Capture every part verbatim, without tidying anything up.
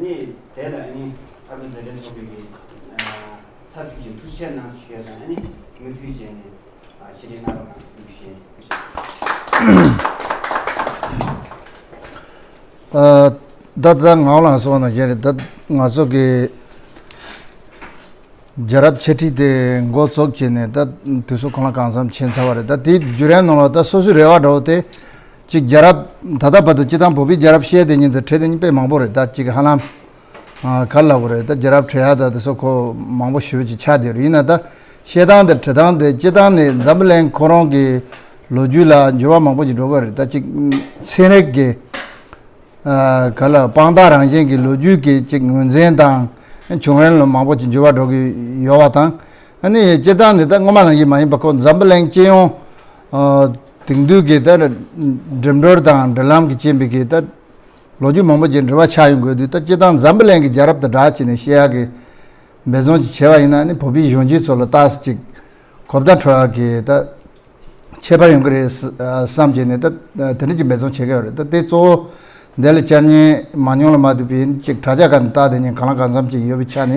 ནི་དེ་ལ་ནི་ཨ་ཁུ་ཛ་དྲག་ཚོགས་པའི་གི་ཚབ་ཞུས་ཀྱི་ཐུགས་རྗེ་ཆེ་གནང་ཞུ་ཡ་དང་ནི་མུ་མཐུད་བྱས་ནས་ཕྱི་དྲིལ་གནང་རོགས་གནང་ཞུ་ཞུ། ད་ད་ངག་དབང་ལགས་གསུངས་པ་ནང་བཞིན་རེད། ད་ང་ཚོ་གི་རྒྱལ་རབས་འཆད་ཁྲིད་དེ་འགོ་བཙུགས་བྱས་ནས་ད་དུས་ཚོད་གང་ལ་གང་འཚམ་ཕྱིན་ཚར་བ་རེད། ད་དེའི་བརྒྱུད་རིམ་ནང་ལ་ད་སོ་སོའི་རེ་བ་འདྲ་བོ་དེ་གཅིག་རྒྱལ་རབས་ད་ལྟ་བར་དུ་སྤྱིར་བཏང་བོད་པའི་རྒྱལ་རབས་བཤད་དེ་ཉིད་དུ་བྲིས་དེ་ཉིད་དཔེ་མང་པོ་རེད། ད་གཅིག་ཧ་ལམ་ག་ལ་གོ་རེད། ད་རྒྱལ་རབས་བྲིས་ཡ་ད་དེ་ཚོ་ཁོ་མང་པོ་ཞེ་པོ་ཅིག་ཆགས་བསྡད་ཡོད་རེད། ཡིན་ན་ད་བཤད་སྟངས་དེ་བྲིས་སྟངས་དེ་སྤྱིར་བཏང་ནས་འཛམ་བུ་གླིང་ཁོ་རང་གི་ལོ་རྒྱུས་ལ་འགྱུར་བ་མང་པོ་ཅིག་འགྲོ་གི་རེད། ད་གཅིག་ཚན་རིག་གི་ག་ལ་དཔང་རྟགས་རང་བཞིན་གྱི་ལོ་རྒྱུས་ཀྱི་ཅིག་ངོས་འཛིན་དང་བྱུང་རིམ་ལ་མང་པོ་ཅིག་འགྱུར་བ་འགྲོ་གི་ཡོད་པ་དང་། ཨ་ནི་སྤྱིར་བཏང་ནི་ད་སྔོན་མ་ནང་བཞིན་མ་ཡིན་པ་ཁོ་འཛམ་བུ་གླིང་སྤྱི་ཡོངས་དེང་དུས་ཀྱི་ད་འགྲིམ་འགྲུལ་དང་འབྲེལ་ལམ་གྱི་རྐྱེན་པས་ཀྱི་ད་ལོ་རྒྱུས་མང་པོ་ཅིག་འབྲེལ་བ་ཆགས་ཡོང་དགོས་དུས། ད་སྤྱིར་བཏང་འཛམ་བུ་གླིང་གི་རྒྱལ་རབས་དང་སྦྲགས་བྱས་ནས་བཤད་ཡག་གི་འབད་བརྩོན་ཅིག་བྱས་པ་ཡིན་ན་ནི་བོད་པའི་གཞོན་སྐྱེས་ཚོ་ལ་ཏོག་ཙམ་ཅིག་གོ་བརྡ་འཕྲོད་ཡག་གི་ད་ཁྱད་པར་ཡོང་གི་རེད་བསམ་བྱས་ནས་ད་དེ་འདྲ་ཅིག་འབད་བརྩོན་བྱེད་ཀྱི་ཡོད་རེད། ད་དེ་གཙོ་བོ་འདི་ལ་བཅར་མཁན་མ་ཉུང་ལ་མ་ཐུག་པའི་ཅིག་དྲ་རྒྱ་ཁག་ནས་ལྟ་བསྡད་མཁན་གང་ལ་གང་འཚམ་ཅིག་ཡོད་པའི་ཆ་ནས་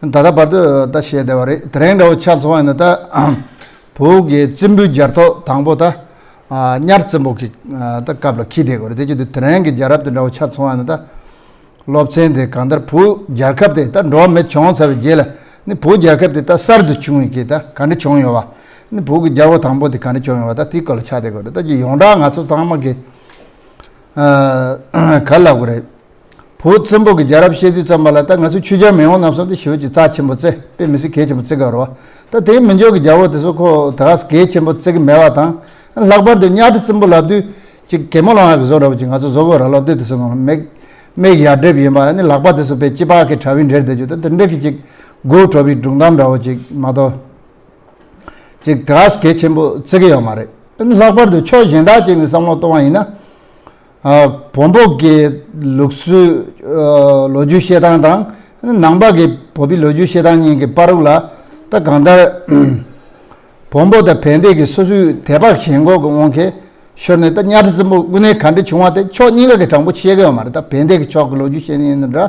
ད་ལྟ་བར་དུ་ད་བཤད་བསྡད་པ་རེད། དེ་རིང་འདྲ་བོ་ཆ་མཚོན་པ་ཡིན་ན་ད་བོད་ཀྱི་བཙན་པོའི་རྒྱལ་ཐོབ་དང་པོ་ད་གཉའ་ཁྲི་བཙན་པོ་གི་ད་སྐབས་ལ་འཁེལ་བསྡད་ཀྱི་ཡོད་རེད། དེ་བྱེད་དུས་དེ་རིང་གི་རྒྱལ་རབས་དེ་འདྲ་བོ་ཆ་མཚོན་པ་ཡིན་ན་ད། སློབ་ཚན་དེ་གང་ལྟར་བོད་རྒྱལ་ཁབ་དེ་ད་འགྲོ་བ་མི་བྱུང་ཚར་བའི་རྗེས་ལ་ནི་བོད་རྒྱལ་ཁབ་དེ་ད་གསར་དུ་བྱུང་བའི་གི་ད་ག་འདྲ་བྱུང་ཡོད་པ། ནི་བོད་ཀྱི་རྒྱལ་པོ་དང་པོ་དེ་ག་འདྲ་བྱུང་ཡོད་པ། ད་དེའི་སྐོར་ལ་ཆགས་བསྡད་དགོས་རེད། ད་ཅི་ཡོངས་གྲགས་ང་ཚོ་ཚང་མ་གི་ག་ལ་གོ་རེད། བོད་བཙན་པོ་གི་རྒྱལ་རབས་བཤད་དུས་ཙམ་པ་ལ་ད་ང་ཚོ་ཆོས་རྒྱལ་མེས་དབོན་རྣམ་གསུམ་དེ་ཞེ་པོ་ཅིག་རྩ་ཆེན་པོ་བརྩི། དཔེ་མི་སྲིད་གལ་ཆེན་པོ་བརྩི་གི་ཡོད་རེད་བ། ད་དེའི་མི་འཇོག་གི་རྒྱལ་པོ་དེ་ཚོ་ཁོ་ད་ག་གལ་ཆེན་པོ་བརྩི་གི་མེད་པ་དང་། ལྷག་པར་དུ་གཉའ་ཁྲི་བཙན་པོ་ལབ་དུས། ཅིག་གད་མོ་ལངས་ཡག་གི་བཟོ་འདྲ་པོ་ཅིག་ང་ཚོ་བཟོ་དགོས་ར། སློབ་དེབ་དེ་ཚོ་ནང་ལ་མིག་མིག་ཡར་སྒྲིབ་ཡིན་པ་ནི་ལག་པ་དེ་ཚོ་དཔེ་སྐྱི་པགས་ཀྱི་དྲ་བའི་འབྲེལ་བསྡད་རྒྱུ་ད་དེ་འདྲ་གི་ཅིག་སྒོ་བྲོ་བའི་སྒྲུང་གཏམ་འདྲ་པོ་ཅིག་མ་གཏོགས་ཅིག་དེ་ག་གལ་ཆེན་པོ་བརྩི་གི་ཡོད་མ་རེད། ལྷག་པར་དུ་ཕྱོགས་གཞན་དག་ཅིག་ནས་བསམ་བློ་གཏོང་བ་ཡིན་ན། བོན་པོ་གི་ལུགས་སྲོལ་ལོ་རྒྱུས་བཤད་སྟངས་དང་ནང་པ་གི་བོད་པའི་ལོ་རྒྱུས་བཤད་སྟངས་གཉིས་ཀྱི་བར་དུ་ལ་ད་གང་ལྟར། བོན་པོ་དང་བན་དེ་གི་སོ་སོའི་དད་པ་ཞེན་ཁོག་གི་དབང་གིས་ཤོར་ནས་ད་གཉའ་ཁྲི་བཙན་པོ་དངོས་གནས་ག་འདྲ་བྱུང་བ་དེ་ཕྱོགས་གཉིས་ཀ་གི་དྲང་པོ་བཤད་གི་ཡོད་མ་རེད། ད་བན་དེ་གི་ཕྱོགས་ཀྱི་ལོ་རྒྱུས་བཤད་མཁན་ཡིན་ན་འདྲ།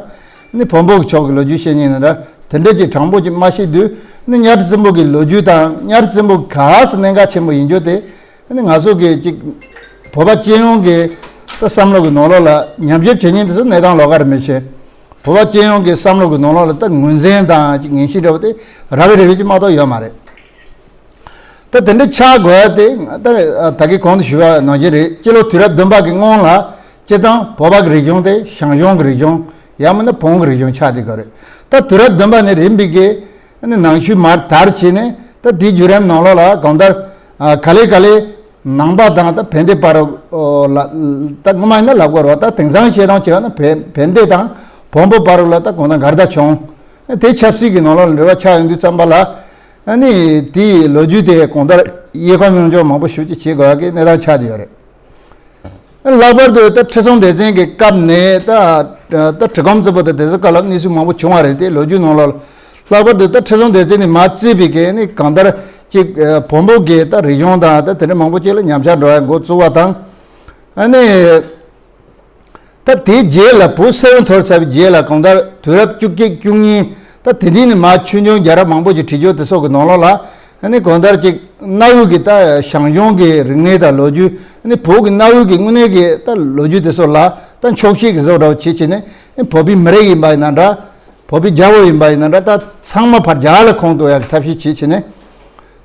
ནི་བོན་པོ་གི་ཕྱོགས་ཀྱི་ལོ་རྒྱུས་བཤད་མཁན་ཡིན་ན་འདྲ། དེ་འདྲ་ཅིག་དྲང་པོ་ཅིག་མ་བཤད་དུས་ནི་གཉའ་ཁྲི་བཙན་པོ་གི་ལོ་རྒྱུས་དང་གཉའ་ཁྲི་བཙན་པོ་ག་ས་གནད་འགག་ཆེན་པོ་ཡིན་རྒྱུ་དེ་ནི་ང་ཚོ་གི་ཅིག་བོད་པ་སྤྱི་ཡོངས་ཀྱི་ད་བསམ་བློ་གི་ནང་ལོགས་ལ་ཉམས་ཞིབ་བྱེད་མཁན་དེ་ཚོ་གནས་སྟངས་ལོགས་ཀ་རེད་མི་ཤེས། བོད་པ་སྤྱི་ཡོངས་ཀྱི་བསམ་བློ་གི་ནང་ལོགས་ལ་ད་ངོས་འཛིན་དང་ཅིག་ངེས་ཤེས་འདྲ་བོ་དེ་རག་གི་རེད་པས་ཅིག་མ་གཏོགས་ཡོད་མ་རེད། ད་དེ་འདྲ་ཆགས་དགོས་ཡ་དེ་ད་ད་གིན་གོང་དུ་ཞུས་པ་ནང་བཞིན་རེད། སྤྱི་ལོ་དུས་རབས་བདུན་པ་གི་སྔོན་ལ་སྤྱིར་བཏང་བོད་པ་གི་རིག་གཞུང་དེ་ཞང་ཞུང་གི་རིག་གཞུང་ཡང་མིན་ན་བོན་གི་རིག་གཞུང་ཆགས་བསྡད་དགོས་རེད། ད་དུས་རབས་བདུན་པ་ནས་རིམ་པས་ཀྱི་ནང་ཆོས་མར་དར་བྱས་ནས་ད་དེའི་བརྒྱུད་རིམ་ནང་ལོགས་ལ་གང་ལྟར་ག་ལེ་ག་ལེ། ནང་པ་དང་ད་བན་དེ་བར་ལ་ད་ངོ་མ་ཡིན་ན་ལབ་དགོས་རེད་བ། ད་དེང་སང་བཤད་སྟངས་བྱས་པ་ན་བན་བན་དེ་དང་བོན་པོ་བར་ལ་ད་གང་ལྟར་འགལ་ཟླ་བྱུང་། དེ་ཆབ་སྲིད་ཀྱི་ནང་ལོགས་ལ་འབྲེལ་བ་ཆགས་ཡོང་དུས་ཙམ་པ་ལ་ཨ་ནི་དེའི་ལོ་རྒྱུས་དེ་གང་ལྟར་དབྱེ་ཁམས་ཡོངས་རྫོགས་མང་པོ་ཞེ་པོ་ཅིག་བྱེད་དགོས་ཡག་གི་གནས་སྟངས་ཆགས་བསྡད་ཡོད་རེད། ལྷག་པར་དུ་ད་ཁྲི་སྲོང་ལྡེ་བཙན་གྱི་སྐབས་ནས་ད་ད་གྲི་གུམ་བཙན་པོ་དང་དེ་ཚོའི་སྐབས་ལ་གནས་ཚུལ་མང་པོ་བྱུང་བ་རེད་དེ། ལོ་རྒྱུས་ནང་ལོགས་ལ་ལྷག་པར་དུ་ད་ཁྲི་སྲོང་ལྡེ་བཙན་ནས་མར་བརྩིས་པའི་གི་ནི་གང་ལྟར་ཅིག་བོན་པོ་གི་ད་རིག་གཞུང་དང་ད་དེ་འདྲ་མང་པོ་ཅིག་ལ་ཉམས་ཆག་འགྲོ་ཡ་འགོ་བཙུགས་པ་དང་། ཨ་ནི་ད་དེའི་རྗེས་ལ་བོད་སིལ་བུ་འཐོར་ཚར་བའི་རྗེས་ལ་གང་ལྟར་དུས་རབས་བཅུ་གཅིག་བཅུ་གཉིས་ད་དེ་དུས་ནས་མར་ཆོས་འབྱུང་རྒྱལ་རབས་མང་པོ་ཅིག་བྲིས་རྒྱུ་དེ་སོགས་ཀྱི་ནང་ལོགས་ལ། ཨ་ནི་གང་ལྟར་ཅིག་གནའ་བོའི་གི་ད་ཞང་ཞུང་གི་རིག་གནས་དང་ལོ་རྒྱུས། ཨ་ནི་བོད་ཀྱི་གནའ་བོའི་གི་དངོས་གནས་ཀྱི་ད་ལོ་རྒྱུས་དེ་ཚོ་ལ་ད་འཁྱོག་བཤད་ཀྱི་བཟོ་འདྲ་བོ་བྱེད་བྱས་ནས་བོད་པའི་མི་རིགས་ཡིན་པ་ཡིན་ན་འདྲ། བོད་པའི་རྒྱལ་པོ་ཡིན་པ་ཡིན་ན་འདྲ། ད་ཚང་མ་ཕར་རྒྱ་གར་ལ་ཁོངས་གཏོགས་ཡག་གི་ཐབས་ཤེས་བྱེད་བྱས་ནས།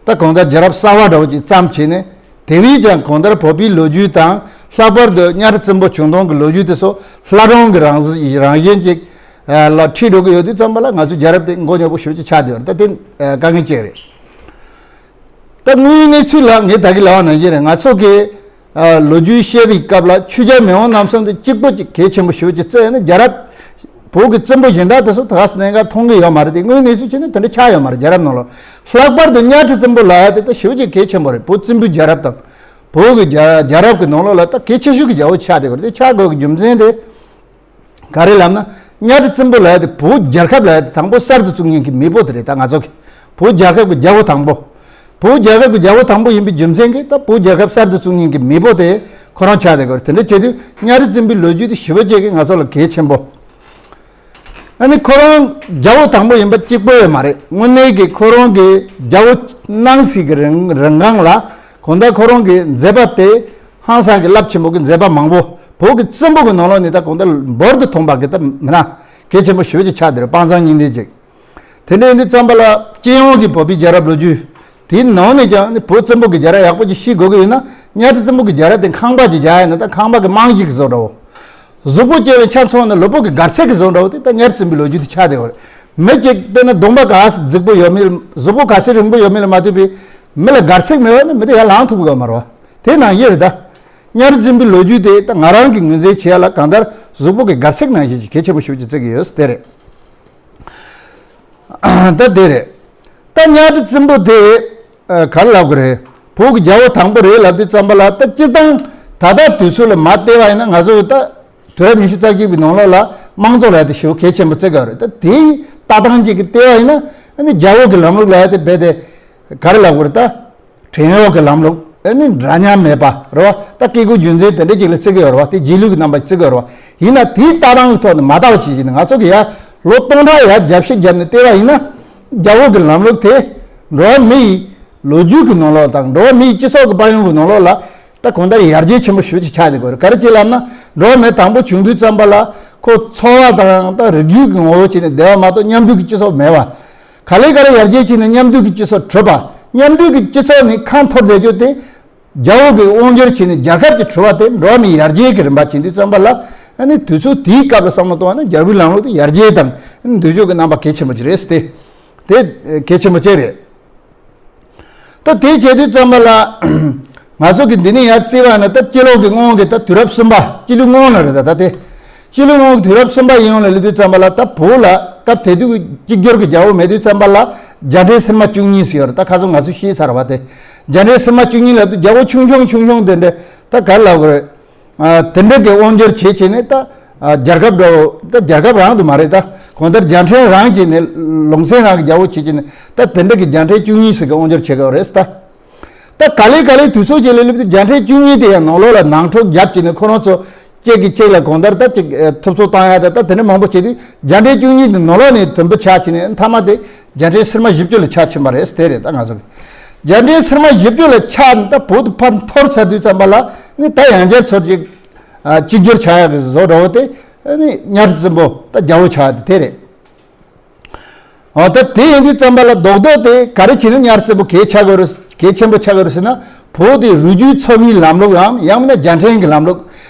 ད་གང་ལྟར་རྒྱལ་རབས་གསར་པ་འདྲ་བོ་ཅིག་བརྩམས་བྱས་ནས། དེ་བས་ཀྱང་གང་ལྟར་བོད་པའི་ལོ་རྒྱུས་དང་། ལྷག་པར་དུ་གཉའ་ཁྲི་བཙན་པོ་བྱུང་སྟངས་ཀྱི་ལོ་རྒྱུས་དེ་ཚོ་ལྷ་སྒྲུང་གི་རང་རང་བཞིན་ཅིག་ལ་ཁྲིད་འགྲོ་གི་ཡོད་དུས་ཙམ་པ་ལ་ང་ཚོའི་རྒྱལ་རབས་དེ་མགོ་རྙོག་པོ་ཞེ་པོ་ཅིག་ཆགས་བསྡད་ཡོད་རེད། ད་དེ་དཀའ་ངལ་ཅིག་རེད། ད་དངོས་ཡོད་གནས་ཚུལ་ལ་ངས་ད་གིན་ལབ་པ་ནང་བཞིན་རེད། ང་ཚོ་གི་ལོ་རྒྱུས་བཤད་པའི་སྐབས་ལ་ཆོས་རྒྱལ་མེས་དབོན་རྣམ་གསུམ་དེ་གཅིག་པོ་ཅིག་གལ་ཆེན་པོ་ཞེ་པོ་ཅིག་བརྩི་ཡ་ནི་རྒྱལ་རབས་བོད་ཀྱི་བཙན་པོ་གཞན་དག་དེ་ཚོ་ད་ག་ས་གནད་འགག་མཐོང་གི་ཡོད་མ་རེད་དེ། དངོས་ཡོད་གནས་ཚུལ་བྱས་ན་དེ་འདྲ་ཆགས་ཡོད་མ་རེད། རྒྱལ་རབས་ནང་ལ་ལྷག་པར་དུ་གཉའ་ཁྲི་བཙན་པོ་ལབ་ཡ་དེ་ད་ཞེ་པོ་ཅིག་གལ་ཆེན་པོ་རེད། བོད་བཙན་པོའི་རྒྱལ་རབས་དང་བོད་ཀྱི་རྒྱལ་རྒྱལ་རབས་ཀྱི་ནང་ལོགས་ལ་ད་གལ་ཆེ་ཤོས་ཀྱི་རྒྱལ་པོ་ཆགས་བསྡད་ཡོད་རེད། དེ་ཆགས་དགོས་ཀྱི་རྒྱུ་མཚན་དེ། ག་རེ་ལབ་ན། གཉའ་ཁྲི་བཙན་པོ་ལབ་ཡ་དེ་བོད་རྒྱལ་ཁབ་ལབ་ཡ་དེ་དང་པོ་གསར་དུ་བཙུགས་མཁན་གྱི་མེས་པོ་དེ་རེད། ད་ང་ཚོ་གི་བོད་རྒྱལ་ཁབ་ཀྱི་རྒྱལ་པོ་དང་པོ། བོད་རྒྱལ་ཁབ་ཀྱི་རྒྱལ་པོ་དང་པོ་ཡིན་པའི་རྒྱུ་མཚན་གྱིས་ད་བོད་རྒྱལ་ཁབ་གསར་དུ་བཙུགས་མཁན་གྱི་མེས་པོ་དེ་ཁོ་རང་ཆགས་བསྡད་ཡོད་རེད། དེ་འདྲ་བྱེད་དུས་གཉའ་ཁྲི་བཙན་པོའི་ལོ་རྒྱུས་དེ་ཞེ་པོ་ཅིག་གི་ང་ཚོ་ལ་གལ་ཆེན་པོ། ཨ་ནི་ཁོ་རང་རྒྱལ་པོ་དང་པོ་ཡིན་པ་གཅིག་པོ་ཡོད་མ་རེད། དངོས་གནས་ཀྱི་ཁོ་རང་གི་རྒྱལ་པོ་གནང་སྲིད་ཀྱི་རིང་རིང་གང་ལ་གང་ལྟར་ཁོ་རང་གི་མཛད་པ་དེ་ཧང་སང་གི་རླབས་ཆེན་པོ་གི་མཛད་པ་མང་པོ། བོད་ཀྱི་བཙན་པོ་གི་ནང་ལོགས་ནས་ད་གང་ལྟར་འབུར་དུ་ཐོན་པ་གི་ད་མི་སྣ་གལ་ཆེན་པོ་ཞེ་པོ་ཅིག་ཆགས་བསྡད་རེད། དཔའ་མཛངས་སྙིང་ལྡན་ཅིག་དེ་འདྲ་ཡིན་དུས་ཙམ་པ་ལ་སྤྱི་ཡོངས་ཀྱི་བོད་པའི་རྒྱལ་རབས་ལོ་རྒྱུས་དེའི་ནང་ནས་ཀྱང་ནི་བོད་བཙན་པོ་གི་རྒྱལ་རབས་ཡག་པོ་ཅིག་ཤེས་དགོས་ཀྱི་ཡོད་ན། གཉའ་ཁྲི་བཙན་པོ་གི་རྒྱལ་རབས་དེ་ཁང་པ་ཅིག་བཞག་ཡིན་ན་ད་ཁང་པ་གི་རྨང་གཞི་གི་བཟོ་འདྲ་བོ། གཟུགས་པོ་བཅད་པའི་ཆ་མཚོན་ན་ལུས་པོ་གི་སྒལ་ཚིགས་ཀྱི་བཟོ་འདྲ་བོ་དེ་ད་གཉའ་ཁྲི་བཙན་པོའི་ལོ་རྒྱུས་དེ་ཆགས་བསྡད་ཡོད་རེད། མི་གཅིག་དཔེར་ན་གདོང་པ་ག་ཚོད་རྫིག་པོ་ཡོད་མེད། གཟུགས་པོ་ག་ཚོད་རིང་པོ་ཡོད་མེད་ལ་མ་ལྟོས་པའི་མི་ལ་སྒལ་ཚིགས་མེད་པ་ན་མི་དེ་ཡར་ལངས་ཐུབ་ཀྱི་ཡོད་མ་རེད་བ། དེ་ནང་བཞིན་རེད་ད། གཉའ་ཁྲི་བཙན་པོའི་ལོ་རྒྱུས་དེ་ད་ང་རང་གི་ངོས་འཛིན་བྱས་ལ་གང་ལྟར་གཟུགས་པོ་གི་སྒལ་ཚིགས་ནང་བཞིན་གྱི་གལ་ཆེན་པོ་ཞེ་པོ་ཅིག་བརྩི་གི་ཡོད་དེ་རེད། ད་དེ་རེད། ད་གཉའ་ཁྲི་བཙན་པོ་དེ་ཨ་ག་རེ་ལབ་དགོས་རེད། བོད་ཀྱི་རྒྱལ་པོ་དང་པོ་རེད་ལབ་དུས་ཙམ་པ་ལ་ད་སྤྱིར་བཏང་ད་ལྟ་དུས་ཚོད་ལ་མ་བལྟས་པ་ཡིན་ན་ང་ཚོ་ད་དུས་རབས་ཉི་ཤུ་རྩ་གཅིག་པའི་ནང་ལོགས་ལ་དམངས་གཙོ་ལབ་དེ་ཞེ་པོ་གལ་ཆེན་པོ་བརྩི་གི་ཡོད་རེད། ད་དེའི་ལྟ་སྟངས་ཅིག་གིས་བལྟས་པ་ཡིན་ན་ཨ་ནི་རྒྱལ་པོ་གི་ལམ་ལུགས་ལབ་དེ་རྦད་དེ་ག་རེ་ལབ་དགོས་རེད་ད། བྲན་གཡོག་གི་ལམ་ལུགས་ཨ་ནི་འདྲ་མཉམ་མེད་པ་རེད་བ། ད་སྐྱེ་དགུའི་རྒྱུ་མཚན་དེ་འདྲ་ཅིག་ལ་བརྩི་གི་ཡོད་རེད་བ། དེ་རྗེས་ལུས་ཀྱི་རྣམ་པ་བརྩི་གི་ཡོད་རེད་བ། ཡིན་ན་དེའི་ལྟ་སྟངས་ཀྱི་ཐོག་ནས་མ་བལྟ་བ་བྱེད་ཀྱི་ནི་ང་ཚོ་གི་ཡ་ལོ་སྟོང་ཕྲག་ཡ་རྒྱབ་ཤིག་རྒྱབ་ནས་བལྟས་པ་ཡིན་ན་རྒྱལ་པོ་གི་ལམ་ལུགས་དེ་འགྲོ་བ་མི་ཡི་ལོ་རྒྱུས་ཀྱི་ནང་ལོགས་དང་འགྲོ་བ་མི་ཡི་སྤྱི་ཚོགས་ཀྱི་དཔལ་ཡོན་གྱི་ནང་ལོགས་ལ་ད་གང་ལྟར་ཡར་རྒྱས་ཆེན་པོ་ཞེ་པོ་ཅིག་ཆགས་བསྡད་ཀྱི་ཡོད་རེད། ག་རེ་བྱས་ལབ་ན་འགྲོ་བ་མི་དང་པོ་བྱུང་དུས་ཙམ་པ་ལ་ཁོ་འཚོ་བ་དང་ད་རིགས་རྒྱུད་ཀྱི་ངོ་བོ་བྱས་ནས་བསྡད་པ་མ་གཏོགས་མཉམ་འདུས་ཀྱི་སྤྱི་ཚོགས་མེད་པ། ག་ལེ་ག་ལེ་ཡར་རྒྱས་ཕྱིན་ནས་མཉམ་འདུས་ཀྱི་སྤྱི་ཚོགས་གྲུབ་པ། མཉམ་འདུས་ཀྱི་སྤྱི་ཚོགས་ནས་ཁ་འཐོར་བསྡད་རྒྱུ་དེ། རྒྱལ་པོ་གི་དབང་སྒྱུར་བྱས་ནས་རྒྱལ་ཁབ་ཀྱི་གྲུབ་པ་དེ་འགྲོ་བ་མིའི་ཡར་རྒྱས་ཀྱི་རིམ་པ་ཕྱིན་དུས་ཙམ་པ་ལ། ཨ་ནི་དུས་ཚོད་དེའི་སྐབས་ལ་བསམ་བློ་གཏོང་བ་ན་རྒྱལ་པོའི་ལམ་ལུགས་དེ་ཡར་རྒྱས་དང་མདུན་སྐྱོད་ཀྱི་རྣམ་པ་གལ་ཆེན་པོ་ཅིག་རེད་ཟེར་ཏེ། དེ་གལ་ཆེན་པོ་ཅིག་རེད། ད་དེ་བྱས་དུས་ཙམ་པ་ལ། ང་ཚོ་གི་འདི་ནས་ཡར་བརྩིས་པ་ན་ད་སྤྱི་ལོ་གི་སྔོན་གྱི་ད་དུས་རབས་གསུམ་པ་སྤྱི་ལོའི་སྔོན་ལ་རེད་ད་ད་དེ། སྤྱི་ལོའི་སྔོན་གྱི་དུས་རབས་གསུམ་པ་ཡིན་ཡོང་ལ་སླེབས་དུས་ཙམ་པ་ལ་ད་བོད་ལ་སྐབས་དེ་དུས་ཀྱི་གཅིག་གྱུར་གྱི་རྒྱལ་པོ་མེད་དུས་ཙམ་པ་ལ་རྒྱ་བྲན་སིལ་མ་བཅུ་གཉིས་ཟེར་ཡོད་རེད། ད་ཁ་སང་ང་ཚོ་ཤེས་ཚར་བ་དེ། རྒྱ་བྲན་སིལ་མ་བཅུ་གཉིས་ལབ་དུས་རྒྱལ་པོ་ཆུང་ཆུང་ཆུང་ཆུང་དེ་འདྲ་ད་ག་རེ་ལབ་དགོས་རེད། ཨ་དེ་འདྲ་གི་དབང་སྒྱུར་བྱེད་བྱེད་ནས་ད་ཨ་རྒྱལ་ཁབ་འདྲ་བོ་ད་རྒྱལ་ཁབ་རང་དུ་མ་རེད། ད་གང་ལྟར་རྒྱ་བྲན་རང་བྱེད་ནས་ལུང་ཚན་རང་གི་རྒྱལ་པོ་བྱེད་བྱེད་ནས་ད་དེ་འདྲ་གི་རྒྱ་བྲན་བཅུ་གཉིས་ཟེར་གི་དབང་སྒྱུར་བྱེད་གི་རེད་ད། ད་ག་ལེ་ག་ལེ་དུས་ཚོད་ཅིག་ལ་སླེབས་དུས་རྒྱ་བྲན་བཅུ་གཉིས་དེ་ཡང་ནང་ལོགས་ལ་ནང་འཁྲུག་རྒྱབ་བྱས་ནས་ཁོ་རང་ཚོ་གཅིག་གིས་གཅིག་ལ་གང་ལྟར་ད་གཅིག་ཨ་ཐུབ་ཚོད་བཏང་ཡ་ད་ད་དེ་འདྲ་མང་པོ་བྱེད་དུས་རྒྱ་བྲན་བཅུ་གཉིས་དེ་ནང་ལོགས་ནས་དུམ་བུ་ཆགས་བྱས་ནས་མཐའ་མ་དེ་རྒྱ་བྲན་སིལ་མ་བཞི་བཅུ་ལ་ཆགས་ཕྱིན་པ་རེད་དེ་རེད། ད་ང་ཚོ་གི་རྒྱ་བྲན་སིལ་མ་བཞི་བཅུ་ལ་ཆགས་ནས་ད་བོད་དུ་ཕར་འཐོར་ཚར་དུས་ཙམ་པ་ལ་ནི་ད་ཡང་བསྐྱར་ཚུར་གཅིག་ཨ་གཅིག་གྱུར་ཆགས་ཡག་གི་བཟོ་འདྲ་བོ་དེ་ནི་གཉའ་ཁྲི་བཙན་པོ་ད་རྒྱལ་པོ་ཆགས་དེ་དེ་རེད། འོ་ད་དེ་ཡིན་དུས་ཙམ་པ་ལ་རྡོག་རྡོག་དེ་ག་རེ་བྱས་ནས་གཉའ་ཁྲི་བཙན་པོ་གལ་ཆེ་གི་རེད། གལ་ཆེན་པོ་ཆགས་ཀྱི་རེད་ཟེར་ན། བོད་དེ་རུས་རྒྱུད་ཚོ་བའི་ལམ་ལུགས་འམ་ཡང་མིན་ན་རྒྱ་བྲན་གྱི་ལམ་ལུགས།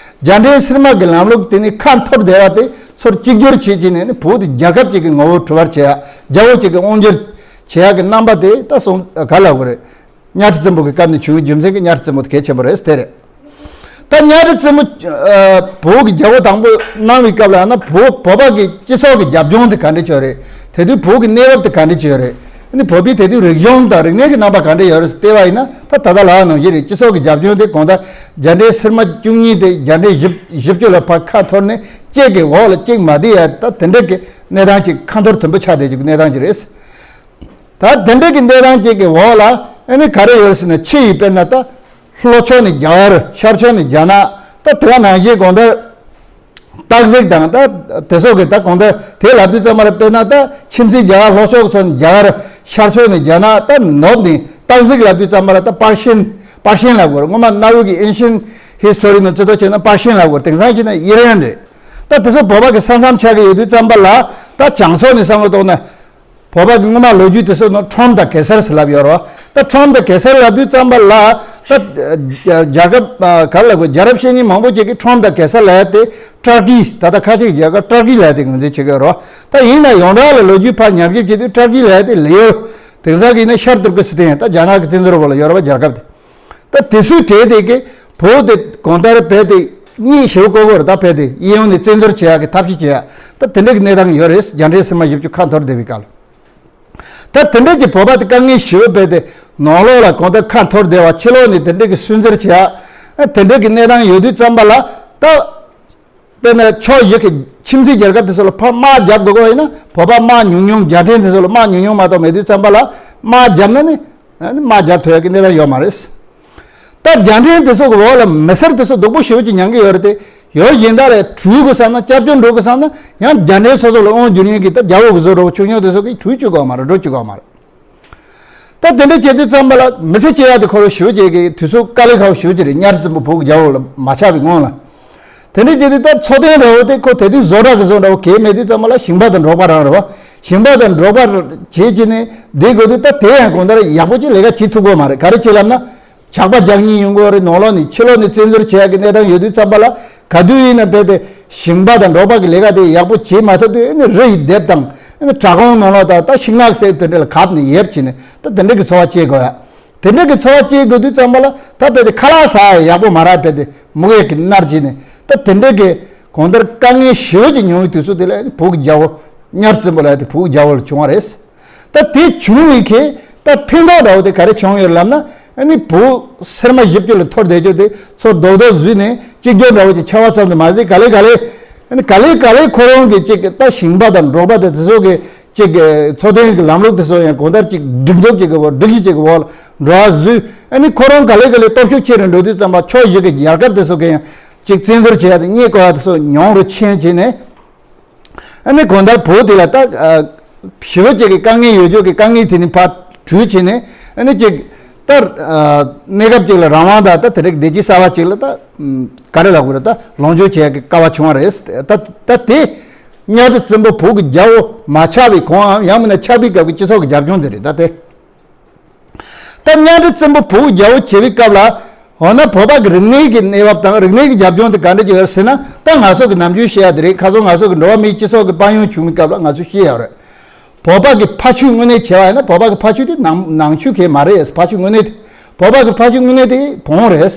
རྒྱ་བྲན་སིལ་མ་གི་ལམ་ལུགས་དེ་ནི་ཁ་འཐོར་བསྡད་པ་དེ་ཚུར་གཅིག་གྱུར་བྱེད་ཀྱི་ནས་ནི་བོད་དེ་རྒྱལ་ཁབ་ཅིག་གི་ངོ་བོ་གྲུབ་པར་བྱེད་ཡ། རྒྱལ་པོ་ཅིག་གི་དབང་སྒྱུར་བྱེད་ཡ་གི་རྣམ་པ་དེ་ད་སོང་ག་ལ་དགོས་རེད། གཉའ་ཁྲི་བཙན་པོ་གི་སྐབས་ནས་བྱུང་བའི་རྒྱུ་མཚན་གྱིས་གཉའ་ཁྲི་བཙན་པོ་དེ་གལ་ཆེན་པོ་རེད་དེ་རེད། ད་གཉའ་ཁྲི་བཙན་པོ་ཨ་བོད་ཀྱི་རྒྱལ་པོ་དང་པོ་གནང་བའི་སྐབས་ལ་ཡང་ན་བོད་བོད་པ་གི་སྤྱི་ཚོགས་ཀྱི་རྒྱབ་ལྗོངས་དེ་ག་འདྲ་ཅིག་ཡོད་རེད། དེ་དུས་བོད་ཀྱི་གནས་བབ་དེ་ག་འདྲ་ཅིག་ཡོད་རེད། ཨ་ནི་བོད་པའི་དེ་དུས་རིག་གཞུང་དང་རིག་གནས་ཀྱི་རྣམ་པ་ག་འདྲ་ཡོད་རེད་ཟེར་བལྟས་པ་ཡིན་ན། ད་ད་ལྟ་ལབ་པ་ནང་བཞིན་རེད། སྤྱི་ཚོགས་ཀྱི་རྒྱབ་ལྗོངས་དེ་གང་ལྟར་རྒྱ་བྲན་སིལ་མ་བཅུ་གཉིས་དེ་རྒྱ་བྲན་བཞི་བཞི་བཅུ་ལ་ཕར་ཁ་འཐོར་ནས་གཅིག་གི་འོག་ལ་གཅིག་མ་བསྡད་ཡ་ད་དེ་འདྲ་གི་གནས་སྟངས་ཅིག་ཁ་འཐོར་དུམ་བུ་ཆགས་བསྡད་ཀྱི་གནས་སྟངས་ཅིག་རེད། ད་དེ་འདྲ་གི་གནས་སྟངས་ཅིག་གི་འོག་ལ་ཨ་ནི་ག་རེ་ཡོད་ཟེར་ན། ཕྱི་ཡི་དཔེར་ན་ད་ལྷོ་ཕྱོགས་ནས་རྒྱ་གར། ཤར་ཕྱོགས་ནས་རྒྱ་ནག་ད་དེ་ག་ནང་བཞིན་གང་ལྟར་སྟག་གཟིག་དང་ད་དེ་སོགས་ཀྱི་ད་གང་ལྟར་དེ་ལབ་དུས་ཙམ་པ་ལ་དཔེར་ན་ད་ཁྱིམ་མཚེས་རྒྱ་གར་ལྷོ་ཕྱོགས་ཚོ་ནས་རྒྱ་གར། ཤར་ཕྱོགས་ནས་རྒྱ་ནག་ད་ནུབ་ནས་སྟག་གཟིག་ལབ་དུས་ཙམ་པ་ལ་ད་པར་ཤིན། པར་ཤིན་ལབ་དགོས་རེད། སྔོན་མ་གནའ་བོའི་གི་ཨེན་ཤན་ཧི་སི་ཊོ་རི་ནང་རྩིས་ཐོ་བྱས་ན་པར་ཤིན་ལབ་དགོས་རེད། དེང་སང་བྱས་ན་ཨི་རན་རེད། ད་དེ་ཚོ་བོད་པ་གི་ས་མཚམས་ཆགས་ཀྱི་ཡོད་དུས་ཙམ་པ་ལ་ད་བྱང་ཕྱོགས་ནས་བསམ་བློ་གཏོང་ན། བོད་པ་གི་སྔོན་མ་ལོ་རྒྱུས་དེ་ཚོ་ནང་ཁྲོམ་དང་གེ་སར་ཟེར་ལབ་ཡོད་རེད་བ། ད་ཁྲོམ་དང་གེ་སར་ལབ་དུས་ཙམ་པ་ལ་ད་རྒྱལ་ཁབ་ག་རེ་ལབ་དགོས། རྒྱལ་རབས་བཤད་མཁན་མང་པོ་ཅིག་གིས་ཁྲོམ་དང་གེ་སར་ལབ་ཡ་དེ་ཏུར་ཀི། ད་ལྟ་ཁ་ཆེ་གི་རྒྱལ་ཁབ་ཏུར་ཀི་ལབ་ཡ་དེ་ངོས་འཛིན་བྱེད་ཀྱི་ཡོད་རེད་བ། ད་ཡིན་ན་ཡོངས་གྲགས་ལ་ལོ་རྒྱུས་ཕར་ཉམས་ཞིབ་བྱེད་དུས་ཏུར་ཀི་ལབ་ཡ་དེ་ལེའུ། དེང་སང་གི་ཡིན་ན་ཤར་ཏུར་ཀི་སི་ཐན། ད་རྒྱ་ནག་གི་བཙན་འཛུལ་འོག་ལ་ཡོད་རེད་བ། རྒྱལ་ཁབ་དེ། ད་དེ་ཚོའི་གྲས་དེ་གིས་བོད་དེ་གང་ལྟར་བོད་དེ་གཉིས་ཞེ་པོ་བཀོད་དགོས་རེད། ད་བོད་དེ་གཡས་གཡོན་ནས་བཙན་འཛུལ་བྱེད་ཡག་གི་ཐབས་ཤེས་བྱེད་ཡག་ད་དེ་འདྲ་གི་གནས་སྟངས་ཡོད་རེད། རྒྱ་བྲན་སིལ་མ་བཞི་བཅུ་ཁ་འཐོར་བསྡད་པའི་སྐབས་ལ། ད་དེ་འདྲ་གི་བོད་པ་དེ་དཀའ་ངལ་ཞེ་པོ་བོད་དེ་ནང་ལོགས་ལ་གང་ལྟར་ཁ་འཐོར་བསྡད་པ། ཕྱི་ལོགས་ནས་དེ་འདྲ་གི་སུན་གཙེར་བྱེད་ཡག་དེ་འདྲ་གི་གནས་སྟངས་ཡོད་དུས་ཙམ་པ་ལ་ད། དཔེར་ན་ཕྱོགས་བཞི་གི་ཁྱིམ་མཚེས་རྒྱལ་ཁབ་དེ་ཚོ་ལ་ཕར་དམག་རྒྱབ་དགོས་ཀྱི་ཡིན་ན། བོད་པ་དམག་ཉུང་ཉུང་། རྒྱ་བྲན་དེ་ཚོ་ལ་དམག་ཉུང་ཉུང་མ་གཏོགས་མེད་དུས་ཙམ་པ་ལ་དམག་རྒྱབ་ན་ནི་དམག་རྒྱབ་ཐུབ་ཡག་གི་གནས་སྟངས་ཡོད་མ་རེད། ད་རྒྱ་བྲན་དེ་ཚོ་གི་འོག་ལ་མི་སེར་དེ་ཚོ་སྡུག་པོ་ཞེ་པོ་ཅིག་མྱང་གི་ཡོད་རེད་དེ། ཡོད་གཞན་དག་རེད། གྲོས་དགོས་བསམ་ན། སྐྱབས་བཅོལ་འགྲོ་དགོས་བསམ་ན། ཡང་རྒྱ་འདྲེ་སོ་སོ་ལ་དབང་བསྒྱུར་མཁན་གྱི་ད་རྒྱ་བོད་ཀྱི་བཟོ་འདྲ་བོ་ཆོས་ཉོག་དེ་ཚོ་གིས་གྲོས་བཅུག་གི་ཡོད་མ་རེད། འགྲོ་བཅུག་གི་ཡོད་མ་རེད། ད་དེ་འདྲ་བྱེད་དུས་ཙམ་པ་ལ་མི་ཚེ་སྐྱེལ་ཡག་དེ་ཁོ་རང་ཞེ་པོ་ཅིག་གི་དུས་ཚོད་དཀའ་ལས་ཁག་པོ་ཞེ་པོ་ཅིག་རེད། གཉའ་ཁྲི་བཙན་པོ་བོད་ཀྱི་རྒྱལ་པོ་ལ་མ་ཆགས་པའི་སྔོན་ལ། དེ་འདྲ་བྱེད་དུས་ད་འཚོ་རྟེན་འདྲ་བོ་དེ་ཁོ་དེ་དུས་བཟོ་གྲྭ་གི་བཟོ་འདྲ་བོ་གང་ཡང་མེད་དུས་ཙམ་པ་ལ་ཞིང་པ་དང་འབྲོག་པ་རང་རེད་བ། ཞིང་པ་དང་འབྲོག་པ་བྱེད་བྱས་ནས་བསྡད་དགོས་དུས། ད་དེ་ཡང་གང་ལྟར་ཡག་པོ་ཅིག་ལས་ཀ་བྱེད་ཐུབ་ཀྱི་ཡོད་མ་རེད། ག་རེ་བྱེད་ལབ་ན། ཇག་པ་རྒྱག་མཁན་ཡོང་གི་ཡོད་རེད། ནང་ལོགས་ནས་ཕྱི་ལོགས་ནས་བཙན་འཛུལ་བྱེད་ཡག་གི་གནས་སྟངས་ཡོད་དུས་ཙམ་པ་ལ། ག་དུས་ཡིན་ན་རྦད་དེ་ཞིང་པ་དང་འབྲོག་པ་གི་ལས་ཀ་དེ་ཡག་པོ་བྱེད་མ་ཐུབ་དུས། ཨ་ནི་རི་ཡི་ལྡེབས་དང་། ཨ་ནི་བྲག་ཁུང་ནང་ལོགས་དང་། ད་ཤིང་ནགས་ཟེར་དེ་འདྲ་ལ་གབ་ནས་ཡོད་བྱས་ནས། ད་དེ་འདྲ་གི་འཚོ་བ་སྐྱེལ་དགོས་ཡ། དེ་འདྲ་གི་འཚོ་བ་སྐྱེལ་དགོས་དུས་ཙམ་པ་ལ། ད་རྦད་དེ་ཁ་ལག་ཟ་ཡ་ཡག་པོ་མ་རག་རྦད་དེ་མུ་གེ་གིས་མནར་བྱས་ནས། ད་དེ་འདྲ་གི་གང་ལྟར་དཀའ་ངལ་ཞེ་པོ་ཅིག་མྱོང་བའི་དུས་ཚོད་དེ་ལ། ཨ་ནི་བོད་ཀྱི་རྒྱལ་པོ་གཉའ་ཁྲི་བཙན་པོ་ལབ་ཡ་དེ་བོད་ཀྱི་རྒྱལ་པོ་ལ་བྱུང་བ་རེད། ད་དེ་བྱུང་བའི་ཁེ་ད་ཕན་ཐོགས་འདྲ་བོ་དེ་ག་རེ་བྱུང་ཡོད་ལབ་ན། ཨ་ནི་བོད་སེར་མ་བཞི་བཅུ་ལ་འཐོར་བསྡད་རྒྱུ་དེ་ཚོ་རྡོག་རྡོག་བཟོས་ནས་གཅིག་གྱུར་འདྲ་བོ་ཅིག་ཆགས་པ་ཙམ་དུ་མ་ཟད། ག་ལེ་ག་ལེ། ཨ་ནི་ག་ལེ་ག་ལེ་ཁོ་རང་གི་ཅིག་ད་ཞིང་པ་དང་འབྲོག་པ་དེ་དེ་ཚོ་གི་ཅིག་གི་འཚོ་རྟེན་གྱི་ལམ་ལུགས་དེ་ཚོ་ཡང་གང་ལྟར་ཅིག་སྒྲིག་འཛུགས་ཅིག་གི་འོག་སྒྲིག་གཞི་ཅིག་གི་འོག་ལ་འགྲོ་བ་བཟོས། ཨ་ནི་ཁོ་རང་ག་ལེ་ག་ལེ་སྟོབས་ཤུགས་ཆེ་རུ་འགྲོ་དུས་ཙམ་པ་ཕྱོགས་བཞི་གི་རྒྱལ་ཁབ་དེ་ཚོ་གི་ཡང་ཅིག་བཙན་འཛུལ་བྱེད་ཡ་དང་རྙེད་དགོས་ཡ་དེ་ཚོ་ཉུང་རུ་ཕྱིན་བྱས་ནས། ཨ་ནི་གང་ལྟར་བོད་དེ་ལ་ད་ཞེ་པོ་ཅིག་གི་དཀའ་ངལ་ཡོད་རྒྱུ་གི་དཀའ་ངལ་དེ་ནི་ཕར་བྲོས་བྱས་ནས། ཨ་ནི་ཅིག་ད་གནས་སྐབས་ཅིག་ལ་རང་དབང་དང་། ད་དེ་རིགས་བདེ་སྐྱིད་གསར་པ་ཅིག་ལ་ད་ག་རེ་ལབ་དགོས་རེད། ད་ལོངས་སྤྱོད་བྱེད་ཡ་གི་སྐལ་བ་བྱུང་བ་རེད། ད་ད་དེ་གཉའ་ཁྲི་བཙན་པོ་བོད་ཀྱི་རྒྱལ་པོ་མ་ཆགས་པའི་གོང་ཨ། ཡང་མིན་ན་ཆགས་པའི་སྐབས་ཀྱི་སྤྱི་ཚོགས་ཀྱི་རྒྱབ་ལྗོངས་དེ་རེད། ད་དེ། ད་གཉའ་ཁྲི་བཙན་པོ་བོད་ཀྱི་རྒྱལ་པོ་བྱེད་པའི་སྐབས་ལ། འོ་ན་བོད་པ་གི་རིག་གནས་ཀྱི་གནས་བབ་དང་རིག་གནས་ཀྱི་རྒྱབ་ལྗོངས་དེ་ག་འདྲ་ཅིག་ཡོད་ཟེར་ན། ད་ང་ཚོ་གི་ནམ་རྒྱུན་བཤད་ཡ་དེ་རེད། ཁ་སང་ང་ཚོ་གི་འགྲོ་བ་མིའི་སྤྱི་ཚོགས་ཀྱི་དཔལ་ཡོན་བྱུང་བའི་སྐབས་ལ་ང་ཚོས་བཤད་ཡོད་རེད། བོད་པ་གི་ཕ་ཆོས་དངོས་གནས་བྱས་པ་ཡིན་ན། བོད་པ་གི་ཕ་ཆོས་དེ་ནང་ནང་ཆོས་གང་ཡང་མ་རེད། ཕ་ཆོས་དངོས་གནས་དེ། བོད་པ་གི་ཕ་ཆོས་དངོས་གནས་དེ་བོན་རེད།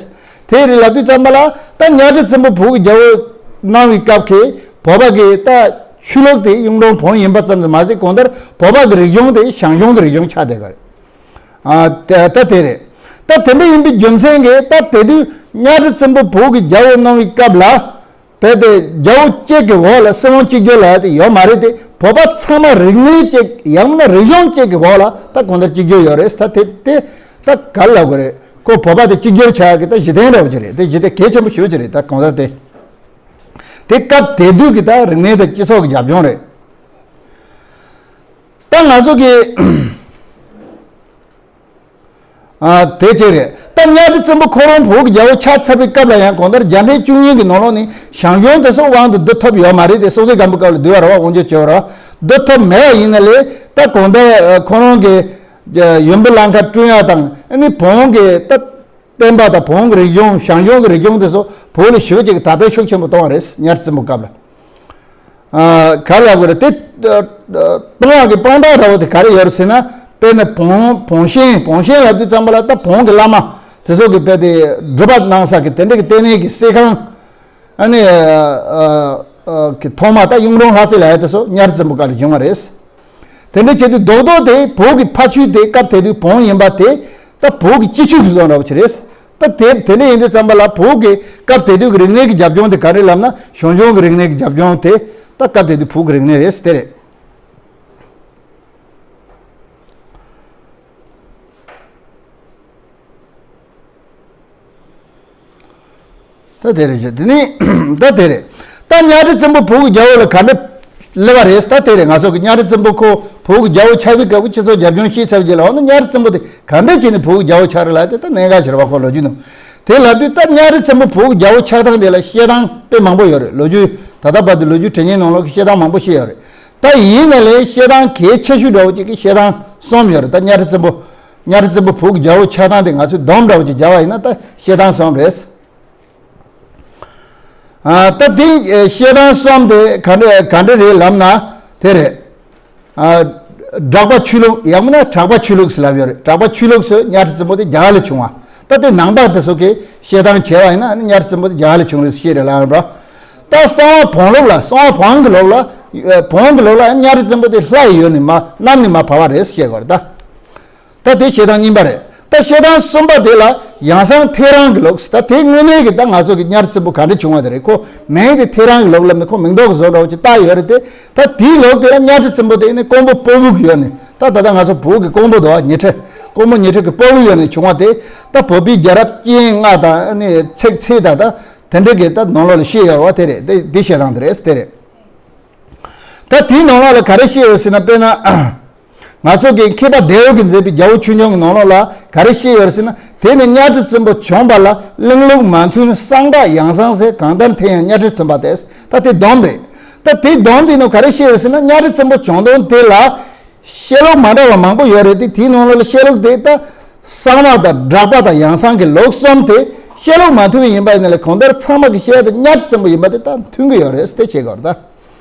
དེ་རེད་ལབ་དུས་ཙམ་པ་ལ། ད་གཉའ་ཁྲི་བཙན་པོ་བོད་ཀྱི་རྒྱལ་པོ་གནང་བའི་སྐབས་ཀྱི་བོད་པ་གི་ད་ཆོས་ལུགས་དེ་གཡུང་དྲུང་བོན་ཡིན་པ་ཙམ་དུ་མ་ཟད། གང་ལྟར་བོད་པ་གི་རིག་གཞུང་དེ་ཞང་ཞུང་གི་རིག་གཞུང་ཆགས་བསྡད་ཀྱི་རེད། ཨ། ད་ད་དེ་རེད། ད་དེ་འདྲ་ཡིན་པའི་རྒྱུ་མཚན་གྱིས། ད་དེ་དུས་གཉའ་ཁྲི་བཙན་པོ་བོད་ཀྱི་རྒྱལ་པོ་གནང་བའི་སྐབས་ལ། རྦད་དེ་རྒྱལ་པོ་གཅིག་གི་འོག་ལ་སྲིད་དབང་གཅིག་གྱུར་ལབ་ཡ་དེ་ཡོད་མ་རེད་དེ། བོད་པ་ཚང་མ་རིག་གནས་གཅིག་ཡང་ན་རིག་གཞུང་གཅིག་གི་འོག་ལ་ད་གང་ལྟར་གཅིག་གྱུར་ཡོད་རེད། ད་དེ་དེ་ད་ག་རེ་ལབ་དགོས་རེད། ཁོ་བོད་པ་དེ་གཅིག་གྱུར་ཆགས་ཀྱི་ད་གཞི་རྟེན་འདྲ་བོ་ཅིག་རེད། དེ་གཞི་རྟེན་གལ་ཆེན་པོ་ཞེ་པོ་ཅིག་རེད། ད་གང་ལྟར་དེ་དེ་སྐབས་དེ་དུས་ཀྱི་ད་རིག་གནས་དང་སྤྱི་ཚོགས་ཀྱི་རྒྱབ་ལྗོངས་རེད། ད་ང་ཚོ་གི། ཨ། དེ་གཅིག་རེད། ད་གཉའ་ཁྲི་བཙན་པོ་ཁོ་རང་བོད་ཀྱི་རྒྱལ་པོ་ཆགས་ཚར་བའི་སྐབས་ལ་ཡང་གང་ལྟར་རྒྱ་འབྲས་བཅུ་གཉིས་ཀྱི་ནང་ལོགས་ནས་ཞང་ཞུང་དེ་ཚོ་དབང་དུ་བསྡུ་ཐུབ་ཡོད་མ་རེད་དེ། སྲོང་བཙན་སྒམ་པོའི་སྐབས་ལ་བསྡུས་པ་རེད་བ། དབང་སྒྱུར་བྱས་པ་རེད་བ། བསྡུ་ཐུབ་མེད་པ་ཡིན་ན་ལས། ད་གང་ལྟར་ཁོ་རང་གི་ཡུམ་བུ་བླ་མཁར་བསྐྲུན་ཡ་དང་། ཨ་ནི་བོན་གྱི་ད་བསྟན་པ་དང་བོན་གྱི་རིག་གཞུང་། ཞང་ཞུང་གི་རིག་གཞུང་དེ་ཚོ་བོད་ལ་ཞེ་པོ་ཅིག་གི་དར་སྤེལ་ཤུགས་ཆེན་པོ་བཏང་བ་རེད། གཉའ་ཁྲི་བཙན་པོའི་སྐབས་ལ། ཨ། ག་རེ་ལབ་དགོས་རེད། དེ་ཨ་ཨ་གཏོང་བ་གི་དཔང་རྟགས་འདྲ་བོ་དེ་ག་རེ་ཡོད་རེད་ཟེར་ན། དཔེར་ན་བོན་བོན་གཤེན། བོན་གཤེན་ལབ་དུས་ཙམ་པ་ལ་ད་བོན་གྱི་བླ་མ་དེ་ཚོ་གི་རྦད་དེ་སྒྲུབ་པ་གནང་ས་གི་དེ་འདྲ་གི་ལྟེ་གནས་ཀྱི་གསས་ཁང་། ཨ་ནི་ཨ་ཨ་གི་ཐོག་མ་ད་གཡུང་དྲུང་ལྷ་རྩེ་ལབ་ཡ་དེ་ཚོ་གཉའ་ཁྲི་བཙན་པོའི་སྐབས་ལ་བྱུང་བ་རེད། དེ་འདྲ་བྱེད་དུས་རྡོག་རྡོག་དེ་བོད་ཀྱི་ཕ་ཆོས་དེ་སྐབས་དེ་དུས་བོན་ཡིན་པ་དེ། ད་བོད་ཀྱི་སྤྱི་ཆོས་ཀྱི་བཟོ་འདྲ་བོ་ཅིག་རེད། ད་དེ་དེ་འདྲ་ཡིན་དུས་ཙམ་པ་ལ་བོད་ཀྱི་སྐབས་དེ་དུས་ཀྱི་རིག་གནས་ཀྱི་རྒྱབ་ལྗོངས་དེ་ག་རེ་ལབ་ན། ཞང་ཞུང་གི་རིག་གནས་ཀྱི་རྒྱབ་ལྗོངས་དེ་ད་སྐབས་དེ་དུས་བོད་ཀྱི་རིག་གནས་རེད། དེ་རེད། ད་དེ་རེད། དེ་ནི་ད་དེ་རེད། ད་གཉའ་ཁྲི་བཙན་པོ་བོད་ཀྱི་རྒྱལ་པོ་ལ་ག་འདྲ་སླེབས་པ་རེད། ད་དེ་རེད། ང་ཚོ་གི་གཉའ་ཁྲི་བཙན་པོ་ཁོ་བོད་ཀྱི་རྒྱལ་པོ་ཆགས་པའི་སྐབས་ཀྱི་སྤྱི་ཚོགས་རྒྱབ་ལྗོངས་ཤེས་ཚར་རྗེས་ལ། འོ་ན་གཉའ་ཁྲི་བཙན་པོ་དེ་ག་འདྲ་བྱས་ནས་བོད་ཀྱི་རྒྱལ་པོ་ཆགས་རེད་ལབ་དེ་ད་གནད་འགག་ཆེ་རེད་བ། ཁོ་ལོ་རྒྱུས་ནང་དེ་ལབ་དུས། ད་གཉའ་ཁྲི་བཙན་པོ་བོད་ཀྱི་རྒྱལ་པོ་ཆགས་སྟངས་དེ་ལ་བཤད་སྟངས་དཔེ་མང་པོ་ཡོད་རེད། ལོ་རྒྱུས་ད་ལྟ་བར་དུ་ལོ་རྒྱུས་དྲན་མཁན་ནང་ལོགས་ཀྱི་བཤད་སྟངས་མང་པོ་བཤད་ཡོད་རེད། ད་ཡིན་ན་ལས་བཤད་སྟངས་གལ་ཆེ་ཤོས་འདྲ་བོ་ཅིག་གི་བཤད་སྟངས་གསུམ་ཡོད་རེད། ད་གཉའ་ཁྲི་བཙན་པོ་གཉའ་ཁྲི་བཙན་པོ་བོད་ཀྱི་རྒྱལ་པོ་ཆགས་སྟངས་དེ་ང་ཚོས་སྡོམ་འདྲ་བོ་ཅིག་བརྒྱབ་པ་ཡིན་ན། ད་བཤད་སྟངས་གསུམ་རེད། ཨ། ད་དེ་བཤད་སྟངས་གསུམ་དེ་ག་འདྲ་ག་འདྲ་རེད་ལབ་ན། དེ་རེད། ཨ། གྲགས་པ་ཆོས་ལུགས། ཡང་མིན་ན་གྲགས་པ་ཆོས་ལུགས་ཟེར་ལབ་ཡོད་རེད། གྲགས་པ་ཆོས་ལུགས་ཟེར་གཉའ་ཁྲི་བཙན་པོ་དེ་རྒྱ་གར་ལ་བྱུང་བ། ད་དེ་ནང་པ་དེ་ཚོ་གིས་བཤད་སྟངས་བྱས་པ་ཡིན་ན། གཉའ་ཁྲི་བཙན་པོ་དེ་རྒྱ་གར་ལ་བྱུང་རེད་ཟེར་བཤད་རེད་ལབ་ཡོད་རེད། ད་གསང་བ་བོན་ལུགས་ལ། གསང་བ་བོན་གྱི་ལུགས་ལ། བོན་གྱི་ལུགས་ལ་གཉའ་ཁྲི་བཙན་པོ་དེ་ལྷ་ཡི་ཡུལ་ནས་མར་གནམ་ནས་མར་བབས་པ་རེད་ཟེར་བཤད་དགོས་རེད་ད། ད་དེ་བཤད་སྟངས་གཉིས་པ་རེད། ད་བཤད་སྟངས་གསུམ་པ་དེ་ལ་ཡང་སང་ཐེའུ་རང་གི་ལུགས། ད་དེ་དངོས་གནས་ཀྱི་ད་ང་ཚོ་གི་གཉའ་ཁྲི་བཙན་པོ་ག་འདྲ་བྱུང་བ་དེ་རེད། ཁོ་མིང་དེ་ཐེའུ་རང་གི་ལུགས་ལབ་ནས་ཁོ་མིང་འདོགས་ཀྱི་བཟོ་འདྲ་བོ་ཅིག་བཏགས་ཡོད་རེད་དེ། ད་དེའི་ལུགས་དེ་ལ་གཉའ་ཁྲི་བཙན་པོ་དེ་ནི་ཀོང་པོ་སྤོ་བོ་གི་ཡུལ་ནས། ད་ད་ལྟ་ང་ཚོ་བོད་ཀྱི་ཀོང་པོ་འདུག་བ། ཉི་ཁྲི། ཀོང་པོ་ཉི་ཁྲི་གི་སྤོ་བོའི་ཡུལ་ནས་བྱུང་བ་དེ། ད་བོད་པའི་རྒྱལ་རབས་ཅན་ལྔ་དང་། ཨ་ནི་ཚེག་ཚེ་དང་། ད་ དེ་འདྲ་གི་ད་ནང་ལོགས་ལ་བཤད་ཡོད་རེད་བ། དེ་རེད། དེ་དེ་བཤད་སྟངས་དེ་རེད། དེ་རེད། ད་དེའི་ནང་ལོགས་ལ་ག་རེ་བཤད་ཡོད་ཟེར་ན། དཔེར་ན། ང་ཚོ་གི་མཁས་པ་དེ་བོ་གིས་མཛད་པའི་རྒྱལ་པོ་ཆོས་འབྱུང་གི་ནང་ལོགས་ལ་ག་རེ་བཤད་ཡོད་ཟེར་ན། དེ་ནི་གཉའ་ཁྲི་བཙན་པོ་བྱོན་པ་ལ་གླིང་ལུགས་མ་མཐུན་གསང་བདག་ཡང་གསང་ཟེར། གང་ལྟར་མཐའ་ཡང་གཉའ་ཁྲི་མཐུན་པ་སྟེ། ད་དེ་སྡོམ་རེད། ད་དེ་སྡོམ་དེ་ནང་ག་རེ་བཤད་ཡོད་ཟེར་ན། གཉའ་ཁྲི་བཙན་པོ་བྱོན་དོན་དེ་ལ་བཤད་ལུགས་མ་འདྲ་བ་མང་པོ་ཡོད་རེད་དེ། དེའི་ནང་ལོགས་ལ་བཤད་ལུགས་དེ་ད་གསང་བ་དང་སྒྲགས་པ་དང་ཡང་གསང་གི་ལུགས་གསུམ་དེ་བཤད་ལུགས་མ་མཐུན་པ་ཡིན་པ་ཡིན་ན་ལས། གང་ལྟར་ཚང་མ་གིས་བཤད་དེ་གཉའ་ཁྲི་བཙན་པོ་ཡིན་པ་དེ་ད་མཐུན་གི་ཡོད་རེད། དེ་བྱེད་དགོས་རེད་ད།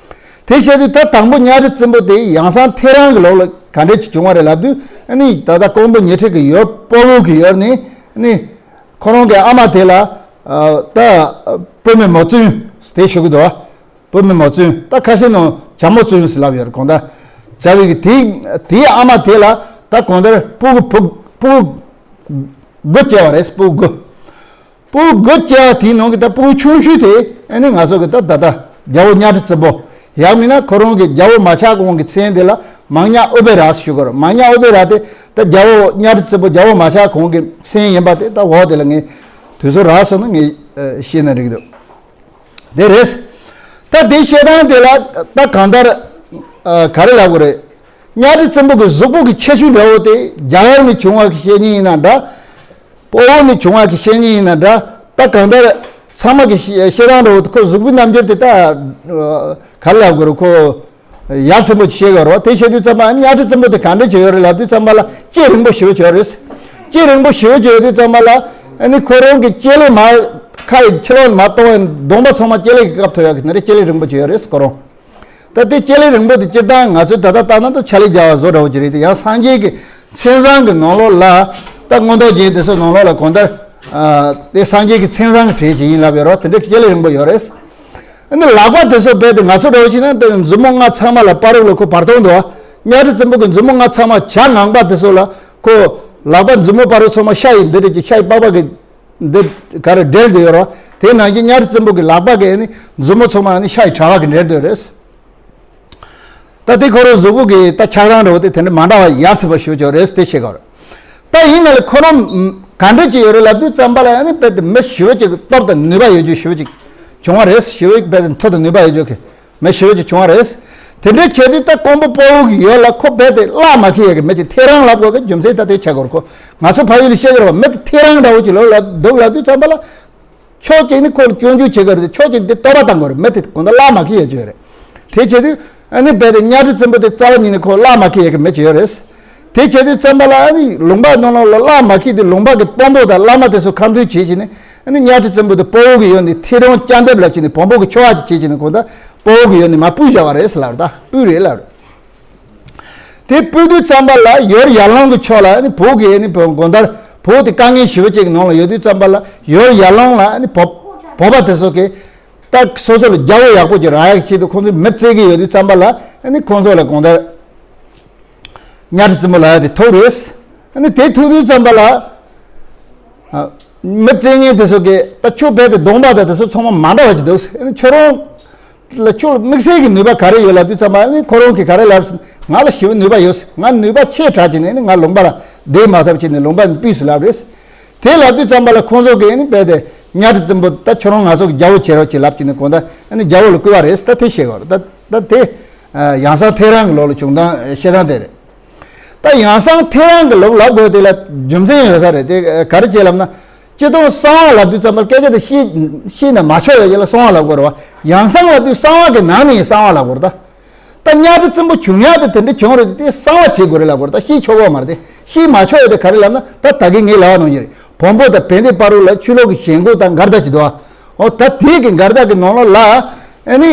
དེ་བྱས་དུས་ད་དང་པོ་གཉའ་ཁྲི་བཙན་པོ་དེ་ཡང་གསང་ཐེའུ་རང་གི་ལུགས་ལ་ག་འདྲས་ཅིག་བྱུང་བ་རེད་ལབ་དུས། ཨ་ནི་ད་ལྟ་ཀོང་པོ་ཉི་ཁྲི་གི་ཡུལ་སྤོ་བོ་གི་ཡུལ་ནས། ཨ་ནི་ཁོ་རང་གི་ཨ་མ་དེ་ལ་ཨ་ད་བུད་མེད་མོ་བཙུན་དེ་ཞུ་གི་འདུག་བ། བུད་མེད་མོ་བཙུན། ད་ཁ་ཤས་ནང་བྱ་མོ་བཙུན་ཟེར་ལབ་ཡོད་རེད། གང་ལྟར་བྱ་བའི་གི་དེའི་དེའི་ཨ་མ་དེ་ལ་ད་གང་ལྟར་སྤུ་གུ་བུ་སྤུ་གུ་དགུ་སྐྱེ་བ་རེད། སྤུ་གུ་དགུ། སྤུ་གུ་དགུ་སྐྱེ་བ་དེའི་ནང་གི་ད་སྤུ་གུ་ཆུང་ཤོས་དེ་ཨ་ནི་ང་ཚོ་གི་ད་ད་ལྟ་རྒྱལ་པོ་གཉའ་ཁྲི་བཙན་པོ། ཡང་མིན་ན་ཁོ་རང་གི་རྒྱལ་པོ་མ་ཆགས་གོང་གི་མཚན་དེ་ལ་མང་ཉག་ཨུ་པེ་ར་ཞུ་དགོས་རེད། མང་ཉག་ཨུ་པེ་ར་དེ་ད་རྒྱལ་པོ་གཉའ་ཁྲི་བཙན་པོ་རྒྱལ་པོ་མ་ཆགས་གོང་གི་མཚན་ཡིན་པ་དེ། ད་འོ་དེ་ལ་ངས་དུས་ཚོད་རག་སོང་ན་ངས་ཨ་བཤད་ན་འགྲིག་འདུག་དེ་རེད། ད་དེ་བཤད་སྟངས་དེ་ལ་ད་གང་ལྟར་ཨ་ག་རེ་ལབ་དགོས་རེད། གཉའ་ཁྲི་བཙན་པོ་གི་གཟུགས་པོ་གི་ཁྱད་ཆོས་འདྲ་བོ་དེ་རྒྱ་གར་ནས་བྱུང་བ་གི་བཤད་མཁན་ཡིན་ན་འདྲ། སྤོ་བོ་ནས་བྱུང་བ་གི་བཤད་མཁན་ཡིན་ན་འདྲ། ད་གང་ལྟར་ཚང་མ་གི་བཤད་བཤད་སྟངས་འདྲ་བོ་དེ། ཁོ་གཟུགས་པོའི་རྣམ་འགྱུར་དེ་ད་ཨ་ག་རེ་ལབ་དགོས་རེད། ཁོ་ཡ་མཚན་པོ་ཅིག་བཤད་དགོས་རེད་བ། དེ་བཤད་དུས་ཙམ་པ་གཉའ་ཁྲི་བཙན་པོ་དེ་ག་འདྲ་ཅིག་ཡོད་རེད་ལབ་དུས་ཙམ་པ་ལ་ལྕེ་རིང་པོ་ཞེ་པོ་ཅིག་ཡོད་རེད། ལྕེ་རིང་པོ་ཞེ་པོ་ཅིག་ཡོད་དུས་ཙམ་པ་ལ་ཨ་ནི་ཁོ་རང་གི་ལྕེ་ལེ་མར་ཁ་ཡི་ཕྱི་ལོགས་ནས་མར་གཏོང་བའི་གདོང་པ་ཚང་མ་ལྕེ་ལེ་གིས་བཀབ་ཐུབ་ཡག་གི་ནི་རེད། ལྕེ་ལེ་རིང་པོ་ཅིག་ཡོད་རེད་ཁོ་རང་། ད་དེ་ལྕེ་ལེ་རིང་པོ་དེ་སྤྱིར་བཏང་ང་ཚོས་ད་ལྟ་ལྟ་ན་ད་ཕྱག་ལེན་རྒྱག་པ་བཟོ་འདྲ་བོ་ཅིག་རེད་དེ། ཡང་སངས་རྒྱས་ཀྱི་མཚན་བཟང་གི་ནང་ལོགས་ལ། ད་མངོན་རྟོགས་རྒྱན་དེ་ཚོའི་ནང་ལོགས་ལ་གང་ལྟར་ཨ་དེ་སངས་རྒྱས་ཀྱི་མཚན་བཟང་གི་གྲས་ཅིག་ཡིན་ལབ་ཡོད་རེད་བ། དེ་འདྲའི་ལྕེ་ལེ་རིང་པོ་ཡོད་རེད། ཨ་ནི་ལག་པ་དེ་ཚོ་རྦད་དེ་ང་ཚོ་འདྲ་བོ་བྱས་ན་དཔེར་ན་མཛུབ་མོ་ལྔ་ཚང་མ་ལ་བར་དུ་ལ་ཁོ་བར་སྟོང་འདུག་བ། གཉའ་ཁྲི་བཙན་པོ་གི་མཛུབ་མོ་ལྔ་ཚང་མ་བྱ་ངང་པ་དེ་ཚོ་ལ་ཁོ་ལག་པ་མཛུབ་མོ་བར་དུ་ཚང་མ་ཤ་ཡི་འདི་འདྲ་ཅིག་ཤ་ཡི་པགས་པ་གི་འདི་ག་རེ་སྦྲེལ་བསྡད་ཡོད་རེད་བ། དེ་ནང་བཞིན་གཉའ་ཁྲི་བཙན་པོ་གི་ལག་པ་གི་ཨ་ནི་མཛུབ་མོ་ཚང་མ་ཨ་ནི་ཤ་ཡི་དྲ་བ་གི་འབྲེལ་བསྡད་ཡོད་རེད། ད་དེ་ཁོ་རང་གཟུགས་པོ་གི་ད་ཆགས་སྟངས་འདྲ་བོ་དེ་དེ་འདྲ་མ་འདྲ་བ་ཡ་མཚན་པོ་ཞེ་པོ་ཅིག་ཡོད་རེད། དེ་བཤད་དགོས་རེད། ད་ཡིན་ན་ལས་ཁོ་རང་ག་འདྲ་ཅིག་ཡོད་རེད་ལབ་དུས་ཙམ་པ་ལ་ཨ་ནི་རྦད་དེ་མི་ཞེ་པོ་ཅིག་གི་སྟོབས་དང་ནུས་པ་ཡོད་རྒྱུ་ཞེ་པོ་ཅིག་བྱུང་བ་རེད། ཞེ་པོ་རྦད་དེ་མཐུ་དང་ནུས་པ་ཡོད་རྒྱུ་གི་མི་ཞེ་པོ་ཅིག་བྱུང་བ་རེད། དེ་འདྲའི་ཆེད་དུ་ད་ཀོང་པོ་སྤོ་བོ་གི་ཡུལ་ལ་ཁོ་རྦད་དེ་གླགས་མ་འཁེལ་ཡག་གི་མི་ཅིག་ཐེའུ་རང་ལབ་དགོས་གི་རྒྱུ་མཚན་ད་དེ་ཆགས་དགོས་རེད། ཁོ་ང་ཚོ་ཕ་ཡུལ་ལ་བཤད་ཀྱི་རེད་བ། མི་དེ་ཐེའུ་རང་འདྲ་བོ་ཅིག་ལོ་ལབ་འདུག་ལབ་དུས་ཙམ་པ་ལ། ཕྱོགས་གཅིག་ནི་ཁོ་ལ་སྐྱོན་བརྗོད་བྱེད་ཀྱི་རེད། ཕྱོགས་གཅིག་འདི་བསྟོད་པ་བཏང་དགོས་རེད། མི་དེ་གང་ལྟར་གླགས་མ་འཁེལ་ཡག་ཅིག་ཡོད་རེད། དེ་བྱེད་དུས་ཨ་ནི་རྦད་དེ་གཉའ་ཁྲི་བཙན་པོ་དེ་རྩ་བ་ཉིད་ནས་ཁོ་གླགས་མ་འཁེལ་ཡག་གི་མི་ཅིག་ཡོད་རེད། དེ་བྱེད་དུས་ཙམ་པ་ལ་ཨ་ནི་ལུང་པ་ནང་ལོགས་ལ་གླགས་མ་འཁེལ་དུས་ལུང་པ་གི་དཔོན་པོ་དང་བླ་མ་དེ་ཚོ་ཁ་མཐུན་བྱེད་བྱས་ནས། ཨ་ནི་གཉའ་ཁྲི་བཙན་པོ་དེ་སྤོ་བོ་གི་ཡུལ་ནས་ཐེའུ་རང་སྐྱབས་འདེབས་ལབ་བྱས་ནས་བོན་པོ་གི་ཆོ་ག་ཅིག་བྱེད་བྱས་ནས་གང་ལྟར་སྤོ་བོ་གི་ཡུལ་ནས་མར་སྤོས་བཞག་པ་རེད་ཟེར་ལབ་རེད། ད་སྤོས་རེད་ལབ་རེད། དེ་སྤོས་དུས་ཙམ་པ་ལ་ཡུལ་ཡར་ལུང་གི་ཕྱོགས་ལ་ཨ་ནི་བོད་ཀྱི་ཨ་ནི་བོད་གང་ལྟར་བོད་དེ་དཀའ་ངལ་ཞེ་པོ་ཅིག་གི་ནང་ལ་ཡོད་དུས་ཙམ་པ་ལ་ཡུལ་ཡར་ལུང་ལ་ཨ་ནི་བོད་བོད་པ་དེ་ཚོ་གིས་ད་སོ་སོ་ལ་རྒྱལ་པོ་ཡག་པོ་ཅིག་རག་ཡག་ཆེད་དུ་ཁོང་ཚོས་མི་བཙལ་གྱི་ཡོད་དུས་ཙམ་པ་ལ་ཨ་ནི་ཁོང་ཚོ་ལ་གང་ལྟར་གཉའ་ཁྲི་བཙན་པོ་ལབ་ཡག་དེ་ཐུག་རེད། ཨ་ནི་དེ་ཐུག་དུས་ཙམ་པ་ལ་ཨ་མི་བཙལ་མཁན་དེ་ཚོ་གིས་ད་ཁྱོད་རྦད་དེ་གདོང་པ་དང་དེ་ཚོ་ཚང་མ་མ་འདྲ་བ་ཅིག་འདུག་ཨ་ནི་ཁྱོད་རང་ལ་ཁྱོད་དམིགས་བསལ་གྱི་ནུས་པ་ག་རེ་ཡོད་ལབ་དུས་ཙམ་པ་ནི་ཁོ་རང་གིས་ག་རེ་ལབ་ཟེར་ན། ང་ལ་ཞེ་པོ་ནུས་པ་ཡོད། ང་ནུས་པ་ཆེ་དྲགས་བྱས་ནས་ནི་ང་ལུང་པ་ལ་བསྡད་མ་ཐུབ་བྱས་ནས་ལུང་པ་ནས་སྤོས་ཟེར་ལབ་རེད། དེ་ལབ་དུས་ཙམ་པ་ལ་ཁོང་ཚོ་གིས་ནི་རྦད་དེ་གཉའ་ཁྲི་བཙན་པོ་ད་ཁྱོད་རང་ང་ཚོ་གི་རྒྱལ་པོ་བྱེད་རོགས་བྱེད་ལབ་བྱས་ནས་གང་ལྟར་ནི་རྒྱལ་པོ་ལ་བསྐོས་པ་རེད། ད་དེ་བཤད་དགོས་རེད། ད་ད་དེ་ཡང་གསང་ཐེའུ་རང་གི་ལུགས་ལ་བྱུང་སྟངས་བཤད་སྟངས་དེ་རེད། ད་ཡང་གསང་ཐེའུ་རང་གི་ལུགས་ལབ་དགོས་དེ་ལ་རྒྱུ་མཚན་ཡོད་ས་རེད། དེ་ག་རེ་བྱས་ལབ་ན། སྤྱིར་བཏང་གསང་བ་ལབ་དུས་ཙམ་པར་སྐད་ཆ་དེ་ཤེས་ཤེས་ན་མ་ཆོག་ཡ་ཅིག་ལ་གསང་བ་ལབ་དགོས་རེད་བ། ཡང་གསང་ལབ་དུས་གསང་བ་གི་ནང་ནས་གསང་བ་ལབ་དགོས་རེད་ད། ད་གཉའ་ཁྲི་བཙན་པོ་བྱུང་ཡག་དེ་དེ་འདྲ་བྱུང་རེད་དེ་གསང་བ་བྱེད་དགོས་རེད་ལབ་དགོས་རེད་ད། ཤེས་ཆོག་གི་མ་རེད་དེ། ཤེས་མ་ཆོག་ཡ་དེ་ག་རེ་ལབ་ན། ད་ད་གིན་ངས་ལབ་པ་ནང་བཞིན་རེད། བོན་པོ་དང་བན་དེ་བར་དུ་ལ་ཆོས་ལུགས་ཀྱི་ཞེན་ཁོག་དང་འགལ་ཟླ་ཅིག་འདུག་ཨ། འོ་ད་དེ་གི་འགལ་ཟླ་གི་ནང་ལོགས་ལ་ཨ་ནི།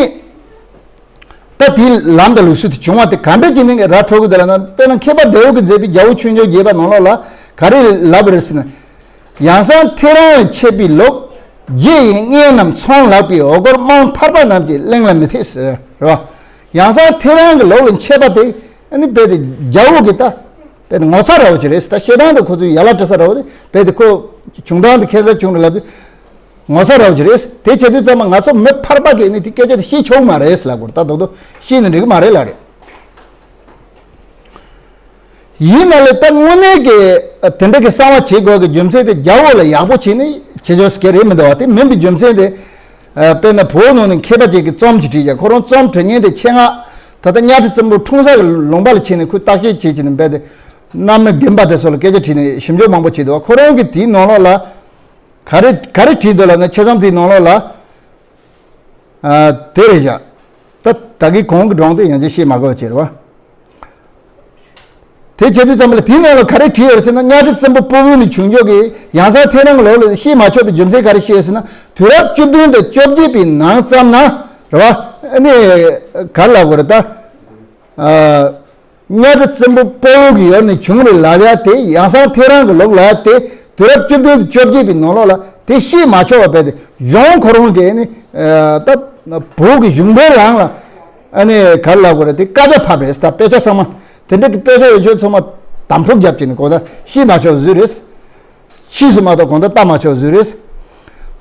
ད་དེའི་ལམ་དང་ལུགས་སྲོལ་དེ་བྱུང་བ་དེ་ག་འདྲ་བྱས་ནས་ར་འཕྲོད་ཀྱི་འདུག་ལབ་ན། དཔེར་ན་མཁས་པ་ཟླ་འོད་ཀྱིས་མཛད་པའི་རྒྱལ་པོ་ཆོས་འབྱུང་རྒྱས་པ་ནང་ལོགས་ལ་ག་རེ་ལབ་པ་རེད་ཟེར་ན། ཡང་གསང་ཐེའུ་རང་ལས་མཆེད་པའི་ལུགས། རྗེ་ཡི་མངལ་རྣམས་ཚོང་ལགས་པའི་འོ་སྐོལ་རྨོངས་ཐར་པ་རྣམས་ཀྱི་གླེང་ལ་མི་འཐད་ཟེར་རེད་བ། ཡང་གསང་ཐེའུ་རང་གི་ལུགས་ལ་མཆེད་པ་དེ་ཨ་ནི་རྦད་དེ་རྒྱལ་པོ་གི་ད་རྦད་དེ་ངོ་ཚ་འདྲ་བོ་ཅིག་རེད་ཟེར། ད་བཤད་སྟངས་དེ་ཁོ་ཚོས་ཡ་ལ་སྤྲད་ས་འདྲ་བོ་དེ་རྦད་དེ་ཁོ་བྱུང་སྟངས་དེ་ཁྱད་མཚར་བྱུང་རེད་ལབ་དུས། ངོ་ཚ་འདྲ་བོ་ཅིག་རེད། དེ་བྱེད་དུས་ཙམ་པ་ང་ཚོ་མི་ཕལ་པ་གིས་ནི་དེ་སྐད་ཆ་དེ་བཤད་ཆོག་མ་རེད་ལབ་དགོས་རེད། ད་དོག་དོག་བཤད་ན་འགྲིག་གི་མ་རེད་ལབ་རེད། ཡིན་ན་ལས་ད་དངོས་གནས་ཀྱི་དེ་འདྲ་གི་གསང་བ་བྱེད་དགོས་ཀྱི་རྒྱུ་མཚན་དེ་རྒྱལ་པོ་ལ་ཡག་པོ་བྱས་ནས་བྱེད་ཆོག་ཟེར་གྱི་རེད་མི་འདུག་བ། དེ་མིན་པའི་རྒྱུ་མཚན་དེ་ ཨ། དཔེར་ན་བོད་ནང་ནས་མཁས་པ་ཅིག་གིས་རྩོམ་ཅིག་བྲིས་ཀྱང་ཁོ་རང་རྩོམ་འབྲི་མཁན་དེ་ཆེད་མངགས་ད་ལྟ་གཉའ་ཁྲི་བཙན་པོ་འཁྲུངས་ས་གི་ལུང་པ་ལ་ཕྱིན་ནས་ཁོས་བརྟག་དཔྱད་བྱེད་བྱས་ནས་རྦད་དེ་གནམ་སྨད་དགོན་པ་དེ་སོགས་ལ་སྐད་ཆ་དྲིས་ནས་ཞིབ་འཇུག་མང་པོ་བྱས་འདུག་ཁོ་རང་གིས་དེའི་ནང་ལོགས་ལ་ག་རེ་ག་རེ་བྲིས་འདུག་ལབ་ན། ཆེད་རྩོམ་དེའི་ནང་ལོགས་ལ། ཨ། དེ་རེད་བཞག་ད་ད་གིན་གོང་གི་སྒྲུང་དེ་ཡང་ཅིག་བཤད་མ་དགོས་པ་བྱས་རེད་བ། དེ་བྱེད་དུས་ཙམ་པ་ལ་དེའི་ནང་ལ་ག་རེ་བྲིས་ཡོད་ཟེར་ན། གཉའ་ཁྲི་བཙན་པོ་སྤོ་བོ་ནས་བྱུང་ཆོག་གི་ཡང་སར་ཐེའུ་རང་གི་ལོགས་ལ་བཤད་མ་ཆོག་པའི་རྒྱུ་མཚན་ག་རེ་བཤད་ཡོད་ཟེར་ན། དུས་རབས་བཅུ་བདུན་དང་བཅོ་བརྒྱད་པའི་ནང་ཙམ་ན་རེད་བ། ཨ་ནི་ག་རེ་ལབ་དགོས་རེད་ད། ཨ། གཉའ་ཁྲི་བཙན་པོ་སྤོ་བོ་གི་ཡུལ་ནས་བྱུང་རེད་ལབ་ཡ་དེ། ཡང་སར་ཐེའུ་རང་གི་ལོགས་ལ་དེ་དུས་རབས་བཅུ་བདུན་དང་བཅོ་བརྒྱད་པའི་ནང་ལོགས་ལ་དེ་བཤད་མ་ཆོག་པ་རྦད་དེ་གཞུང་ཁོ་རང་གིས་ནི། ཨ། ད་བོད་ཀྱི་གཞུང་འབྲེལ་རང་ལ་ཨ་ནི་ག་རེ་ལབ་དགོས་རེད། དེ་བཀའ་རྒྱ་ཕབ་རེད་ད། དཔེ་ཆ་ཚང་མ། དེ་འདྲ་གི་དཔེ་ཆ་ཡོད་ཆོག་ཚང་མ་དམ་ཕྲུག་རྒྱབ་བྱས་ནས་གོ་ད་བཤད་མ་ཆོག་བཟོས་རེད། ཕྱིས་སུ་མ་གཏོགས་གང་ལྟར་བལྟ་མ་ཆོག་བཟོས་རེད།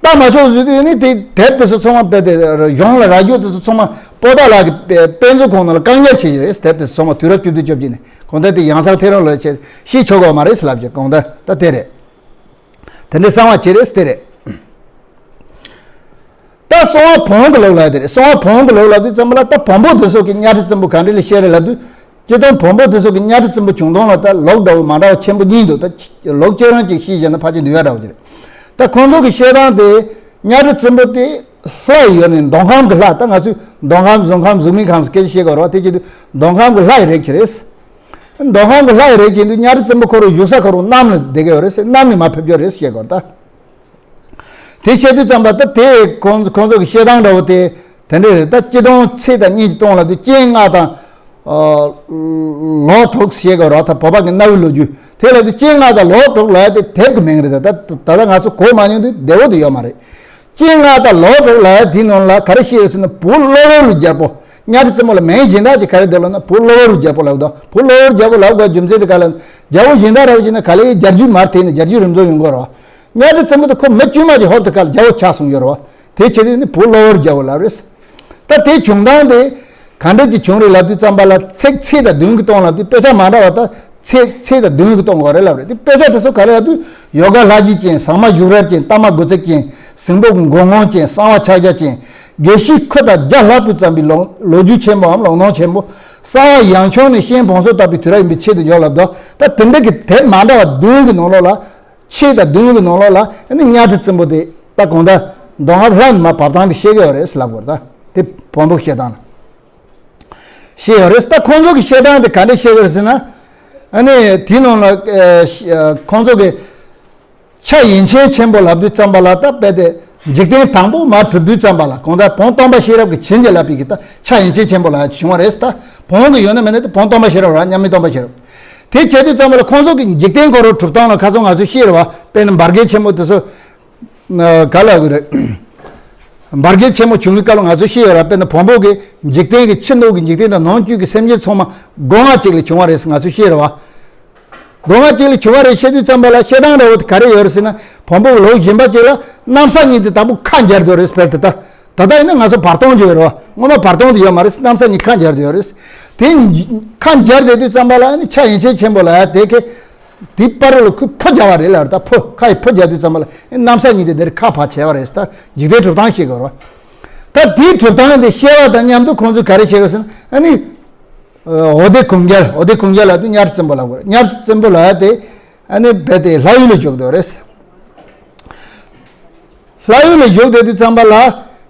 བལྟ་མ་ཆོག་བཟོས་དུས་ནི་དེ་དེབ་དེ་ཚོ་ཚང་མ་རྦད་དེ་གཞུང་ལ་རག་རྒྱུ་དེ་ཚོ་ཚང་མ་པོ་ཏཱ་ལ་གི་དཔེ་དཔེ་མཛོད་ཁང་ནང་ལ་བཀག་ཉར་བྱས་ཡོད་རེད། དེབ་དེ་ཚོ་ཚང་མ་དུས་རབས་བཅུ་བདུན་བཅོ་བརྒྱད་ནས་གང་ལྟར་དེ་ཡང་སར་ཐེའུ་རང་ལ་བྱས་ཤེས་ཆོག་གི་མ་རེད་ལབ་ཀྱི། གང་ལྟར་ད་དེ་རེད། དེ་འདྲའི་གསང་བ་བྱས་རེད་དེ་རེད། ད་སོང་བ་བོན་གྱི་ལུགས་ལ་དེ་རེད། སོང་བ་བོན་གྱི་ལུགས་ལབ་དུས་ཙམ་པ་ལ་ད་བོན་པོ་དེ་ཚོ་གི་གཉའ་ཁྲི་བཙན་པོ་ག་འདྲ་ལ་བཤད་རེད་ལབ་དུས། སྤྱིར་བཏང་བོན་པོ་དེ་ཚོ་གི་གཉའ་ཁྲི་བཙན་པོ་བྱུང་སྟངས་ལ་ད་ལུགས་འདྲ་བོ་མ་འདྲ་བ་ཆེན་པོ་གཉིས་འདུག་ད་ལུགས་ཁྱེད་རང་ཅིག་ཤེས་བྱས་ན་ཕལ་ཆེར་འདུལ་བ་འདྲ་བོ་ཅིག་རེད། ད་ཁོང་ཚོ་གི་བཤད་སྟངས་དེ་གཉའ་ཁྲི་བཙན་པོ་དེ་ལྷ་ཡི་ཡུལ་ནས་མདོ་ཁམས་ཀྱི་ལྷ། ད་ང་ཚོས་མདོ་ཁམས་རྫོང་ཁམས་གཟུགས་མེད་ཁམས་སུ་སྐད་ཆ་བཤད་དགོས་རེད་བ། དེ་བྱེད་དུས་མདོ་ཁམས་ཀྱི་ལྷ་ཡི་རིགས་ཅིག་རེད། མདོ་ཁམས་ཀྱི་ལྷ་ཡི་རིགས་ཅིག་འདུག་གཉའ་ཁྲི་བཙན་པོ་ཁོ་རང་བཞུགས་ས་ཁོ་རང་གནམ་ལ་བསྡད་ཀྱི་ཡོད་རེད་ཟེར། གནམ་ནས་མར་ཕེབས་རྒྱུ་རེད་ཟེར་བཤད་དགོས་རེད་ད། དེ་བཤད་དུས་ཙམ་པ་ད་དེ་ཁོང་ཁོང་ཚོ་གི་བཤད་སྟངས་འདྲ་བོ་དེ་དེ་འདྲ་རེད། ད་སྤྱིར་བཏང་ཚེས་དང་གཉིས་ཀྱི་སྟོང་ལབ་དུས་སྤྱན་ལྔ་དང་ལོ་དྲུག་ཟེར་དགོས་རེད་ད། བོད་པ་གི་གནའ་བོའི་ལོ་རྒྱུས་དེ་ལབ་དུས་སྤྱན་ལྔ་དང་ལོ་དྲུག་ལབ་ཡ་དེ་དེབ་ཀྱི་མིང་རེད་ད། ད་ད་ལྟ་ང་ཚོ་གོ་མ་མྱོང་དུས་བདེ་བོ་དེ་ཡོད་མ་རེད། སྤྱན་ལྔ་དང་ལོ་དྲུག་ལབ་ཡ་དེའི་ནང་ལ་ག་རེ་བཤད་ཡོད་ཟེར་ན། བུ་གློ་བུར་རྒྱལ་པོ། གཉའ་ཁྲི་བཙན་པོ་ལ་མིང་གཞན་དག་ཅིག་ག་རེ་འདུག་ལབ་ན། བུ་གློ་བུར་རྒྱལ་པོ་ལབ་འདུག་བུ་གློ་བུར་རྒྱལ་པོ་ལབ་དགོས་རྒྱུ་མཚན་དེ་ག་ལ། རྒྱལ་པོ་གཞན་དག་ར་བ་ཅིག་ན་ག་ལེར་རྒྱལ་རྒྱུད་མར་ཐེབས་ནས་རྒྱལ་རྒྱུད་རིམ་བྱོན་ཡོང་གི་ཡོད་རེད་བ། གཉའ་ཁྲི་བཙན་པོ་དེ་ཁོ་མི་དཀྱུས་མ་ཅིག་ཧོབ་ཏེ་ག་ལ་རྒྱལ་པོ་ཆགས་སོང་ཡོད་རེད་བ། དེ་བྱས་དུས་ནི་བུ་གློ་བུར་རྒྱལ་པོ་ལབ་རེད། ད་དེའི་བྱུང་སྟངས་དེ་ག་འདྲ་ཅིག་བྱུང་རེད་ལབ་དུས་ཙམ་པ་ལ་ཚེས་ཚེས་དང་བདུན་གྱི་སྟོང་ལབ་དུས་དཔེ་ཆ་མ་འདྲ་བ་ད། ཚེས་ཚེས་དང་བདུན་གྱི་སྟོང་ག་རེ་ལབ་རེད། དེ་དཔེ་ཆ་དེ་ཚོ་ག་རེ་ལབ་དུས་ཡོ་ག་ལྷ་རྗེ་ཅན། ཟངས་མ་བཞུགས་གྲལ་ཅན། རྟ་མ་དགུ་ཚིགས་ཅན། ཟིང་པོ་གི་མགོ་སྔོན་ཅན། གསང་བ་ཕྱག་རྒྱ་ཅན། དགེ་བཤེས་ཁུ་དང་རྒྱ་ལྷ་པའི་བརྩམས་པའི་ལོ་ལོ་རྒྱུས་ཆེན་པོའམ་ལོ་ནང་ཆེན་པོ། གསང་བ་ཡང་ཆུང་ནས་ཤན་བོང་སོ་བཏབ་པའི་དུས་རབས་ཡིན་པའི་ཆེད་དུ་འཇོག་ལབ་འདུག་ད་དེ་འདྲ་གི་དེབ་མ་འདྲ་བ་བདུན་གྱི་ནང་ལོགས་ལ། ཆེད་དང་བདུན་གྱི་ནང་ལོགས་ལ་ཨ་ནི་གཉའ་ཁྲི་བཙན་པོ་དེ་ད་གང་ལྟར་མདོ་སྔགས་ལྷ་ནས་མར་བབས་སྟངས་དེ་བཤད་ཀྱི་ཡོད་རེད་ལབ་དགོས་རེད་ད། དེ་བོན་པོ་བཤད་སྟངས་ལ་བཤད་ཡོད་རེད། ད་ཁོང་ཚོ་གི་བཤད་སྟངས་དེ་ག་འདྲ་བཤད་ཀྱི་ཡོད་རེད་ཟེར་ན། ཨ་ནི་དེའི་ནང་ལ་ཨ་ཁོང་ཚོ་གི་ཕྱྭ་ཡན་ཆད་ཆེན་པོ་ལབ་དུས་ཙམ་པ་ལ་ད་རྦད་དེ་འཇིག་རྟེན་དང་པོ་མར་གྲུབ་དུས་ཙམ་པ་ལ་གང་ལྟར་བོན་སྟོན་པ་ཤེས་རབ་ཀྱིས་བྱིན་གྱིས་བརླབས་པའི་གི་ད་ཕྱྭ་ཡན་ཆད་ཆེན་པོ་ལབ་ཡ་བྱུང་བ་རེད་ད། བོན་གྱི་ཡོད་ན་མེད་ན་ད་བོན་སྟོན་པ་ཤེས་རབ་ར་མཉམ་མེད་སྟོན་པ་ཤེས་རབ། དེ་བྱས་དུས་ཙམ་པ་ལ་ཁོང་ཚོ་གི་འཇིག་རྟེན་སྐོར་ར་གྲུབ་སྟངས་ལ་ཁ་སང་ང་ཚོས་ཤེས་རེད་བ། དཔེར་ན་འབར་གས་ཆེན་མོ་དེ་ཚོ་ག་ལ་གི་རེད། འབར་གས་ཆེན་མོ་བྱུང་གི་སྐབས་ལ་ང་ཚོས་ཤེས་ཡོད་ར། དཔེར་ན་བོན་པོ་གི་འཇིག་རྟེན་གྱི་ཕྱི་ནང་གི་འཇིག་རྟེན་དང་ནང་བཅུད་ཀྱི་སེམས་ཅན་ཚང་མ་སྒོ་ང་གཅིག་ལ་བྱུང་བ་རེད་ཟེར་ང་ཚོས་ཤེས་རེད་བ། སྒོ་ང་གཅིག་ལ་བྱུང་བ་རེད་བཤད་དུས་ཙམ་པ་ལ་བཤད་སྟངས་འདྲ་བོ་དེ་ག་རེ་ཡོད་རེད་ཟེར་ན། བོན་པོ་གི་ལུགས་གཞན་པ་གཅིག་ལ་གནམ་ས་གཉིས་དེ་དང་པོ་ཁ་འབྱར་དུས་རེད་ཟེར་ཏེ། ད་ད་ལྟ་ཡིན་ན་ང་ཚོ་བར་སྟོང་ཅིག་ཡོད་རེད་བ། སྔོན་མ་བར་སྟོང་དེ་ཡོད་མ་རེད། གནམ་ས་གཉིས་ཁ་འབྱར་དུ་ཡོད་རེད། དེ་ཁ་འབྱར་བསྡད་དུས་ཙམ་པ་ལ་ཨ་ནི་ཕྱྭ་ཡན་ཆད་ཆེན་པོ་ལ་དེ་གི་དེའི་བར་རོ་ལ་ཁོས་ཕོ་སྦྱར་བ་རེད་ལབ་རེད། ད་ཕོ་ཁ་ཡི་ཕོ་སྦྱར་དུས་ཙམ་པ་ལ་ཨ་ནི་གནམ་ས་གཉིས་དེ་འདིར་ཁ་ཕར་བྱས་པ་རེད། ད་འཇིག་རྟེན་གྲུབ་སྟངས་ཤེས་དགོས་རེད་བ། ད་དེའི་གྲུབ་སྟངས་དེ་ཤེས་པ་དང་མཉམ་དུ་ཁོང་ཚོས་ག་རེ་བྱེད་དགོས་ཟེར་ན། ཨ་ནི་འོ་དེ་གུང་རྒྱལ། འོ་དེ་གུང་རྒྱལ་ལབ་དུས་གཉའ་ཁྲི་བཙན་པོ་ལབ་དགོས་རེད། གཉའ་ཁྲི་བཙན་པོ་ལབ་ཡ་དེ་ཨ་ནི་རྦད་དེ་ལྷ་ཡུལ་ལ་བཞུགས་འདུག་རེད། ལྷ་ཡུལ་ལ་བཞུགས་བསྡད་དུས་ཙམ་པ་ལ།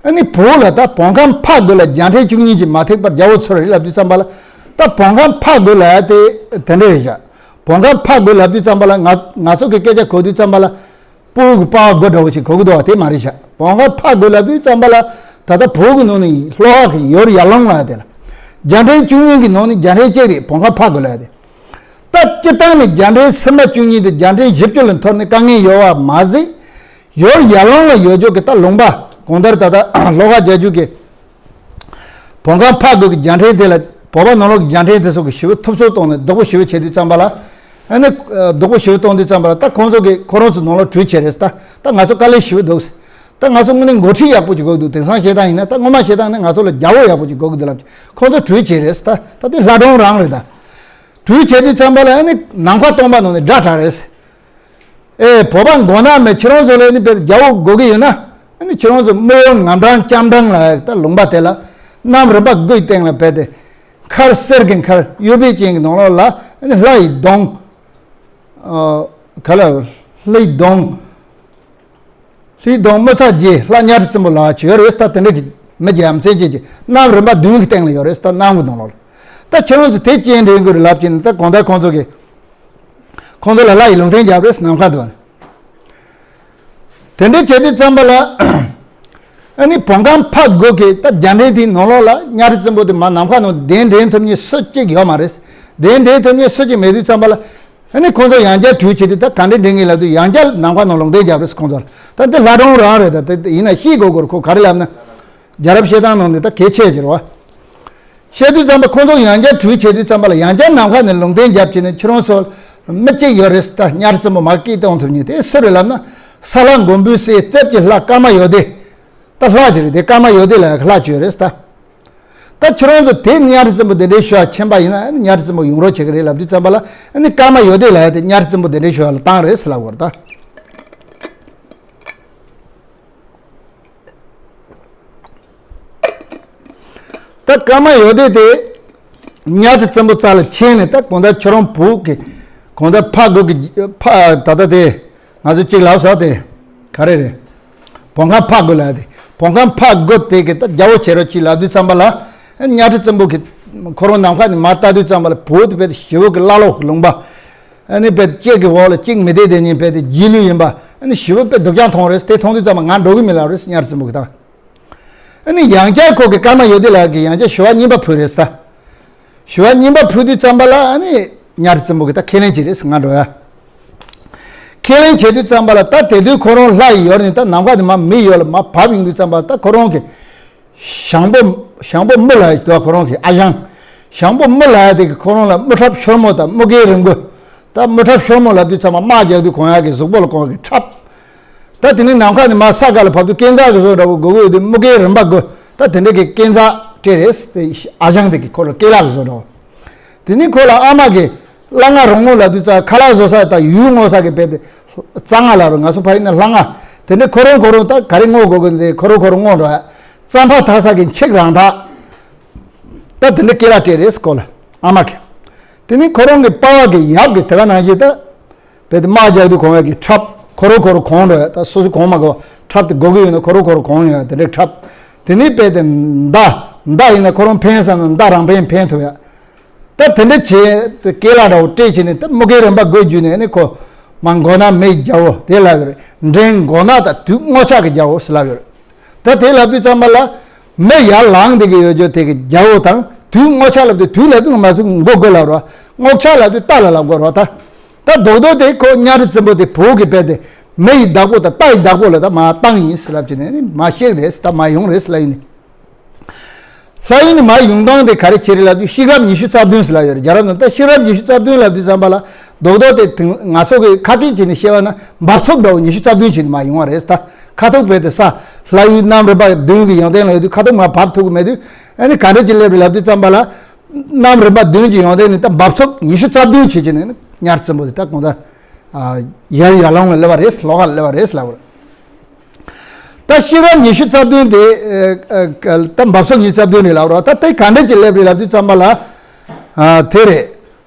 ཨ་ནི་བོད་ལ་ད་བོད་ཁམས་ཕག་རྒོད་ལ་རྒྱལ་ཕྲན་བཅུ་གཉིས་ཀྱིས་མ་ཐེག་པར་རྒྱལ་པོ་ཚུར་རེད་ལབ་དུས་ཙམ་པ་ལ། ད་བོད་ཁམས་ཕག་རྒོད་ལབ་ཡ་དེ་དེ་འདྲ་རེད་བཞག་བོད་ཁམས་ཕག་རྒོད་ལབ་དུས་ཙམ་པ་ལ་ང་ང་ཚོ་གི་སྐད་ཆ་གོ་དུས་ཙམ་པ་ལ། སྤོ་བོ་གི་པ་རྒོད་འདྲ་བོ་ཅིག་གོ་གི་འདུག་བ། དེ་མ་རེད་བཞག་བོད་ཁམས་ཕག་རྒོད་ལབ་དུས་ཙམ་པ་ལ། ད་ལྟ་བོད་ཀྱི་ནང་ནས་ལྷོ་ཁ་གི་ཡུལ་ཡར་ཀླུང་ལབ་ཡ་དེ་ལ། རྒྱལ་ཕྲན་བཅུ་གཉིས་ཀྱི་ནང་ནས་རྒྱལ་ཕྲན་གཅིག་རེད། བོད་ཁམས་ཕག་རྒོད་ལབ་ཡ་དེ། ད་སྤྱིར་བཏང་ནས་རྒྱལ་ཕྲན་སུམ་ཅུ་སོ་གཉིས་དང་རྒྱལ་ཕྲན་བཞི་བཅུ་ལ་འཐོར་ནས་དཀའ་ངལ་ཡོད་པ་མ་ཟད། ཡུལ་ཡར་ཀླུང་ལ་ཡོད་ཆོག་གི་ད་ལུང་པ་གང་ལྟར་ད་ལྟ་ལྷོ་ཁ་རྒྱལ་རྒྱུད་ཀྱི་བོད་ཁམས་ཕག་རྒོད་ཀྱི་རྒྱལ་ཕྲན་དེ་ལ་བོད་པ་ནང་ལོགས་ཀྱི་རྒྱལ་ཕྲན་དེ་ཚོ་གི་ཞི་བའི་ཐུབ་ཚོད་བཏང་ནས་སྡུག་པོ་ཞི་བ་བྱེད་དུས་ཙམ་པ་ལ། ཨ་ནི་སྡུག་པོ་ཞི་བ་བཏང་དུས་ཙམ་པ་ལ་ད་ཁོང་ཚོ་གི་ཁོ་རང་ཚོ་ནང་ལོགས་གྲོས་བྱས་རེད། ད་ད་ང་ཚོ་དཀའ་ལས་ཞི་བ་འདུག་ད་ང་ཚོ་དངོས་གནས་འགོ་ཁྲིད་ཡག་པོ་ཅིག་དགོས་འདུག་དེང་སང་བཤད་སྟངས་ཡིན་ན་ད་སྔོན་མ་བཤད་སྟངས་ནི་ང་ཚོ་ལ་རྒྱལ་པོ་ཡག་པོ་ཅིག་དགོས་ཀྱི་འདུག་ལབ། ཁོང་ཚོ་གྲོས་བྱས་རེད། ད་ད་དེ་ལྷ་སྒྲུང་རང་རེད་ད། གྲོས་བྱས་དུས་ཙམ་པ་ལ་ཨ་ནི་ནམ་མཁའ་སྟོང་པ་ནང་ནས་སྒྲ་གྲགས་རེད། ཨེ། བོད་པ་མགོ་ནག་མེད། ཁྱེད་རང་ཚོ་ལ་ནི་རྒྱལ་པོ་དགོས་ཀྱི་ཡོད་ན། ཨ་ནི་ཁྱེད་རང་ཚོ་རྨོ་བོ་ངམ་གྲངས་ལྕམ་གྲངས་ལ་ད་ལུང་པ་དེ་ལ་གནམ་རིམ་པ་དགུའི་སྟེང་ལ་བལ་ཏེ། མཁར་གསེར་གྱི་མཁར་གཡུ་བི་ཅན་གྱི་ནང་ལོགས་ལ་ཨ་ནི་ལྷ་ཡི་གདོང་། ཨ། ག་ལ། ལྷའི་གདོང་། ལྷའི་གདོང་མི་ཚ་རྗེ་ལྷ་གཉའ་ཁྲི་བཙན་པོ་ལགས་ཀྱི་ཡོད་རེད། ད་དེ་འདྲ་གི་མི་རྒྱལ་མཚན་ཅན་གྱི་གནམ་རིམ་པ་བདུན་གྱི་སྟེང་ལ་ཡོད་རེད། ད་གནམ་གྱི་ནང་ལོགས་ལ། ད་ཁྱེད་རང་ཚོ་དེ་སྐྱེལ་འདྲེན་དགོས་རེད་ལབ་ཀྱི་ནི། ད་གང་ལྟར་ཁོང་ཚོ་གི། ཁོང་ཚོ་ལ་ལྷ་ཡི་ལུང་བསྟན་བརྒྱབ་རེད། ནམ་མཁའ་དུ་ནི། དེ་འདྲ་བྱེད་དུས་ཙམ་པ་ལ། ཨ་ནི་བོང་ཁང་ཕག་དགུ་གི་ད་རྒྱ་འདྲེན་དེའི་ནང་ལོགས་ལ་གཉའ་ཁྲི་བཙན་པོ་དེ་མར་ནམ་མཁའ་ནང་གདན་འདྲེན་ཐུབ་མཁན་སུ་གཅིག་ཡོད་མ་རེད། གདན་འདྲེན་ཐུབ་མཁན་སུ་གཅིག་མེད་དུས་ཙམ་པ་ལ། ཨ་ནི་ཁོང་ཚོ་ཡང་བསྐྱར་བྲོས་བྱེད་དུས་ད་ག་འདྲ་འདྲེན་གྱི་ལབ་དུས་ཡང་བསྐྱར་ནམ་མཁའ་ནང་ལུང་བསྟན་བརྒྱབ་རེད། ཁོང་ཚོ་ལ་ད་འདི་ལྷ་སྒྲུང་རང་རེད། ད་དེ་ཡིན་ན་ཤེས་དགོས་དགོས་རེད། ཁོ་ག་རེ་ལབ་ན། རྒྱལ་རབས་བཤད་སྟངས་ནང་ནས་ད་གལ་ཆེ་གྱི་རེད་བ། བཤད་དུས་ཙམ་པ་ཁོང་ཚོ་ཡང་བསྐྱར་བྲོས་བྱེད་དུས་ཙམ་པ་ལ་ཡང་བསྐྱར་ནམ་མཁའ་ནས་ལུང་བསྟན་བརྒྱབ་བྱས་ནས་ཁྱེད་རང་ཚོ་མི་གཅིག་ཡོད་རེད། ད་གཉའ་ཁྲི་བཙན་པོ་མར་སྐད་གཏོང་ཐུབ་མཁན་དེ་སུ་རེད་ལབ་ན། ས་ལྷ་མགོན་པོའི་སྲས་རྩེ་གི་ལྷ་ཀརྨ་ཡོ་དེ། ད་ལྷ་ཅིག་རེད། དེ་ཀརྨ་ཡོ་དེ་ལ་ལྷ་ཅིག་ཡོད་རེད་ད། ད་ཁྱེད་རང་ཚོ་དེ་གཉའ་ཁྲི་བཙན་པོ་དེ་འདྲའི་ཞུ་བ་མཁྱེན་པ་ཡིན་ན་ཨ་ནི་གཉའ་ཁྲི་བཙན་པོ་ཡོང་རོགས་བྱེད་ཀྱི་རེད་ལབ་དུས་ཙམ་པ་ལ། ཨ་ནི་ཀརྨ་ཡོ་དེ་ལ་ཡ་དེ་གཉའ་ཁྲི་བཙན་པོ་དེ་འདྲའི་ཞུ་བ་ལ་བཏང་རེད་ཟེར་ལབ་དགོས་རེད་ད། ད་ཀརྨ་ཡོ་དེ་དེ་གཉའ་ཁྲི་བཙན་པོ་རྩ་ལ་ཆེན་ནས། ད་གང་ལྟར་ཁྱོད་རང་བུ་གི་གང་ལྟར་ཕག་དགུ་གི་ཕ་ད་ལྟ་དེ་ང་ཚོ་གཅིག་ལབ་ས་དེ་ག་རེ་རེད། བོང་ཁང་ཕག་དགུ་ལབ་དེ། བོང་ཁང་ཕག་དགུ་དེ་གི་ད་རྒྱལ་པོ་བྱེད་རོགས་གྱིས་ལབ་དུས་ཙམ་པ་ལ། གཉའ་ཁྲི་བཙན་པོ་གི་ཁོ་རང་ནམ་མཁའ་ནས་མར་ལྟ་དུས་ཙམ་པ་ལ་བུ་དེ་བལ་ཏེ་ཞེ་པོ་གི་བླ་ལོག་གི་ལུང་པ། ཨ་ནི་བལ་ཏེ་གཅིག་གི་འོག་ལ་གཅིག་མི་བསྡད་དེ་ཉིན་བལ་ཏེ་རྗེས་ལུས་ཡིན་པ། ཨ་ནི་ཞེ་པོ་བལ་ཏེ་སྡུག་ཅག་མཐོང་རེད། དེ་མཐོང་དུས་ཙམ་པ་ང་འགྲོ་གི་མིན་ལབ་རེད་གཉའ་ཁྲི་བཙན་པོ་གི་ད། ཨ་ནི་ཡང་བསྐྱར་ཁོ་གི་ཀརྨ་ཡོ་དེ་ལགས་ཀྱིས་ཡང་བསྐྱར་ཞུ་བ་གཉིས་པ་ཕུལ་རེད་ད། ཞུ་བ་གཉིས་པ་ཕུལ་དུས་ཙམ་པ་ལ་ཨ་ནི་གཉའ་ཁྲི་བཙན་པོ་གིས་ད་ཁས་ལེན་བྱས་རེད། ང་འགྲོ་ཡ། ཁས་ལེན་བྱེད་དུས་ཙམ་པ་ལ་ད་དེ་དུས་ཁོ་རང་ལྷ་ཡི་ཡུལ་ནས་ད་ནམ་མཁའ་དེ་མར་མི་ཡུལ་ལ་མར་བབས་ཡོང་དུས་ཙམ་པ་ད་ཁོ་རང་གི་ཞང་པོ། ཞང་པོ་རྨུ་ལགས་ཡ་དེ་ཁོ་རང་གི་ཨ་ཞང་། ཞང་པོ་རྨུ་ལགས་ཡ་དེ་གིས་ཁོ་རང་ལ་རྨུ་ཁྲབ་ཤོར་མོ་དང་རྨུ་གེ་རིང་པོ། ད་རྨུ་ཁྲབ་ཤོར་མོ་ལབ་དུས་ཙམ་པ་དམག་རྒྱག་དུས་གོན་ཡག་གི་གཟུགས་པོ་ལ་གོན་ཡག་གི་ཁྲབ། ད་དེ་ནས་ནམ་མཁའ་ནས་མར་ས་ག་ལ་བབས་དུས་སྐས་འཛེག་གི་བཟོ་འདྲ་བོ་དགོས་ཀྱི་ཡོད་དུས་རྨུ་གེ་རིང་པོ་དགོས། ད་དེ་འདྲ་གི་སྐས་འཛེག་སྤྲད་རེད། དེ་ཨ་ཞང་དེ་གིས་ཁོ་ལ་སྐེ་ལག་གི་བཟོ་འདྲ་བོ། དེ་ནས་ཁོ་ལ་ཨ་མ་གིས་སླ་ང་རང་ངོ་ལབ་དུས་ཙམ་ཁ་ལག་བཟོ་ས་དང་ཡུལ་ངོ་ས་གི་བལ་ཏེ་རྩ་སྔ་ལ་རུ་ང་ཚོ་ཕ་ཡུལ་ན་སླ་ང་། དེ་འདྲ་ཁོ་རང་ཁོ་རང་ད་ག་རེ་ངོ་དགོས་ཀྱི་འདི་ཁོ་རང་ཁོ་རང་ངོ་འགྲོ་ཡ། རྩམ་པ་འཐག་ས་གི་འཁྱིག་རང་འཐག་ད་དེ་འདྲ་སྐེ་ལག་སྤྲད་རེད་ཁོ་ལ་ཨ་མ་གིས། དེ་ནས་ཁོ་རང་གི་པ་ཕ་གི་ཡབ་ཀྱིས་དེ་ག་ནང་བཞིན་ད། བལ་ཏེ་དམག་རྒྱག་དུས་གོན་ཡག་གི་ཁྲབ་ཁོ་རང་ཁོ་རང་གོན་འགྲོ་ཡ། ད་སོ་སོ་གོན་མ་དགོས་པ་ཁྲབ་དེ་དགོས་ཀྱི་ཡོད་ན་ཁོ་རང་ཁོ་རང་གོན་ཡ་དེ་འདྲའི་ཁྲབ། དེ་ནས་བལ་ཏེ་མདའ། མདའ་ཡིན་ན་ཁོ་རང་འཕེན་ས་ན་མདའ་རང་འཕེན་འཕེན་ཐུབ་ཡ། ད་དེ་འདྲ་བྱས་ཏེ་སྐེ་ལག་འདྲ་བོ་སྤྲད་བྱས་ནས་ད་རྨུ་གེ་རིང་པོ་དགོས་བརྒྱུད་ནས་ནི་ཁོ་མར་མགོ་ནག་མི་ཡི་རྒྱལ་པོ་དེ་ལབ་ཡོད་རེད། འདྲེན་མགོ་ནག་དང་དུག་སྔོ་ཆག་གི་རྒྱལ་པོ་ཟེར་ལབ་ཡོད་རེད། ད་དེ་ལབ་དུས་ཙམ་པ་ལ་མི་ཡར་ལངས་བསྡད་ཀྱི་ཡོད་རྒྱུ་དེ་གི་རྒྱལ་པོ་དང་། དུག་སྔོ་ཆག་ལབ་དུས་དུག་ལབ་དུས་མ་ཟུག་མགོ་དགོས་ལབ་རོགས། སྔོ་ཆག་ལབ་དུས་རྟ་ལ་ལབ་དགོས་རོགས་ད། ད་རྡོག་རྡོག་དེ་ཁོ་གཉའ་ཁྲི་བཙན་པོ་དེ་བོད་ཀྱི་བལ་ཏེ་མི་ཡི་བདག་པོ་དང་རྟ་ཡི་བདག་པོ་ལ་ད་མར་བཏང་ཡིན་ཟེར་ལབ་བྱས་ནས་ནི་མར་གཤེགས་རེད། ད་མར་ཡོང་རེད་ལབ་ཡིན་ནི། ལྷ་ཡུལ་ནས་མར་ཡོང་སྟངས་དེ་ག་རེ་བྱས་རེད་ལབ་དུས་ཤེལ་རབ་ཉི་ཤུ་རྩ་བདུན་ཟེར་ལབ་ཡོད་རེད། རྒྱལ་རབས་ནང་ད་ཤེལ་རབ་ཉི་ཤུ་རྩ་བདུན་ལབ་དུས་ཙམ་པ་ལ་རྡོག་རྡོག་དེ་དེང་ང་ཚོ་གི་ཁ་སྐད་བྱས་ནས་བཤད་པ་ན་འབབ་ཚུགས་འདྲ་བོ་ཉི་ཤུ་རྩ་བདུན་བྱས་ནས་མར་ཡོང་བ་རེད། ད་ཁ་ཐུག་བལ་ཏེ་ས་ལྷ་ཡུལ་གནམ་རིམ་པ་བདུན་གྱི་ཡོན་ཏན་ལ་ཡོད་དུས་ཁ་ཐུག་མར་བབས་ཐུབ་ཀྱི་མེད་དུས། ཨ་ནི་ག་འདྲ་ཅིག་སླེབས་རེད་ལབ་དུས་ཙམ་པ་ལ། གནམ་རིམ་པ་བདུན་གྱི་ཡོན་ཏན་ནི་ད་འབབ་ཚུགས་ཉི་ཤུ་རྩ་བདུན་བྱས་བྱས་ནས་ནི་གཉའ་ཁྲི་བཙན་པོ་དེ་ད་གང་ལྟར། ཡར་ཡར་ཀླུང་ལ་སླེབས་པ་རེད། ལྷོ་ཁ་ལ་སླེབས་པ་རེད་ལབ་རེད། ད་ཤེལ་རབ་ཉི་ཤུ་རྩ་བདུན་དེ། ཨ། ཨ། ད་འབབ་ཚུགས་ཉི་ཤུ་རྩ་བདུན་རེད་ལབ་རོགས། ད་དེ་ག་འདྲ་ཅིག་སླེབས་རེད་ལབ་དུས་ཙམ་པ་ལ། ཨ། དེ་རེད།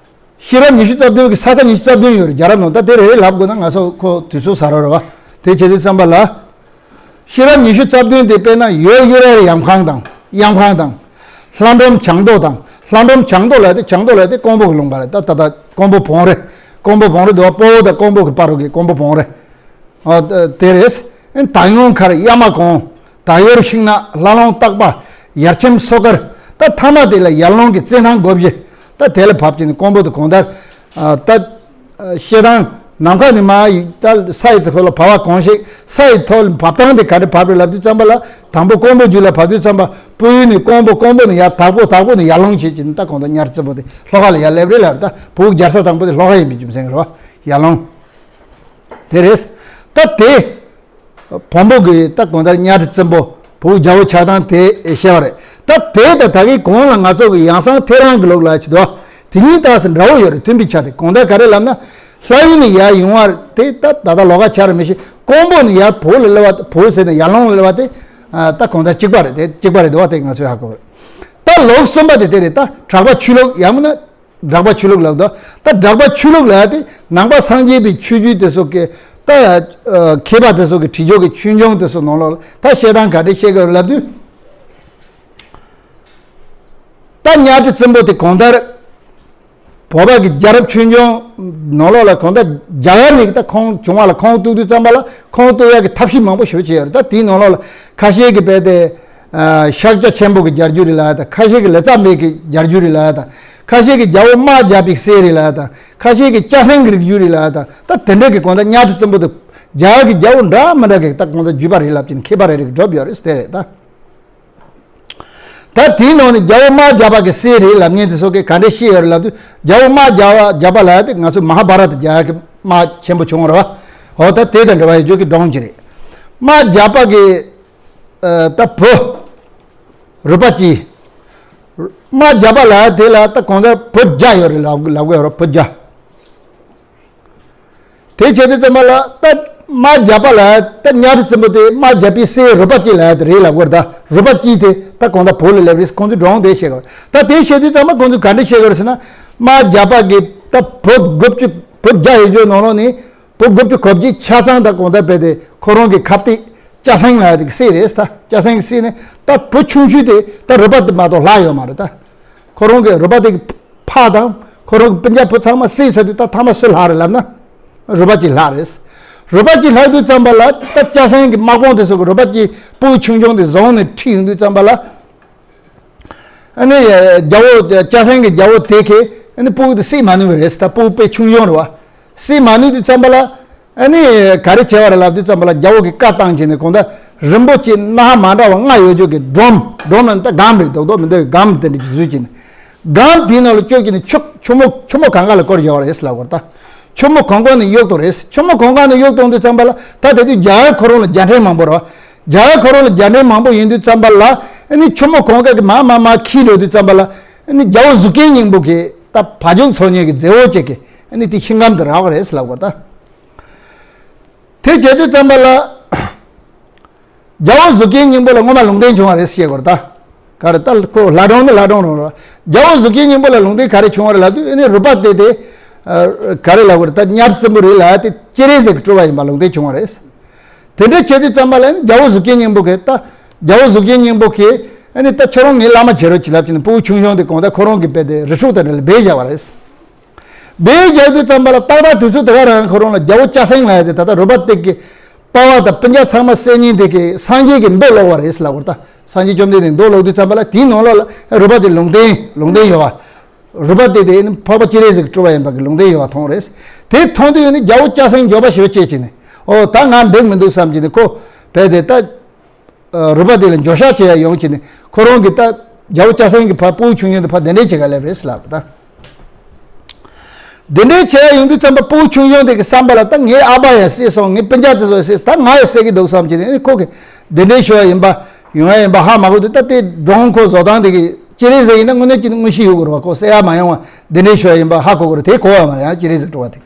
ཤེལ་རབ་ཉི་ཤུ་རྩ་བདུན་གྱི་ས་ཆ་ཉི་ཤུ་རྩ་བདུན་ཡོད་རེད། རྒྱལ་རབས་ནང་ད་དེ་རེད་ལབ་དགོས་ན་ང་ཚོ་ཁོ་དུས་ཚོད་ཟ་རོགས་རེད་བ། དེ་བྱེད་དུས་ཙམ་པ་ལ། ཤེལ་རབ་ཉི་ཤུ་རྩ་བདུན་དེ་དཔེར་ན་ཡོས་གཡུ་རལ་གཡམ་ཁང་དང་གཡམ་ཁང་དང་། ལྷ་འབྲོམ་བྱང་རྡོ་དང་། ལྷ་འབྲོམ་བྱང་རྡོ་ལབ་དེ་བྱང་རྡོ་ལབ་དེ་ཀོང་པོ་གི་ལུང་པ་རེད། ད་ད་ད་ཀོང་པོ་བོང་རི། ཀོང་པོ་བོང་རི་དེ་བ་སྤོ་བོ་དང་ཀོང་པོ་གི་བར་རུ་གི་ཀོང་པོ་བོང་རི། ཨ། དེ་རེད། དང་ཡོང་མཁར་གཡའ་མ་གོང་། དང་ཡོར་ཤིང་ནགས་ལྷ་ལུང་སྟག་པ། ཡར་ཁྱིམ་སོ་དཀར། ད་མཐའ་མ་དེ་ལ་ཡར་ཀླུང་གི་རྩེད་ཐང་སྒོ་བཞི། ད་དེ་ལ་བབས་ཀྱི་ནི་ཀོང་པོ་དེ་གང་ལྟར། ཨ། ད། ཨ། བཤད་སྟངས་ནམ་མཁའ་ནས་མར་ཡི་ད་ས་ཡི་ཐོག་ལ་བབས་པ་གང་ཞིག་ས་ཡི་ཐོག་ལ་བབས་སྟངས་དེ་ག་རེ་བབས་རེད་ལབ་དུས་ཙམ་པ་ལ། དང་པོ་ཀོང་པོ་རྒྱུད་ལ་བབས་དུས་ཙམ་པ་སྤོ་ཡུལ་ནས་ཀོང་པོ། ཀོང་པོ་ནས་ཡར་དྭགས་པོ། དྭགས་པོ་ནས་ཡར་ཀླུང་བྱེད་ཀྱི་ནི་ད་གང་ལྟར་གཉའ་ཁྲི་བཙན་པོ་དེ་ལྷོ་ཁ་ལ་ཡར་སླེབས་རེད་ལབ་རེད། ད་བོད་རྒྱལ་ས་དང་པོ་དེ་ལྷོ་ཁ་ཡིན་པའི་རྒྱུ་མཚན་རེད་བ། ཡར་ཀླུང་། དེ་རེད། ད་དེ། བོན་པོ་གི་ད་གང་ལྟར་གཉའ་ཁྲི་བཙན་པོ་བོད་རྒྱལ་པོ་ཆགས་སྟངས་དེ་བཤད་པ་རེད། ད་དེ་ད་ད་གིན་གོང་ལ་ང་ཚོ་གི་ཡང་སང་ཐེའུ་རང་གི་ལུགས་ལ་བྱེད་དོ། དེ་གཉིས་ད་སེ་འདྲ་བོ་ཡོད་རེད། མཐུན་པའི་ཆ་དེ་གང་ལྟར་ག་རེ་ལབ་ན། ལྷ་ཡུལ་ནས་ཡར་ཡོང་བ་དེ་ད་ད་ལྟ་ལོགས་ཀ་ཆགས་རེད་མི་ཤེས། ཀོང་པོ་ནས་ཡར་བོད་ལ་སླེབས་པ། བོད་ཟེར་ནས་ཡར་ལུང་ལ་སླེབས་པ་དེ་ད་གང་ལྟར་གཅིག་པ་རེད། དེ་གཅིག་པ་རེད་འདུག་བ། དེ་ང་ཚོས་ཧ་གོ་རེད། ད་ལུགས་གསུམ་པ་དེ་དེ་རེད། ད་གྲགས་པ་ཆོས་ལུགས། ཡང་མིན་ན་གྲགས་པ་ཆོས་ལུགས་ལབ་འདུག་ད་གྲགས་པ་ཆོས་ལུགས་ལབ་ཡ་དེ་ནང་པ་སངས་རྒྱས་པའི་ཆོས་བརྒྱུད་དེ་ཚོ་གི་ད་མཁས་པ་དེ་ཚོ་གི་བྲིས་ཆོས་ཀྱི་ཆོས་འབྱུང་དེ་ཚོ་ནང་ལོགས་ལ་ད་བཤད་སྟངས་ག་འདྲ་བཤད་དགོས་ལབ་དུས། ད་གཉའ་ཁྲི་བཙན་པོ་དེ་གང་ལྟར་བོད་པ་གི་རྒྱལ་རབས་ཆོས་འབྱུང་ནང་ལོགས་ལ་གང་ལྟར་རྒྱ་གར་ནས་ད་ཁོང་བྱུང་བ་ལ་ཁོང་གཏུག་དུས་ཙམ་པ་ལ་ཁོང་གཏུག་ཡག་གི་ཐབས་ཤེས་མང་པོ་ཞེ་པོ་ཅིག་ཡོད་རེད། ད་དེའི་ནང་ལོགས་ལ་ཁ་ཤས་ཀྱིས་རྦད་དེ་ཤཱཀྱ་ཆེན་པོ་གི་རྒྱལ་རྒྱུད་རེད་ལབ་ཡ་དང་། ཁ་ཤས་ཀྱིས་ལི་ཙཱ་བི་གི་རྒྱལ་རྒྱུད་རེད་ལབ་ཡ་དང་། ཁ་ཤས་ཀྱིས་རྒྱལ་པོ་དམག་བརྒྱབ་པའི་སྲས་རེད་ལབ་ཡ་དང་། ཁ་ཤས་ཀྱིས་སྐྱ་སེང་གི་རིགས་རྒྱུད་རེད་ལབ་ཡ་དང་། ད་དེ་འདྲ་གི་གང་ལྟར་གཉའ་ཁྲི་བཙན་པོ་དེ་རྒྱ་གར་གྱི་རྒྱལ་པོ་འདྲ་མི་འདྲ་གི་ད་གང་ལྟར་བརྒྱུད་པ་རེད་ལབ་ཀྱིན་མཁས་པ་རེ་རེ་གིས་སྒྲུབ་ཡོད་རེད། དེ་རེད་ད། ད་དེའི་ནང་ནས་རྒྱལ་པོ་དམག་བརྒྱབ་པ་གི་སྲས་རེད་ལབ་མཁན་དེ་ཚོ་གིས་ག་འདྲ་བཤད་ཡོད་རེད་ལབ་དུས། རྒྱལ་པོ་དམག་བརྒྱབ་པ་བརྒྱབ་པ་ལབ་ཡ་དེ་ང་ཚོ་མ་ཧཱ་བྷ་ར་ཏ་རྒྱག་ཡ་གི་དམག་ཆེན་པོ་བྱུང་བ་རེད་བ། འོ་ད་དེ་དང་འབྲེལ་བ་ཡོད་རྒྱུ་གི་སྒྲུང་ཅིག་རེད། དམག་བརྒྱབ་པ་གི་ཨ་ད་བུ་རུ་པ་ཅི། དམག་བརྒྱབ་པ་ལབ་ཡ་དེ་ལ་ད་གང་ལྟར་བུ་བརྒྱ་ཡོད་རེད་ལབ་ལབ་དགོས་ཡོད་རེད། བུ་བརྒྱ། དེ་བྱས་དུས་ཙམ་པ་ལ་ད་དམག་བརྒྱབ་པ་ལ་ད་གཉའ་ཁྲི་བཙན་པོ་དེ་དམག་བརྒྱབ་པའི་སྲས་རུ་པ་ཅི་ལབ་ཡ་དེ་རེད་ལབ་དགོས་རེད། ད་རུ་པ་ཅི་དེ་ད་གང་ལྟར་བོད་ལ་སླེབས་རེད། ཁོང་ཚོས་སྒྲུང་དེ་བཤད་དགོས་རེད། ད་དེ་བཤད་དུས་ཙམ་པ་ཁོང་ཚོས་ག་འདྲ་བཤད་དགོས་རེད་ཟེར་ན། དམག་བརྒྱབ་པ་གི་ད་བུ་དགུ་བཅུ་བུ་བརྒྱ་ཡོད་རྒྱུ་ནང་ལོགས་ནས་བུ་དགུ་བཅུ་གོ་གཅིག་ཆ་ཚང་ད་གང་ལྟར་རྦད་དེ་ཁོ་རང་གི་ཁ་གཏད་སྐྱ་སེང་ལབ་ཡ་དེ་གི་སྲས་རེད། ད་སྐྱ་སེང་གི་སྲས་ནས་ད་བུ་ཆུང་ཤོས་དེ་ད་རུ་པ་དེ་མ་གཏོགས་ལྷག་ཡོད་མ་རེད། ད་ཁོ་རང་གི་རུ་པ་དེ་གི་ཕ་དང་ཁོ་རང་གི་སྤུན་ཀྱག་བུ་ཚང་མ་བསད་ཚར་དུས་ད་ཐ་མ་སུ་ལྷག་རེད་ལབ་ན། རུ་པ་ཅི་ལྷག་རེད། རུ་པ་ཅི་ལྷག་དུས་ཙམ་པ་ལ་ད་སྐྱ་སེང་གི་དམག་དཔུང་དེ་ཚོ་གིས་རུ་པ་ཅི་སྤུ་གུ་ཆུང་ཆུང་དེ་བཟུང་ནས་ཁྲིད་ཡོང་དུས་ཙམ་པ་ལ། ཨ་ནི་རྒྱལ་པོ་སྐྱ་སེང་གི་རྒྱལ་པོ་དེ་གིས་ཨ་ནི་སྤུ་གུ་དེ་བསད་མ་ནུས་པ་རེད། ད་སྤུ་གུ་དཔེ་ཆུང་ཆུང་རེད་བ། བསད་མ་ནུས་དུས་ཙམ་པ་ལ། ཨ་ནི་ག་རེ་བྱས་པ་རེད་ལབ་དུས་ཙམ་པ་ལ་རྒྱལ་པོ་གིས་བཀའ་བཏང་བྱས་ནས་གང་ལྟར་རིན་པོ་ཆེ་སྣ་ཁ་མ་འདྲ་བ་ལྔ་ཡོད་རྒྱུ་གི་སྒྲོམ། སྒྲོམ་ལ་ནི་ད་སྒམ་རེད། རྡོག་རྡོག་མི་འདུག་སྒམ་དེ་འདྲ་ཅིག་བཟོས་བྱས་ནས་སྒམ་དེའི་ནང་ལ་བཅུག་བྱས་ནས་ཆུ་ཆུ་མོ་གང་ག་ལ་བསྐོར་བཞག་པ་རེད་ལབ་དགོས་རེད། ད་ཆུ་མོ་གང་ག་ནས་གཡུག་བཏང་རེད། ཆུ་མོ་གང་ག་ནས་གཡུག་བཏང་དུས་ཙམ་པ་ལ་ད་དེ་དུས་རྒྱ་གར་ཁོ་རང་ལ་རྒྱལ་ཕྲན་མང་པོ་རེད་བ། རྒྱ་གར་ཁོ་རང་ལ་རྒྱལ་ཕྲན་མང་པོ་ཡིན་དུས་ཙམ་པ་ལ་ཨ་ནི་ཆུ་མོ་གང་ག་གིས་མར་མར་མར་འཁྱིལ་འགྲོ་དུས་ཙམ་པ་ལ་ཨ་ནི་རྒྱལ་པོ་གཟུགས་སྐྱེས་སྙིང་པོ་གིས་ད་བ་ཕྱུགས་འཚོ་མཁན་གྱི་མཛེས་པོ་ཅིག་གིས་ཨ་ནི་དེ་ཤིང་སྒམ་དེ་རག་པ་རེད་ལབ་དགོས་རེད། ད་དེ་བྱས་དུས་ཙམ་པ་ལ། རྒྱལ་པོ་གཟུགས་སྐྱེས་སྙིང་པོ་ལ་སྔོན་མ་ལུང་བསྟན་བྱུང་བ་རེད་ཟེར་དགོས་རེད་ད། ག་རེ་ད་ཁོ་ལྷ་སྒྲུང་ནི་ལྷ་སྒྲུང་རང་རེད། རྒྱལ་པོ་གཟུགས་སྐྱེས་སྙིང་པོ་ལ་ལུང་བསྟན་ག་རེ་བྱུང་བ་རེད་ལབ་དུས་ཨ་ནི་རུ་པ་དེ་དེ་ག་རེ་ལབ་དགོས་རེད། ད་གཉའ་ཁྲི་བཙན་པོ་རེད་ལབ་ཡ་དེ་སྤྱན་རས་གཟིགས་ཀྱི་སྤྲུལ་པ་ཡིན་པ་ལུང་བསྟན་བྱུང་བ་རེད། དེ་འདྲ་བྱེད་དུས་ཙམ་པ་ལ་ཨ་ནི་རྒྱལ་པོ་གཟུགས་སྐྱེས་སྙིང་པོ་གིས་ད་རྒྱལ་པོ་གཟུགས་སྐྱེས་སྙིང་པོ་གིས་ཨ་ནི་ད་ཁྱོད་རང་ངའི་བླ་མ་བྱེད་རོགས་གྱིས་ལབ་བྱས་ནས་སྤུ་གུ་ཆུང་ཆུང་དེ་གང་ལྟར་ཁོ་རང་གི་རྦད་དེ་རི་ཁྲོད་དེ་འདྲ་ལ་སྦས་བཞག་པ་རེད། སྦས་བཞག་དུས་ཙམ་པ་ལ་ཏག་ཏག་དུས་ཚོད་དེ་ག་རང་ཁོ་རང་ལ་རྒྱལ་པོ་སྐྱ་སེང་ལབ་ཡ་དེ་ད་ལྟ་རུ་པ་དེ་གི་པ་ཕ་དང་སྤུན་ཀྱག་ཚང་མ་བསད་མཁན་དེ་གིས་སངས་རྒྱས་ཀྱི་མདོ་ཀློག་པ་རེད་ལབ་དགོས་རེད་ད། སངས་རྒྱས་བཅོམ་ལྡན་འདས་མདོ་ཀློག་དུས་ཙམ་པ་ལ་དེའི་ནང་ལོགས་ལ་རུ་པ་དེ་ལུང་བསྟན་ལུང་བསྟན་ཡོད་པ། རུ་པ་དེ་དེ་ནི་འཕགས་པ་སྤྱན་རས་གཟིགས་སྤྲུལ་པ་ཡིན་པ་གི་ལུང་བསྟན་ཡོད་པ་མཐོང་རེད། དེ་མཐོང་དུས་ནི་རྒྱལ་པོ་སྐྱ་སེང་འགྱོད་པ་ཞེ་པོ་སྐྱེས་བྱས་ནས་ཨོ་ད་ང་འགྲིག་མི་འདུག་བསམ་གྱི་ནས་ཁོ་རྦད་དེ་ད། རུ་པ་དེ་ལ་འགྱོད་བཤགས་བྱེད་ཡ་ཡོང་བྱས་ནས་ཁོ་རང་གིས་ད་རྒྱལ་པོ་སྐྱ་སེང་གི་ཕ་སྤུ་གུ་ཆུང་ཆུང་དེ་ཕ་གདན་འདྲེན་བྱེད་ག་སླེབས་རེད་ལབ་ད། གདན་འདྲེན་བྱེད་ཡ་ཡོང་དུས་ཙམ་པ་སྤུ་གུ་ཆུང་ཆུང་དེ་གི་བསམ་པ་ལ་ད་ངའི་ཨ་ཕ་ཡ་བསད་སོང་། ངའི་སྤུན་ཀྱག་དེ་ཚོ་ཡ་བསད་སོང་། ད་ང་ཡ་བསད་ཀྱི་འདུག་བསམ་གྱི་ནས་ཁོ་གིས་གདན་འདྲེན་ཞུ་ཡ་ཡིན་པ་ཡོང་ཡ་ཡིན་པ་ཧ་མ་གོ་དུས་ད་དེ་སྒྲུང་ཁོ་བཟོ་སྟངས་དེ་གི་སྤྱན་རས་གཟིགས་ཡིན་ན་དངོས་གནས་ཀྱི་དངོས་གཞི་ཡོད་དགོས་རེད་བ། ཁོ་བསད་ཡ་མ་ཡོང་བ་གདན་འདྲེན་ཞུ་ཡ་ཡིན་པ་ཧ་གོ་དགོས་རེད། དེ་གོ་བ་མ་རེད་ཡང་སྤྱན་རས་གཟིགས་སྤྲུལ་པ་དེ།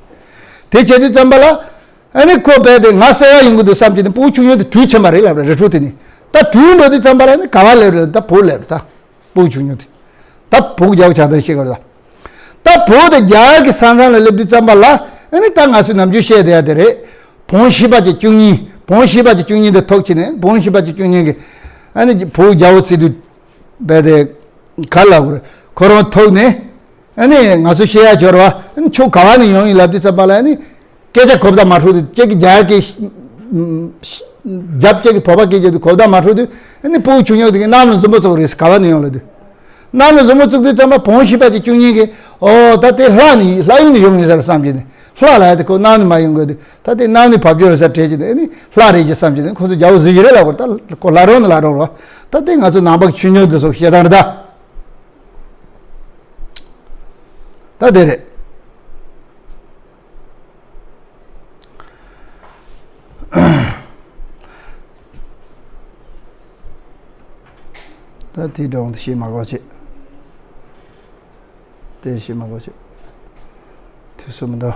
དེ་བྱེད་དུས་ཙམ་པ་ལ། ཨ་ནི་ཁོ་རྦད་དེ་ང་བསད་ཡ་ཡོང་གི་འདུག་བསམ་གྱི་ནས་སྤུ་གུ་ཆུང་ཆུང་དེ་བྲོས་ཕྱིན་པ་རེད་ལབ་རེད། རི་ཁྲོད་དེ་ནས་ད་བྲོས་འགྲོ་དུས་ཙམ་པ་ལ་ནི་ག་པར་སླེབས་རེད། ད་བོད་སླེབས་རེད། ད་སྤུ་གུ་ཆུང་ཆུང་དེ་ད་བོད་རྒྱལ་པོ་ཆགས་སྟངས་ཤེས་དགོས་རེད། ད་བོད་དེ་རྒྱ་གར་གྱི་ས་མཚམས་ལ་སླེབས་དུས་ཙམ་པ་ལ་ཨ་ནི་ད་ང་ཚོས་ནམ་རྒྱུན་བཤད་བསྡད་ཡ་དེ་རེད། བོན་ཤེས་པ་ཅིག་བཅུ་གཉིས། བོན་ཤེས་པ་ཅིག་བཅུ་གཉིས་དེ་ཐུག་བྱས་ནས་བོན་ཤེས་པ་ཅིག་བཅུ་གཉིས་ཀྱིས་ཨ་ནི་བོད་རྒྱལ་པོ་བརྩི་དུས། རྦད་དེ་ག་ལབ་དགོས་རེད། ཁོ་རང་ཐུག་ནས་ཨ་ནི་ང་ཚོ་བཤད་ཡ་འབྱོར་བ། ཨ་ནི་ཁྱོད་ག་བ་ནས་ཡོང་ཡིན་ལབ་དུས་ཙམ་པ་ལ་ཨ་ནི་སྐད་ཆ་གོ་བརྡ་མ་འཕྲོད་དུས་ཁྱེད་ཀྱི་རྒྱ་གར་གྱི་རྒྱབ་ཁྱེད་ཀྱི་བོད་པ་སྐད་རྒྱབ་དུས་གོ་བརྡ་མ་འཕྲོད་དུས་ཨ་ནི་སྤུ་གུ་ཆུང་ཆུང་དེ་གིས་གནམ་ལ་མཛུབ་མོ་བཙུགས་རེད། ག་བ་ནས་ཡོང་ལབ་དུས། གནམ་ལ་མཛུབ་མོ་བཙུགས་དུས་ཙམ་པ་བོན་ཤེས་པ་ཅིག་བཅུ་གཉིས་ཀྱིས་ཨོ་ད་དེ་ལྷ་ནས་ལྷ་ཡུལ་ནས་ཡོང་ཡིན་ས་རེད་བསམ་གྱི་ནས་ལྷ་ལབ་ཡ་དེ་ཁོ་གནམ་ནས་མ་ཡོང་གི་འདུག་ད་དེ་གནམ་ནས་བབས་ཡོད་རེད་ས་དྲན་གྱི་ནས་ཨ་ནི་ལྷ་རེད་ཅེས་བསམ་གྱི་ནས་ཁོ་ཚོ་རྒྱལ་པོ་གཟིགས་ཀྱི་རེད་ལབ་དགོས་རེད། ད་ཁོ་ལྷ་སྒྲུང་ནི་ལྷ་སྒྲུང་རེད། ད་དེ་ང་ཚོ་ནང་པ་གི་ཆོས་འབྱུང་འདི་ཚོ་བཤད་སྟངས་རེད་ད། ད་དེ་རེད། ད་དེའི་སྒྲུང་དེ་བཤད་མ་དགོས་བྱས། དེ་བཤད་མ་དགོས་བྱས། དུས་ཚོད་མི་འདུག་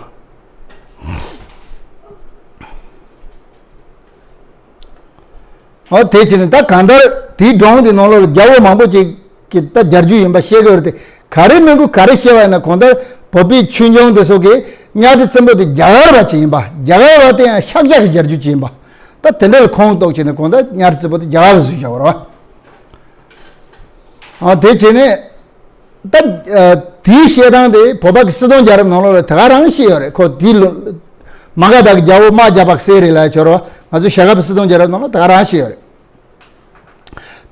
ཨོ་དེ་བྱས་ནས་ད་གང་ལྟར་དེའི་སྒྲུང་དེ་ནང་ལོགས་ལ་རྒྱལ་པོ་མང་པོ་ཅིག་གི་ད་རྒྱལ་རྒྱུད་ཡིན་པ་བཤད་ཀྱི་ཡོད་རེད་དེ། ག་རེ་མིན་གུ་ག་རེ་བཤད་པ་ཡིན་ན། གང་ལྟར་བོད་པའི་ཆོས་འབྱུང་དེ་ཚོ་གིས་གཉའ་ཁྲི་བཙན་པོ་དེ་རྒྱ་གར་བ་ཅིག་ཡིན་པ། རྒྱ་གར་བ་དེ་ཡང་ཤཱཀྱ་གི་རྒྱལ་རྒྱུད་ཅིག་ཡིན་པ། ད་དེ་འདྲ་ལ་ཁུངས་གཏུགས་བྱས་ནས་གང་ལྟར་གཉའ་ཁྲི་བཙན་པོ་དེ་རྒྱ་གར་བ་བཟོས་བཞག་པ་རེད་བ། ཨ་དེ་བྱས་ནས། ད་ཨ་དེའི་བཤད་སྟངས་དེ་བོད་པ་གི་སྲིད་དོན་རྒྱལ་རབས་ནང་ལོགས་ལ་དེ་ག་རང་བཤད་ཡོད་རེད། ཁོ་དེའི་ལོ་མ་ག་དྷ་གི་རྒྱལ་པོ་དམག་བརྒྱ་ཕྲག་གསལ་རེད་ལབ་ཡ་ཅིག་ཡོད་རེད་བ། ང་ཚོ་ཞྭ་སྒབ་པའི་སྲིད་དོན་རྒྱལ་རབས་ནང་ལ་དེ་ག་རང་བཤད་ཡོད་རེད།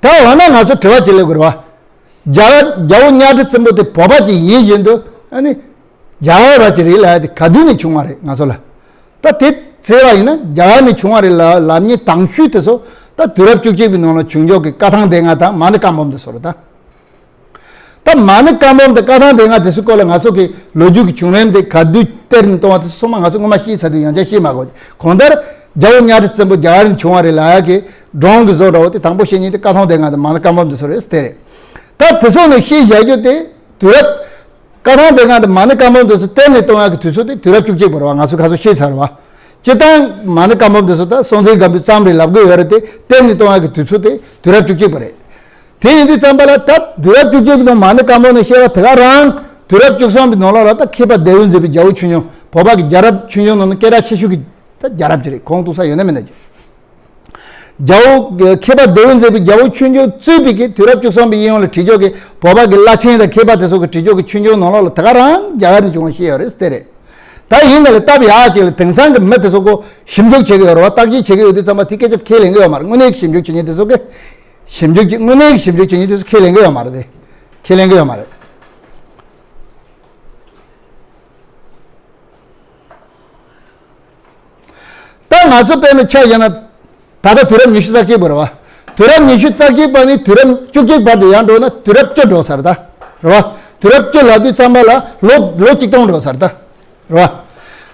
ད་འོ་ན་ང་ཚོ་དྲི་བ་ཅིག་སླེབས་དགོས་རེད་བ། རྒྱ་རྒྱལ་པོ་གཉའ་ཁྲི་བཙན་པོ་དེ་བོད་པ་ཅིག་ཡིན་བཞིན་དུ་ཨ་ནི་རྒྱ་གར་བ་ཅིག་རེད་ལབ་ཡ་དེ་ག་དུས་ནས་བྱུང་བ་རེད་ང་ཚོ་ལ། ད་དེ་བཙལ་བ་ཡིན་ན་རྒྱ་གར་ནས་བྱུང་བ་རེད་ལབ་ལབ་མཁན་དང་ཤོས་དེ་ཚོ་ད་དུས་རབས་བཅུ་གཅིག་པའི་ནང་ལ་བྱུང་ཕྱོགས་ཀྱི་བཀའ་ཐང་སྡེ་ལྔ་དང་མ་ཎི་བཀའ་འབུམ་དེ་ཚོ་རེད་ད། ད་མ་ཎི་བཀའ་འབུམ་དང་བཀའ་ཐང་སྡེ་ལྔ་དེ་ཚོའི་སྐོར་ལ་ང་ཚོ་གི་ལོ་རྒྱུས་ཀྱི་བྱུང་རིམ་དེ་ག་དུས་གཏེར་ནས་བཏོན་པ་དེ་ཚོ་ཚང་མ་ང་ཚོ་སྔོན་མ་ཤེས་ཚར་དུས་ཡང་བསྐྱར་ཤེས་མ་དགོས། གང་ལྟར་རྒྱལ་པོ་གཉའ་ཁྲི་བཙན་པོ་རྒྱ་གར་ནས་བྱུང་བ་རེད་ལབ་ཡ་གི་སྒྲུང་གི་བཟོ་འདྲ་བོ་དེ་དང་པོ་བཤད་མཁན་དེ་བཀའ་ཐང་སྡེ་ལྔ་དང་མ་ཎི་བཀའ་འབུམ་དེ་ཚོ་རེད་དེ་རེད། ད་དེ་ཚོ་ནས་ཤེས་བཞག་རྒྱུ་དེ་དུས་རབས། བཀའ་ཐང་སྡེ་ལྔ་དང་མ་ཎི་བཀའ་འབུམ་དེ་ཚོ་གཏེར་ནས་བཏོན་ཡག་གི་དུས་ཚོད་དེ་དུས་རབས་བཅུ་གཅིག་པ་རེད་བ། ང་ཚོ་ག་ཚོད་ཤེས་ཚར་བ། སྤྱིར་བཏང་མ་ཎི་བཀའ་འབུམ་དེ་ཚོ་ད་སྲོང་བཙན་སྒམ་པོས་བརྩམས་རེད་ལབ་གི་ཡོད་རེད་དེ། གཏེར་ནས་བཏོན་ཡག་གི་དུས་ཚོད་དེ་དུས་རབས་བཅུ་གཅིག་པ་རེད། དེ་ཡིན་དུས་ཙམ་པ་ལ་ད་དུས་རབས་བཅུ་གཅིག་པའི་ནང་མ་ཎི་བཀའ་འབུམ་ནས་བཤད་པ་དེ་ག་རང་། དུས་རབས་བཅུ་གསུམ་པའི་ནང་ལོགས་ལ་ད་མཁས་པ་ལྡེའུ་མཛེས་པའི་རྒྱལ་པོ་ཆོས་འབྱུང་། བོད་པ་གི་རྒྱལ་རབས་ཆོས་འབྱུང་ནང་ནས་སྐད་གྲགས་ཆེ་ཤོས་ཀྱི་ད་རྒྱལ་རབས་ཅིག་རེད། ཁུངས་གཏུགས་ས་ཡོད་ན་མེད་ན་ཅིག་རྒྱལ་པོ་མཁས་པ་ལྡེའུ་མཛེས་པའི་རྒྱལ་པོ་ཆོས་འབྱུང་གཙོས་པའི་གི་དུས་རབས་བཅུ་གསུམ་པའི་དབྱིན་ཡུལ་ལ་བྲིས་ཆོག་གི་བོད་པ་གི་བླ་ཆེན་དང་མཁས་པ་དེ་ཚོ་གི་བྲིས་ཆོག་གི་ཆོས་འབྱུང་ནང་ལོགས་ལ་དེ་ག་རང་རྒྱ་གར་ནས་བྱུང་བ་ཤེས་ཡོད་རེད་དེ་རེད། ད་ཡིན་ན་ལས་སྟབས་ཡག་ཅིག་ལ་དེང་སང་གི་མི་དེ་ཚོ་གོ་ཞིབ་འཇུག་བྱེད་གི་ཡོད་རེད་བ། བརྟག་དཔྱད་བྱེད་གི་ཡོད་དུས་ཙམ་པ་དེ་སྐད་ཆ་ཁས་ལེན་གི་ཡོད་མ་རེད། དངོས་གནས་ཀྱི་ཞིབ་འཇུག་བྱེད་མཁན་དེ་ཚོ་གི་ཞིབ་འཇུག་བྱེད། དངོས་གནས་ཀྱི་ཞིབ་འཇུག་བྱེད་མཁན་དེ་ཚོ་ཁས་ལེན་གི་ཡོད་མ་རེད་དེ། ཁས་ལེན་གི་ཡོད་མ་རེད། ད་ང་ཚོ་དཔེར་ན་ཆ་བཞག་ན། ད་ལྟ་དུས་རབས་ཉི་ཤུ་རྩ་གཅིག་པ་རེད་བ། དུས་རབས་ཉི་ཤུ་རྩ་གཅིག་པ་ནས་དུས་རབས་བཅུ་གཅིག་བར་དུ་ཡར་འགྲོ་ན་དུས་རབས་བཅུ་འགྲོ་ས་རེད་ད། རེད་བ། དུས་རབས་བཅུ་ལབ་དུས་ཙམ་པ་ལ་ལོ་ལོ་གཅིག་སྟོང་འགྲོ་ས་རེད་ད། རེད་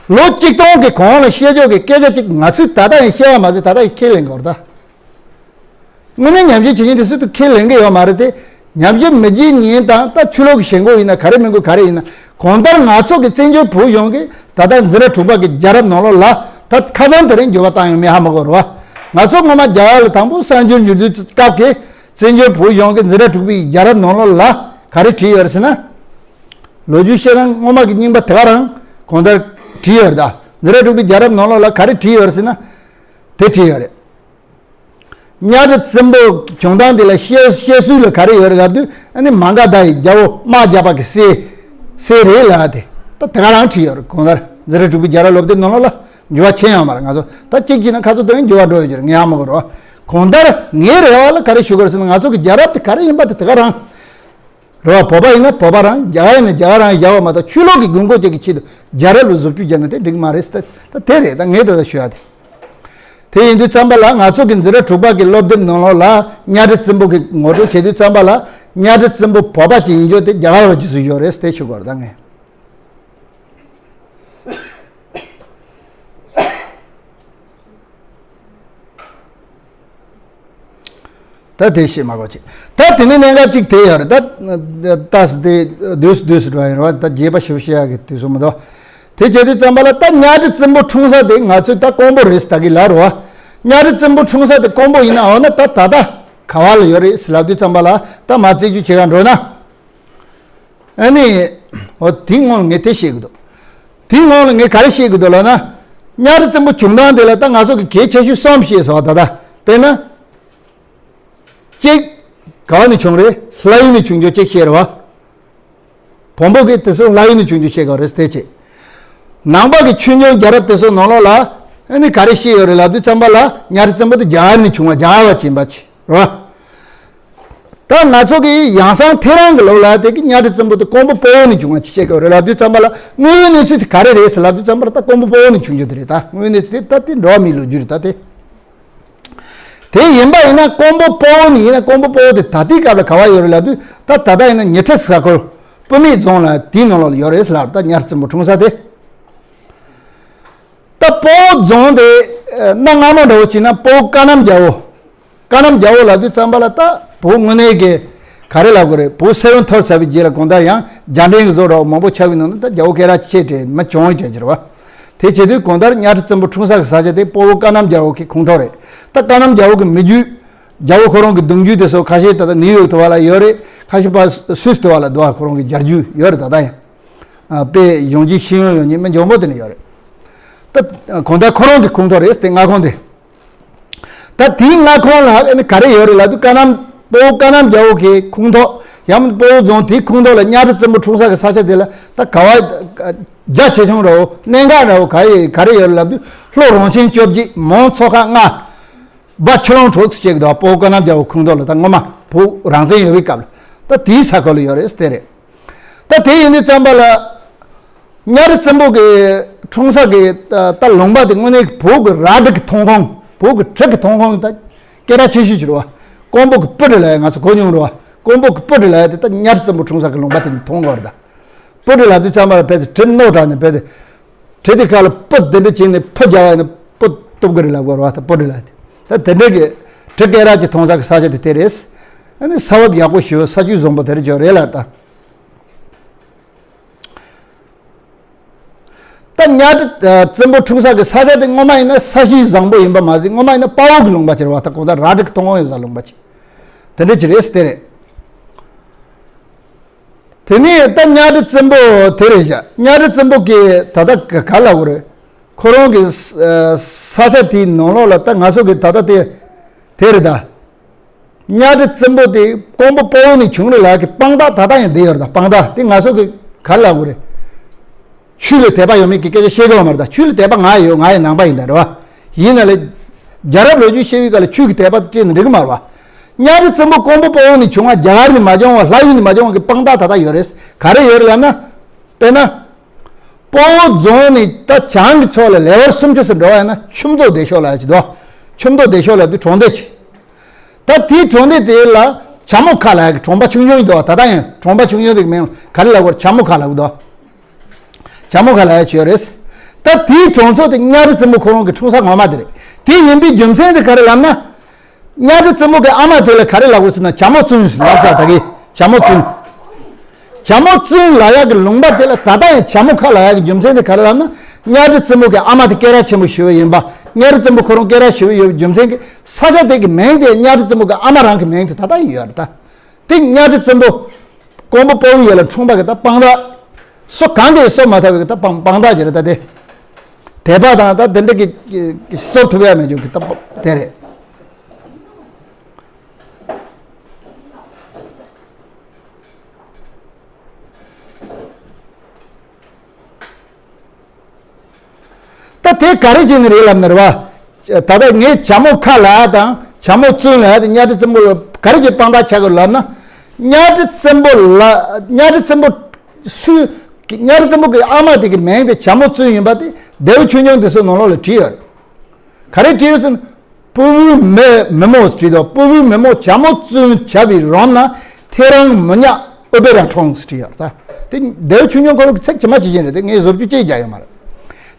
བ། ལོ་གཅིག་སྟོང་གི་གོང་ལ་བཤད་ཕྱོགས་ཀྱི་སྐད་ཆ་གཅིག་ང་ཚོས་ད་ལྟ་ཡང་བཤད་པ་མ་ཟད་ད་ལྟ་ཡང་ཁས་ལེན་དགོས་རེད་ད། དངོས་གནས་ཉམས་ཞིབ་བྱེད་མཁན་དེ་སུ་དང་ཁས་ལེན་གི་ཡོད་མ་རེད་དེ། ཉམས་ཞིབ་མི་བྱེད་མཁན་དང་ད་ཆོས་ལུགས་ཀྱི་ཞེན་ཁོག་ཡིན་ན་ག་རེ་མིན་དགོས་ག་རེ་ཡིན་ན། གང་ལྟར་ང་ཚོ་གི་བཙན་བྱོལ་བོད་གཞུང་གི་ད་ལྟ་འཛིན་གྲྭ་དྲུག་པ་གི་རྒྱལ་རབས་ནང་ལོགས་ལ་ད་ཁ་སང་དེ་རིང་འགྱུར་བ་བཏང་ཡོད་མེད་ཧ་མ་གོ་རེད་བ། ང་ཚོ་སྔོན་མ་རྒྱ་གར་ལ་དང་པོ་གསར་འབྱོར་འབྱོར་དུས་སྐབས་ཀྱི་བཙན་བྱོལ་བོད་གཞུང་གི་འཛིན་གྲྭ་དྲུག་པའི་རྒྱལ་རབས་ནང་ལོགས་ལ་ག་རེ་བྲིས་ཡོད་རེད་ཟེར་ན། ལོ་རྒྱུས་བཤད་སྟངས་སྔོན་མ་གི་རྙིང་པ་དེ་ག་རང་གང་ལྟར་བྲིས་ཡོད་རེད་ད། འཛིན་གྲྭ་དྲུག་པའི་རྒྱལ་རབས་ནང་ལོགས་ལ་ག་རེ་བྲིས་ཡོད་རེད་ཟེར་ན། དེ་བྲིས་ཡོད་རེད། གཉའ་ཁྲི་བཙན་པོ་བྱུང་སྟངས་དེ་ལ་བཤད་བཤད་སྲོལ་ལ་ག་རེ་ཡོད་རེད་ལབ་དུས། ཨ་ནི་མ་ག་དྷ་ཡི་རྒྱལ་པོ་དམག་བརྒྱ་ཕྲག་གི་སྲས་སྲས་རེད་ལབ་དེ་ད་དེ་ག་རང་བྲིས་ཡོད་རེད། གང་ལྟར་འཛིན་གྲྭ་དྲུག་པའི་རྒྱལ་རབས་སློབ་དེབ་ནང་ལོགས་ལ་འགྱུར་བ་ཕྱིན་ཡོད་མ་རེད། ང་ཚོ་ད་གཅིག་བྱས་ན་ཁ་ཚོ་དེ་རིང་འགྱུར་བ་འགྲོ་ཡོད་ཀྱི་རེད། ངས་ཧ་མ་གོ་རེད་བ། གང་ལྟར་ངའི་རེ་བ་ལ་ག་རེ་ཞུ་དགོས་རེད་ཟེར་ན། ང་ཚོ་གི་རྒྱལ་རབས་དེ་ག་རེ་ཡིན་པ་དེ་དེ་ག་རང་རེད་བ། བོད་པ་ཡིན་ན་བོད་པ་རང་། རྒྱ་གར་ཡིན་ན་རྒྱ་གར་རང་བཞག་པ་མ་གཏོགས་ཆོས་ལུགས་ཀྱི་དགོས་མཁོ་ཅན་གྱི་ཆེད་དུ་རྒྱལ་རབས་ལ་བཟོ་བཅོས་བརྒྱབ་ན་དེ་འགྲིག་མ་རེད་ཟེར། ད་དེ་རེད། ད་ངས་ད་ལྟ་ཞུ་ཡ་དེ། དེ་ཡིན་དུས་ཙམ་པ་ལ་ང་ཚོ་གི་འཛིན་གྲྭ་དྲུག་པ་གི་སློབ་དེབ་ནང་ལོགས་ལ་གཉའ་ཁྲི་བཙན་པོ་གི་ངོ་སྤྲོད་བྱེད་དུས་ཙམ་པ་ལ་གཉའ་ཁྲི་བཙན་པོ་བོད་པ་ཅིག་ཡིན་རྒྱུ་དེ་རྒྱ་གར་བ་ཅིག་བཟོས་ཡོད་རེད་ཟེར་དེ་ཞུ་དགོས་རེད་ད་ངས། ད་དེ་ཤེས་མ་དགོས་ཅིག་ད་དེ་ནས་གནད་འགག་ཅིག་དེ་ཡོད་རེད། ད་ད་སི་དེ་དུས་དུས་སུ་འགྲོ་ཡིན་རེད་བ། ད་རྒྱས་པ་ཞིབ་བཤད་ཡག་གི་དུས་སུ་མི་འདུག་དེ་བྱེད་དུས་ཙམ་པ་ལ་ད་གཉའ་ཁྲི་བཙན་པོ་འཁྲུངས་ས་དེ་ང་ཚོས་ད་ཀོང་པོ་རེད་ཟེར་ད་གི་ལབ་རེད་བ། གཉའ་ཁྲི་བཙན་པོ་འཁྲུངས་ས་དེ་ཀོང་པོ་ཡིན་ན། འོ་ན་ད་ད་ལྟ་ག་བ་ལ་ཡོད་རེད་ཟེར་ལབ་དུས་ཙམ་པ་ལ་ད་མ་རྩད་གཅོད་བྱེད་ག་འགྲོ་ན། ཨ་ནི། འོ་དེའི་སྔོན་ལ་ངས་དེ་བཤད་གི་འདུག་དེའི་སྔོན་ལ་ངས་ག་རེ་བཤད་གི་འདུག་ལབ་ན། གཉའ་ཁྲི་བཙན་པོ་བྱུང་སྟངས་དེ་ལ་ད་ང་ཚོ་གི་གལ་ཆེ་ཤོས་གསུམ་བཤད་སོང་བ། ད་ལྟ་དཔེར་ན། གཅིག་ག་བ་ནས་བྱུང་རེད། ལྷ་ཡུལ་ནས་བྱུང་རྒྱུ་གཅིག་བཤད་རེད་བ། བོན་པོ་གི་དེ་ཚོ་ལྷ་ཡུལ་ནས་བྱུང་རྒྱུ་བཤད་ག་རེད་དེ་བྱས། ནང་པ་གི་ཆོས་འབྱུང་རྒྱལ་རབས་དེ་ཚོ་ནང་ལོགས་ལ་ཨ་ནི་ག་རེ་བཤད་ཡོད་རེད་ལབ་དུས་ཙམ་པ་ལ་གཉའ་ཁྲི་བཙན་པོ་དེ་རྒྱ་གར་ནས་བྱུང་བ། རྒྱ་གར་བ་ཅིག་ཡིན་པ་ཅིག་རེད་བ། ད་ང་ཚོ་གི་ཡང་སང་ཐེའུ་རང་གི་ལོ་ལ་དེ་གི་གཉའ་ཁྲི་བཙན་པོ་དེ་ཀོང་པོ་སྤོ་བོ་ནས་བྱུང་བ་ཅིག་བཤད་ག་རེད་ལབ་དུས་ཙམ་པ་ལ་དངོས་ཡོད་གནས་ཚུལ་དེ་ག་རེ་རེད་ཟེར་ལབ་དུས་ཙམ་པ་ལ་ད་ཀོང་པོ་སྤོ་བོ་ནས་བྱུང་རྒྱུ་དེ་རེད། ད་དངོས་ཡོད་གནས་ཚུལ་དེ་ད་དེ་འགྲོ་བ་མིའི་ལོ་རྒྱུས་རེད་ད་དེ། དེ་ཡིན་པ་ཡིན་ན་ཀོང་པོ་སྤོ་བོ་ནས་ཡིན་ན་ཀོང་པོ་སྤོ་བོ་དེ་ད་ལྟའི་སྐབས་ལ་ག་བ་ཡོད་རེད་ལབ་དུས། ད་ད་ལྟ་ཡིན་ན་ཉི་ཁྲི་ས་ཁུལ་བུད་མེད་རྫོང་ལ་དེའི་ནང་ལོགས་ལ་ཡོད་རེད་ཟེར་ལབ། ད་གཉའ་ཁྲི་བཙན་པོ་འཁྲུངས་ས་དེ། ད་སྤོ་བོ་རྫོང་དེ་གནའ་སྔ་མོ་འདྲ་བོ་བྱས་ན་སྤོ་བོ་ཀ་གནམ་རྒྱལ་པོ། ཀ་གནམ་རྒྱལ་པོ་ལབ་དུས་ཙམ་པ་ལ་ད་བོད་དངོས་གནས་ཀྱི་ག་རེ་ལབ་དགོས་རེད། བོད་སེ་བན་འཐོར་ཚར་བའི་རྗེས་ལ་གང་ལྟར་ཡང་རྒྱ་འབྲིང་གི་བཟོ་འདྲ་བོ་མང་པོ་ཆགས་པའི་ནང་ནས་ད་རྒྱལ་པོ་སྐད་གྲགས་ཆེ་གྲས་མི་བྱུང་བའི་གྲས་ཀྱི་རེད་བ། དེ་བྱེད་དུས་གང་ལྟར་གཉའ་ཁྲི་བཙན་པོ་འཁྲུངས་ས་གི་ས་ཆ་དེ་སྤོ་བོ་ཀ་གནམ་རྒྱལ་པོ་གི་ཁོངས་གཏོགས་རེད། ད་ཀ་གནམ་རྒྱལ་པོ་གི་མི་རྒྱུད་ རྒྱལ་པོ་ཁོ་རང་གི་གདུང་རྒྱུད་དེ་ཚོ་ཁ་ཤས་ད་ལྟ་ནིའུ་ཡོག་དུ་བ་ལ་ཡོད་རེད། ཁ་ཤས་པ་སུད་སི་དུ་བ་ལ་དུ་བ་ཁོ་རང་གི་མཇལ་རྒྱུ་ཡོད་རེད། ད་ལྟ་ཡང་ཨ་དཔེ་གཞུང་གི་ཤེས་ཡོན་ཡོད་མཁན་མི་འཇོན་པོ་དེ་ནི་ཡོད་རེད། ད་གང་ལྟར་ཁོ་རང་གི་ཁོངས་གཏོགས་རེད། དེ་མངའ་ཁོངས་དེ། ད་དེའི་མངའ་ཁོངས་ལ་ཨ་ནི་ག་རེ་ཡོད་རེད་ལབ་དུས། ཀ་ནམ་སྤོ་བོ་ཀ་ནམ་རྒྱལ་པོ་གི་ཁོངས་གཏོགས། ཡང་སྤོ་བོ་རྫོང་དེའི་ཁོངས་གཏོགས་ལ་གཉའ་ཁྲི་བཙན་པོ་འཁྲུངས་ས་གི་ས་ཆ་དེ་ལ་ད་ག་བ་རྒྱ་ཆེ་ཆུང་འདྲ་བོ། གནད་འགག་འདྲ་བོ་ག་ཡི་ག་རེ་ཡོད་རེད་ལབ་དུས། ལྷོ་རོང་ཆེན་བཅོ་བརྒྱད། མོན་མཚོ་ཁ་ལྔ། སྦ་ཆུ་ལོང་དྲུག་ཅེས་འདུག་སྤོ་བོ་ཀ་ནམ་རྒྱལ་པོ་ཁོངས་གཏོགས་ལ་ད་སྔོན་མ་བོད་རང་བཙན་ཡོད་པའི་སྐབས་ལ་ད་དེའི་ས་ཁུལ་ལ་ཡོད་རེད་ཟེར་དེ་རེད། ད་དེ་ཡིན་དུས་ཙམ་པ་ལ། གཉའ་ཁྲི་བཙན་པོ་གི་འཁྲུངས་ས་གི་ད་ད་ལུང་པ་དེ་དངོས་གནས་བོད་ཀྱི་རལ་གྲི་གི་མཐོང་ཁུངས། བོད་ཀྱི་གྲི་གི་མཐོང་ཁུངས་ད་སྐད་གྲགས་ཆེ་ཤོས་ཅིག་རེད་བ། ཀོང་པོ་གི་སྤུ་གྲི་ལབ་ཡ་ང་ཚོ་གོ་མྱོང་རེད་བ། ཀོང་པོ་གི་སྤུ་གྲི་ལབ་ཡ་དེ་ད་གཉའ་ཁྲི་བཙན་པོ་འཁྲུངས་ས་གི་ལུང་པ་དེ་ནས་མཐོང་གི་རེད། ད་སྤུ་གྲི་ལབ་དུས་ཙམ་པ་ལ་དཔེ་དེ་གྲི་རྣོ་དྲགས་ནས་དཔེ་དེ། གྲི་དེ་ཁ་ལ་སྤུ་དེ་འདྲ་བྱས་ནས་ཕུ་རྒྱག་པ་ཡིན་ན་སྤུ་གཏུབ་གི་རེད་ལབ་དགོས་རེད་བ། ད་སྤུ་གྲི་ལབ་དེ། ད་དེ་འདྲ་གི་གྲི་སྐད་གྲགས་ཀྱི་མཐོང་ས་གི་ས་ཆ་དེ་དེ་རེད། ཨ་ནི་ས་བབ་ཡག་པོ་ཞེ་པོ་ས་ཆུ་བཟང་པོ་དེ་རེད་ཅོ་རེད་ལ་ད། ད་གཉའ་ཁྲི་ཨ་བཙན་པོ་འཁྲུངས་ས་གི་ས་ཆ་དེ་སྔོན་མ་ཡིན་ན་ས་གཞི་བཟང་པོ་ཡིན་པ་མ་ཟད། སྔོན་མ་ཡིན་ན་དཔའ་བོ་གི་ལུང་པ་ཅིག་རེད་བ། ད་གང་ལྟར་རལ་གྲི་གི་མཐོང་ཁུངས་ཡོད་ས་ལུང་པ་ཅིག་དེ་འདྲ་ཅིག་རེད་ཟེར་དེ་རེད། དེ་ནས་ད་གཉའ་ཁྲི་བཙན་པོ་དེ་རེད་བཞག་གཉའ་ཁྲི་བཙན་པོ་གི་ད་ལྟ་ག་ག་ལབ་དགོས་རེད། ཁོ་རང་གི་ས་ས་ཆ་དེའི་ནང་ལོགས་ལ་ད་ང་ཚོ་གི་ད་ལྟ་དེ་དེ་རེད་ད། གཉའ་ཁྲི་བཙན་པོ་དེ་ཀོང་པོ་དཔའ་བོ་ནས་བྱུང་རེད་ལབ་ཀྱི་དཔང་རྟགས་ད་ལྟ་ཡང་བསྡད་ཡོད་རེད་ད། དཔང་རྟགས་དེ་ང་ཚོ་གི་ག་རེ་ལབ་དགོས་རེད། ཆོས་ལ་དད་པ་ཡོད་མེད་ཀྱི་སྐད་ཆ་བཤད་གི་ཡོད་མ་རེད་ད། ཆོས་ལ་དད་པ་ང་ཡོད། ང་ཡི་ནང་པ་ཡིན་ད་རེད་བ། ཡིན་ན་ལས་རྒྱལ་རབས་ལོ་རྒྱུས་བཤད་པའི་སྐབས་ལ་ཆོས་ཀྱི་དད་པ་སྤྲད་ནས་འགྲིག་གི་མ་རེད་བ། གཉའ་ཁྲི་བཙན་པོ་ཀོང་པོ་དཔའ་བོ་ནས་བྱུང་བ། རྒྱ་གར་ནས་མ་བྱུང་བ། ལྷ་ཡུལ་ནས་མ་བྱུང་བ་གི་དཔང་རྟགས་ད་ལྟ་ཡོད་རེད། ག་རེ་ཡོད་རེད་ལབ་ན། དཔེར་ན། སྤོ་བོ་རྫོང་ནས་ད་བྱང་གི་ཕྱོགས་ལ་ལེ་དབར་སུམ་ཅུ་ཙམ་འགྲོ་བ་ཡིན་ན་ཆུ་མདོ་སྡེ་ཤོག་ལབ་ཡ་ཅིག་འདུག་ཆུ་མདོ་སྡེ་ཤོག་ལབ་དུས་གྲོང་སྡེ་ཅིག་ད་དེའི་གྲོང་སྡེ་དེ་ལ་བྱ་མོ་ཁ་ལབ་ཡ་གི་གྲོང་པ་ཆུང་ཆུང་ཡིན་འདུག་ད་ལྟ་ཡང་གྲོང་པ་ཆུང་ཆུང་དེ་གི་མིང་ལ་ག་རེ་ལབ་དགོས་རེད། བྱ་མོ་ཁ་ལབ་གི་འདུག་བྱ་མོ་ཁ་ལབ་ཡ་ཅིག་ཡོད་རེད། ད་དེའི་གྲོང་ཚོ་དེ་གཉའ་ཁྲི་བཙན་པོ་ཁོ་རང་གི་འཁྲུངས་ས་ངོ་མ་དེ་རེད། དེ་ཡིན་པའི་རྒྱུ་མཚན་དེ་ག་རེ་ལབ་ན། གཉའ་ཁྲི་བཙན་པོ་གི་ཨ་མ་དེ་ལ་ག་རེ་ལབ་དགོས་ཟེར་ན་བྱ་མོ་བཙུན་ལབ་ས་ད་གི་བྱ་མོ་བཙུན། བྱ་མོ་བཙུན་ལབ་ཡག་གི་ལུང་པ་དེ་ལ་ད་ལྟ་ཡང་བྱ་མོ་ཁ་ལབ་ཡག་གི་རྒྱུ་མཚན་དེ་ག་རེ་ལབ་ན། གཉའ་ཁྲི་བཙན་པོ་གི་ཨ་མ་དེ་སྐད་གྲགས་ཆེན་པོ་ཞེ་པོ་ཡིན་པ། གཉའ་ཁྲི་བཙན་པོ་ཁོ་རང་སྐད་གྲགས་ཞེ་པོ་ཡོད་པའི་རྒྱུ་མཚན་གྱིས་ས་ཆ་དེ་གི་མིང་དེ་གཉའ་ཁྲི་བཙན་པོ་གི་ཨ་མ་རང་གི་མིང་དེ་ད་ལྟ་ཡང་ཡོད་རེད་ད། དེ་གཉའ་ཁྲི་བཙན་པོ་ཀོང་པོ་དཔའ་བོའི་ཡུལ་ལ་འཁྲུངས་པ་གི་ད་དཔང་རྟགས། སུ་གང་གིས་གསོ་མ་ཐུབ་པའི་གི་ད་དཔང་དཔང་རྟགས་ཅིག་རེད་ད་དེ། དད་པ་དང་ད་དེ་འདྲ་གི་གི་གི་གསོ་ཐུབ་ཡ་མེད་རྒྱུ་གི་ད་དེ་རེད། ད་དེ་ག་རེ་བྱས་ནས་རེད་ལབ་ན་རེད་བ། ད་ལྟ་ངས་བྱ་མོ་ཁ་ལབ་ཡ་དང་བྱ་མོ་བཙུན་ལབ་ཡ་དེ་གཉའ་ཁྲི་བཙན་པོ་ལ་ག་རེ་བྱས་དཔང་རྟགས་ཆགས་དགོས་ལབ་ན། གཉའ་ཁྲི་བཙན་པོ་ལ་གཉའ་ཁྲི་བཙན་པོ་སུ། གཉའ་ཁྲི་བཙན་པོ་གི་ཨ་མ་དེ་གི་མིང་དེ་བྱ་མོ་བཙུན་ཡིན་པ་དེ་ལྡེའུ་ཆོས་འབྱུང་དེ་ཚོ་ནང་ལོགས་ལ་བྲིས་ཡོད་རེད། ག་རེ་བྲིས་ཡོད་ཟེར་ན། སྤོ་བོའི་མི་མི་མོ་ཟེར་བྲིས་འདུག་སྤོ་བོའི་མི་མོ་བྱ་མོ་བཙུན་བྱ་བའི་རོང་ན་ཐེ་རང་མི་ཉག་ཨུ་པེ་ར་འཁྲུངས་ཟེར་བྲིས་ཡོད་རེད་ད། དེ་ལྡེའུ་ཆོས་འབྱུང་ཁོ་རང་གི་ཚིག་ཇི་མ་ཇི་བཞིན་རེད། དེ་ངས་བཟོ་བཅོས་ཅིག་རྒྱག་ཡོད་མ་རེད།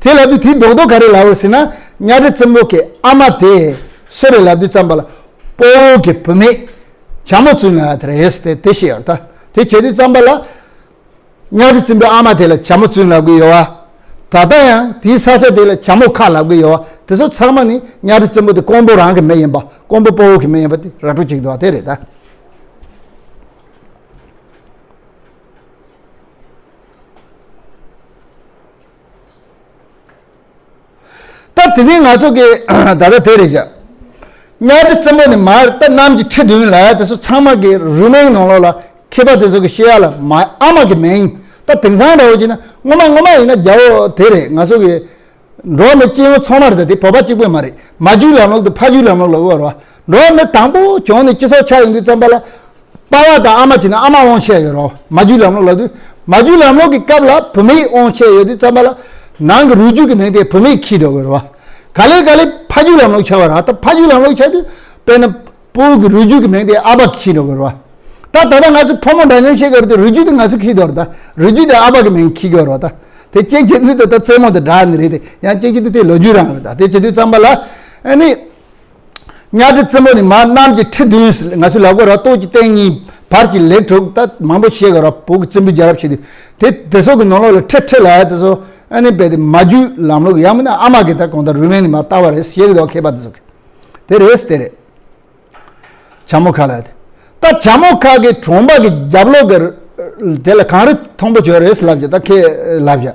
དེ་ལབ་དུས་དེའི་རྡོག་རྡོག་ག་རེ་ལབ་ཡོད་ཟེར་ན། གཉའ་ཁྲི་བཙན་པོ་གི་ཨ་མ་དེ་སུ་རེད་ལབ་དུས་ཙམ་པ་ལ་སྤོ་བོ་གི་བུད་མེད་བྱ་མོ་བཙུན་ལབ་ཡ་དེ་རེད་ཟེར་ཏེ་དེ་བཤད་ཡོད་རེད་ད། དེ་བྱེད་དུས་ཙམ་པ་ལ། གཉའ་ཁྲི་བཙན་པོའི་ཨ་མ་དེ་ལ་བྱ་མོ་བཙུན་ལབ་གི་ཡོད་བ། ད་ལྟ་ཡང་དེའི་ས་ཆ་དེ་ལ་བྱ་མོ་ཁ་ལབ་གི་ཡོད་བ། དེ་ཚོ་ཚང་མ་ནི་གཉའ་ཁྲི་བཙན་པོ་དེ་ཀོང་པོ་རང་གི་མི་ཡིན་པ། ཀོང་པོ་དཔའ་བོ་གི་མི་ཡིན་པ་དེ་ར་སྤྲོད་བྱེད་ཀྱི་འདུག་བ། དེ་རེད་ད། ད་དེ་ནས་ང་ཚོ་གི་ད་ལྟ་དེ་རེད་ཀྱ། གཉའ་ཁྲི་བཙན་པོ་ནི་མར་ད་གནམ་གྱི་ཁྲི་བདུན་ལ་དེ་ཚོ་ཚང་མ་གི་རུས་མིང་ནང་ལོགས་ལ་མཁས་པ་དེ་ཚོ་གི་བཤད་ཡ་ལ་མ་ཨ་མ་གི་མིང་། ད་དེང་སང་འདྲ་བོ་བྱས་ན་སྔོན་མ་སྔོན་མ་ཡིན་ན་རྒྱལ་པོ་དེ་རེད། ང་ཚོ་གི་འགྲོ་བ་མི་སྐྱེ་བོ་ཚང་མ་རེད། ད་དེ་བོད་པ་གཅིག་པོ་མ་རེད། མ་རྒྱུད་ལམ་ལུགས་དང་ཕ་རྒྱུད་ལམ་ལུགས་ལ་གོ་ར། འགྲོ་བ་མི་དང་པོ་བྱུང་ནས་སྤྱི་ཚོགས་ཆགས་ཡོང་དུས་ཙམ་པ་ལ། པ་ཕ་དང་ཨ་མ་བྱས་ན་ཨ་མ་དབང་ཆེ་ཡོད་རོ། མ་རྒྱུད་ལམ་ལུགས་ལབ་དུས། མ་རྒྱུད་ལམ་ལུགས་ཀྱི་སྐབས་ལ་བུད་མེད་དབང་ཆེ་ཡོད་དུས་ཙམ་པ་ལ། ནང་གི་རུས་རྒྱུད་ཀྱི་མིང་དེ་བུད་མེད་འཁྱེར་འགྲོ་དགོས་རེད་བ། ག་ལེ་ག་ལེ་ཕ་རྒྱུད་ལམ་ལུགས་ཆགས་པ་ར། ད་ཕ་རྒྱུད་ལམ་ལུགས་ཆགས་དུས། དཔེར་ན་སྤོ་བོ་གི་རུས་རྒྱུད་ཀྱི་མིང་དེ་ཨ་ཕ་འཁྱེར་འགྲོ་དགོས་རེད་བ། ད་ད་ལྟ་ང་ཚོ་ཕོ་མོ་འདྲ་མཉམ་བཤད་ཀྱི་རེད་དེ། རུས་རྒྱུད་དེ་ང་ཚོ་འཁྱེར་འགྲོ་རེད་ད། རུས་རྒྱུད་དེ་ཨ་ཕ་གི་མིང་འཁྱེར་དགོས་རེད་ད། དེ་གཅིག་བྱེད་དུས་ད་ད་རྩེད་མོ་དེ་འདྲ་ནི་རེད་དེ། ཡང་གཅིག་བྱེད་དུས་དེ་ལོ་རྒྱུས་རང་རེད་ད། དེ་བྱེད་དུས་ཙམ་པ་ལ་ཨ་ནི། གཉའ་ཁྲི་བཙན་པོ་ནི་མར་གནམ་གྱི་ཁྲི་བདུན་ཟེར་ང་ཚོས་ལབ་དགོས་ར། སྟོད་ཀྱི་སྟེང་གཉིས། བར་གྱི་ལེགས་དྲུག་ད་མང་པོ་བཤད་དགོས་ར། བོད་ཀྱི་བཙན་པོའི་རྒྱལ་རབས་བྱེད་དུས། དེ་དེ་ཚོ་གི་ནང་ལོགས་ལ་ཁྲི་ཁྲི་ལབ་ཡ་དེ་ཚོ་ཨ་ནི་རྦད་དེ་མ་རྒྱུད་ལམ་ལུགས་ཡང་མིན་ན་ཨ་མ་གི་ད་གང་ལྟར་རུས་མིང་ནི་མར་བཏགས་པ་རེད་ཟེར་གྱི་འདུག་མཁས་པ་དེ་ཚོ་གི། དེ་རེད་དེ་རེད། བྱ་མོ་ཁ་ལ་དེ། ད་བྱ་མོ་ཁ་གི་གྲོང་པ་གི་རྒྱབ་ལོགས་གི་དེ་ལ་གངས་རི་མཐོན་པོ་ཅིག་ཡོད་རེད་ལབ་ཀྱི། ད་ཁེ་ལབ་ཀྱི།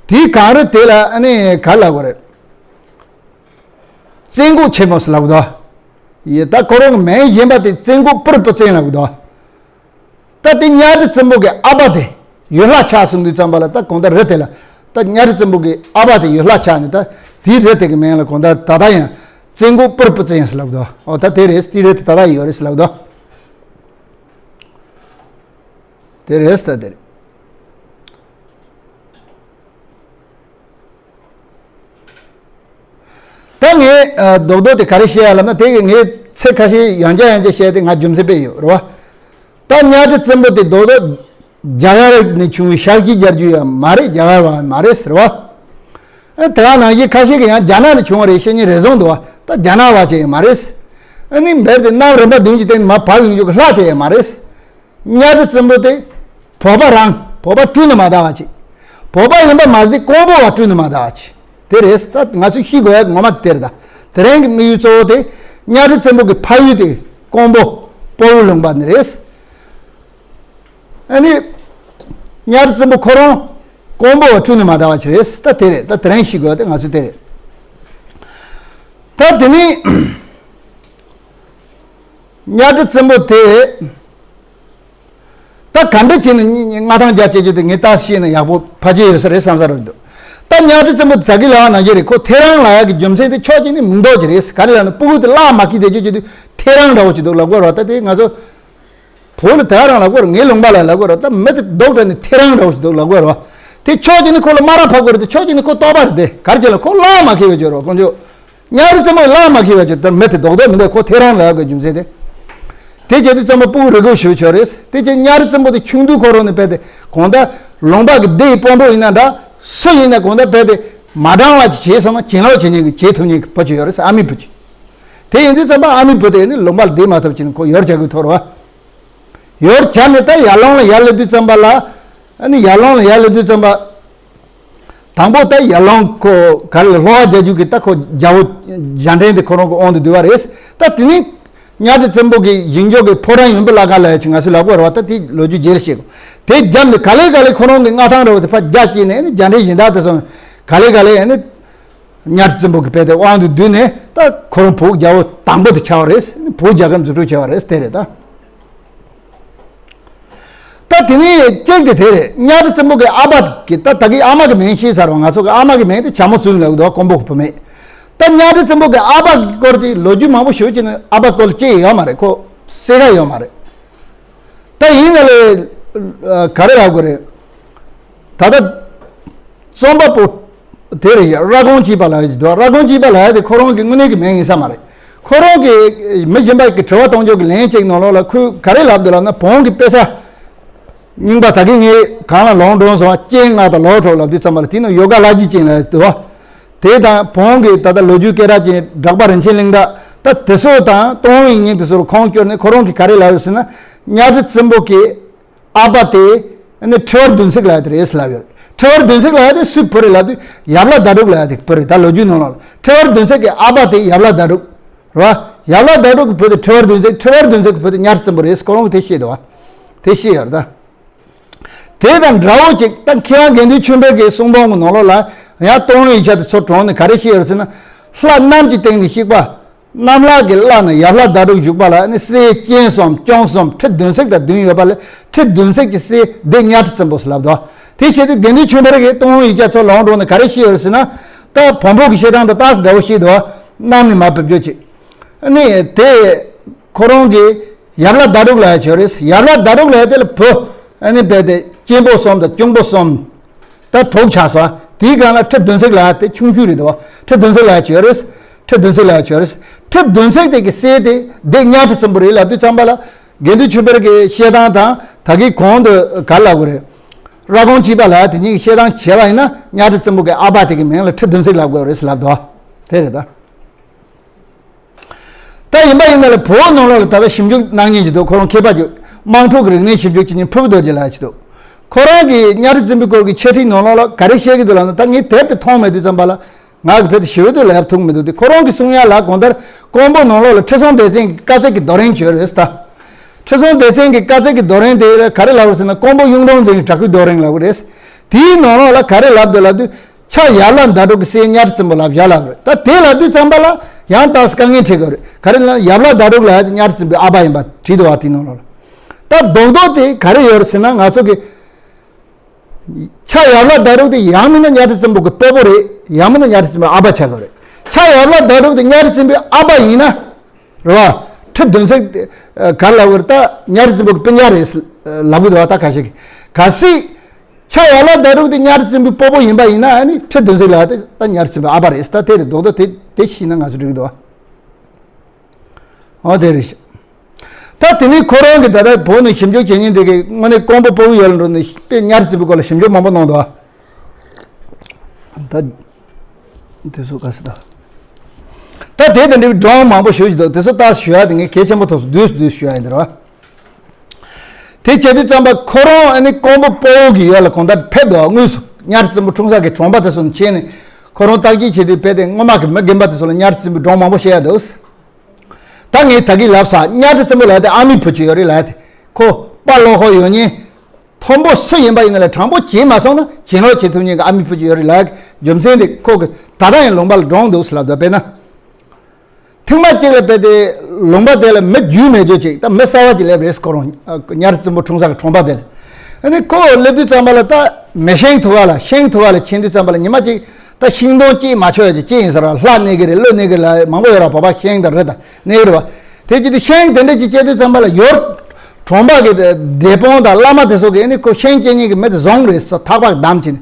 དེའི་གངས་རི་དེ་ལ་ཨ་ནི་ག་ལབ་དགོས་རེད། བཙན་འགོག་ཆེན་མོ་ཟེར་ལབ་གི་འདུག་ཡེ་ད་ཁོ་རང་གི་མིང་གཞན་པ་དེ་བཙན་འགོག་པུར་བུ་བཙན་ལབ་གི་འདུག་ད་དེ་གཉའ་ཁྲི་བཙན་པོ་གི་ཨ་ཕ་དེ་ཡུལ་ལྷ་ཆགས་སོང་དུས་ཙམ་པ་ལ། ད་གང་ལྟར་རི་དེ་ལ། ད་གཉའ་ཁྲི་བཙན་པོ་གི་ཨ་ཕ་དེ་ཡུལ་ལྷ་ཆགས་ནས། ད་དེའི་རི་དེ་གི་མིང་ལ་གང་ལྟར་ད་ལྟ་ཡང་བཙན་འགོག་པུར་བུ་བཙན་ཟེར་ལབ་འདུག་ཨོ་ད་དེ་རེད། དེའི་རི་དེ་ད་ལྟ་ཡོད་རེད་ཟེར་ལབ་འདུག་དེ་རེད། ད་དེ་རེད། ད་ངས་ཨ་རྡོག་རྡོག་དེ་ག་རེ་བཤད་ཡ་ལབ་ན། དེ་གི་ངས་ཚིག་ཁ་ཤས་ཡང་བསྐྱར་ཡང་བསྐྱར་བཤད་དེ་ང་རྒྱུ་མཚན་དཔེ་ཡོད་རེད་བ། ད་གཉའ་ཁྲི་བཙན་པོ་དེ་རྡོག་རྡོག་རྒྱ་གར་ནས་བྱུང་བའི་ཤཱཀྱའི་རྒྱལ་རྒྱུད་ཡང་མ་རེད། རྒྱ་གར་བ་མ་རེད་ཟེར་བ། ཨ་དེ་ག་ནང་བཞིན་ཁ་ཤས་ཀྱིས་ཡང་རྒྱ་ནག་ནས་བྱུང་བ་རེད་བཤད་མཁན་རེ་ཟུང་འདུག་བ། ད་རྒྱ་ནག་བ་ཅིག་ཡང་མ་རེད། ཨ་ནི་འབེར་དེ་གནམ་རིམ་པ་བདུན་གྱི་སྟེང་ནས་མར་བབས་ཡོང་རྒྱུ་གི་ལྷ་ཅིག་ཡང་མ་རེད། གཉའ་ཁྲི་བཙན་པོ་དེ་བོད་པ་རང་། བོད་པ་སྤྲུལ་ནས་མ་དར་བ་ཅིག་བོད་པ་ཡིན་པ་མ་ཟད་ཀོང་པོ་བ་སྤྲུལ་ནས་མ་དར་བ་ཅིག་དེ་རེད། ད་ང་ཚོས་ཤེས་དགོས་ཡ་ངོ་མ་དེ་རེད། ད་དེ་རིང་གི་དམིགས་ཡུལ་གཙོ་བོ་དེ་གཉའ་ཁྲི་བཙན་པོ་གི་ཕ་ཡུལ་དེ་ཀོང་པོ་སྤོ་བོ་ལུང་པ་ནས་རེད། ཨ་ནི་གཉའ་ཁྲི་བཙན་པོ་ཁོ་རང་ཀོང་པོ་བ་སྤྲུལ་ནས་མ་དར་བ་ཅིག་རེད། ད་དེ་རེད། ད་དེ་རིང་ཤེས་དགོས་ཡ་དེ་ང་ཚོས་དེ་རེད། ད་དེ་ནི། གཉའ་ཁྲི་བཙན་པོ་དེ་ད་ག་འདྲ་བྱས་ནས་མངའ་ཐང་རྒྱ་བསྐྱེད་རྒྱུ་དེ་ངས་ད་ཤེས་ན་ཡག་པོ་ཕལ་ཆེར་ཡོད་ས་རེད་བསམ་ས་རེད་འདུག་ད་གཉའ་ཁྲི་བཙན་པོ་དེ་ད་གིན་ལབ་པ་ནང་བཞིན་རེད། ཁོ་ཐེ་རང་ལབ་ཡག་གི་རྒྱུ་མཚན་དེ་ཕྱོགས་གཅིག་ནས་མིང་འདོགས་ཀྱི་རེད། ག་རེ་ལབ་ན་སྤུ་གུ་དེ་བརླག་མ་ཁེལ་བསྡད་རྒྱུ་བྱེད་དུས་ཐེ་རང་འདྲ་བོ་ཅིག་འདུག་ལབ་དགོས་རེད་བ། ད་དེ་ང་ཚོ་བོད་ལ་དེ་ག་རང་ལབ་དགོས་རེད། ངའི་ལུང་པ་ལ་ལབ་དགོས་རེད་བ། ད་མི་དེ་རྡོག་དྲ་ནས་ཐེ་རང་འདྲ་བོ་ཅིག་འདུག་ལབ་དགོས་རེད་བ། དེ་ཕྱོགས་གཅིག་ནས་ཁོ་ལ་དམའ་ར་ཕབ་དགོས་རེད་དེ། ཕྱོགས་གཅིག་ནས་ཁོ་ལྟོགས་པ་རེད་དེ། ག་རེ་བྱས་ལ་ཁོ་བརླག་མ་ཁེལ་བའི་ཕྱིར་རོ། དཀོན་མཆོག་གཉའ་ཁྲི་བཙན་པོ་བརླག་མ་ཁེལ་བའི་ཕྱིར། ད་མི་དེ་རྡོག་རྡོག་མི་འདུག་ཁོ་ཐེ་རང་ལབ་ཡག་གི་རྒྱུ་མཚན་དེ། དེ་བྱས་དུས་ཙམ་པ་སྤུ་གུ་རེ་སྐུལ་ཞུ་ཆོག་རེད། དེ་བྱས་གཉའ་ཁྲི་བཙན་པོ་དེ་ཆུང་དུས་ཁོ་རང་ནས་བལྟས་ཏེ་གང་ལྟར་ལུང་པ་གི་སྡེ་ཡི་དཔོན་པོ་ཡིན་ན་འདྲ། སུ་ཡིན་ན་གང་ལྟར་བལྟས་ཏེ་མ་དྲང་བ་ཅིག་བྱས་སོང་ན་གྱེན་ལོག་བྱེད་མཁན་གྱི་བྱེད་ཐུབ་མཁན་གྱི་བུ་ཅིག་ཡོད་རེད། ཨ་མའི་བུ་ཅིག་དེ་ཡིན་དུས་ཙམ་པ་ཨ་མའི་བུ་དེ་ནི་ལུང་པ་ལ་བསྡད་མ་ཐུབ་བྱས་ནས་ཁོ་ཡར་བྱ་དགོས་ཐོར་བ། ཡར་བྱས་ནས་ད་ཡར་ལུང་ལ་ཡར་སླེབས་དུས་ཙམ་པ་ལ། ཨ་ནི་ཡར་ལུང་ལ་ཡར་སླེབས་དུས་ཙམ་པ། དང་པོ་ད་ཡར་ལུང་ཁོ་ག་རེ་ལ་ལྷོ་བ་རྒྱ་རྒྱུད་ཀྱི་ད་ཁོ་རྒྱལ་པོ་རྒྱལ་ཕྲན་དེ་ཁོ་རང་གི་དབང་དུ་བསྡུས་པ་རེད། ད་དེ་ནི་གཉའ་ཁྲི་བཙན་པོ་གི་གཞན་འཇོག་གི་ཕོ་བྲང་ཡོན་པོ་བླ་ག་ལ་ཡ་ཅིག་ང་ཚོས་ལབ་དགོས་རེད་བ། ད་དེ་ལོ་རྒྱུས་རྗེས་ལ་བཤད་དགོས། དེ་རྒྱབ་ནས་ག་ལེ་ག་ལེ་ཁོ་རང་གི་མངའ་ཐང་འདྲ་བོ་དེ་ཕར་རྒྱ་བསྐྱེད་ནས་ཨ་ནི་རྒྱ་ཕྲན་གཞན་དག་དེ་སོང་ག་ལེ་ག་ལེ་ཨ་ནི། གཉའ་ཁྲི་བཙན་པོ་གི་བལྟས་ཏེ་དབང་དུ་བསྡུས་ནས་ད་ཁོ་རང་བོད་རྒྱལ་པོ་དང་པོ་དེ་ཆགས་པ་རེད། བོད་རྒྱལ་ཁབ་འཛུགས་སྐྲུན་བྱས་པ་རེད། དེ་རེད་ད། ད་དེ་ནས་གཅིག་དེ་དེ་རེད། གཉའ་ཁྲི་བཙན་པོ་གི་ཨ་ཕ་གི་ད་ད་གི་ཨ་མ་གི་མིང་ཤེས་ཚར་བ། ང་ཚོ་གི་ཨ་མ་གི་མིང་དེ་བྱ་མོ་བཙུན་ལབ་འདུག་ཀོང་པོ་གི་བུད་མེད། ད་གཉའ་ཁྲི་བཙན་པོ་གི་ཨ་ཕ་གི་སྐོར་དེ་ལོ་རྒྱུས་མང་པོ་ཞུ་བྱས་ནས་ཨ་ཕ་སྐོར་ལ་སྐྱེས་ཡོད་མ་རེད། ཁོ་གསལ་ཁ་ཡོད་མ་རེད། ད་ཡིན་ན་ལས་ག་རེ་ལབ་དགོས་རེད། ད་ལྟ་རྩོམ་པ་པོ་དེ་རེད། ར་སྒོང་གཅིག་པ་ལབ་ཡ་ཅིག་འདུག་ར་སྒོང་གཅིག་པ་ལབ་ཡ་དེ་ཁོ་རང་གི་དངོས་གནས་ཀྱི་མིང་ཡིན་ས་མ་རེད། ཁོ་རང་གིས་མི་གཞན་པ་གི་དྲི་བ་གཏོང་ཕྱོགས་ཀྱི་ལན་གཅིག་ནང་ལོགས་ལ་ཁོས་ག་རེ་ལབ་འདུག་ལབ་ན། བོན་གྱི་དཔེ་ཆ་རྙིང་པ་ད་གིན་ངས་གང་ལ་ལོང་འགྲོ་སོང་བ་སྤྱན་ལྔ་དང་ལོག་འགྲོ་ལབ་དུས་ཙམ་པ་ལ་དེ་ནི་ཡོ་ག་ལྷ་རྗེ་ཅན་ལབ་ཡ་འདུག་དེ་དང་བོན་གྱི་ད་ལྟ་ལོ་རྒྱུས་སྐད་གྲགས་ཅན་གྲགས་པ་རིན་ཆེན་གླིང་གྲགས་ད་དེ་ཚོ་དང་ཏུན་ཧོང་ཡིག་རྙིང་དེ་ཚོ་ལ་ཁུངས་བསྐྱུར་ནས་ཁོ་རང་གིས་ག་རེ་ལབ་ཡོད་ཟེར་ན། གཉའ་ཁྲི་བཙན་པོ་གི་ཨ་ཕ་དེ་ནི་ཁྲི་བར་བདུན་ཚིགས་ལབ་ཡ་དེ་རེད་ལབ་ཡོད། ཁྲི་བར་བདུན་ཚིགས་ལབ་ཡ་དེ་སུའི་བུ་རེད་ལབ་དུས་ཡབ་བླ་ཟླ་དྲུག་ལབ་ཡ་དེ་བུ་རེད། ད་ལོ་རྒྱུས་ནང་ལ་ཁྲི་བར་བདུན་ཚིགས་ཀྱི་ཨ་ཕ་དེ་ཡབ་བླ་ཟླ་དྲུག་རེད་བ། ཡབ་བླ་ཟླ་དྲུག་གི་བུ་དེ་ཁྲི་བར་བདུན་ཚིགས། ཁྲི་བར་བདུན་ཚིགས་ཀྱི་བུ་དེ་གཉའ་ཁྲི་བཙན་པོ་རེད། ཁོ་རང་གིས་དེ་བཤད་འདུག་བ། དེ་བཤད་ཡོད་རེད་ད། དེ་དང་འདྲ་བོ་ཅིག་ད་མཁས་དབང་དགེ་འདུན་ཆོས་འཕེལ་གྱི་གསུང་འབུམ་གྱི་ནང་ལོགས་ལ་ཡང་ཏུན་ཧོང་ཡིག་ཆ་དེ་ཚོ་དྲངས་ནས་ག་རེ་བཤད་ཡོད་རེད་ཟེར་ན། ལྷ་གནམ་གྱི་སྟེང་ནས་གཤེགས་པ། གནམ་ལྷ་གི་བླ་ན་ཡབ་བླ་ཟླ་དྲུག་བཞུགས་པ་ལ་ནི་སྲས་སྤྱན་གསུམ་སྐྱོང་གསུམ་ཁྲི་བདུན་ཚིགས་དང་བདུན་ཡོད་པ་ལས་ཁྲི་བདུན་ཚིགས་ཀྱི་སྲས་དེ་གཉའ་ཁྲི་བཙན་པོ་ཟེར་ལབ་འདུག་དེ་བྱས་དུས་དགེ་འདུན་ཆོས་འཕེལ་གྱིས་ཏུན་ཧོང་ཡིག་ཆ་ཚོ་ལོངས་དྲངས་ནས་ག་རེ་བཤད་ཡོད་ཟེར་ན། ད་བོན་པོ་གི་བཤད་སྟངས་དང་ཏོག་ཙམ་འདྲ་བོ་བཤད་འདུག་གནམ་ནས་མར་བབས་རྒྱུ་ཅིག་ཨ་ནི་དེ་ཁོ་རང་གི་ཡབ་བླ་ཟླ་དྲུག་ལབ་ཡ་ཅིག་ཡོད་རེད། ཡབ་བླ་ཟླ་དྲུག་ལབ་ཡ་དེ་ལ་བུ་ཨ་ནི་རྦད་དེ་སྐྱེས་ཕོ་གསུམ་དང་གཅུང་པོ་གསུམ། ད་དྲུག་ཆགས་སོང་། དེའི་སྒང་ལ་ཁྲི་བདུན་ཚིགས་ལབ་ཡ་དེ་ཆུང་ཤོས་རེད་འདུག་ཁྲི་བདུན་ཚིགས་ལབ་ཡ་ཅིག་ཡོད་རེད། ཁྲི་བདུན་ཚིགས་ལབ་ཡ་ཅིག་ཡོད་རེད། ཁྲི་བདུན་ཚིགས་དེ་གི་སྲས་དེ་དེ་གཉའ་ཁྲི་བཙན་པོ་རེད་ལབ་དུས་ཙམ་པ་ལ་དགེ་འདུན་ཆོས་འཕེལ་གྱི་བཤད་སྟངས་དང་ད་གིན་གོང་དུ་ག་རེ་ལབ་དགོས་རེད། ར་སྒོང་གཅིག་པ་ལབ་ཡ་དེ་གཉིས་ཀྱི་བཤད་སྟངས་བྱས་པ་ཡིན་ན་གཉའ་ཁྲི་བཙན་པོ་གི་ཨ་ཕ་དེ་གི་མིང་ལ་ཁྲི་བདུན་ཚིགས་ལབ་དགོས་རེད་ལབ་འདུག་དེ་རེད་ད། ད་ཡིན་པ་ཡིན་ན་ལ་བོད་ནང་ལོགས་ལ་ད་ལྟ་ཞིབ་འཇུག་གནང་མཁན་ཅིག་འདུག་ཁོ་རང་མཁས་པ་ཅིག་དམངས་ཁྲོད་ཀྱི་རིག་གནས་ཞིབ་འཇུག་བྱེད་མཁན་ཕུར་བུ་རྡོ་རྗེ་ལགས་ཅིག་འདུག་ཁོ་རང་གིས་གཉའ་ཁྲི་བཙན་པོའི་སྐོར་གྱི་འཆད་ཁྲིད་ནང་ལོགས་ལ་ག་རེ་བཤད་ཀྱི་འདུག་ལབ་ན། ད་ངས་དེབ་དེ་མཐོང་མེད་དུས་ཙམ་པ་ལ་ང་གི་བོད་དུ་ཞི་བའི་དུས་ལ་ཡབ་ཐུག་མི་འདུག་དེ་ཁོ་རང་གིས་གསུང་ཡ་ལ་གང་ལྟར་ ཀོང་པོ་ནང་ལོགས་ལ་ཁྲི་སྲོང་ལྡེ་བཙན་གྱི་བཀའ་སྩལ་གྱི་རྡོ་རིང་བྱོས་རེད་ད། ཁྲི་སྲོང་ལྡེ་བཙན་གྱི་བཀའ་སྩལ་གྱི་རྡོ་རིང་དེ་ག་རེ་ལབ་རེད་ཟེར་ན། ཀོང་པོ་གཡུང་དྲུང་འཛིན་གྱི་བྲག་བརྐོས་རྡོ་རིང་ལབ་ཀྱི་རེད། དེའི་ནང་ལོགས་ལ་ག་རེ་ལབ་འདུག་ལབ་དུས། ཕྱག་ཡར་ལ་ཟླ་དྲུག་གི་སྲས་གཉའ་ཁྲི་བཙན་པོ་ལབ་བཞག་ལབ་རེད། ད་དེ་ལབ་དུས་ཙམ་པ་ལ་ཡང་ད་དཀའ་ངལ་འཕྲད་ཀྱི་རེད། ག་རེ་ལབ་ན་ཡར་ལ་ཟླ་དྲུག་ལབ་ཡ་དེ་གཉའ་ཁྲི་བཙན་པོའི་ཨ་ཕ་ཡིན་པ་བྲིས་འདུག་བ། དེའི་ནང་ལོགས་ལ། ད་རྡོག་རྡོག་དེ་ག་རེ་ཡོད་རེད་ཟེར་ན། ང་ཚོ་གི་ཕྱག་ཡར་ལ་ཟླ་དྲུག་དེ་ཡང་མིན་ན་གཉའ་ཁྲི་བཙན་པོ་གི་སྤོ་བོ་རེད། ཡང་མིན་ན་གཉའ་ཁྲི་བཙན་པོའི་ཨ་ཕ་ཆགས་ཀྱི་རེད། ཕྱག་ཡར་ལ་ཟླ་དྲུག་དེ་གཉའ་ཁྲི་བཙན་པོའི་ཨ་ཕ་ཡིན་ན། རེད་བ། ཁྲི་གདོན་བསྲེགས་དེ་ག་རེ་ལབ་དགོས་རེད། ད་གཉའ་ཁྲི་བཙན་པོ་གི་སྤུན་ཀྱག་རེད་ལབ་གི་འདུག་བ། ད་ཁ་ཤས་ཀྱིས། གལ་སྲིད་ཕྱག་ཡར་ལ་ཟླ་དྲུག་དེ་གཉའ་ཁྲི་བཙན་པོའི་སྤོ་བོ་ཡིན་པ་ཡིན་ན། ཨ་ནི་ཁྲི་གདོན་བསྲེགས་ལབ་དེ་ད་གཉའ་ཁྲི་བཙན་པོའི་ཨ་ཕ་རེད། ད་དེ་རེད། རྡོག་རྡོག་དེ་དེ་ཤེས་ན་ང་ཚོ་འགྲིག་གི་འདུག་བ། འོ་དེ་རེད་ཤག་ད་དེ་ནས་ཁོ་རང་གིས་ད་ལྟ་བོད་ནས་ཞིབ་འཇུག་བྱེད་མཁན་དེ་གིས་དངོས་གནས་ཀོང་པོ་སྤོ་བོའི་ཡུལ་ལ་འགྲོ་ནས་དཔེ་གཉའ་ཁྲི་བཙན་པོའི་སྐོར་ལ་ཞིབ་འཇུག་མང་པོ་གནང་འདུག་ཨ། ད་དེ་ཚོ་ག་ཟེར་ད། ད་དེ་དང་འབྲེལ་བའི་སྒྲུང་མང་པོ་ཞུ་བཞིན་འདུག་དེ་ཚོ་ད་ཞུ་ཡ་དེ་ངས་གལ་ཆེན་པོ་ཐོག་སུ་བསྡུས་བསྡུས་ཞུ་ཡ་ཡིན་ད་ར། དེ་བྱེད་དུས་ཙམ་པ་ཁོ་རང་ཨ་ནི་ཀོང་པོ་སྤོ་བོ་གི་ཡུལ་ལ་གང་ལྟར་ཕེབས་འདུག་དངོས་སུ་གཉའ་ཁྲི་བཙན་པོ་འཁྲུངས་ས་གི་གྲོང་པ་དེ་ཚོ་ནས་ཕྱིན་ནས་ཁོ་རང་བརྟག་དཔྱད་བྱེད་དུས། དཔེ་དེ་སྔོན་མ་གི་མི་རྒན་པ་དེ་ཚོ་ལ་གཉའ་ཁྲི་བཙན་པོའི་སྒྲུང་མང་པོ་བཤད་ཡ་འདུག་ད་ངས་ད་གིན་ལབ་ས། གཉའ་ཁྲི་བཙན་པོ་ལབ་དེ་ཨ་མའི་བུ་ཅིག་ཡོད་རེད་ལབ་དེ། ཁོ་དཔའ་བློ་ཁོག་ཡོད་མཁན། མཐོན་པོ་སུ་ཡིན་པ་ཡིན་ན་ལས་དྲང་པོ་བྱེད་མ་སོང་ན་གྱེན་ལོག་བྱེད་ཐུབ་མཁན་གྱི་ཨ་མའི་བུ་ཅིག་ཡོད་རེད་ལབ་ཀྱི་རྒྱུ་མཚན་དེ་ཁོ་གི་ད་ལྟ་ཡང་ལུང་པ་ལ་སྒྲུང་འདུག་ཟེར་ལབ་འདུག་དཔེར་ན། ཐེངས་མ་གཅིག་ལ་དཔེ་དེ་ལུང་པ་དེ་ལ་མི་རྒྱུས་མེད་རྒྱུ་ཅིག་ད་མི་གསར་བ་ཅིག་སླེབས་རེད། ཁོ་རང་གཉའ་ཁྲི་བཙན་པོ་འཁྲུངས་ས་གི་གྲོང་པ་དེ་ལ། ཨ་ནི་ཁོ་སླེབས་དུས་ཙམ་པ་ལ་ད་མེ་ཤིང་འཐུ་བ་ལ་ཤིང་འཐུ་བ་ལ་ཕྱིན་དུས་ཙམ་པ་ལ་ཉི་མ་གཅིག་ད་ཤིང་སྡོང་སྐྱེས་མ་ཆོག་ཡ་ཅིག་སྐྱེས་ཡིན་ས་རེད། ལྷ་གནོད་ཀྱི་རེད། ཀླུ་གནོད་ཀྱི་རེད་ལབ་མང་པོ་ཡོད་རེད། བོད་པ་ཤིང་དང་རི་དང་གནོད་ཀྱི་རེད་བ། དེ་བྱེད་དུས་ཤིང་དེ་འདྲ་ཅིག་སྐྱེས་དུས་ཙམ་པ་ལ་ཡུལ་གྲོང་པ་གི་སྡེ་དཔོན་དང་བླ་མ་དེ་ཚོ་གིས་ཨ་ནི་ཁོ་ཤིང་སྐྱེ་མཁན་གྱི་མི་དེ་བཟུང་རེད་ཟེར། ཐག་པ་བསྡམས་བྱས་ནས་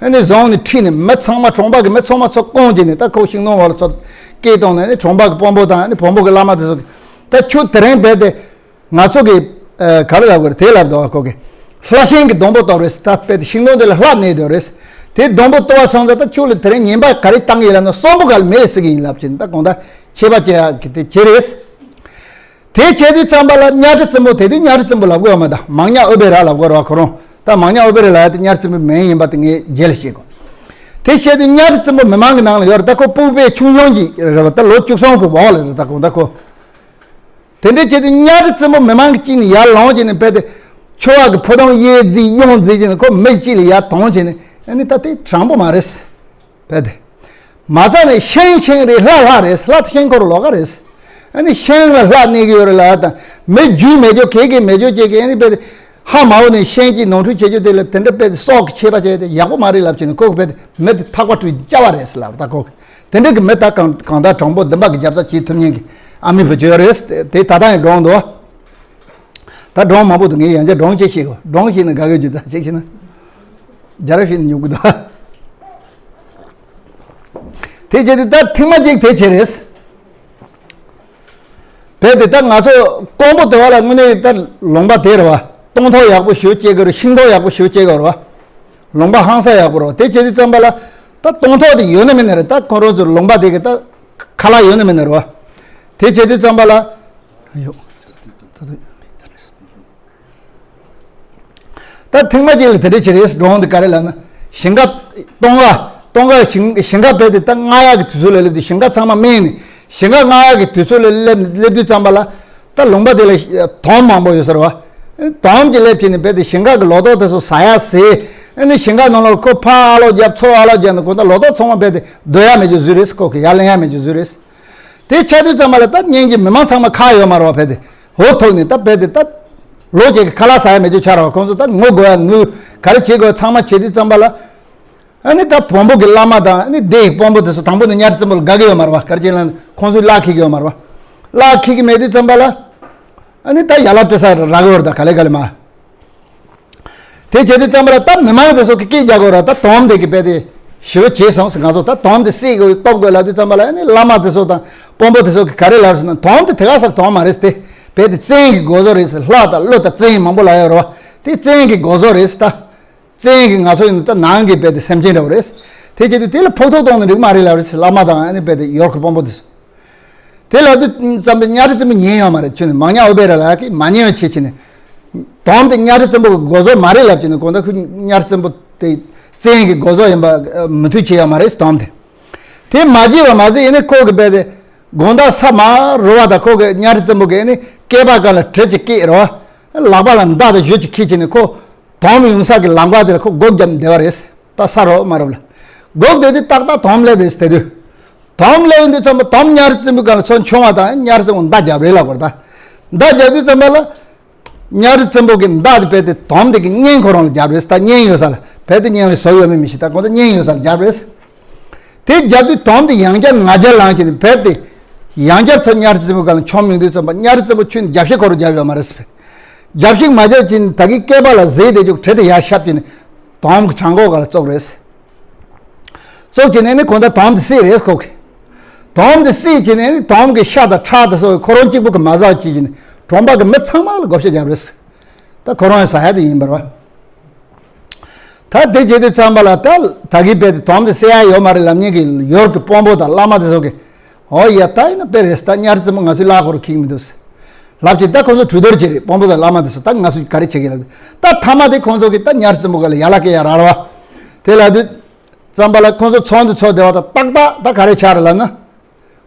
ཨ་ནི་བཟུང་ནས་ཁྲིད་ནས་མི་ཚང་མ་གྲོང་པ་གི་མི་ཚང་མ་ཚུར་བསྐོང་བྱས་ནས་ད་ཁོ་ཤིང་སྡོང་འོག་ལ་ཚུར་སྐྱེལ་བཏང་ནས། ཨ་ནི་གྲོང་པ་གི་དཔོན་པོ་དང་ཨ་ནི་བོན་པོ་གི་བླ་མ་དེ་ཚོ་གིས་ད་ཁྱོད་དེ་རིང་རྦད་དེ་ང་ཚོ་གི་ཨ་ག་རེ་ལབ་དགོས་རེད། དེ་ལབ་འདུག་བ། ཁོ་གིས་ལྷ་ཤིང་གི་སྡོང་པོ་གཏོར་རེད་ཟེར། ད་དཔེ་དེ་ཤིང་སྡོང་དེ་ལ་ལྷ་གནོད་འདུག་རེད་ཟེར། དེ་སྡོང་པོ་གཏོར་བ་སོང་ཙང་ད་ཁྱོད་ལ་དེ་རིང་ཉེས་པ་ག་རེ་བཏང་གི་ཡིན་ལབ་ན་གསོན་པོ་ག་ལ་མེད་ཟེར་གི་ཡིན་ལབ་བྱས་ནས་ད་གང་ལྟར་ཆད་པ་བཅད་ཡག་གི་དེ་བྱས་རེད། དེ་བྱས་དུས་ཙམ་པ་ལ་གཉའ་ཁྲི་བཙན་པོ། དེ་དུས་གཉའ་ཁྲི་བཙན་པོ་ལབ་དགོས་ཡོད་མ་རེད། མང་ཉག་ཨུ་བེ་ར་ལབ་དགོས་རེད་བ། ཁོ་རང་ད་མང་ཉག་ཨུ་བེ་ར་ལབ་ཡ་དེ་གཉའ་ཁྲི་བཙན་པོའི་མིང་ཡིན་པ་དེ་ངས་རྗེས་ལ་བཤད་དགོས། དེ་བཤད་དུས་གཉའ་ཁྲི་བཙན་པོ་མི་མང་གི་ནང་ལ་ཡོད་རེད། ད་ཁོ་སྤུ་གུ་དཔེ་ཆུང་ཆུང་ཅིག་རེད་བ། ད་ལོ་བཅུ་གསུམ་གི་འོག་ལ་རེད། ད་གང་ལྟར་ཁོ། དེ་འདྲ་བྱས་དུས་གཉའ་ཁྲི་བཙན་པོ་མི་མང་གི་དཀྱིལ་ནས་ཡར་ལངས་བྱས་ནས་དཔེ་དེ་ཆོས་པ་གི་ཕོ་བྲང་གཡས་འཛེགས་གཡོན་འཛེགས་བྱས་ནས་ཁོ་མི་དཀྱིལ་ལ་ཡར་ཐོན་བྱས་ནས། ཨ་ནི་ད་དེ་དྲང་པོ་མ་རེད། དཔེ་དེ། མ་རྩ་ནས་ཤིང་ཤིང་རེད། ལྷ་ལྷ་རེད། ལྷ་དེ་ཤིང་འཁོར་ལོགས་ཀ་རེད། ཨ་ནི་ཤིང་ལ་ལྷ་གནོད་ཀྱི་ཡོད་རེད་ལབ་དང་། མི་རྒྱུས་མེད་རྒྱུ་གས་གས་མེད་རྒྱུ་བྱེད་ཀྱི། ཨ་ནི་དཔེ་དེ་ཧ་མ་གོ་ནས་ཤིང་གཅིག་ནོར་འཁྲུལ་བྱེད་རྒྱུ་དེ་ལ་དེ་འདྲ་དཔེ་དེ་སྲོག་གི་ཆད་པ་བཅད་དེ་ཡག་པོ་མ་རེད་ལབ་བྱས་ནས་ཁོ་གི་དཔེ་དེ་མི་དེ་ཐག་པ་བྲུས་བཅའ་བ་རེད་ཟེར་ལབ། ད་ཁོ་གི་དེ་འདྲ་གི་མི་ད་གང་གང་ལྟར་དྲང་པོ་འདུན་པ་གི་རྒྱབ་རྩ་བྱེད་ཐུབ་མཁན་གྱི་ཨ་མའི་བུ་ཅིག་ཡོད་རེད། དེ་ད་ལྟ་ཡང་སྒྲུང་འདུག་ད་སྒྲུང་མང་པོ་འདུག་ངས་ཡང་བསྐྱར་སྒྲུང་གཅིག་བཤད་དགོས། སྒྲུང་བཤད་ན་དགའ་གི་རྒྱུ་ད་གཅིག་བཤད་ན་རྒྱལ་རབས་བཤད་ན་ཉོབ་གི་འདུག་དེ་བྱས་ཏེ་ད་ཐེངས་མ་གཅིག་དེ་བྱས་རེད། དཔེ་དེ་ད་ང་ཚོ་ཀོང་པོ་དེ་བ་ལ་དངོས་གནས་ད་ལུང་པ་དེ་རེད་བ། སྟོང་ཐོག་ཡག་པོ་ཞེ་པོ་སྐྱེ་གི་རེད། ཤིང་ཐོག་ཡག་པོ་ཞེ་པོ་སྐྱེ་གི་རེད་བ། ལུང་པ་ཧང་སང་ཡག་པོ་རེད་བ། དེ་བྱས་དུས་ཙམ་པ་ལ་ད་སྟོང་ཐོག་དེ་ཡོད་ན་མེད་ན་རེད། ད་ཁོང་རང་ཚོ་ལུང་པ་དེ་གི་ད་ཁ་ལག་ཡོད་ན་མེད་ན་རེད་བ། དེ་བྱས་དུས་ཙམ་པ་ལ། ད་ཐེངས་མ་གཅིག་ལ་དེ་འདྲ་བྱས་རེད། སྒྲུང་འདི་ག་རེ་ལབ་ན། ཞིང་ཁ་སྟོང་ཁ་སྟོང་ཁ་ཞིང་ཞིང་ཁ་དཔེ་དེ་ད་རྔ་ཡག་གི་དུས་ཚོད་ལ་སླེབས་དུས། ཞིང་ཁ་ཚང་མ་སྨིན་ནས་ཞིང་ཁ་རྔ་ཡག་གི་དུས་ཚོད་ལ་སླེབས་སླེབས་དུས་ཙམ་པ་ལ། ད་ལུང་པ་དེ་ལ་དོམ་མང་པོ་ཡོད་ས་རེད་བ། དོམ་གྱི་སླེབས་བྱས་ནས་དཔེ་དེ་ཞིང་ཁ་གི་ལོ་ཏོག་དེ་ཚོ་ཟ་ཡ་ཟེར། ཨ་ནི་ཞིང་ཁ་ནང་ལ་ཁོ་ཕར་ཨ་ལོག་རྒྱབ་ཚུར་ཨ་ལོག་རྒྱབ་ནས་ཁོ་ད་ལོ་ཏོག་ཚང་མ་དཔེ་དེ་སྡོད་ཡ་མེད་རྒྱུ་བཟོས་རེད། ཁོ་གི་ཡར་ལེན་ཡ་མེད་རྒྱུ་བཟོས་རེད། དེ་ཆགས་དུས་ཙམ་པ་ལ་ད་གཉེན་གྱི་མི་མང་ཚང་མ་ཁག་ཡོད་མ་རེད་བ། དཔེ་དེ་འུ་ཐུག་ནས་ད་དཔེ་དེ་ད་ལོ་གཅིག་གི་ཁ་ལག་ཟ་ཡ་མེད་རྒྱུ་ཆགས་རེད་བ། ཁོང་ཚོ་ད་ངུ་དགོས་ཡ་ངུ་ག་རེ་བྱེད་དགོས་ཚང་མ་བྱེད་དུས་ཙམ་པ་ལ། ཨ་ནི་ད་བོན་པོ་གི་བླ་མ་དང་ཨ་ནི་སྡེ་ཡི་དཔོན་པོ་དེ་ཚོ་དང་པོ་ནས་གཉའ་ཁྲི་བཙན་པོ་ལ་དགའ་གི་ཡོད་མ་རེད་བ། ག་རེ་བྱས་ལབ་ན་ཁོང་ཚོས་གླགས་འཁེལ་གི་ཡོད་མ་རེད་བ། གླགས་འཁེལ་གི་མེད་དུས་ཙམ་པ་ལ། ཨ་ནི་ད་ཡ་ལ་སྤྲད་ས་རག་གི་ཡོད་རེད། ད་ག་ལེ་ག་ལེ་མ། དེ་བྱེད་དུས་ཙམ་པ་ལ་ད་མི་མང་དེ་ཚོ་གི་སྐད་རྒྱག་དགོས་ར། ད་དོམ་དེ་གི་དཔེ་དེ་ཞེ་པོ་བྱས་སོང་ཟེར། ང་ཚོ་ད་དོམ་དེ་བསད་དགོས་གཏུབ་དགོས་ལབ་དུས་ཙམ་པ་ལ། ཨ་ནི་བླ་མ་དེ་ཚོ་དང་དཔོན་པོ་དེ་ཚོ་གི་ག་རེ་ལབ་ཟེར་ན། དོམ་དེ་དེ་ག་ས་དོམ་མ་རེད་དེ། དཔེ་དེ་བཙན་གྱི་སྒོ་ཟོག་རེད་ཟེར། ལྷ་དང་ཀླུ་དང་བཙན་མང་པོ་ལབ་ཡོད་རེད་བ། དེ་བཙན་གྱི་སྒོ་ཟོག་རེད་ཟེར། ད་བཙན་གྱི་ང་ཚོ་ཡིན་ན་ད་ནང་གི་དཔེ་དེ་སེམས་ཅན་འདྲ་བོ་རེད། དེ་བྱེད་དུས་དེ་ལ་ཕོག་ཐུག་གཏོང་ནི་འགྲིག་མ་རེད་ལབ་རེད་ཟེར། བླ་མ་དང་ཨ་ནི་དཔེ་དེ་ཡོར་གི་དཔོན་པོ་དེ་ཚོ། དེ་ལབ་དུས་ཙམ་པ་གཉའ་ཁྲི་བཙན་པོ་ཉན་ཡོད་མ་རེད། ཁྱོད་ནི་མང་ཉག་ཨུ་བེ་ར་ལ་གི་མ་ཉན་བ་བྱེད་བྱེད་ནས། དོམ་དེ་གཉའ་ཁྲི་བཙན་པོ་གི་སྒོ་ཟོག་མ་རེད་ལབ་བྱས་ནས། གང་ལྟར་ཁོ་གཉའ་ཁྲི་བཙན་པོ་དེ་བཙན་གྱི་སྒོ་ཟོག་ཡིན་པ་མོས་མཐུན་བྱེད་ཡོད་མ་རེད་དོམ་དེ། དེ་མ་བྱས་པ་མ་ཟད་ཡིན་ནའི་ཁོ་གི་དཔེ་དེ་ དགོང་དག་ས་མ་རུབ་པ་དང་ཁོ་གི་གཉའ་ཁྲི་བཙན་པོ་གི་ནི་སྐེད་པ་སྒང་ལ་གྲི་ཅིག་བཀལ་རོ། ལག་པ་ལ་མདའ་དང་གཞུ་ཅིག་འཁྱེར་བྱས་ནས་ཁོ་དོམ་ཡོང་ས་གི་ལམ་ཁ་དེ་ལ་ཁོ་སྒོ་བརྒྱབ་བསྡད་པ་རེད། ད་ས་རུབ་མ་རུབ་ལ། སྒོ་བརྒྱབ་དུས་ཏག་ཏག་དོམ་སླེབས་རེད་དེ་དུས། དོམ་སླེབས་ཡོང་དུས་ཙམ་པ་དོམ་གཉའ་ཁྲི་བཙན་པོའི་སྒང་ལ་ཚུར་མཆོང་བ་དང་གཉའ་ཁྲི་བཙན་པོ་མདའ་རྒྱབ་རེད་ལབ་དགོས་རེད་ད། མདའ་རྒྱབ་དུས་ཙམ་པ་ལ། གཉའ་ཁྲི་བཙན་པོ་གི་མདའ་དེ་རྦད་དེ་དོམ་དེ་གི་སྙིང་ཁོ་རང་ལ་རྒྱབ་རེད། ད་སྙིང་ཡོད་ས་ལ་རྦད་དེ་སྙིང་ལ་ཟུག་ཡོད་མེད་མི་ཤེས། ད་ཁོ་ཚོ་སྙིང་ཡོད་ས་ལ་རྒྱབ་རེད། དེ་རྒྱབ་དུས་དོམ་དེ་ཡང་བསྐྱར་ང་རྒྱལ་ལངས་བྱས་ནས་རྦད་དེ་ཡང་བསྐྱར་ཚུར་གཉའ་ཁྲི་བཙན་པོའི་སྒང་ལ་མཆོང་ཡོང་དུས་ཙམ་པ་གཉའ་ཁྲི་བཙན་པོ་ཁྱོན་ནས་རྒྱབ་ཤིག་ཁོ་རང་རྒྱབ་ཡོད་མ་རེད་ཟེར། རྒྱབ་ཤིག་མ་རྒྱབ་བྱས་ནས་ད་གི་སྐེད་པ་ལ་གཟིགས་བསྡད་རྒྱུ་གྲི་དེ་ཡར་ཤབ་བྱས་ནས་དོམ་གི་བྲང་ཁོག་སྒང་ལ་བཙུགས་རེད། བཙུགས་བྱས་ནས་ནི་གང་ལྟར་དོམ་དེ་བསད་རེད་ཁོ་གིས། དོམ་དེ་བསད་བྱས་ནས་ནི་དོམ་གི་ཤ་དང་ཁྲག་དེ་སོགས་ཁོ་རང་གཅིག་པུ་གིས་མ་ཟ་བ་བྱས་བྱས་ནས་གྲོང་པ་གི་མི་ཚང་མ་ལ་བགོ་བཤའ་བརྒྱབ་རེད། ད་ཁོ་རང་ཡང་ཟ་ཡ་དེ་ཡིན་པ་རེད་པ། ད་དེ་བྱེད་དུས་ཙམ་པ་ལ་ད་ད་གིན་རྦད་དེ་དོམ་དེ་བསད་ཡ་ཡོད་མ་རེད་ལབ་མཁན་གྱི་ཡུལ་གྱི་དཔོན་པོ་དང་བླ་མ་དེ་ཚོ་གིས། ཨོ་ཡ། ད་ཡིན་ན་དཔེ་རེད། ད་གཉའ་ཁྲི་བཙན་པོ་ང་ཚོའི་ལག་ཁོ་རང་འཁེལ་གྱི་མི་འདུག་ཟེར་ལབ་བྱས། ད་ཁོ་ཚོ་གྲོས་བསྡུར་བྱས་རེད། དཔོན་པོ་དང་བླ་མ་དེ་ཚོ་ད་ང་ཚོས་ག་རེ་བྱེད་ཀྱི་ལབ། ད་མཐའ་མ་དེ་ཁོ་ཚོ་གིས་ད་གཉའ་ཁྲི་བཙན་པོ་སྒང་ལ་ཡ་ལ་སྐད་ཡ་ར་ར་བ་དེ་ལབ་དུས་ཙམ་པ་ལ་ཁོ་ཚོ་ཚོགས་འདུ་ཚོགས་བསྡད་པ་དང་ཏག་ཏག་ད་ག་རེ་ཆགས་རེད་ལབ་ན།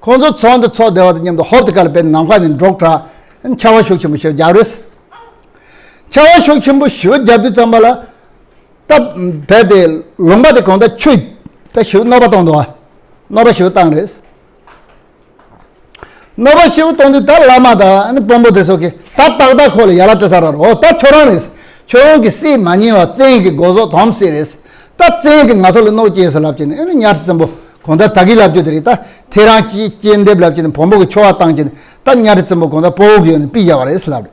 ཁོ་ཚོ་ཚོགས་འདུ་ཚོགས་བསྡད་པ་དང་མཉམ་དུ་ཧོབ་དེ་ག་ལ་རྦད་ནམ་མཁའ་ནས་འབྲོག་སྒྲ་ཆར་པ་ཤུགས་ཆེན་པོ་ཞིག་བརྒྱབ་རེད། ཆར་པ་ཤུགས་ཆེན་པོ་ཞིག་བརྒྱབ་དུས་ཙམ་པ་ལ། ད་རྦད་དེ་ལུང་པ་དེ་གང་ལྟར་ཆུ་ད་ཞེ་པོ་གནོད་པ་བཏང་འདུག་པ། གནོད་པ་ཞེ་པོ་བཏང་རེད། གནོད་པ་ཞེ་པོ་བཏང་དུས་ད་བླ་མ་དང་ཨ་ནི་དཔོན་པོ་དེ་ཚོ་གིས་ད་ཏག་ཏག་ཁོ་ལ་ཡ་ལ་སྤྲད་ས་ར་རོ། ད་ཁྱོད་རང་རེད། ཁྱོད་རང་གིས་བསད་མ་ཉན་པ་བཙན་གྱི་སྒོ་ཟོག་དོམ་བསད་རེད། ད་བཙན་གྱིས་ང་ཚོ་ལ་གནོད་སྐྱེལ་ཟེར་ལབ་བྱས་ནས་ཨ་ནི་གཉའ་ཁྲི་བཙན་པོ་གང་ལྟར་ད་གིན་ལབ་རྒྱུ་དེ་རེད། ད་ཐེ་རང་སྐྱེ་སྐྱེ་འདེབས་ལབ་བྱས་ནས་བོན་པོ་གི་ཆོ་ག་བཏང་བྱས་ནས་ད་གཉའ་ཁྲི་བཙན་པོ་གང་ལྟར་སྤོ་བོ་གི་ཡོད་ནས་ཕུད་བཞག་པ་རེད་ཟེར་ལབ་རེད།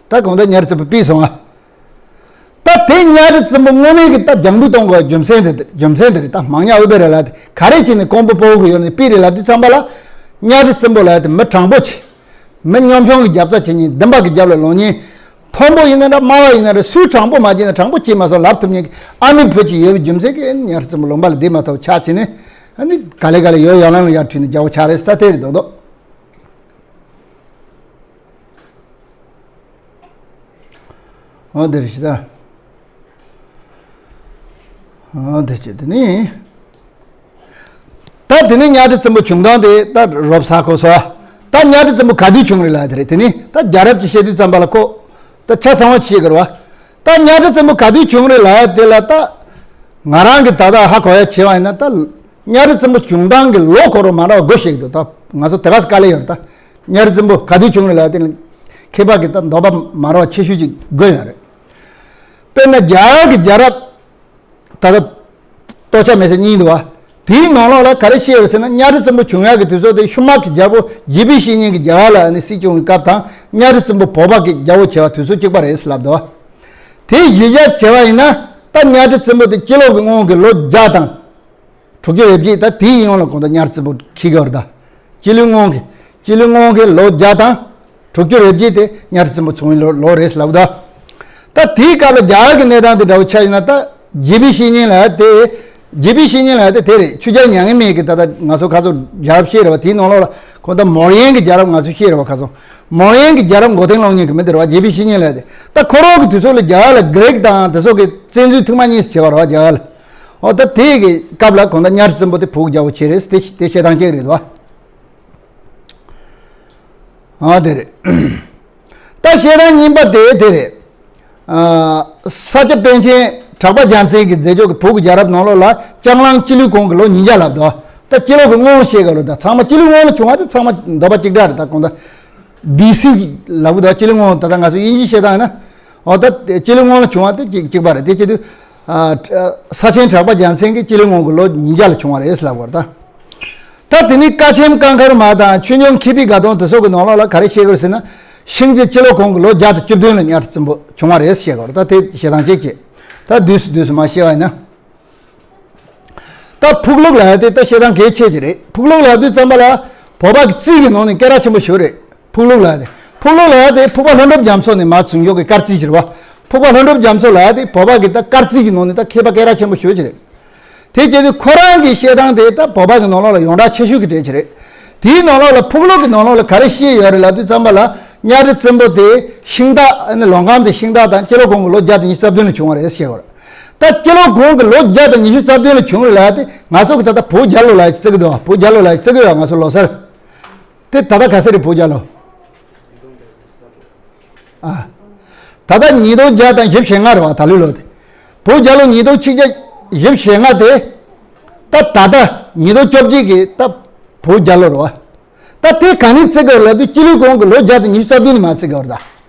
ད་གང་ལྟར་གཉའ་ཁྲི་བཙན་པོ་ཕུད་སོང་ང་། ད་དེ་གཉའ་ཁྲི་བཙན་པོ་དངོས་གནས་ཀྱི་ད་རྒྱང་འབུད་གཏོང་དགོས་རྒྱུ་མཚན་དེ་རྒྱུ་མཚན་དེ་རེད། ད་མང་ཉག་ཨུ་པེ་ར་ལ་དེ་ག་རེ་བྱས་ནས་ཀོང་པོ་སྤོ་བོ་གི་ཡོད་ནས་ཕུད་རེད་ལབ་དུས་ཙམ་པ་ལ། གཉའ་ཁྲི་བཙན་པོ་ལ་དེ་མི་དྲང་པོ་བྱས། མི་གཉོམ་ཆུང་གི་རྒྱབ་རྩ་བྱེད་མཁན། འདུན་པ་གི་རྒྱབ་ལ་ལངས་མཁན། མཐོན་པོ་ཡིན་ན་འདྲ་དམའ་བ་ཡིན་ན་འདྲ་སུས་དྲང་པོ་མ་བྱས་ན་དྲང་པོ་བྱས་མ་སོང་ལབ་ཐུབ་མཁན་གྱི་ཨ་མི་བུ་ཅིག་ཡོད་པའི་རྒྱུ་མཚན་གྱིས་གཉའ་ཁྲི་བཙན་པོ་ལུང་པ་ལ་བསྡད་མ་ཐུབ་ཆགས་བྱས་ནས་ཨ་ནི་ག་ལེ་ག་ལེ་ཡོ་ཡང་ལང་ལ་ཡར་ཁྲིད་ནས་རྒྱལ་པོ་ཆགས་རེད། ད་དེ་རེད་མདོག་མདོག་འོ་དེ་རེད་ཤི་ད། འོ་དེ་བྱས་དེ་ནི། ད་དེ་ནི་གཉའ་ཁྲི་བཙན་པོ་བྱུང་སྟངས་དེ་ད་རོབ་ས་གོ་སོ། ད་གཉའ་ཁྲི་བཙན་པོ་ག་དུས་བྱུང་རེད་ལབ་ཡ་དེ་རེད། དེ་ནི་ད་རྒྱལ་རབས་ཀྱི་བཤད་དུས་ཙམ་པ་ལ་ཁོ་ད་ཆ་ཚང་བ་ཤེས་དགོས་རེད་པ། ད་གཉའ་ཁྲི་བཙན་པོ་ག་དུས་བྱུང་རེད་ལབ་ཡ་དེ་ལ་ད་ང་རང་གི་ད་ལྟ་ཧ་གོ་ཡ་བྱས་པ་ཡིན་ན། ད་གཉའ་ཁྲི་བཙན་པོ་བྱུང་སྟངས་ཀྱི་ལོ་ཁོ་རང་མ་འདྲ་བ་དགོས་ཤེས་ཀྱི་འདུག་ད་ང་ཚོ་དེ་ག་ས་དཀའ་ལས་ཡོད་རེད། ད་གཉའ་ཁྲི་བཙན་པོ་ག་དུས་བྱུང་རེད་ལབ་ཡ་དེ་ལ་མཁས་པ་གི་ད་འདོད་པ་མ་འདྲ་བ་ཆེ་ཤོས་ཅིག་དགོས་ཡ་རེད། དཔེར་ན་རྒྱ་གར་གྱི་རྒྱལ་རབས་ད་ལྟ་ལྟོ་ཆས་མེད་ཚད་གཉིས་འདུག་པ། དེའི་ནང་ལོགས་ལ་ག་རེ་བཤད་ཡོད་ཟེར་ན། གཉའ་ཁྲི་བཙན་པོ་བྱུང་ཡག་གི་དུས་ཚོད་དེ་ཤུ་མག་གི་རྒྱལ་པོ་རྗེ་བོའི་བཤེས་གཉེན་གྱིས་རྒྱ་གར་ལ་ཨ་ནི་སྲིད་སྐྱོང་གི་སྐབས་དང་། གཉའ་ཁྲི་བཙན་པོ་བོད་པ་གི་རྒྱལ་པོ་བྱས་པ་དུས་ཚོད་གཅིག་པ་རེད་ལབ་འདུག་པ། དེ་གཞི་བཞག་བྱས་པ་ཡིན་ན། ད་གཉའ་ཁྲི་བཙན་པོ་དེ་སྤྱི་ལོ་གི་སྔོན་གྱི་ལོ་བརྒྱ་དང་དྲུག་ཅུ་རེ་བརྒྱད། ད་དེའི་ཡོངས་ལ་གང་ལྟར་གཉའ་ཁྲི་བཙན་པོ་འཁེལ་གྱི་ཡོད་རེད། ད་སྤྱི་ལོའི་སྔོན་གྱི་སྤྱི་ལོའི་སྔོན་གྱི་ལོ་བརྒྱ་དང་དྲུག་ཅུ་རེ་བརྒྱད་དེ་གཉའ་ཁྲི་བཙན་པོ་བྱུང་བའི་ལོ་ལོ་རེད་ལབ་ད། ད་དེའི་སྐབས་ལ་རྒྱ་གར་གྱི་གནས་སྟངས་དེ་འདྲ་བོ་ཆགས་ཡིན་ན། ད་རྗེ་བོའི་བཤེས་གཉེན་ལབ་ཡ་དེ། རྗེ་བོའི་བཤེས་གཉེན་ལབ་ཡ་དེ་དེ་རེད། ཆོས་རྒྱལ་མྱ་ངན་མེད་ཀྱི་ད་ལྟ་ང་ཚོ་ཁ་སང་རྒྱལ་རབས་བཤད་རེད་པ། དེའི་ནང་ལོགས་ལ་ཁོ་ད་མོར་ཡན་གྱི་རྒྱལ་རབས་ང་ཚོ་བཤད་རེད་པ། ཁ་སང་མོར་ཡན་གྱི་རྒྱལ་རབས་མགོ་རྟིང་སློག་མཁན་གྱི་མི་དེ་རེད་པ། རྗེ་བོའི་བཤེས་གཉེན་ལབ་ཡ་དེ། ད་ཁོ་རང་གི་དུས་ཚོད་ལ་རྒྱ་གར་ལ་གྷི་རིག་དང་དེ་ཚོ་གི་བཙན་འཛུལ་ཐེངས་མ་གཉིས་བྱས་པ་རེད་པ། རྒྱ་གར་ལ། འོ་ད་དེ་གི་སྐབས་ལ་གང་ལྟར་གཉའ་ཁྲི་བཙན་པོ་དེ་བོད་ཀྱི་རྒྱལ་པོ་བྱས་རེད། དེ་དེ་བཤད་སྟངས་གཅིག་རེད་དོ། ཨ་དེ་རེད། ད་བཤད་སྟངས་གཉིས་པ་དེ་དེ་རེད། ཨ། ས་སྐྱ་པཎ་ཆེན་གྲགས་པ་རྒྱལ་མཚན་གྱི་མཛད་ཕྱོགས་ཀྱི་བོད་ཀྱི་རྒྱལ་རབས་ནང་ལོགས་ལ་ལྕགས་གླང་སྤྱི་ལོའི་གོང་གི་ལོ་ཉིས་བརྒྱ་ལབ་འདུག་ད་སྤྱི་ལོ་གི་སྔོན་བཤད་ག་ལོ། ད་ཚང་མ་སྤྱི་ལོའི་སྔོན་ལ་བྱུང་བ་དེ་ཚང་མ་འདོད་པ་གཅིག་འདྲ་རེད། ད་གང་ལྟར་བི་སི་ལབ་གི་འདུག་སྤྱི་ལོའི་སྔོན། ད་ལྟ་ང་ཚོ་དབྱིན་ཇི་བཤད་སྟངས་ཡིན་ན། འོ་ད་སྤྱི་ལོའི་སྔོན་ལ་བྱུང་བ་དེ་གཅིག་གཅིག་པ་རེད། དེ་བྱེད་དུས། ཨ། ས་ཆེན་གྲགས་པ་རྒྱལ་མཚན་གྱི་སྤྱི་ལོའི་སྔོན་གྱི་ལོ་ཉིས་བརྒྱ་ལ་བྱུང་བ་རེད་ལབ་པ་རེད་ད། ད་དེ་ནས་ཀ་ཆེན་ཀང་ཁར་མ་དང་ཆོས་འབྱུང་མཁས་པའི་དགའ་སྟོན་དེ་ཚོ་གི་ནང་ལོགས་ལ་ག་རེ་བཤད་ཀྱི་རེད་ཟེར་ན། ཤིང་བྱི་སྤྱི་ལོ་གོང་གི་ལོ་བརྒྱ་དང་བཅུ་བདུན་ལ་གཉའ་ཁྲི་བཙན་པོ་བྱུང་བ་རེད་བཤད་ཀྱི་རེད། ད་དེ་བཤད་སྟངས་གཅིག་བྱས། ད་བསྡུས་སུ་བསྡུས་སུ་མ་བཤད་པ་ཡིན་ན། ད་ཕུག་ལུགས་ལབ་ཡ་དེ་ད་བཤད་སྟངས་གལ་ཆེ་ཅིག་རེད། ཕུག་ལུགས་ལབ་དུས་ཙམ་པ་ལ་བོད་པ་གི་རྩིས་ཀྱི་ནང་ནས་སྐད་གྲགས་ཆེན་པོ་ཞིག་རེད། ཕུག་ལུགས་ལབ་ཡ་དེ། ཕུག་ལུགས་ལབ་ཡ་དེ་ཕུག་པ་ལྷུན་གྲུབ་རྒྱ་མཚོ་ནས་མར་བྱུང་ཡོད་ཀྱི་སྐར་རྩིས་ཅིག་རེད་པ། ཕུག་པ་ལྷུན་གྲུབ་རྒྱ་མཚོ་ལབ་ཡ་དེ་བོད་པ་གི་ད་སྐར་རྩིས་ཀྱི་ནང་ནས་ད་མཁས་པ་སྐད་གྲགས་ཆེན་པོ་ཞིག་རེད། དེ་བྱས་དུས་ཁོ་རང་གི་བཤད་སྟངས་དེ་ད་བོད་པ་གི་ནང་ལོགས་ལ་ཡོངས་གྲགས་ཆེ་ཤོས་ཀྱི་གྲས་ཅིག་རེད། དེའི་ནང་ལོགས་ལ་ཕུག་ལུགས་ཀྱི་ནང་ལོགས་ལ་ག་རེ་བཤད་ཡོད་རེད་ལབ་དུས་ཙམ་པ་ལ། གཉའ་ཁྲི་བཙན་པོ་དེ་ཤིང་སྟག་ཨ་ནི་ལོ་ཁམས་དེ་ཤིང་སྟག་དང་སྤྱི་ལོ་གོང་གི་ལོ་བརྒྱ་དང་ཉི་ཤུ་རྩ་བདུན་ལ་བྱུང་བ་རེད་བཤད་ཡོད་རེད། ད་སྤྱི་ལོ་གོང་གི་ལོ་བརྒྱ་དང་ཉི་ཤུ་རྩ་བདུན་ལ་བྱུང་རེད་ལབ་ཡ་དེ། ང་ཚོ་གི་ད་ལྟ་བོད་རྒྱལ་ལོ་ལབ་ཡ་བརྩི་གི་འདུག་བ། བོད་རྒྱལ་ལོ་ལབ་ཡ་བརྩི་གི་ཡོད། ང་ཚོ་ལོ་སར་དེ་ད་ལྟ་ག་ཚོད་རེད། བོད་རྒྱལ་ལོ། ཨ། ད་ལྟ་ཉིས་སྟོང་བརྒྱ་དང་བཞི་བཅུ་ཞེ་ལྔ་རེད་བ། ད་ལོའི་ལོ་དེ། བོད་རྒྱལ་ལོ་ཉིས་སྟོང་ཆིག་བརྒྱ་བཞི་བཅུ་ཞེ་ལྔ་དེ། ད་ད་ལྟ་ཉིས་སྟོང་བཅོ་བརྒྱད་ཀྱི་ད་བོད་རྒྱལ་ལོ་རེད་བ། ད་དེ་ག་ནས་བརྩི་དགོས་ལབ་དུས་སྤྱི་ལོའི་གོང་གི་ལོ་བརྒྱ་དང་ཉི་ཤུ་རྩ་བདུན་ནས་མར་བརྩི་དགོས་རེད་ད།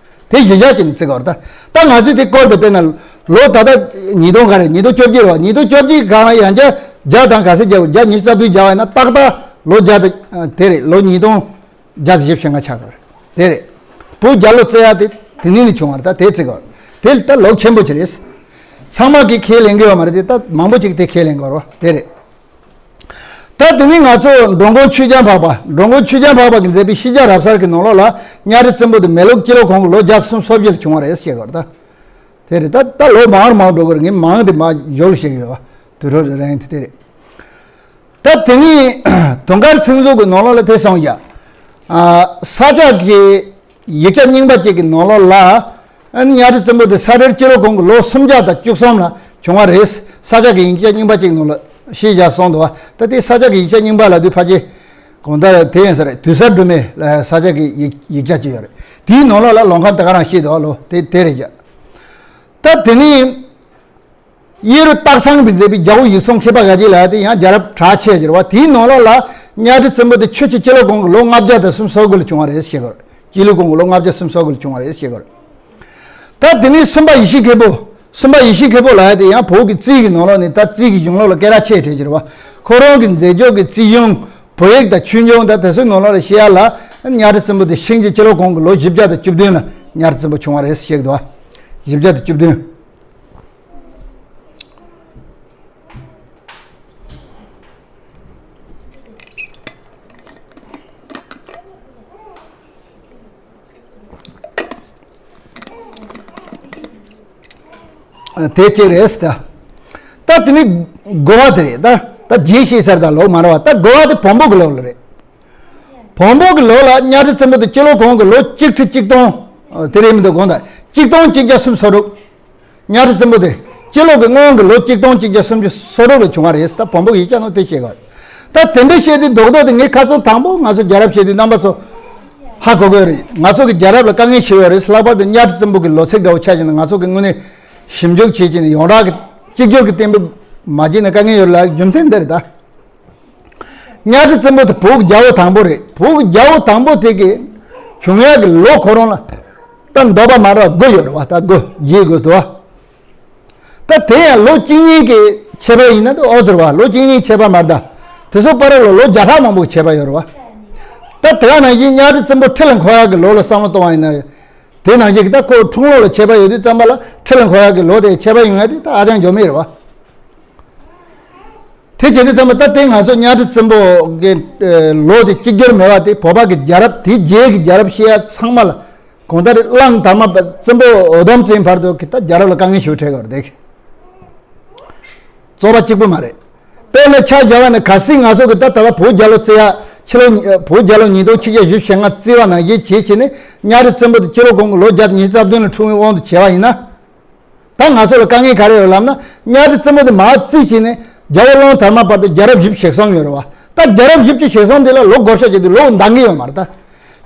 དེ་གཞི་བཞག་བྱས་ནས་བརྩི་དགོས་རེད་ད། ད་ང་ཚོས་དེ་སྐོར་དུ་དཔེར་ན་ལོ་ད་ལྟ་ཉིས་སྟོང་ག་རེད། ཉིས་སྟོང་བཅོ་བརྒྱད་རེད་བ། ཉིས་སྟོང་བཅོ་བརྒྱད་གང་ལ་ཡང་བསྐྱར་བརྒྱ་དང་ག་ཚོད་བརྒྱབ། བརྒྱ་ཉི་ཤུ་རྩ་བདུན་བརྒྱབ་པ་ཡིན་ན་ཏག་ཏག་ལོ་བརྒྱ་དང་དེ་རེད། ལོ་ཉིས་སྟོང་བརྒྱ་དང་བཞི་བཅུ་ཞེ་ལྔ་ཆགས་དགོས་རེད། དེ་རེད། བོད་རྒྱལ་ལོ་བརྩི་ཡ་དེ་དེ་ནས་ནས་བྱུང་བ་རེད། ད་དེ་བརྩི་དགོས་རེད། དེ་ད་ལོག་ཆེན་པོ་ཅིག་རེད། ཚང་མ་གིས་ཁས་ལེན་གི་ཡོད་མ་རེད་དེ། ད་མང་པོ་ཅིག་དེ་ཁས་ལེན་དགོས་རེད་བ། དེ་རེད། ད་དེ་ནས་ང་ཚོ་འགྲོ་མགོན་ཆོས་རྒྱལ་འཕགས་པ། འགྲོ་མགོན་ཆོས་རྒྱལ་འཕགས་པ་གིས་མཛད་པའི་ཤེས་བྱ་རབ་གསལ་གྱི་ནང་ལོགས་ལ་གཉའ་ཁྲི་བཙན་པོ་དེ་མེ་ལོང་སྤྱི་ལོ་གོང་གི་ལོ་བརྒྱ་དང་སུམ་ཅུ་སོ་བརྒྱད་ལ་བྱུང་བ་རེད་ཟེར་གི་རེད་ད། དེ་རེད། ད་ད་ལོ་མང་རུ་མང་རུ་འགྲོ་གི་རེད། ངས་མང་དེ་མར་འཇོག་ལ་བཤད་གི་ཡོད་བ། དུས་རབས་རེ་རེ་དེ་དེ་རེད། ད་དེ་ནས་དུང་དཀར་ཚེ་རིང་གི་ནང་ལོགས་ལ་དེ་གསུངས་ཡ། ས་སྐྱ་གི་ཡིག་ཆ་རྙིང་པ་ཅིག་གི་ནང་ལོགས་ལ། ཨ་ནི་གཉའ་ཁྲི་བཙན་པོ་དེ་ས་རལ་སྤྱི་ལོ་གོང་གི་ལོ་སུམ་བརྒྱ་དང་བཅུ་གསུམ་ལ་བྱུང་བ་རེད། ས་སྐྱ་གི་ཡིག་ཆ་རྙིང་པ་ཅིག་ནང་ལ་ཤེས་བྱ་གསུངས་འདུག་བ། ད་དེ་ས་སྐྱ་གི་ཡིག་ཆ་རྙིང་པ་ལབ་དུས་ཕལ་ཆེར་གང་ལྟར་དེ་ཡིན་ས་རེད། དུས་གསར་སྒྲོན་མེ་ལ་ས་སྐྱ་གི་ཡིག་ཡིག་ཆ་ཅིག་ཡོད་རེད། དེའི་ནང་ལོགས་ལ་ལོ་ཁམས་དེ་ག་རང་བཤད་འདུག་བ། ལོ་དེ་དེ་རེད་ཀྱ། ད་དེ་ནས། གཡས་རུ་སྟག་ཚང་གིས་མཛད་པའི་རྒྱལ་པོ་ཡིག་གསུམ་མཁས་པ་དགའ་རྒྱལ་ལབ་ཡ་དེ་ཡང་རྒྱལ་རབས་གྲགས་ཆེ་ཟེར་བ། དེའི་ནང་ལོགས་ལ་གཉའ་ཁྲི་བཙན་པོ་དེ་ཆུ་བྱི་སྤྱི་ལོ་གོང་གི་ལོ་ལྔ་བརྒྱ་དང་སུམ་ཅུ་སོ་དགུ་ལ་བྱུང་བ་རེད་ཟེར་གི་རེད། སྤྱི་ལོའི་གོང་གི་ལོ་ལྔ་བརྒྱ་སུམ་ཅུ་སོ་དགུ་ལ་བྱུང་བ་རེད་ཟེར་གི་རེད། ད་དེ་ནས་སུམ་པ་ཡེ་ཤེས་མཁན་པོ། སུམ་པ་ཡེ་ཤེས་མཁན་པོ་ལབ་ཡ་དེ་ཡང་བོད་ཀྱི་རྩིས་ཀྱི་ནང་ལོགས་ནས་ད་རྩིས་ཀྱི་གཞུང་ལུགས་ལ་སྐད་གྲགས་ཆེ་གྲས་ཅིག་རེད་བ། ཁོ་རང་གི་མཛད་ཕྱོགས་ཀྱི་རྩིས་གཞུང་། བོད་ཡིག་དང་ཆོས་འབྱུང་དང་དེ་ཚོའི་ནང་ལོགས་ལ་བཤད་ཡ་ལ། གཉའ་ཁྲི་བཙན་པོ་དེ་ཤིང་བྱི་སྤྱི་ལོ་གོང་གི་ལོ་བཞི་བརྒྱ་དང་བཅུ་བདུན་ལ་གཉའ་ཁྲི་བཙན་པོ་བྱུང་བ་རེད་ཟེར་གི་འདུག་བ། བཞི་བརྒྱ་དང་བཅུ་བདུན། དེ་གཅིག་རེད་ད། ད་དེ་ནི་དགུ་པ་དེ་རེད་ད། ད་རྗེས་ཤེས་ཚར་ད་ལོ་མ་རེད་བ། ད་དགུ་པ་དེ་བོན་པོ་གི་ལོ་ལ་རེད། བོན་པོ་གི་ལོ་ལ་གཉའ་ཁྲི་བཙན་པོ་དེ་སྤྱི་ལོ་གོང་གི་ལོ་གཅིག་ཁྲི་གཅིག་སྟོང་། དེ་རེད་མི་འདུག་དགོངས་དག་གཅིག་སྟོང་གཅིག་བརྒྱ་སུམ་ཅུ་སོ་དྲུག་གཉའ་ཁྲི་བཙན་པོ་དེ་སྤྱི་ལོ་གི་སྔོན་གྱི་ལོ་གཅིག་སྟོང་གཅིག་བརྒྱ་སུམ་ཅུ་སོ་དྲུག་ལ་བྱུང་བ་རེད། ད་བོན་པོ་གི་ཡིག་ཆ་ནང་དེ་བཤད་གི་རེད། ད་དེ་འདྲ་བཤད་དུས་རྡོག་རྡོག་དེ་ངས་ཁ་སང་དང་པོ་ང་ཚོ་རྒྱལ་རབས་བཤད་དུས་རྣམ་པ་ཚོ་ཧ་གོ་གི་རེད། ང་ཚོ་གི་རྒྱལ་རབས་ལ་དཀའ་ངལ་ཆེ་བ་རེད། ལྷག་པར་དུ་གཉའ་ཁྲི་བཙན་པོ་གི་ལོ་ཚིགས་འདྲ་བོ་ཆ་བཞག་ན་ང་ཚོ་གི་དངོས་གནས་ཞིབ་འཇུག་བྱེད་ཀྱི་ནས་ཡོངས་གྲགས་ཀྱི་གཅིག་གྱུར་གྱི་གཏན་འབེབས་མ་བྱས་ན་དཀའ་ངལ་ཡོད་རེད་ལ། རྒྱུ་མཚན་འདི་རེད་ད། གཉའ་ཁྲི་བཙན་པོ་དེ་བོད་ཀྱི་རྒྱལ་པོ་དང་པོ་རེད། བོད་ཀྱི་རྒྱལ་པོ་དང་པོ་དེ་གི་བྱུང་ཡག་གི་ལོ་ཁོ་རང་ལ་ད་འདོད་པ་མ་རག་དགུ་ཡོད་རེད་བ། ད་དགུ་བརྗེ་དགོས་འདུག་བ། ད་དེ་ཡང་ལོ་གཅིག་གཉིས་ཀྱི་ཁྱད་པར་ཡིན་ན་ད་ཨོ་ཟེར་བ། ལོ་གཅིག་གཉིས་ཁྱད་པར་མ་རེད་ད། དེ་ཚོ་བར་ལ་ལོ་བརྒྱ་ཕྲག་མང་པོ་ཁྱད་པར་ཡོད་རེད་བ། ད་དེ་ག་ནང་བཞིན་གཉའ་ཁྲི་བཙན་པོ་ཁྲི་ལ་འཁོར་ཡག་གི་ལོ་ལ་བསམ་བློ་གཏོང་བ་ཡིན་ན། དེ་ནང་བཞིན་གྱི་ད་ཁོ་འཁྲུངས་ལོ་ལ་ཁྱད་པར་ཡོད་དུས་ཙམ་པ་ལ་ཁྲི་ལ་འཁོར་ཡག་གི་ལོ་དེ་ཁྱད་པར་ཡོང་ཡག་དེ་ད་ཧ་ཅང་འགྱོ་མེད་རེད་བ། དེ་བྱེད་དུས་ཙམ་པ་ད་དེ་ང་ཚོ་གཉའ་ཁྲི་བཙན་པོ་གི་ཨེ་ལོ་དེ་གཅིག་གྱུར་མེད་པ་དེ་བོད་པ་གི་རྒྱལ་རབས་དེའི་རྗེས་ཀྱི་རྒྱལ་རབས་བཤད་ཡ་ཚང་མ་ལ་གང་ལྟར་གླང་དར་མ་པ་བཙན་པོ་འུ་དུམ་བཙན་བར་དུ་གི་ད་རྒྱལ་རབས་ལ་དཀའ་ངལ་ཞིག་འཕྲད་ཀྱི་རེད་དེ། རྩོད་པ་གཅིག་པུ་མ་རེད། དཔེར་ན་ཆ་བཞག་པ་ན་གལ་སྲིད་ང་ཚོ་གི་ད་ད་ལྟ་བོད་རྒྱལ་ལོ་བརྩི་ཡ་ཕྱི་ལོ་ཉི་བོད་རྒྱལ་ལོ་ཉིས་སྟོང་ཆིག་བརྒྱ་བཞི་བཅུ་ཞེ་ལྔ་བརྩི་བ་ནང་བཞིན་བྱེད་བྱས་ནས་གཉའ་ཁྲི་བཙན་པོ་དེ་སྤྱི་ལོ་གོང་གི་ལོ་བརྒྱ་དང་ཉི་ཤུ་རྩ་བདུན་ལ་འཁྲུངས་པའི་དབང་དུ་བྱས་པ་ཡིན་ན། ད་ང་ཚོ་ལ་དཀའ་ངལ་ག་རེ་ཡོད་ལབ་ན། གཉའ་ཁྲི་བཙན་པོ་དེ་མར་བརྩིས་བྱས་ནས་རྒྱལ་པོ་གླང་དར་མ་བར་དུ་རྒྱལ་རབས་བཞི་བཅུ་ཞེ་གསུམ་ཡོད་རེད་བ། ད་རྒྱལ་རབས་བཞི་བཅུ་ཞེ་གསུམ་དེ་ལ་ལོ་བགོ་བཤའ་བྱེད་དུས་ལོ་འདང་གི་ཡོད་མ་རེད་ད།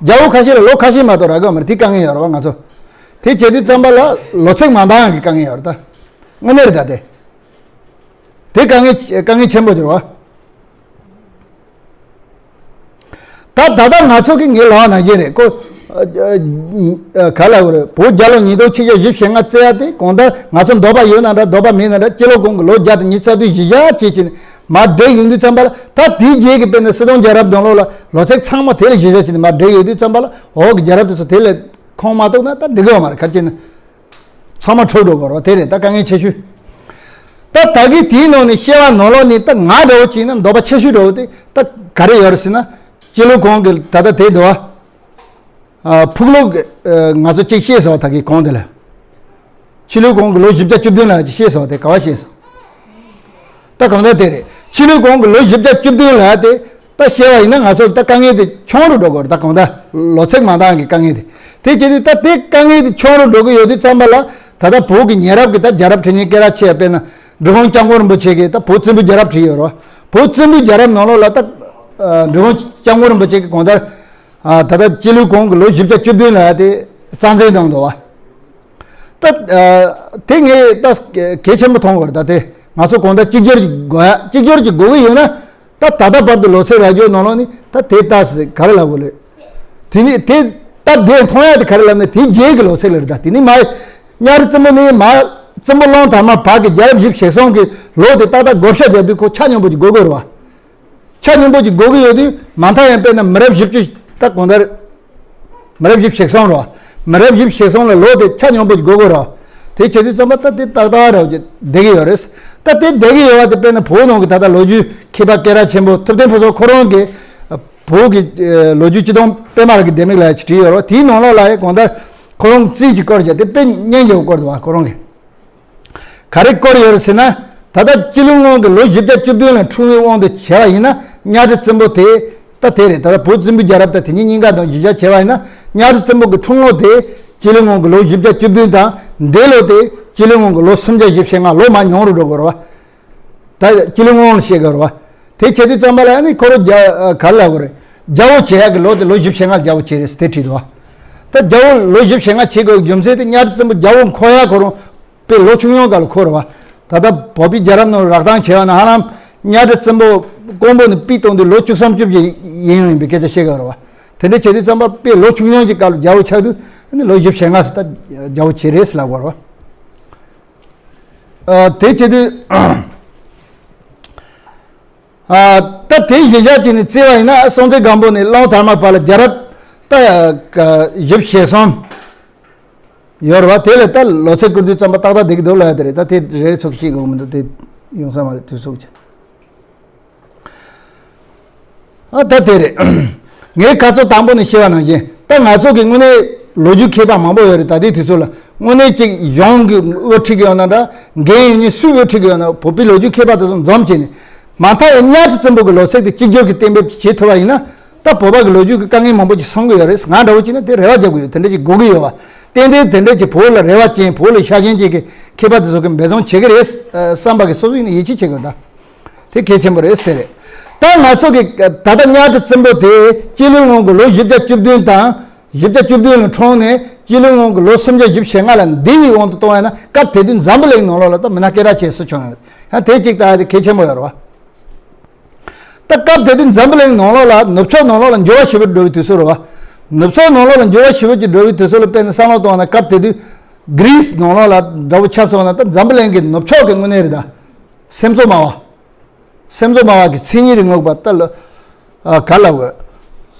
རྒྱལ་པོ་ཁ་ཤས་ལ་ལོ་ཁ་ཤས་མ་གཏོགས་རག་གི་ཡོད་མ་རེད། དེ་དཀའ་ངལ་ཡོད་རེད་བ་ང་ཚོ། དེ་བྱེད་དུས་ཙམ་པ་ལ་ལོ་ཚིགས་མ་འདང་ཡག་གི་དཀའ་ངལ་ཡོད་རེད་ད། དངོས་གནས་རེད་ད་དེ། དེ་དཀའ་ངལ་དཀའ་ངལ་ཆེན་པོ་ཅིག་རེད་བ། ད་ད་ལྟ་ང་ཚོ་གི་ངའི་ལབ་པ་ནང་བཞིན་རེད་ཀོ། ཨ་ཨ་ག་ལ་བ་རེད། བོད་རྒྱལ་ལོ་ཉིས་སྟོང་ཆིག་བརྒྱ་བཞི་བཅུ་ཞེ་ལྔ་བརྩི་ཡ་དེ་གང་ལྟར་ང་ཚོ་འདོད་པ་ཡོད་ན་འདྲ་འདོད་པ་མེད་ན་འདྲ་སྤྱི་ལོ་གོང་གི་ལོ་བརྒྱ་དང་ཉི་ཤུ་རྩ་བདུན་གཞི་བཞག་བྱེད་ཀྱི་ནས་མར་བསྒྲིགས་ཡོང་དུས་ཙམ་པ་ལ། ད་དེའི་རྗེས་ཀྱི་དཔེར་ན་སིལ་སྡོང་རྒྱལ་རབས་དང་ལོ་ལ་ལོ་ཚིགས་ཚང་མ་དེ་ལ་གཞི་བཞག་བྱས་ནས་མར་བསྒྲིགས་ཡོང་དུས་ཙམ་པ་ལ་འོག་གི་རྒྱལ་རབས་དེ་ཚོ་དེ་ལས་ཁོངས་མ་གཏོགས་ན་ད་འགྲིག་གི་ཡོད་མ་རེད། ག་རེ་བྱས་ན། ཚང་མ་འཕྲོ་འགྲོ་དགོས་རེད་བ། དེ་རེད་ད་དཀའ་ངལ་ཆེ་ཤོས། ད་ད་གི་དེའི་ནང་ནས་བཤད་པ་ནང་ལོགས་ནས་ད་ང་འདྲ་བོ་བྱས་ན་འདོད་པ་ཆེ་ཤོས་འདྲ་བོ་དེ་ད་ག་རེ་ཡོད་རེད་ཟེར་ན། སྤྱི་ལོ་གོང་གི་ད་ལྟ་དེ་འདུག་བ། ཨ་ཕུག་ལོག་གི་ཨ་ང་ཚོ་གཅིག་བཤད་སོང་ད་གི་གོང་དེ་ལ། ཕྱི་ལོའི་གོང་གི་ལོ་བཞི་བརྒྱ་བཅུ་བདུན་ལ་བཤད་སོང་དེ་ག་བ་བཤད་སོང་། ད་གང་ལྟར་དེ་རེད། ཕྱི་ལོའི་གོང་གི་ལོ་བཞི་བརྒྱ་བཅུ་བདུན་ལ་དེ་ད་བཤད་པ་ཡིན་ན་ང་ཚོ་ད་དཀའ་ངལ་དེ་ཆུང་རུ་འགྲོ་དགོས་རེད། ད་གང་ལྟར་ལོ་ཚིགས་མ་འདང་གི་དཀའ་ངལ་དེ། དེ་བྱེད་དུས་ད་དེ་དཀའ་ངལ་དེ་ཆུང་རུ་འགྲོ་གི་ཡོད་དུས་ཙམ་པ་ལ། ད་ལྟ་བོད་ཀྱི་ཉེ་རབས་ཀྱི་ད་རྒྱལ་རབས་བྲིས་མཁན་སྐད་གྲགས་ཆེ་བ་དཔེར་ན་འབྲི་གུང་སྐྱབས་མགོན་རིན་པོ་ཆེ་གིས་ད་བོད་བཙན་པོའི་རྒྱལ་རབས་བྲིས་ཡོད་རེད་བ། བོད་བཙན་པོའི་རྒྱལ་རབས་ནང་ལོགས་ལ་ད་ཨ་འབྲི་གུང་སྐྱབས་མགོན་རིན་པོ་ཆེ་གིས་གང་ལྟར་ཨ་ད་ལྟ་སྤྱི་ལོའི་གོང་གི་ལོ་བཞི་བརྒྱ་བཅུ་བདུན་ལ་དེ་རྩ་འཛིན་བཏང་འདུག་བ། ད་ཨ་དེ་ངས་ད་གལ་ཆེན་པོ་མཐོང་གི་རེད། ད་དེ་ང་ཚོ་གང་ལྟར་གཅིག་གྱུར་གྱི་དགོས་ཡ། གཅིག་གྱུར་གྱི་དགོས་ཀྱི་ཡོད་ན། ད་ད་ལྟ་བར་དུ་ལོ་ཚད་རག་རྒྱུ་ནང་ལོགས་ནི་ད་དེ་ལྟ་ཟེར་ག་རེ་ལབ་དགོས་ལེ། དེ་ནི་དེ་སྟབས་བདེ་མཐོང་ཡ་དེ་ག་རེ་ལབ་ན་དེའི་རྗེས་ཀྱི་ལོ་ཚད་ལ་རེད། ད་དེ་ནི་མ་གཉའ་ཁྲི་བཙན་པོ་ནི་མ་བཙན་པོ་གླང་དར་མ་བར་གྱི་རྒྱལ་རབས་བཞི་བཅུ་ཞེ་གསུམ་གྱི་ལོ་དེ་ཏག་ཏག་བགོ་བཤའ་བརྒྱབ་དུས་ཁོ་ཆ་སྙོམས་པོ་ཅིག་དགོས་དགོས་རེད་བ། ཆ་སྙོམས་པོ་ཅིག་དགོས་ཀྱི་ཡོད་དུས་མ་མཐའ་ཡང་དཔེར་ན་མི་རབས་བཞི་བཅུ་ད་གང་ལྟར། མི་རབས་བཞི་བཅུ་ཞེ་གསུམ་རེད་བ། མི་རབས་བཞི་བཅུ་ཞེ་གསུམ་ལ་ལོ་དེ་ཆ་སྙོམས་པོ་ཅིག་དགོས་དགོས་རེད་བ། དེ་བྱེད་དུས་ཙམ་པ་ད་དེ་ཏག་ཏག་རེད་བ་ཅིག་བསྡད་ཀྱི་ཡོད་རེད། ད་དེ་བསྡད་ཀྱི་ཡོད་བ་དེ་དཔེར་ན་བོད་ནང་གི་ད་ལྟ་ལོ་རྒྱུས་མཁས་པ་སྐད་གྲགས་ཆེན་པོ་ཐུབ་བསྟན་ཕུན་ཚོགས་ཁོ་རང་གིས་བོད་ཀྱི་ལོ་རྒྱུས་སྤྱི་སྟོང་པད་མ་རི་གི་ལྡེ་མིག་ལ་ཅིག་བྲིས་ཡོད་རེད་བ། དེའི་ནང་ལོགས་ལ་ཡང་གང་ལྟར་ཁོ་རང་རྩིས་ཀྱི་སྐོར་བྱས་ཏེ་དཔེ་སྙན་རྒྱས་པོ་བཀོད་འདུག་བ། ཁོ་རང་གིས་ག་རེ་བཀོད་ཡོད་རེད་ཟེར་ན། ད་ལྟ་སྤྱི་ལོའི་སྔོན་གྱི་ལོ་བཞི་བརྒྱ་བཅུ་བདུན་ལ་འཁྲུངས་པའི་དབང་དུ་བྱས་པ་ཡིན་ན་གཉའ་ཁྲི་བཙན་པོ་དེ་ད་དེ་རེད། ད་ལྟ་བོད་བཙན་པོའི་རྒྱལ་རབས་དང་དེ་གཉིས་གཉིས་ཀ་དང་གཞི་བཞག་བྱས་པ་ཡིན་ན་གཉའ་ཁྲི་བཙན་པོ་གི་འཁྲུངས་ལོ་དེ་སྤྱི་ལོའི་སྔོན་གྱི་ལོ་བཞི་བརྒྱ་བཅུ་བདུན་དང་འདས་ལོ་དེ་སྤྱི་ལོའི་སྔོན་གྱི་ལོ་སུམ་བརྒྱ་བཞི་བཅུ་ཞེ་ལྔ། ལོ་མར་ཉུང་རུ་འགྲོ་དགོས་རེད་བ། ད་སྤྱི་ལོའི་སྔོན་ལ་བཤད་དགོས་རེད་བ། དེ་བྱེད་དུས་ཙམ་པ་ལ་ནི་ཁོ་རང་རྒྱ་ག་རེ་ལབ་དགོས་རེད། རྒྱལ་པོ་བྱེད་ཡག་གི་ལོ་དེ་ལོ་བཞི་བཅུ་ཞེ་ལྔ་རྒྱལ་པོ་བྱེད་རེད་ཟེར་དེ་བྲིས་འདུག་བ། ད་རྒྱལ་པོ་ལོ་བཞི་བཅུ་ཞེ་ལྔ་བྱེད་དགོས་རྒྱུ་མཚན་དེ་གཉའ་ཁྲི་བཙན་པོ་རྒྱལ་པོ་འཁོར་ཡག་ཁོ་རང་དཔེ་ལོ་ཆུང་ཆུང་སྐབས་ལ་འཁོར་བ། ད་ལྟ་བོད་པའི་རྒྱལ་རབས་ནང་རགས་བཏང་བྱས་པ་ན་ཧ་ལམ་གཉའ་ཁྲི་བཙན་པོ་ཀོང་པོ་ནས་པི་གཏོང་དུས་ལོ་བཅུ་གསུམ་བཅུ་བཞི་ཡིན་ཡོང་ཡིན་པའི་སྐད་ཆ་བཤད་ཀྱི་ཡོད་རེད་བ། དེ་འདྲ་བྱེད་དུས་ཙམ་པ་དཔེ་ལོ་ཆུང་ཆུང་གི་སྐབས་ལ་རྒྱལ་པོ་ཆགས་དུས་ཨ་ནི་ལོ་བཞི་བཅུ་ཞེ་ལྔ་ཟེར་ད་རྒྱལ་པོ་བྱེད་རེད་ཟེར་ལབ་དགོས་རེད་བ། ཨ་དེ་བྱེད་དུས་ཨ་ད་དེ་གཞི་བཞག་བྱས་ནས་བརྩིས་པ་ཡིན་ན་སྲོང་བཙན་སྒམ་པོ་ནས་གླང་དར་མ་བར་ལ་རྒྱལ་རབས་ད་བཞི་བཅུ་ཞེ་གསུམ། ཡོད་རེད་བ། དེ་ལས་ད་ལོ་ཚད་བསྐུར་དུས་ཙམ་པ་ཏག་ཏག་བསྡད་ཀྱི་འདུག་ལབ་ཡ་དེ་རེད། ད་དེ་རེ་རེ་ཚོགས་ཤིག་དགོས་མི་འདུག་དེ་ཡོང་ས་མ་རེད། དུས་ཚོད་ཀྱི་ཨ་ད་དེ་རེད། ངས་ཁ་ཚོ་དང་པོ་ནས་བཤད་པ་ནང་བཞིན་ད་ང་ཚོ་གི་དངོས་གནས་ལོ་རྒྱུས་མཁས་པ་མང་པོ་ཡོད་རེད། ད་ལྟའི་དུས་ཚོད་ལ་དངོས་གནས་ཅིག་གཞུང་གི་དབུ་ཁྲིད་ཀྱི་ཡོད་ན་འདྲ། འགན་ཡོད་མཁན་སུས་དབུ་ཁྲིད་ཀྱི་ཡོད་ན་བོད་པའི་ལོ་རྒྱུས་མཁས་པ་དེ་ཚོ་འཛོམས་བྱས་ནས་མ་མཐའ་ཡང་གཉའ་ཁྲི་བཙན་པོ་གི་ལོ་ཚད་དེ་གཅིག་གྱུར་གྱི་གཏན་འབེབས་བྱེད་ཐུབ་པ་ཡིན་ན། ད་བོད་པ་གི་ལོ་རྒྱུས་ཀྱི་དཀའ་ངལ་མང་པོ་ཅིག་སེལ་གི་ཡོད་རེད། ང་འདྲ་བོ་ཅིག་ན་དེ་རེ་བ་རྒྱག་གི་ཡོད། དེ་འདྲ་ཅིག་དགོས་ཀྱི་ཡོད་བ། ཏན་ཏན་དེ་འདྲ་ཅིག་བོད་ལ་རེ་བ་ཅན་བོད་ལ་ཤ་ཞེན་ཅན་གྱི་མཁས་པ་དེ་ཚོ་གིས་འབད་བརྩོན་བྱེད་ཀྱི་རེད་བསམ་པ་གི་སོ་སོ་ཡིན་ན་ཡིད་ཆེས་བྱེད་དགོས། ད་དེ་གལ་ཆེན་པོ་རེད། དེ་རེད། ད་ང་ཚོ་གི་ད་ལྟ་གཉའ་ཁྲི་བཙན་པོ་དེ་སྤྱི་ལོའི་སྔོན་གྱི་ལོ་བཞི་བརྒྱ་བཅུ་བདུན་དང་བཞི་བརྒྱ་བཅུ་བདུན་ལ་འཁྲུངས་ནས་སྤྱི་ལོའི་སྔོན་གྱི་ལོ་སུམ་བརྒྱ་བཞི་བཅུ་ཞེ་ལྔ་ལ་འདས་པའི་དབང་དུ་གཏོང་བ་ཡིན་ན་སྐབས་དེ་དུས་འཛམ་བུ་གླིང་ནང་ལོགས་ལ་ད་མི་སྣ་སྐད་གྲགས་ཆེ་སུ་བྱུང་ཡོད། ཡང་དེ་གཅིག་ད་དེ་གལ་ཆེན་པོ་ཡོད་རེད་བ། ད་སྐབས་དེ་དུས་འཛམ་བུ་གླིང་ནང་ལོགས་ལ་ནུབ་ཕྱོགས་ནང་ལོགས་ལ་འགྱུར་བ་ཞེ་པོ་འགྲོ་བའི་དུས་ཚོད་རེད་བ། ནུབ་ཕྱོགས་ནང་ལོགས་ལ་འགྱུར་བ་ཞེ་པོ་ཅིག་འགྲོ་བའི་དུས་ཚོད་ལ་དཔེར་ན་བསམ་བློ་གཏོང་བ་ན་སྐབས་དེ་དུས་གྷི་རི་སི་ནང་ལོགས་ལ་འདྲ་བོ་ཆ་མཚོན་ན་ད་འཛམ་བུ་གླིང་གི་ནུབ་ཕྱོགས་ཀྱི་དངོས་གནས་རེད། ད་སེམས་གསོ་སྨྲ་བ། སེམས་གསོ་སྨྲ་བ་གི་མཚན་ཉིད་རིག་རྔུབ་པ་ལྟ་ལ། ཨ་ག་ལབ་དགོས།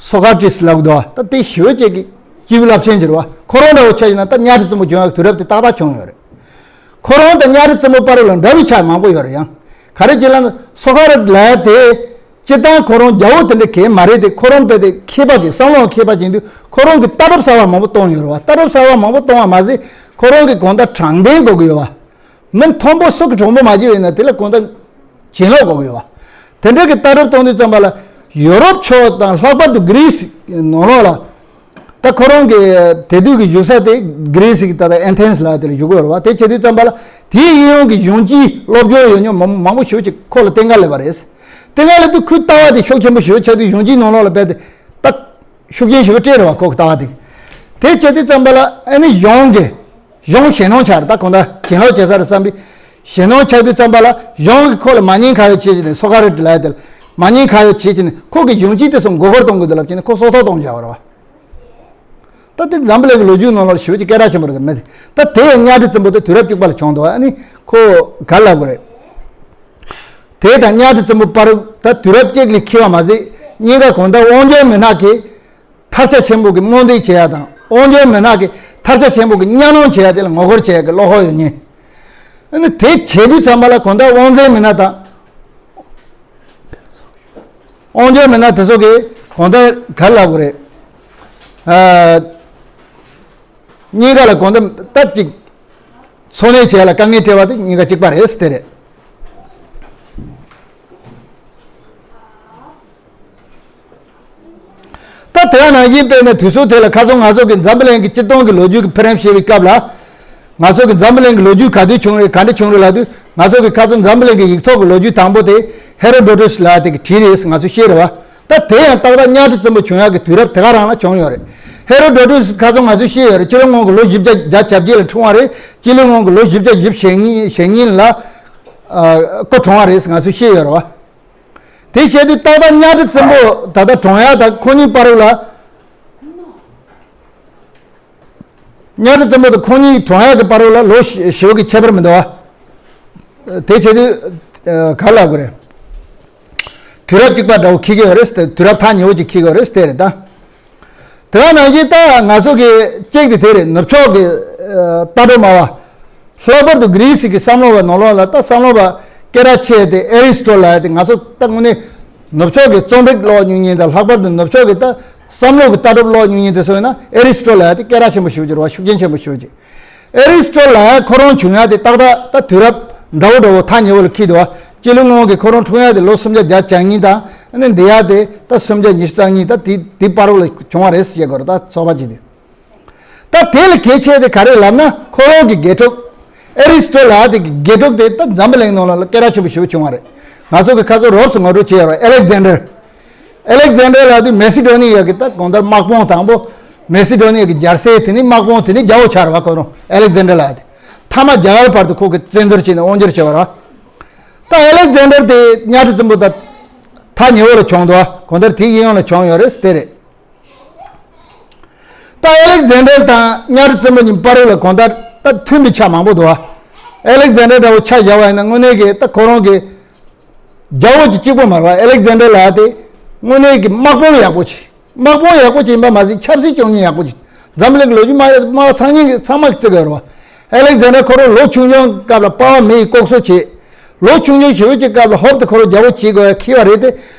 སོ་ཀ་ཏྲི་སི་ལབ་འདུག་བ། ད་དེ་ཞི་བའི་ཅིག་གི་སྐྱེས་བུ་རླབས་ཆེན་གྱི་རེད་བ། ཁོ་རང་འདྲ་བོ་ཆ་བཞག་ན་ད་གཉའ་ཁྲི་བཙན་པོ་བྱུང་ཡག་དུས་རབས་དེ་ཏག་ཏག་བྱུང་ཡོད་རེད། ཁོ་རང་དང་གཉའ་ཁྲི་བཙན་པོ་བར་ལ་འདྲ་བའི་ཆ་མང་པོ་ཡོད་རེད། ཡང་ག་རེ་བྱས་ལབ་ན་སོ་ཀ་ར་ཏི་ལབ་ཡ་དེ་སྤྱིར་བཏང་ཁོ་རང་རྒྱལ་པོ་དེ་འདྲ་གང་མ་རེད་དེ། ཁོ་རང་དཔེ་དེ་མཁས་པ་གི་བསམ་བློ་མཁས་པ་ཅན་དུས་ཁོ་རང་གི་ལྟ་གྲུབ་གསར་བ་མང་པོ་བཏོན་ཡོད་རེད་བ། ལྟ་གྲུབ་གསར་བ་མང་པོ་བཏོན་བ་མ་ཟད་ཁོ་རང་གི་གང་ལྟར་དྲང་བདེན་དགོས་ཀྱི་ཡོད་བ། མི་མཐོན་པོ་སྲོག་གི་གྲོགས་པོ་མ་བྱས་པ་ཡིན་ན་དེ་ལ་གང་ལྟར་གྱེན་ལོག་དགོས་ཀྱི་ཡོད་བ། དེ་འདྲ་གི་ལྟ་གྲུབ་གཏོང་དུས་ཙམ་པ་ལ་ཡོ་རོབ་ཕྱོགས་དང་ལྷག་པར་དུ་གྷི་རི་སི་ནང་ལོགས་ལ། ད་ཁོ་རང་གི་དེ་དུས་ཀྱི་བཞུགས་ས་དེ་གྷི་རི་སི་གི་ད་ལྟ་ཨེ་ཐེན་སི་ལ་དེ་ལ་བཞུགས་ཀྱི་ཡོད་རེད་བ། དེ་བྱེད་དུས་ཙམ་པ་ལ་དེའི་གཡས་གཡོན་གྱི་གཞུང་སྤྱིའི་སློབ་སྦྱོང་ཡོད་མྱོང་མང་མང་པོ་ཞེ་པོ་ཅིག་ཁོ་ལ་བསྟེན་ག་སླེབས་པ་རེད། བསྟེན་ག་སླེབས་དུས་ཁོའི་ལྟ་བ་དེ་ཤུགས་ཆེན་པོ་ཞེ་པོ་ཆགས་དུས་གཞུང་སྤྱིའི་ནང་ལོགས་ལ་རྦད་དེ་ད་ཤུགས་རྐྱེན་ཞེ་པོ་སྤྲད་རེད་བ། ཁོ་གི་ལྟ་བ་དེ། དེ་བྱེད་དུས་ཙམ་པ་ལ་ཨ་ནི་གཞུང་གི་གཞུང་ཞེད་སྣང་ཆགས་རེད། ད་གང་ལྟར་གྱེན་ལོག་བྱེད་ས་རེད་བསམ་པའི་ཞེད་སྣང་ཆགས་དུས་ཙམ་པ་ལ་གཞུང་གིས་ཁོ་ལ་མ་ཉེས་ཁ་གཡོགས་བྱེད་ཀྱི་ནས། སོ་ཀ་ར་ཏི་ལབ་ཡ་དེ་ལ་མ་ཉེས་ཁ་གཡོགས་བྱེད་ཀྱི་ནས་ཁོ་གི་གཞུང་སྤྱི་དེ་ཚོ་མགོ་སྐོར་གཏོང་དགོས་འདུག་ལབ་ཀྱི་ནས་ཁོ་སྲོག་ཐོག་གཏོང་བཞག་པ་རེད་བ། ད་དེ་འཛམ་བུ་གླིང་གི་ལོ་རྒྱུས་ནང་ལོགས་ཞེ་པོ་ཅིག་སྐད་གྲགས་ཆེན་པོ་རེད། མི་དེ་ད་དེ་ཡང་གཉའ་ཁྲི་བཙན་པོ་དེ་དུས་རབས་བཅུ་པ་ལ་བྱུང་འདུག་ཨ་ནི་ཁོ་ག་ལབ་དགོས་རེད། དེ་དང་གཉའ་ཁྲི་བཙན་པོ་བར་ད་དུས་རབས་གཅིག་ལས་འཁེལ་བ་མ་ཟད་གཉིས་ཀ་གང་ལྟར་དབང་འབྱོར་མི་ནག་གིས་ཐར་ཆ་ཆེན་པོ་གི་རྨོངས་དད་བྱེད་ཡ་དང་། དབང་འབྱོར་མི་ནག་གི་ཐར་ཆ་ཆེན་པོ་གི་གཉའ་གནོན་བྱེད་ཡ་དེ་ལ་ངོ་རྒོལ་བྱེད་ཡ་གི་བློ་ཁོག་ཡོད་མཁན། ཨ་ནི་དེ་བྱེད་དུས་ཙམ་པ་ལ་གང་ལྟར་དབང་འཛིན་མི་སྣ་དང་དབང་འབྱོར་མི་སྣ་དེ་ཚོ་གིས་གང་ལྟར་ག་རེ་ལབ་དགོས་རེད། ཨ་གཉིས་ཀ་ལ་གང་ལྟར་སྟབས་གཅིག་འཚོ་གནས་བྱེད་ཡ་ལ་དཀའ་ངལ་འཕྲད་པ་དེ་གཉིས་ཀ་གཅིག་པ་རེད་ཟེར་དེ་རེད། ད་དེ་ནང་བཞིན་དཔེར་ན་དུས་ཚོད་དེ་ལ་ཁ་སང་ང་ཚོ་གི་འཛམ་བུ་གླིང་གི་སྤྱིར་བཏང་གི་ལོ་རྒྱུས་ཀྱི་འཕེལ་རིམ་བཤད་པའི་སྐབས་ལ། ང་ཚོ་གི་འཛམ་བུ་གླིང་གི་ལོ་རྒྱུས་ག་དུས་བྱུང་རེད། ག་འདྲ་བྱུང་རེད་ལབ་དུས། ང་ཚོ་གི་ཁ་སང་འཛམ་བུ་གླིང་གི་ཡིག་ཐོག་གི་ལོ་རྒྱུས་དང་པོ་དེ་ཧེ་རོ་ཌོ་ཊུས་ལབ་དེ་གི་བྲིས་རེད། ང་ཚོ་ཤེས་རེད་བ། ད་དེ་ཡང་ཏག་ཏག་གཉའ་ཁྲི་བཙན་པོ་བྱུང་ཡག་གི་དུས་རབས་དེ་ག་རང་ལ་བྱུང་ཡོད་རེད། ཧེ་རོ་ཌོ་ཊུས་ཁ་སང་ང་ཚོ་ཤེས་ཡོད་རེད། སྤྱི་ལོ་སྔོན་གྱི་ལོ་བཞི་བརྒྱ་བརྒྱད་ཅུ་གྱ་བརྒྱད་ལ་འཁྲུངས་པ་རེད། སྤྱི་ལོ་སྔོན་གྱི་ལོ་བཞི་བརྒྱ་བཞི་བཅུ་ཞེ་གཉིས་ཞེ་གཉིས་ལ་ཨ་སྐུ་གྲོངས་པ་རེད། ང་ཚོ་ཤེས་ཡོད་རེད་བ། དེ་བྱས་དུས་ཏག་ཏག་གཉའ་ཁྲི་བཙན་པོ་ད་ལྟ་གྲོངས་ཡག་དང་ཁོ་གཉིས་བར་ལ། གཉའ་ཁྲི་བཙན་པོ་དང་ཁོ་གཉིས་གྲོངས་ཡག་གི་བར་ལ་ལོ་ཞེ་པོ་གི་ཁྱད་པར་མི་འདུག་བ། དེ་བྱས་དུས་ཨ་ག་ལབ་དགོས་རེད། དུས་རབས་གཅིག་པ་འདྲ་བོ་འཁེལ་གྱི་ཡོད་རེད། དུས་རབས་ཐག་ཉེ་བོ་ཅིག་འཁེལ་གྱི་ཡོད་རེད། དེ་རེད་ད། དེ་ནང་བཞིན་ད་ང་ཚོ་གི་གཅིག་དེ་དེ་རེད། ནུབ་ཕྱོགས་ཀྱི་ཨ་ལྟ་གྲུབ་སྨྲ་བ། ལྷག་པར་དུ་གྷི་རི་སི་གི་བསམ་བློ་བ་ནང་ལོགས་ལ་ད་བསམ་བློ་བ་སྐད་གྲགས་ཆེ་དེ་ཨེ་རི་སི་ཊོ་ཊལ་ལབ་ཡག་དེ། ང་ཚོ་ད་དངོས་གནས་ནུབ་ཕྱོགས་ཀྱི་རྩོམ་རིག་ཀློག་མྱོང་མཁན་དང་། ལྷག་པར་དུ་ནུབ་ཕྱོགས་ཀྱི་ད་བསམ་བློ་གི་ལྟ་གྲུབ་ཀློག་མྱོང་མཁན་དེ་ཚོ་ཡིན་ན་ཨེ་རི་སི་ཊོ་ཊལ་ལབ་ཡག་དེ་སྐད་གྲགས་ཆེན་པོ་ཞེ་པོ་ཅིག་རེད་བ། ཤུགས་རྐྱེན་ཆེན་པོ་ཞེ་པོ་ཅིག་ཨེ་རི་སི་ཊོ་ཊལ་ལབ་ཡག་ཁོ་རང་བྱུང་ཡག་དེ་ཏག་ཏག་ད་དུས་རབས་འདྲ་བོ་འདྲ་བོ་ཐག་ཉེ་བོ་ལ་འཁེལ་འདུག་བ། སྤྱི་ལོ་སྔོན་གྱི་ཁོ་རང་འཁྲུངས་ཡག་དེ་ལོ་སུམ་བརྒྱ་བརྒྱད་ཅུ་གྱ་གཉིས་དང་། ཨ་ནི་འདས་ཡག་དེ་ད་སུམ་བརྒྱ་ཉི་ཤུ་རྩ་གཉིས། ད་དེ་དེ་བར་ལ་བྱུང་བ་རེད་ཟེར་དགོས་རེད། ད་ཚོགས་པ་ཅིག་དེ། ད་དེ་ལ་གལ་ཆེ་དེ་ག་རེ་ལབ་ན། ཁོ་རང་གི་དགེ་ཕྲུག་ཨེ་རི་སི་ཊོ་ཊལ་ལབ་ཡག་དེ་གི་དགེ་ཕྲུག་དེ་ད་འཛམ་བུ་གླིང་ནང་ལ་སྐད་གྲགས་ཆེན་པོ་ཞེ་པོ་བྱུང་བ་རེད། ང་ཚོ་གི་ཁ་སང་རོབ་ཙམ་ངོ་སྤྲོད་བྱས་ཡོད་རེད། ཨ་ལེག་ཛན་ཌར། ཨ་ལེག་ཛན་ཌར་ལབ་དུས་མེ་སི་ཌོ་ནི་ཡ་གི་ད་གང་ལྟར་དམག་དཔོན་དང་པོ། མེ་སི་ཌོ་ནི་ཡ་གི་རྒྱལ་སྲས། དེ་ནས་དམག་དཔོན། དེ་ནས་རྒྱལ་པོ་ཆགས་རེད་བ། ཁོ་རང་ཨ་ལེག་ཛན་ཌར་ལབ་ཡག་དེ། མཐའ་མ་རྒྱ་གར་བར་དུ་ཁོ་གིས་བཙན་འཛུལ་བྱས་ནས་དབང་སྒྱུར་བྱས་པ་རེད་བ། ད་ཨ་ལེག་ཛན་ཌར་དེ་གཉའ་ཁྲི་བཙན་པོ་ད་ཐག་ཉེ་བོ་ལ་བྱུང་འདུག་བ། གང་ལྟར་དེའི་གཡས་གཡོན་ལ་བྱུང་ཡོད་རེད། དེ་རེད། ད་ཨ་ལེག་ཛན་ཌར་དང་གཉའ་ཁྲི་བཙན་པོ་གཉིས་བར་ལ་གང་ལྟར་ད་མཐུན་པའི་ཆ་མང་པོ་འདུག་བ། ཨ་ལེག་ཛན་ཌར་འདྲ་བོ་ཆ་བཞག་པ་ཡིན་ན་དངོས་གནས་ཀྱི་ད་ཁོ་རང་གི་རྒྱལ་པོ་གཅིག་གཅིག་པོ་མ་རེད་བ། ཨ་ལེག་ཛན་ཌར་ལབ་ཡག་དེ་དངོས་གནས་ཀྱི་དམག་དཔོན་ཡག་པོ་ཅིག་དམག་དཔོན་ཡག་པོ་ཅིག་ཡིན་པ་མ་ཟད་ཆབ་སྲིད་སྐྱོང་མཁན་ཡག་པོ་ཅིག་འཛམ་གླིང་གི་ལོ་རྒྱུས་སྨྲ་སྨྲ་བ་ཚང་མས་ཚང་མ་གིས་བརྩི་གི་ཡོད་རེད་བ། ཨ་ལེག་ཛན་ཌར་ཁོ་རང་ལོ་ཆུང་ཆུང་སྐབས་ལ་པ་ཕ་མེ་ཡིས་ལྐོག་གསོད་བྱས། ལོ་ཆུང་ཆུང་ཞེ་པོ་ཅིག་སྐབས་ལ་ཧོབ་ཏེ་ཁོ་རང་རྒྱལ་པོ་བྱེད་དགོས་ཡག་འཁེལ་བ་རེད་དེ།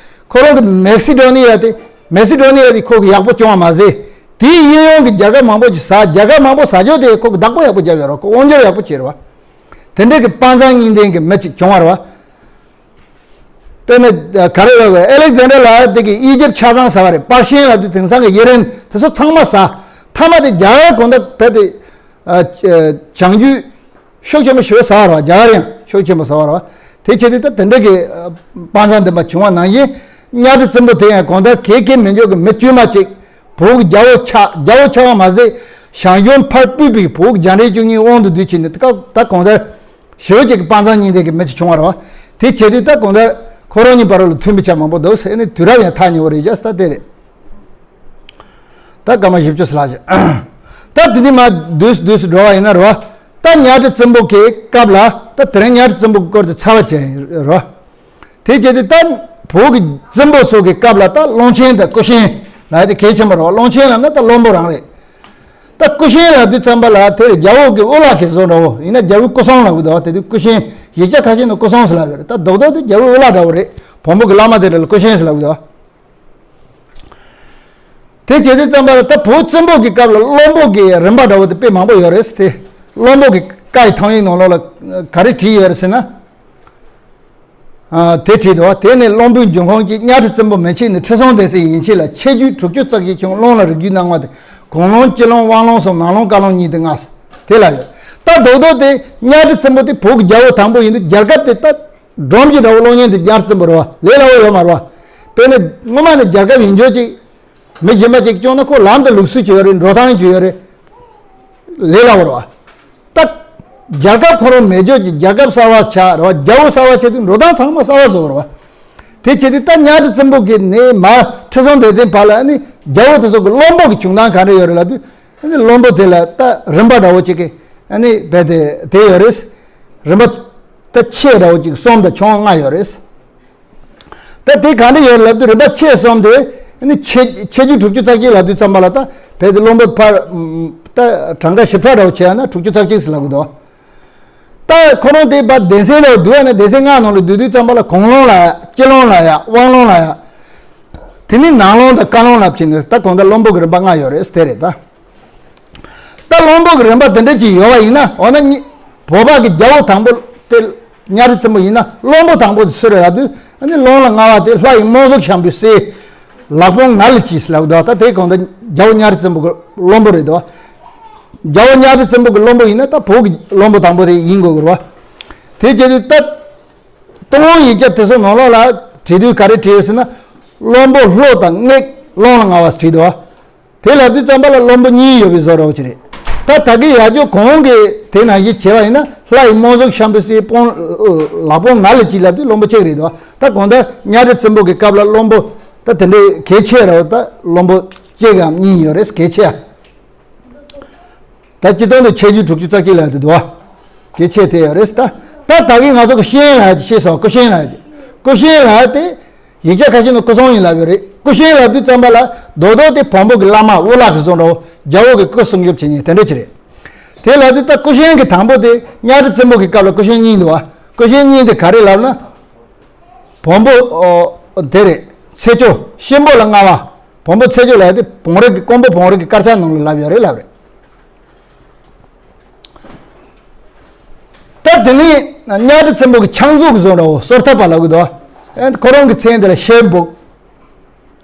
ཁོ་རང་གི་མེ་སི་ཌོ་ནི་ཡ་དེ། མེ་སི་ཌོ་ནི་ཡ་དེ་ཁོ་གིས་ཡག་པོ་སྐྱོང་བ་མ་ཟད། དེའི་གཡས་གཡོན་གྱི་རྒྱལ་ཁབ་མང་པོ་ཅིག་ཟ། རྒྱལ་ཁབ་མང་པོ་ཟ་རྒྱུ་དེ་ཁོ་གིས་བདག་པོ་ཡག་པོ་བརྒྱབ་ཡོད་རེད་བ། ཁོ་དབང་སྒྱུར་ཡག་པོ་བྱས་རེད་བ། དེ་འདྲ་གི་དཔའ་མཛངས་གཉིས་ལྡན་གྱི་མི་ཅིག་བྱུང་བ་རེད་བ། དཔེར་ན་ག་རེ་ལབ་དགོས། ཨ་ལེག་ཛན་ཌར་ལབ་ཡག་དེ་གིས་ཨི་ཇིབ་ཆ་ཚང་ཟ་བ་རེད། པར་ཤན་ལབ་དུས་དེང་སང་གི་ཨི་རན་དེ་ཚོ་ཚང་མ་ཟ། མཐའ་མ་དེ་རྒྱ་གར་གང་ལྟར་ད་དེ་ཨ་བྱང་རྒྱུད་ཤུགས་ཆེན་པོ་ཞེ་པོ་ཟ་བ་རེད་བ། རྒྱ་གར་ཡང་ཤུགས་ཆེན་པོ་ཟ་བ་རེད་བ། དེ་བྱེད་དུས་ད་དེ་འདྲ་གི་ཨ་དཔའ་མཛངས་ལྡན་པ་བྱུང་བ་ནང་བཞིན། གཉའ་ཁྲི་བཙན་པོ་དེ་ཡང་གང་ལྟར་གལ་གལ་མི་འཇོག་གི་མི་དཀྱུས་མ་ཅིག་བོད་ཀྱི་རྒྱལ་པོ་ཆགས། རྒྱལ་པོ་ཆགས་པ་མ་ཟད་ཞང་ཞུང་ཕར་སྤོས་པའི་བོད་ཀྱི་རྒྱ་འབྲས་བཅུ་གཉིས་དབང་དུ་བསྡུས་བྱས་ནས། ད་ད་གང་ལྟར་ཞེ་པོ་ཅིག་གི་དཔའ་མཛངས་གཉིས་ལྡན་གྱི་མི་ཅིག་བྱུང་བ་རེད་བ། དེ་བྱེད་དུས་ད་གང་ལྟར་ཁོ་རང་གཉིས་བར་ལ་མཐུན་པའི་ཆ་མང་པོ་འདུག་ཟེར་ནས། དུས་རབས་ཡང་ཐག་ཉེ་བོ་རེད་བཞག་ས་དེ་རེད། ད་སྐར་མ་བཞི་བཅུ་ཙམ་ལྷག་ཅིག་ད་དེ་ནས་མར་བསྡུས་བསྡུས་སུ་འགྲོ་བ་ཡིན་ན་རེད་བ། ད་གཉའ་ཁྲི་བཙན་པོ་གི་སྐབས་ལ། ད་དེ་རིང་གཉའ་ཁྲི་བཙན་པོ་གི་སྐོར་དེ་ཚར་བ་བྱས་ཡིན་རེད་བ། དེ་བྱས་ཏེ་ད་བོད་ཀྱི་བཙན་པོ་ཚོ་གི་སྐབས་ལ་ད་ཀློང་ཆེན་དང་སྐུ་ཆེན་ལབ་ཡག་དེ་གལ་ཆེན་པོ་རེད་བ། ཀློང་ཆེན་ལབ་ན་ད་བློན་པོ་རང་རེད། ད་སྐུ་ཆེན་ལབ་དུས་ཙམ་པ་ལ་དེར་རྒྱལ་པོ་གི་དབུ་བླ་གི་བཟོ་འདྲ་བོ། ཡིན་ན་རྒྱལ་པོའི་སྐུ་སྲུང་ལབ་གི་འདུག་བ། དེ་དུས་སྐུ་ཆེན་ཡིག་ཆ་ཁ་ཤས་ནང་སྐུ་སྲུང་ཟེར་ལབ་ཡོད་རེད། ད་རྡོག་རྡོག་དེ་རྒྱལ་པོའི་དབུ་བླ་འདྲ་བོ་རེད། བོན་པོ་གི་བླ་མ་དེ་འདྲ་ལ་སྐུ་ཆེན་ཟེར་ལབ་གི་འདུག་བ། དེ་བྱེད་དུས་ཙམ་པ་ལ་ད་བོད་བཙན་པོ་གི་སྐབས་ལ་བློན་པོ་གི་རིམ་པ་འདྲ་བོ་དེ་དཔེ་མང་པོ་ཡོད་རེད་དེ། བློན་པོ་གི་བཀའ་ཡི་ཐང་ཡིག་ནང་ལོགས་ལ་ག་རེ་བྲིས་ཡོད་རེད་ཟེར་ན། ཨ་དེ་བྲིས་འདུག་བ། དེ་ནས་བློན་པོའི་འབྱུང་ཁུངས་ཀྱིས། གཉའ་ཁྲི་བཙན་པོ་མན་ཆད་ནས། ཁྲི་སྲོང་ལྡེ་བཙན་ཡན་ཆད་ལ། ཆེ་རྒྱུད་དྲུག་ཅུ་རྩ་གཅིག་བྱུང་། ཀློང་ལ་རིགས་རྒྱུད་སྣ་ལྔ་སྟེ། གུང་ཀློང་སྤྱི་ཀློང་དབང་ཀློང་གསུམ། ནང་ཀློང་བཀའ་ཀློང་གཉིས་ཏེ་ལྔ། དེ་ལ་ཡོད། ད་རྡོག་རྡོག་དེ་གཉའ་ཁྲི་བཙན་པོ་དེ་བོད་ཀྱི་རྒྱལ་པོ་དང་པོ་ཡིན་དུས། རྒྱལ་ཁབ་དེ་ད་སྒྲོམ་གྱི་འདྲ་བོ་སློང་མཁན་དེ་གཉའ་ཁྲི་བཙན་པོ་རེད་བ། ལས་སླ་བོ་ཡོད་མ་རེད་བ། དཔེར་ན་སྔོན་མ་ནས་རྒྱལ་ཁབ་ཡིན་ཆོག་ཅིག་མི་གཞན་པ་ཅིག་སྐྱོང་ན་ཁོ་ལམ་དང་ལུགས་སྲོལ་ཅིག་ཡོད་རེད། འགྲོ་སྟངས་ཅིག་ཡོད་རེད། ལས་སླ་བོ་རེད་བ། ད་རྒྱལ་ཁབ་ཁོ་རང་མེད་ཆོག་ཅིག་རྒྱལ་ཁབ་གསར་བ་ཆགས་རེད་བ། རྒྱལ་པོ་གསར་བ་ཆགས་དུས་འགྲོ་སྟངས་ཚང་མ་གསར་བ་བཟོ་དགོས་རེད་བ། དེ་བྱེད་དུས་ད་གཉའ་ཁྲི་བཙན་པོ་གི་ནས་མར་ཁྲི་སྲོང་ལྡེ་བཙན་བར་ལ་ནི་རྒྱལ་པོ་དེ་ཚོ་གི་བློན་པོ་གི་བྱུང་སྟངས་ག་འདྲ་ཡོད་རེད་ལབ་དུས། ཨ་ནི་བློན་པོ་དེ་ལ་ད་རིམ་པ་འདྲ་བོ་ཅིག་གི་ཨ་ནི་རྦད་དེ་དེ་ཡོད་རེད། རིམ་པ་ད་ཆེ་འདྲ་བོ་ཅིག་གསུམ་དང་ཆུང་ལྔ་ཡོད་རེད། ད་དེ་ག་འདྲ་ཡོད་ལབ་དུས། རིམ་པ་ཆེ་གསུམ་དེ་ཨ་ནི་ཆེ་ཆེ་རྒྱུད་དྲུག་ཅུ་རྩ་གཅིག་ལབ་དུས་ཙམ་པ་ལ། ད་རྦད་དེ་བློན་པོ་ཕར་ད་གྲངས་ཀ་ཞིབ་ཕྲ་འདྲ་བོ་བྱས་ན་དྲུག་ཅུ་རྩ་གཅིག་ཟེར་ལབ་གི་འདུག་ད་ཁོ་རང་དེ་བར་སྡེ་ཚན་ལ་བསྡུ་བ་ན། སྡེ་ཚན་ལྔ་ནང་ལ་བསྡུ་དུས་ཙམ་པ་ལ་གུང་ཀློང་ལབ་ཡག་སྤྱི་ཀློང་ལབ་ཡག་དབང་ཀློང་ལབ་ཡག་དེ་ནས་ནང་ཀློང་དང་བཀའ་ཀློང་ལབ་བྱས་ནས། ད་གང་ལྟར་བློན་པོ་གི་རིམ་པ་ལྔ་ཡོད་རེད། དེ་རེད་ད། ད་བློན་པོ་གི་རིམ་པ་དེ་འདྲ་ཅིག་ཡོད་པ་ཡིན་ན། འོ་ན་གཉིས་བོད་པ་གི་རྒྱལ་པོ་དང་པོ་དེ་གཉའ་ཁྲི་བཙན་པོ་ཡིན་ན། བློན་པོ་དང་པོ་དེ་སུ་རེད་ལབ་དུས། ཨ་ནི་ཀློང་ལ་ལྔ་པ་དེ་ལྷ་ཡི་རྨོ་ཟོག་ཤམ་པའི་སྲས་ལག་པོང་ང་ལ་གྱིས་ལབ་འདུག་ད་དེ་གང་ལྟར་རྒྱལ་པོ་གཉའ་ཁྲི་བཙན་པོ་གི་བློན་པོ་རེད་འདུག་རྒྱལ་པོ་གཉའ་ཁྲི་བཙན་པོ་གི་བློན་པོ་ཡིན་ན་ད་བོད་ཀྱི་བློན་པོ་དང་པོ་དེ་ཡིན་དགོས་ཀྱི་རེད་བ། དེ་བྱས་དུས་ད་སྟོད་ལུང་ཡིག་བརྒྱ་དེ་ཚོ་ནང་ལོགས་ལ་བྲིས་དུས་ག་རེ་བྲིས་ཡོད་ཟེར་ན། བློན་པོ་ལྷོ་དང་སྔགས་ལུང་ལ་ངེས་པ་བྲིས་འདུག་བ། དེ་ལབ་དུས་ཙམ་པ་ལ་བློན་པོ་གཉིས་ཡོད་པའི་བཟོ་འདྲ་བོ་ཅིག་རེད། ད་ད་གི་ཡ་ཇོ་གོང་གི་དེ་ནང་བཞིན་བྱས་པ་ཡིན་ན། ལྷ་ཡི་མོ་གཟུགས་ཤམ་བུ་སྲིད་དཔུང་ལག་དཔུང་ང་ལ་གཅིག་ལབ་དུས་བློན་པོ་གཅིག་རེད་འདུག་ད་གང་ལྟར་གཉའ་ཁྲི་བཙན་པོ་གི་སྐབས་ལ་བློན་པོ་ད་དེ་འདྲའི་གལ་ཆེ་རེད་བ། ད་བློན་པོ་གཅིག་གམ་གཉིས་ཡོད་རེད། གལ་ཆེ་ཨ། ད་སྤྱི་དོན་དུ་ཁྱད་ཆོས་དྲུག་ཅུ་རྩ་གཅིག་ལ་དེ་འདུག་བ། གལ་ཆེ་དེ་ཡོད་རེད། ད་ད་ད་གི་ང་ཚོ་གི་སྐུ་ཤན་ལ་ཡ་ཅིག་ཤེས་སོང་། སྐུ་ཤན་ལ་ཡ་ཅིག་སྐུ་ཤན་ལ་ཡ་དེ་ཡིག་ཆ་ཁ་ཤས་ནང་སྐུ་སྲུང་ཡིན་ལབ་ཡོད་རེད། སྐུ་ཤན་ལབ་དུས་ཙམ་པ་ལ་རྡོག་རྡོག་དེ་བོན་པོ་གི་བླ་མ་འུ་ལག་གི་བཟོ་འདྲ་བོ། རྒྱལ་པོ་གི་སྐུ་སྲུང་སྐྱོབ་བྱེད་མཁན་དེ་འདྲ་ཅིག་རེད། དེ་ལབ་དུས་ད་སྐུ་ཤན་གི་དང་པོ་དེ་གཉའ་ཁྲི་བཙན་པོ་གི་སྐབས་ལ་སྐུ་ཤན་གཉིས་འདུག་བ། སྐུ་ཤན་གཉིས་དེ་ག་རེ་ལབ་ན། བོན་པོ་ཨོ་དེ་རེད། ཚེས་བཅུ་གཤིན་པོ་ལ་ལྔ་པ། བོན་པོ་ཚེས་བཅུ་ལབ་དེ་བོན་རིགས་ཀྱི་ཀོང་པོ་བོན་རིགས་ཀྱི་དཀར་ཆག་ནང་ལ་ལབ་ཡོད་རེད་ལབ་རེད། ད་དེ་ནས་གཉའ་ཁྲི་བཙན་པོ་གི་ཕྱག་མཛུབ་ཀྱི་བཟོ་འདྲ་བོ་གསོལ་ཐབ་པ་ལབ་གི་འདུག་ཨེ་ཁོ་རང་གི་མཚན་དེ་ལ་ཤེལ་སྦུག་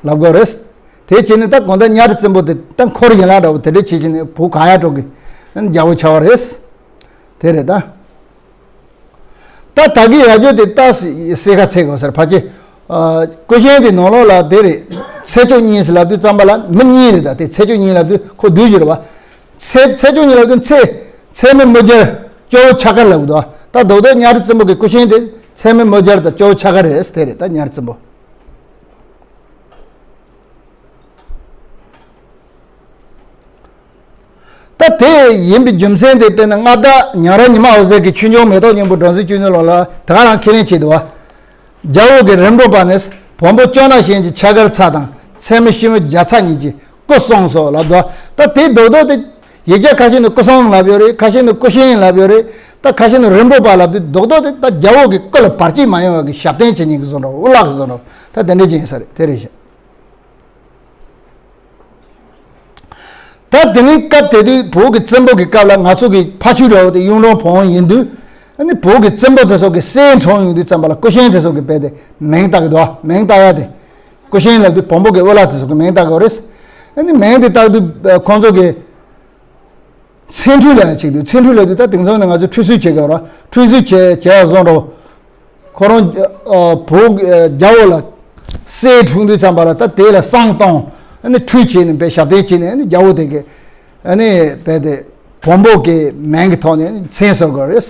ལབ་དགོས་རེད། དེ་བྱས་ནས་ད་གང་ལྟར་གཉའ་ཁྲི་བཙན་པོ་དེ་ད་འཁོར་ཡན་ལག་འདྲ་བོ་དེ་འདྲ་བྱེད་བྱས་ནས་བོད་གང་ཡག་འགྲོ་གི་རྒྱལ་པོ་ཆགས་པ་རེད། དེ་རེད་ད། ད་ད་གི་ཡ་ཇོ་དེ་ད་སི་སི་ཁ་ཚེ་གོ་སར་ཕ་ཅེ། སྐུ་ཤན་དེ་ནང་ལོགས་ལ་དེ་རེད། ཚེས་བཅུ་གཉིས་སུ་ལབ་དུས་ཙམ་པ་ལ་མི་གཉིས་རེད། ད་དེ་ཚེས་བཅུ་གཉིས་ལབ་དུས་ཁོ་བསྡུས་ཡོད་རེད་བ། ཚེས་ཚེས་བཅུ་གཉིས་ལབ་དུས་ཚེ་ཚེ་མེད་མི་རྒྱལ་ཇོ་བོ་ཆ་ཀར་ལབ་འདུག་ད་རྡོག་རྡོག་གཉའ་ཁྲི་བཙན་པོ་གི་སྐུ་ཤན་དེ་ཚེ་མེད་མི་རྒྱལ་དང་ཇོ་བོ་ཆ་ཀར་རེད། དེ་རེད་ད་གཉའ་ཁྲི་བཙན་པོ། ད་དེ་ཡིན་པའི་རྒྱུ་མཚན་དེ་དཔེར་ན་མངའ་བདག་ཉང་རལ་ཉི་མ་འོད་ཟེར་གྱི་ཆོས་འབྱུང་མེ་ཏོག་སྙིང་པོ་སྒྲོན་གསལ་བཅུ་གཉིས་ལོ་ལ་ད་ག་རང་ཁས་ལེན་བྱས་འདུག་བ། རྒྱལ་པོ་གི་རིམ་གྲོ་པ་ནི་བོན་པོ་ལྕོག་ན་གཞན་གྱི་ཆ་གར་ཚ་དང་ཚད་མེད་ཤི་མོ་རྒྱ་ཚ་གཉིས་ཀྱི་སྐུ་གསུངས་སོ་ལབ་འདུག་ད་དེ་རྡོག་རྡོག་དེ་ཡིག་ཆ་ཁ་ཤས་ནི་སྐུ་གསུང་ལབ་ཡོད་རེད། ཁ་ཤས་ནི་སྐུ་ཤན་ལབ་ཡོད་རེད། ད་ཁ་ཤས་ནི་རིམ་གྲོ་པ་ལབ་དུས་རྡོག་རྡོག་དེ་ད་རྒྱལ་པོ་གི་སྐུ་ལ་བར་ཆད་མ་ཡོང་བ་གི་ཞབས་བརྟན་བྱེད་མཁན་གྱི་བཟོ་འདྲ་འུ་ལག་གི་བཟོ་འདྲ་ད་དེ་འདྲ་ཅིག་ཡིན་ས་རེད། དེ་རེད་ཤག་ད་དེ་ནས་སྐབས་དེ་དུས་བོད་ཀྱི་བཙན་པོ་གི་སྐབས་ལ་ང་ཚོ་གི་ཕ་ཆོས་འདྲ་བོ་དེ་གཡུང་དྲུང་བོན་ཡིན་དུས། ཨ་ནི་བོད་ཀྱི་བཙན་པོ་དེ་ཚོ་གི་སྲས་འཁྲུངས་ཡོང་དུས་ཙམ་པ་ལ་སྐུ་ཤན་དེ་ཚོ་གི་དཔེ་དེ་མིང་བཏགས་ཀྱི་འདུག་མིང་བཏགས་ཡ་དེ། སྐུ་ཤན་ལབ་དུས་བོན་པོ་གི་འུ་ལག་དེ་ཚོ་གི་མིང་བཏགས་ཀྱི་ཡོད་རེད། ཨ་ནི་མིང་དེ་བཏགས་དུས་ཁོང་ཚོ་གི་མཚན་འཁྲུལ་ལ་ཡང་ཅིག་འདུག་མཚན་འཁྲུལ་ལབ་དུས་ད་དེང་སང་ནས་ང་ཚོས་འཁྲུལ་སྲོལ་བྱེད་ཀྱི་ཡོད་ར། འཁྲུལ་སྲོལ་བྱེད་བྱེད་ཡ་བཟོ་འདྲ་བོ། ཁོ་རང་ཨ་བོད་ཀྱི་ཨ་རྒྱལ་པོ་ལ་སྲས་འཁྲུངས་དུས་ཙམ་པ་ལ་ད་དེ་ལ་བསང་གཏོང་། ཨ་ནི་ཁྲུས་བྱས་ནས་དཔེ་ཞབས་བརྟན་བྱས་ནས་ཨ་ནི་རྒྱལ་པོ་དེ་གི་ཨ་ནི་དཔེ་དེ་བོན་པོ་གི་མིང་གི་ཐོག་ནས་ཨ་ནི་མཚན་གསོལ་དགོས་རེད།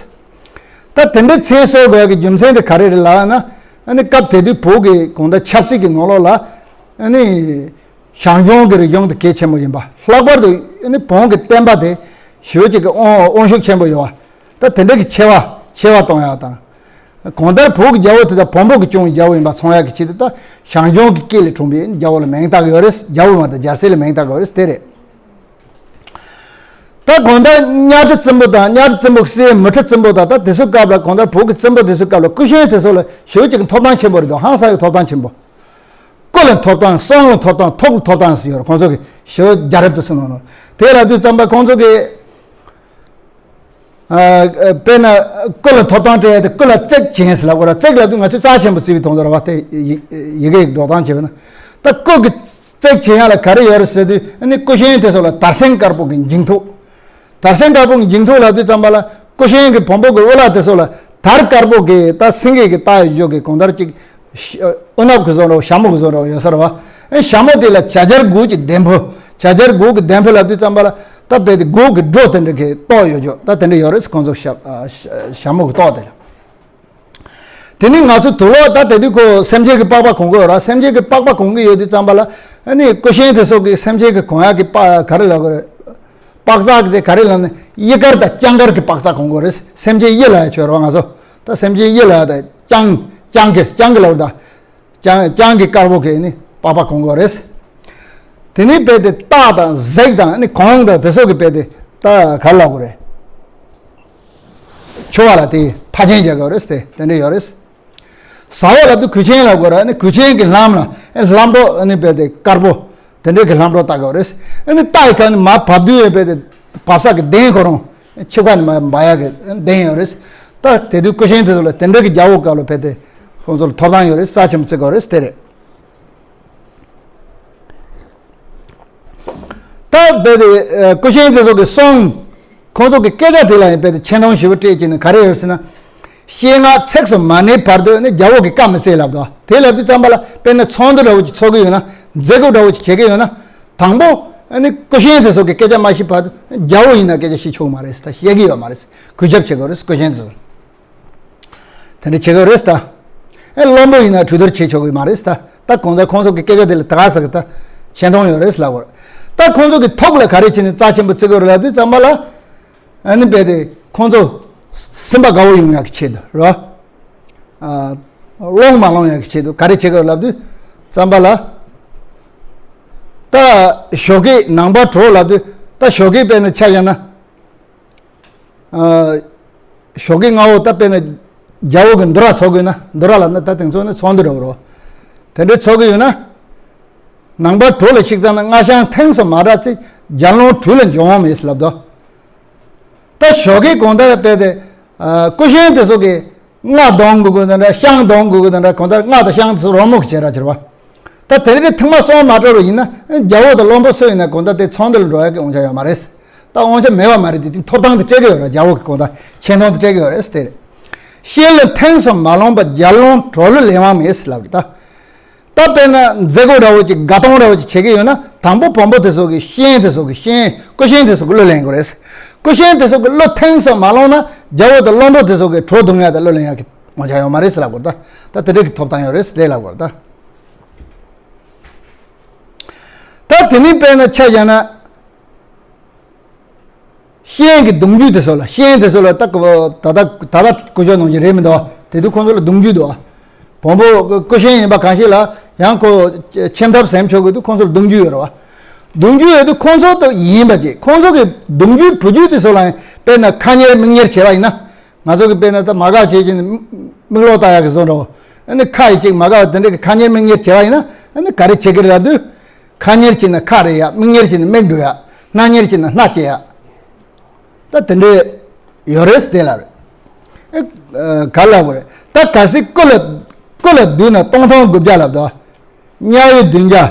ད་དེ་འདྲའི་མཚན་གསོལ་དགོས་ཡ་གི་རྒྱུ་མཚན་དེ་ག་རེ་རེད་ལབ་ན། ཨ་ནི་སྐབས་དེ་དུས་བོད་ཀྱི་གང་ལྟར་ཆབ་སྲིད་ཀྱི་ནང་ལོགས་ལ་ཨ་ནི། ཞང་ཞུང་གི་རིག་གཞུང་དེ་གལ་ཆེན་པོ་ཡིན་པ། ལྷག་པར་དུ་ཨ་ནི་བོན་གྱི་བསྟན་པ་དེ་ཞེ་པོ་ཅིག་གི་དབང་དབང་ཤུགས་ཆེན་པོ་ཡོད་པ། ད་དེ་འདྲ་གི་ཆེ་བ་ཆེ་བ་གཏོང་ཡག་དང་། གང་ལྟར་བོད་ཀྱི་རྒྱལ་པོ་དེ་དག་བོན་པོ་གིས་སྐྱོང་བའི་རྒྱལ་པོ་ཡིན་པ་མཚོན་ཡག་གི་ཆེད་དུ་ད་ཞང་ཞུང་གི་སྐད་ལས་འཁྲུངས་པའི་རྒྱལ་པོ་ལ་མིང་བཏགས་ཡོད་རེད། རྒྱལ་པོ་མ་གཏོགས་རྒྱལ་སྲས་ལ་མིང་བཏགས་ཡོད་རེད། དེ་རེད། ད་གང་ལྟར་གཉའ་ཁྲི་བཙན་པོ་དང་གཉའ་ཁྲི་བཙན་པོ་གི་སྲས་མུ་ཁྲི་བཙན་པོ་དང་ད་དེ་ཚོའི་སྐབས་ལ་གང་ལྟར་བོད་ཀྱི་བཙན་པོ་དེ་ཚོའི་སྐབས་ལ་སྐུ་ཤན་དེ་ཚོ་ལ་ཞེ་པོ་ཅིག་གི་ཐོབ་ཐང་ཆེན་པོ་རེད་འདུག་ཧང་སང་གི་ཐོབ་ཐང་ཆེན་པོ། སྐུ་ལ་ཐོབ་ཐང་། གསུང་ལ་ཐོབ་ཐང་། ཐུགས་ལ་ཐོབ་ཐང་ཟེར་ཡོད་རེད། ཁོང་ཚོ་གི་ཞེ་པོ་རྒྱ་རབ་ཏུ་སོང་ནོ་ནོ། དེ་ལ་དུས་ཙམ་པ་ཁོང་ཚོ་གི་ཨ་དཔེར་ན་སྐུ་ལ་ཐོབ་ཐང་སྤྲད་ཡ་དེ་སྐུ་ལ་བརྩེགས་བྱིན་ཟེར་ལབ་དགོས་ར། བརྩེགས་ལབ་དུས་ང་ཚོས་རྩ་ཆེན་པོ་བརྩི་བའི་དོན་དུ་ར་བ། དེ་ཡི་ཡི་གེ་ཡིག་འགྲོ་སྟངས་བྱས་པ་ན། ད་སྐུ་གི་བརྩེགས་བྱིན་ཡ་ལ་ག་རེ་ཡོད་རེད་ཟེར་དུས་ཨ་ནི་སྐུ་ཤན་དེ་ཚོ་ལ་དར་སེང་དཀར་པོ་གི་འགྱིང་ཐུག་དར་སེང་དཀར་པོ་གི་འགྱིང་ཐུག་ལབ་དུས་ཙམ་པ་ལ་སྐུ་ཤན་གྱི་བོན་པོ་གི་འུ་ལག་དེ་ཚོ་ལ་དར་དཀར་པོ་གི་ད་སེང་གེ་གི་རྟ་ཡི་རྒྱུ་གི་གང་ལྟར་ཅིག་ཨུ་ནག་གི་བཟོ་འདྲ་བོ་ཞྭ་མོ་གི་བཟོ་འདྲ་བོ་ཡོད་ས་རེད་བ། ཨེ་ཞྭ་མོ་དེ་ལ་བྱ་རྒྱལ་མགོ་གི་ལྡེམ་ཕུ། བྱ་རྒྱལ་མགོ་གི་ལྡེམ་ཕུ་ལབ་དུས་ཙམ་པ་ལ་ད་དཔེ་དེ་མགོ་གི་སྒྲོ་དེ་འདྲ་གི་ཏོག་ཡོད་རྒྱུ་ད་དེ་འདྲ་ཡོད་རེད། ཁོང་ཚོ་ཞྭ་ཞྭ་མོ་གི་ཏོག་དེ་ལ། དེ་ནི་ང་ཚོ་དུག་ལོག་ད་དེ་དུས་ཁོ་སེམས་ཅན་གྱི་པགས་པ་གོན་གི་ཡོད་ར། སེམས་ཅན་གྱི་པགས་པ་གོན་གི་ཡོད་དུས་ཙམ་པ་ལ་ཨ་ནི་སྐུ་ཤན་དེ་ཚོ་གི་སེམས་ཅན་གྱི་གོན་ཡག་གི་པགས་ག་རེ་ལབ་དགོས་རེད། པགས་ཚགས་དེ་ག་རེ་ལབ་ན་གཡུ་དཀར་དང་སྤྱང་དཀར་གྱི་པགས་ཚགས་གོན་དགོས་རེད། སེམས་ཅན་གཡུ་ལ་ཡ་ཆོས་རོགས་ང་ཚོ་ད་སེམས་ཅན་གཡུ་ལ་ཡ་དང་སྤྱང་སྤྱང་གི་སྤྱང་གི་ལབ་ད་སྤྱང་སྤྱང་གི་དཀར་པོ་གི་ནི་པགས་པ་གོན་དགོས་རེད། དེ་ནི་དཔེ་དེ་སྟག་དང་གཟིག་དང་ནི་གོང་དང་དེ་ཚོ་གི་དཔེ་དེ་ད་ག་རེ་ལབ་དགོས་རེད། ཆུ་བ་ལ་དེ་ཕ་ཆེན་རྒྱག་དགོས་རེད། དེ་དེ་འདྲ་ཡོད་རེད། ཟ་བ་ལ་དུ་གོས་ཆེན་ལབ་དགོས་ར། ནི་གོས་ཆེན་གྱི་ལྷམ་ལ་ཨེ་ལྷམ་སྒྲོག་ནི་དཔེ་དེ་དཀར་པོ་དེ་འདྲའི་གི་ལྷམ་སྒྲོག་བཏགས་དགོས་རེད། ཨེ་ནི་རྟ་ཡི་ཁ་ནི་མར་བབས་དུས་ཨེ་དཔེ་དེ་བབས་ས་གི་གདན་ཁོ་རང་ཕྱི་ཁ་ནི་མར་འབབ་ཡག་གི་གདན་ཡོད་རེད། ད་དེ་དུས་སྐུ་ཤན་དེ་ཚོ་ལ་དེ་འདྲའི་གི་རྒྱལ་པོ་སྐབས་ལ་དཔེ་དེ་ཁོང་ཚོ་ལ་ཐོབ་ཐང་ཡོད་རེད། རྩ་ཆེན་པོ་བརྩི་དགོས་རེད། དེ་རེད། ད་རྦད་དེ་ཨ་སྐུ་གཤེན་དེ་ཚོ་གི་གསུང་། ཁོང་ཚོ་གི་སྐད་ཆ་དེ་ལ་ཡང་རྦད་དེ་ཆེ་མཐོང་ཞེ་པོ་སྤྲད་ཀྱི་ནི་ག་རེ་ཡོད་ཟེར་ན། སྐུ་ངག་ཚིགས་སུ་མ་ནུས་བར་དུ་ནི་རྒྱལ་པོ་གིས་བཀའ་མི་སྩལ་ལབ་དོ། དེ་ལབ་དུས་ཙམ་པ་ལ་དཔེར་ན་ཚོགས་འདུ་འདྲ་བོ་ཅིག་ཚོགས་ཀྱི་ཡོད་ན། མཛད་སྒོ་འདྲ་བོ་ཅིག་བྱེད་ཀྱི་ཡོད་ན། དང་པོ་ཨ་ནི་སྐུ་གཤེན་དེ་ཚོ་གི་སྐད་ཆ་མ་ཤེས་བར་དུ་རྒྱལ་པོ་ཡིན་ན་སྐད་ཆ་བཤད་ཆོག་མ་རེད་ད། བཤད་ཀྱི་ཡོད་མ་རེད། གུས་ཞབས་བྱེད་དགོས་རེད། སྐུ་གཤེན་དེ་ཚོ་དེ་འདྲ་བྱེད་དགོས་རེད་ད། ཨེ་བློན་པོ་ཡིན་ན་གྲོས་བསྡུར་བྱེད་ཆོག་གི་མ་རེད་ད། ད་གང་ལྟར་ཁོང་ཚོ་གི་སྐད་ཆ་དེ་ལ་ད་ག་ཟེར་གི་ད། ཆེ་མཐོང་ཡོད་རེད་ལབ་དགོས་རེད། ད་ཁོང་ཚོ་གི་ཐོག་ལ་ག་རེ་བྱས་ནས་རྩ་ཆེན་པོ་བརྩི་དགོས་རེད་ལབ་དུས་ཙམ་པ་ལ། ཨ་ནི་རྦད་དེ་ཁོང་ཚོ་སེམས་པ་དགའ་བོ་ཡོང་ཡག་གི་ཆེད་དུ་རེད་བ། ཨ། བློང་མ་བླང་ཡག་གི་ཆེད་དུ་ག་རེ་བྱེད་དགོས་ལབ་དུས་ཙམ་པ་ལ། ད་ཞོགས་ཀས་ནང་པ་གྲོགས་ལབ་དུས་ད་ཞོགས་ཀས་དཔེར་ན་ཆ་བཞག་ན། ཨ། ཞོགས་ཀས་སྔ་བོ་ད་དཔེར་ན་རྒྱལ་པོ་གི་འདུ་ར་ཚོགས་དགོས་ན། འདུ་ར་ལབ་ན་ད་དེང་སང་ནི་ཚོགས་འདུ་འདྲ་བོ་རེད་བ། དེ་འདྲའི་ཚོགས་ཀྱི་ཡོད་ན། ནང་པ་གྲོགས་ལ་གཤེགས་ཙམ་ན་སྔ་ཞག་ཐེངས་སུ་མ་རག་ཚེ་རྒྱལ་བློན་གྲོས་ལ་འབྱུང་བ་མེད་ལབ་དོ། ད་ཞོགས་ཀས་གང་ལྟར་དཔེ་དེ། ཨ། སྐུ་གཤེན་དེ་ཚོ་གིས་སྔགས་གཏོང་དགོས་དགོས་དང་འདྲ། ཤངས་གཏོང་དགོས་དགོས་དང་འདྲ། གང་ལྟར་སྔགས་དང་ཤངས་དེ་ཚོ་རོལ་མོ་གི་བྱེད་ར་བྱེད་ར་བ། ད་དེ་རིང་ཐེངས་མ་སོང་མ་སྤྲོ་རུ་ཡིན་ན། རྒྱལ་པོ་དང་བློན་པོ་སུ་ཡིན་ན་གང་ལྟར་དེ་ཚོགས་འདུ་ལ་འགྲོ་ཡག་གི་དབང་ཆ་ཡོད་མ་རེད། ད་དབང་ཆ་མེད་པ་མ་རེད། དེ་དེ་ཐོབ་ཐང་དེ་སྤྲད་ཀྱི་ཡོད་ར། རྒྱལ་པོ་གི་གང་ལྟར་ཆེ་མཐོང་དེ་སྤྲད་ཀྱི་ཡོད་རེད་དེ་རེད། གཤེན་ལ་ཐེངས་སུ་མ་ལོངས་པ་རྒྱལ་བློན་གྲོགས་ལ་ལེན་དབང་མེད་ལབ་རེད་ད། ད་དཔེར་ན་མཛད་སྒོ་འདྲ་བོ་ཅིག་དགའ་སྟོན་འདྲ་བོ་ཅིག་བྱེད་ཀྱི་ཡོད་ན། དང་པོ་བོན་པོ་དེ་ཚོ་གི་གཤེན་དེ་ཚོ་གི་གཤེན་སྐུ་གཤེན་དེ་ཚོ་གི་བློ་ལེན་དགོས་རེད། སྐུ་གཤེན་དེ་ཚོ་གི་བློ་ཐེངས་སུ་མ་ལོངས་ན་རྒྱལ་པོ་དང་བློན་པོ་དེ་ཚོ་གི་གྲོས་བསྡུར་ཡ་དང་བློ་ལེན་ཡ་གི་དབང་ཆ་ཡོད་མ་རེད་ལབ་དགོས་རེད་ད། ད་དེ་འདྲ་གི་ཐོབ་ཐང་ཡོད་རེད་དེ་ལབ་དགོས་རེད་ད། ད་དེ་ནས་དཔེར་ན་ཆ་བཞག་ན། གཤེན་གྱི་གདུང་རྒྱུད་དེ་ཚོ་ལ། གཤེན་དེ་ཚོ་ལ་ད་ད་ལྟ་ད་ལྟ་སྐུ་ཞབས་ནང་བཞིན་རེད་མི་འདུག་བ། དེ་དུས་ཁོང་ཚོ་ལ་གདུང་རྒྱུད་འདུག་བ། བོན་པོ་སྐུ་གཤེན་ཡིན་པ་གང་ཞིག་ལ་ཡང་ཁོ་ཁྱིམ་ཐབ་སེམས་ཆོག་གི་དུས་ཁོང་ཚོ་ལ་གདུང་རྒྱུད་ཡོད་རེད་བ། གདུང་རྒྱུད་ཡོད་དུས་ཁོང་ཚོ་དུ་ཡིན་པ་ཅིག་ཁོང་ཚོ་གི་གདུང་རྒྱུད་བུ་རྒྱུད་དེ་ཚོ་ལ་ཡང་དཔེར་ན་ཁ་གཉེར་མིག་གཉེར་བྱས་པ་ཡིན་ན། ང་ཚོ་གི་དཔེར་ན་ད་མ་དགའ་བྱེད་ཀྱིན་མིག་ལོག་ལྟ་ཡག་གི་བཟོ་འདྲ་བོ། ཨ་ནི་ཁ་ཡི་གཅིག་མ་དགའ་བ་དེ་འདྲ་གི་ཁ་གཉེར་མིག་གཉེར་བྱས་པ་ཡིན་ན། ཨ་ནི་ག་རེ་བྱེད་ཀྱི་རེད་ལབ་དུས། ཁ་གཉེར་བྱས་ན་ཁ་རེད་ཡ། མིག་གཉེར་བྱས་ན་མིག་འགྲོ་ཡ། སྣ་གཉེར་བྱས་ན་སྣ་སྐྱེ་ཡ། ད་དེ་འདྲས་ཡོད་རེད་དེ་ལ་རེད། ཨེ། ག་ལ་བ་རེད། ད་གལ་སྲིད་སྐུ་ལ་སྐུ་ལ་བསྡུས་ན་སྟོང་ཐུང་དགུ་བརྒྱ་ལབ་དོ། དམྱལ་བའི་བདུན་བརྒྱ།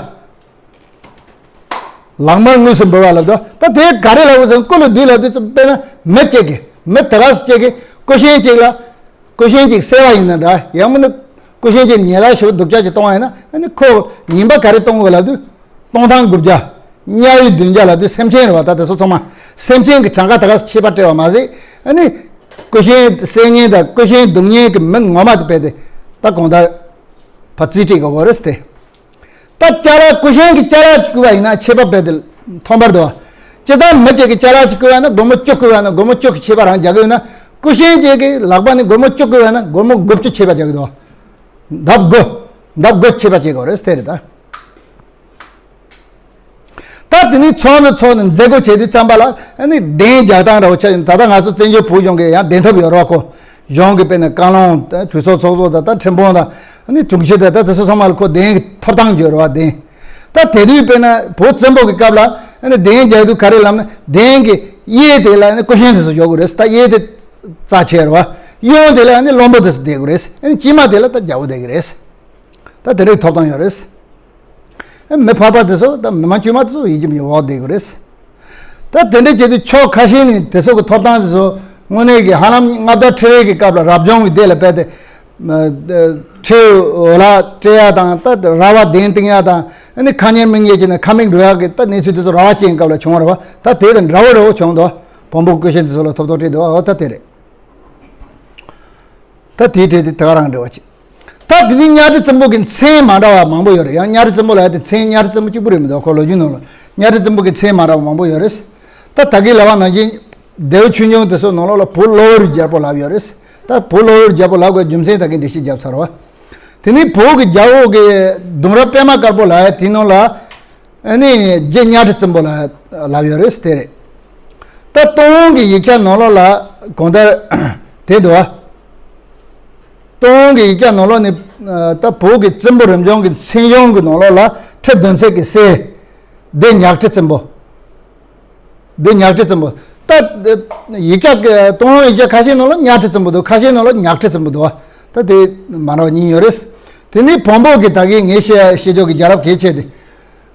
ལག་དམར་དངོས་སུ་འབུལ་བ་ལབ་དོ། ད་དེ་ག་རེ་ལབ་དགོས་ཟེར་ན་སྐུ་ལ་བསྡུས་ལབ་དུས་ཙམ་དཔེར་ན་མི་གཅིག་གིས་མི་དེ་ག་སུ་གཅིག་གིས་སྐུ་གཤེན་གཅིག་ལ། སྐུ་གཤེན་གཅིག་གསལ་བ་ཡིན་ན་འདྲ། ཡང་མིན་ན་སྐུ་གཤེན་གཅིག་ཉེས་ལ་ཞེ་པོ་སྡུག་ཅག་ཅིག་གཏོང་བ་ཡིན་ན། ཨ་ནི་ཁོ་ཉེས་པ་ག་རེ་གཏོང་དགོས་ལབ་དུས། སྟོང་ཐུང་དགུ་བརྒྱ། དམྱལ་བའི་བདུན་བརྒྱ་ལབ་དུས་སེམས་ཅན་རེད་བ། ད་དེ་ཚོ་ཚང་མ་སེམས་ཅན་གྱི་གྲངས་ཀ་ད་ག་ཆད་པ་སྤྲད་བ་མ་ཟད། ཨ་ནི་སྐུ་གཤེན་སྲས་གཉེན་དང་སྐུ་གཤེན་གདུང་གཉེན་གྱི་མི་ངོ་མ་དེ་དཔེ་དེ་ད་གང་ལྟར་ཕར་རྩིས་སྤྲད་དགོས་རེད་དེ། ད་ཅ་ལག་སྐུ་གཤེན་གྱི་ཅ་ལག་ཅིག་བསྐུར་བ་ཡིན་ན་ཆད་པ་དཔེ་དེ་ཐོན་པར་འདུག་བ། སྤྱིར་བཏང་མི་གཅིག་གིས་ཅ་ལག་ཅིག་བསྐུར་བ་ན་སྒོར་མོ་བཅུ་བསྐུར་བ་ན་སྒོར་མོ་བཅུ་གི་ཆད་པ་རང་རྒྱག་གི་ཡོད་ན། སྐུ་གཤེན་གཅིག་གི་ལག་པ་ནས་སྒོར་མོ་བཅུ་བསྐུར་བ་ན་སྒོར་མོ་དགུ་བཅུ་ཆད་པ་རྒྱག་གི་འདུག་བ། ལྡབ་དགུ། ལྡབ་དགུ་ཆད་པ་བཅད་དགོས་རེད་དེ་རེད་ད། ད་དེ་ནས་ཚོགས་འདུ་ཚོགས་ནས་མཛད་སྒོ་བྱེད་དུས་ཙམ་པ་ལ་ཨ་ནི་གདན་རྒྱག་སྟངས་འདྲ་བོ་ཆགས་ཡོང་། ད་ལྟ་ང་ཚོ་བཙན་བྱོལ་བོད་གཞུང་གི་ཡང་གདན་ཐོབ་ཡོད་རེད་བ་ཁོ། གཞུང་གི་དཔེར་ན་བཀའ་བློན་དང་གྲོས་ཚོགས་ཚོགས་གཙོ་དང་ད་ཁྲིམས་དཔོན་དང་ཨ་ནི་དྲུང་ཆེ་དང་ད་དེ་ཚོ་ཚང་མ་ལ་ཁོ་གདན་གྱི་ཐོབ་ཐང་ཡོད་རེད་བ། གདན། ད་དེ་དུས་དཔེར་ན་བོད་བཙན་པོ་གི་སྐབས་ལ་ཨ་ནི་གདན་རྒྱག་དུས་ག་རེ་ལབ་ན། གདན་གྱི་གཡས་དེ་ལ་ཨ་ནི་སྐུ་གཤེན་དེ་ཚོ་འཇོག་དགོས་རེད། ད་གཡས་དེ་རྩ་ཆེ་རེད་བ། གཡོན་དེ་ལ་ཨ་ནི་བློན་པོ་དེ་ཚོ་བསྡད་དགོས་རེད། ཨ་ནི་དཀྱིལ་མ་དེ་ལ་ད་རྒྱལ་པོ་བསྡད་ཀྱི་རེད། ད་དེ་འདྲའི་ཐོབ་ཐང་ཡོད་རེད། མི་ཕལ་པ་དེ་ཚོ་དང་མི་མང་དཀྱུས་མ་དེ་ཚོ་ཡིད་ཀྱི་མི་འོག་བསྡད་དགོས་རེད། ད་དེ་འདྲ་བྱེད་དུས་ཕྱོགས་ཁ་ཤས་ནས་དེ་ཚོ་གི་ཐོབ་ཐང་དེ་ཚོ་དངོས་གནས་ཀྱི་ཧ་ལམ་མངའ་བདག་ཁྲི་རལ་གྱི་སྐབས་ལ་རབ་བྱུང་གི་སྡེ་ལ་སྤེལ་ཏེ། ཁྲིའི་འོག་ལ་སྤྲད་ཡ་དང་ད་ར་བ་གདན་བཏིང་ཡ་དང་། ཨ་ནི་ཁ་གཉེར་མིག་གཉེར་བྱས་ནས་ཁ་མིག་འགྲོ་ཡ་གི་ད་གནས་ཚུལ་དེ་ཚོ་ར་བ་ཅན་སྐབས་ལ་བྱུང་བ་རེད་བ། ད་དེ་དང་འདྲ་བོ་འདྲ་བོ་བྱུང་འདུག་བོན་པོ་སྐུ་གཤེན་དེ་ཚོ་ལ་ཐོབ་ཐང་སྤྲད་འདུག་འོ་ད་དེ་རེད། ད་དེའི་གྲས་དེ་དེ་ག་རང་འབྲེལ་བ་བྱེད། ད་དེ་ནི་གཉའ་ཁྲི་བཙན་པོ་གི་མཚན་མ་འདྲ་བ་མང་པོ་ཡོད་རེད། ཡང་གཉའ་ཁྲི་བཙན་པོ་ལབ་ཡ་དེ་མཚན་གཉའ་ཁྲི་བཙན་པོ་གཅིག་པུ་རེད་མི་འདུག་ཁོ་ལོ་རྒྱུས་ནང་ལ་གཉའ་ཁྲི་བཙན་པོ་གི་མཚན་མ་འདྲ་བ་མང་པོ་ཡོད་རེད། ད་ད་གིན་ལབ་པ་ནང་བཞིན་ལྡེའུ་ཆོས་འབྱུང་དེ་ཚོ་ནང་ལོགས་ལ་བོད་གློ་བུར་རྒྱལ་པོ་ལབ་ཡོད་རེད། ད་བོད་གློ་བུར་རྒྱལ་པོ་ལབ་དགོས་རྒྱུ་མཚན་ད་གིན་འགྲེལ་བཤད་བརྒྱབ་ཚར་བ། དེ་ནི་བོད་ཀྱི་རྒྱལ་པོ་གི་གདུང་རབས་པད་མ་དཀར་པོ་ལབ་ཡ་དེའི་ནང་ལ། ཨ་ནི་རྗེ་གཉའ་ཁྲི་བཙན་པོ་ལ་ལབ་ཡོད་རེད་དེ་རེད། ད་ཏུན་ཧོང་གི་ཡིག་ཆ་ནང་ལོགས་ལ་གང་ལྟར་དེ་འདུག་བ། ཏུན་ཧོང་གི་ཡིག་ཆ་ནང་ལོགས་ནས་ད་བོད་ཀྱི་བཙན་པོ་རིམ་བྱོན་གྱི་མཚན་གཞུང་གི་ནང་ལོགས་ལ་ཁྲི་བདུན་ཚད་ཀྱི་སྲས་སྡེ་གཉའ་ཁྲི་བཙན་པོ། སྡེ་གཉའ་ཁྲི་བཙན་པོ། ད་ཡིག་ཆ་ཏུན་ཧོང་ཡིག་ཆ་ཁ་ཤས་ནང་ལ་གཉའ་ཁྲི་བཙན་པོ་འདུག་ཁ་ཤས་ནང་ལ་གཉའ་ཁྲི་བཙན་པོ་འདུག་ད་དེ་མ་འདྲ་བ་གཉིས་ཡོད་རེད། དེ་ནི་བོན་པོ་གི་ད་གིན་ངས་བཤད་བཤད་ཕྱོགས་ཀྱི་རྒྱལ་རབས་གལ་ཆེ་དེ།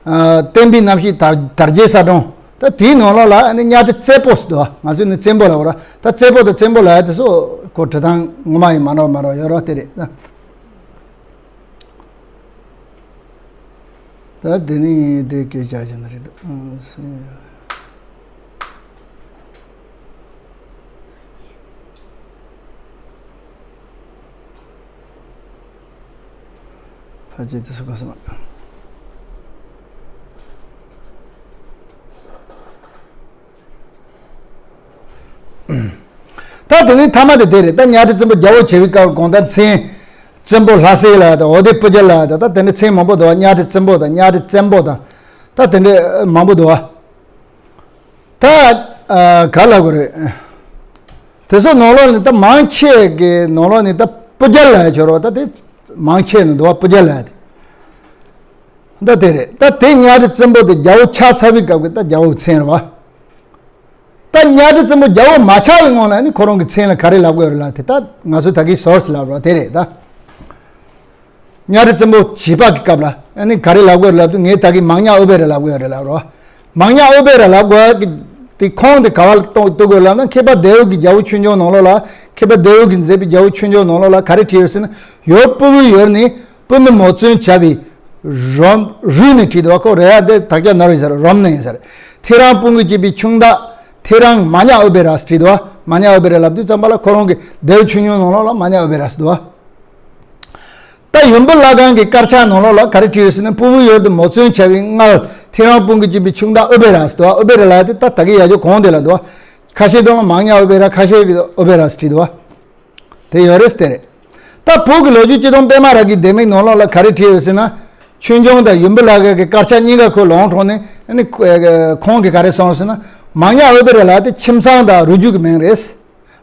ཨ། བསྟན་པའི་རྣམ་ཤེས་དར་དར་རྒྱས་གསལ་སྒྲོན། ད་དེའི་ནང་ལོགས་ལ་ཨ་ནི་གཉའ་ཁྲི་བཙན་པོ་ཟེར་འདུག་ང་ཚོས་ནི་བཙན་པོ་ལབ་པ་རེད། ད་བཙན་པོ་དང་བཙན་པོ་ལབ་ཡ་དེ་ཚོ་ཁོ་འབྲི་སྟངས་ངོ་མ་ཡིན་མ་འགྲོ་མ་འགྲོ་ཡོད་རོགས་དེ་རེད་ད། ད་དེ་ནི་དེ་སྐད་ཆ་བྱས་ན་རེད་འདུག་ཕལ་ཆེར་དེ་སུ་ག་སུ་མ། ད་དེ་ནི་ཐ་མ་དེ་དེ་རེད། ད་གཉའ་ཁྲི་བཙན་པོ་རྒྱལ་པོ་བྱེད་པའི་སྐབས་གོང་ལྟར་མཚན་བཙན་པོ་ལྷ་སྲས་ལ་ད་འོ་དེ་སྤུ་རྒྱལ་ལ་ད་ད་དེ་འདྲའི་མཚན་མང་པོ་འདུག་གཉའ་ཁྲི་བཙན་པོ་དང་གཉའ་ཁྲི་བཙན་པོ་དང་ད་དེ་འདྲའི་མང་པོ་འདུག་ད་ག་ལ་གོ་རེད། དེ་ཚོ་ནང་ལོགས་ནས་ད་མང་ཆེ་གི་ནང་ལོགས་ནས་ད་སྤུ་རྒྱལ་ལ་ཡ་ཆོག་རོགས་ད་དེ་མང་ཆེ་ནས་འདུག་བ་སྤུ་རྒྱལ་ལ་ཡ་དེ། ད་དེ་རེད། ད་དེ་གཉའ་ཁྲི་བཙན་པོ་དེ་རྒྱལ་པོ་ཆགས་ཚར་བའི་སྐབས་ཀྱི་ད་རྒྱལ་པོའི་མཚན་རེད་བ། ད་གཉའ་ཁྲི་བཙན་པོ་རྒྱལ་པོ་མ་ཆགས་པའི་སྔོན་ལ་ནི་ཁོ་རང་གི་མཚན་ལ་ག་རེ་ལབ་དགོས་རེད་ལབ་དེ་ད་ང་ཚོས་ད་གིན་ཟུར་ཞིག་ལབ་རོགས་དེ་རེད་ད། གཉའ་ཁྲི་བཙན་པོ་བྱིས་པ་གི་སྐབས་ལ་ཨ་ནི་ག་རེ་ལབ་དགོས་རེད་ལབ་དུས་ངས་ད་གིན་མང་ཉག་ཨུ་བེ་ར་ལབ་དགོས་རེད་ལབ་རོགས། མང་ཉག་ཨུ་བེ་ར་ལབ་དགོས་ཀྱི་དེ་ཁུངས་དེ་ག་བ་ལ་གཏོང་གཏུག་དགོས་ལབ་ན་མཁས་པ་ལྡེའུ་གི་རྒྱལ་པོ་ཆོས་འབྱུང་ནང་ལོགས་ལ་མཁས་པ་ལྡེའུ་གིས་མཛད་པའི་རྒྱལ་པོ་ཆོས་འབྱུང་ནང་ལོགས་ལ་ག་རེ་བྲིས་ཡོད་ཟེར་ན་ཡོར་སྤུ་གུའི་ཡུལ་ནི། སྤུ་ནུ་མོ་བཙུན་བྱ་བའི་རོམ་རུས་ནས་བྲིས་འདུག་བ། ཁོ་རེ་ཡ་དེ་དག་ཆ་ནོར་ཡིན་ཟེར་རོམ་ནས་ཡིན་ཟེར། ཐེའུ་རང་སྤུན་དགུས་བཅས་པའི་ཁྱུང་བདག་ཐེའུ་རང་མ་ཉག་ཨུ་བེ་ར་ཟེར་བྲིས་འདུག་བ། མ་ཉག་ཨུ་བེ་ར་ལབ་དུས་ཙམ་པ་ལ་ཁོ་རང་གི་ལྡེའུ་ཆོས་འབྱུང་ནང་ལོགས་ལ་མ་ཉག་ཨུ་བེ་ར་ཟེར་འདུག་བ། ད་ཡུམ་བུ་བླ་སྒང་གི་དཀར་ཆག་ནང་ལོགས་ལ་ག་རེ་བྲིས་ཡོད་ཟེར་ན་སྤུ་བོའི་ཡུལ་དུ་མོ་བཙུན་བྱ་བའི་མངལ་ཐེའུ་རང་སྤུན་དགུས་བཅས་པའི་ཁྱུང་བདག་ཨུ་བེ་ར་ཟེར་འདུག་བ། ཨུ་བེ་ར་ལབ་ཡ་དེ་ད་ད་གི་ཡ་ཇོ་གོང་དེ་ལ་འདུག་བ། ཁ་ཤས་དང་མང་ཉག་ཨུ་བེ་ར་ཁ་ཤས་ཀྱི་ཨུ་བེ་ར་ཟེར་བྲིས་འདུག་བ། དེ་ཡོད་རེད་དེ་རེད། ད་བོད་ཀྱི་ལོ་རྒྱུས་སྤྱི་དང་པད་མ་ར་གི་ལྡེ་མིག་ནང་ལོགས་ལ་ག་རེ་བྲིས་ཡོད་ཟེར་ན། ཆོས་འབྱུང་དང་ཡུམ་བུ་བླ་སྒང་གི་དཀར་ཆག་གཉིས་ཀ་ཁོ་ལོང་གྲོང་ནས་ཨ་ནི་ཁོང་གིས་ག་རེ་གསུངས་ཟེར་ན། མང་ཉག་ཨུ་བེ་ར་ལ་དེ་ཁྱིམ་ཚང་དང་རུས་རྒྱུད་ཀྱི་མིང་རེད།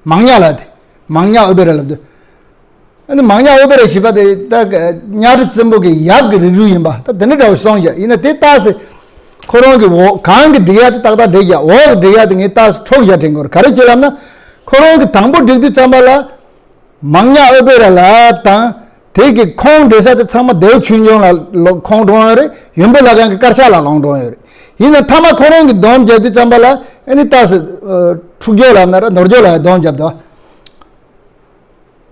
མང་ཉག་ལ་དེ། མང་ཉག་ཨུ་བེ་ར་ལབ་དུས། ཨ་ནི་མང་ཉག་ཨུ་བེ་ར་ཞེས་པ་དེ་ད་གཉའ་ཁྲི་བཙན་པོ་གི་ཡབ་ཀྱི་རིགས་རུས་ཡིན་པ་ད་དེ་འདྲ་འདྲ་བོ་གསུངས་ཀྱང་ཡིན་ན་དེ་ལྟ་སེ། ཁོ་རང་གི་འོག་གང་གི་འགྲིག་ཡ་དེ་ཏག་ཏག་འགྲིག་ཀྱང་འོག་གི་འགྲིག་ཡ་དེ་ངས་ལྟ་སེ་འཕྲོག་བཞག་དྲན་དགོས་རེད། ག་རེ་བྱས་ལབ་ན། ཁོ་རང་གི་དང་པོ་འགྲིག་དུས་ཙམ་པ་ལ། མང་ཉག་ཨུ་བེ་ར་ལ་དང་། དེ་གི་ཁོང་འདྲེ་ས་དེ་ཚང་མ་ལྡེའུ་ཆོས་འབྱུང་ལ་ལོ་ཁོང་འགྲོ་ཡོད་རེད། ཡུམ་བུ་བླ་སྒང་གི་དཀར་ཆག་ལ་ལོང་འགྲོ་ཡོད་རེད། ཡིན་ན་མཐའ་མ་ཁོ་རང་གི་སྡོམ་བརྒྱབ་དུས་ཙམ་པ་ལ་ཨ་ནི་ལྟ་སེ། འཁྲུག་སྦྱོར་ལབ་ན་ར་ནོར་སྦྱོར་ལ་སྡོམ་བརྒྱབ་དོ།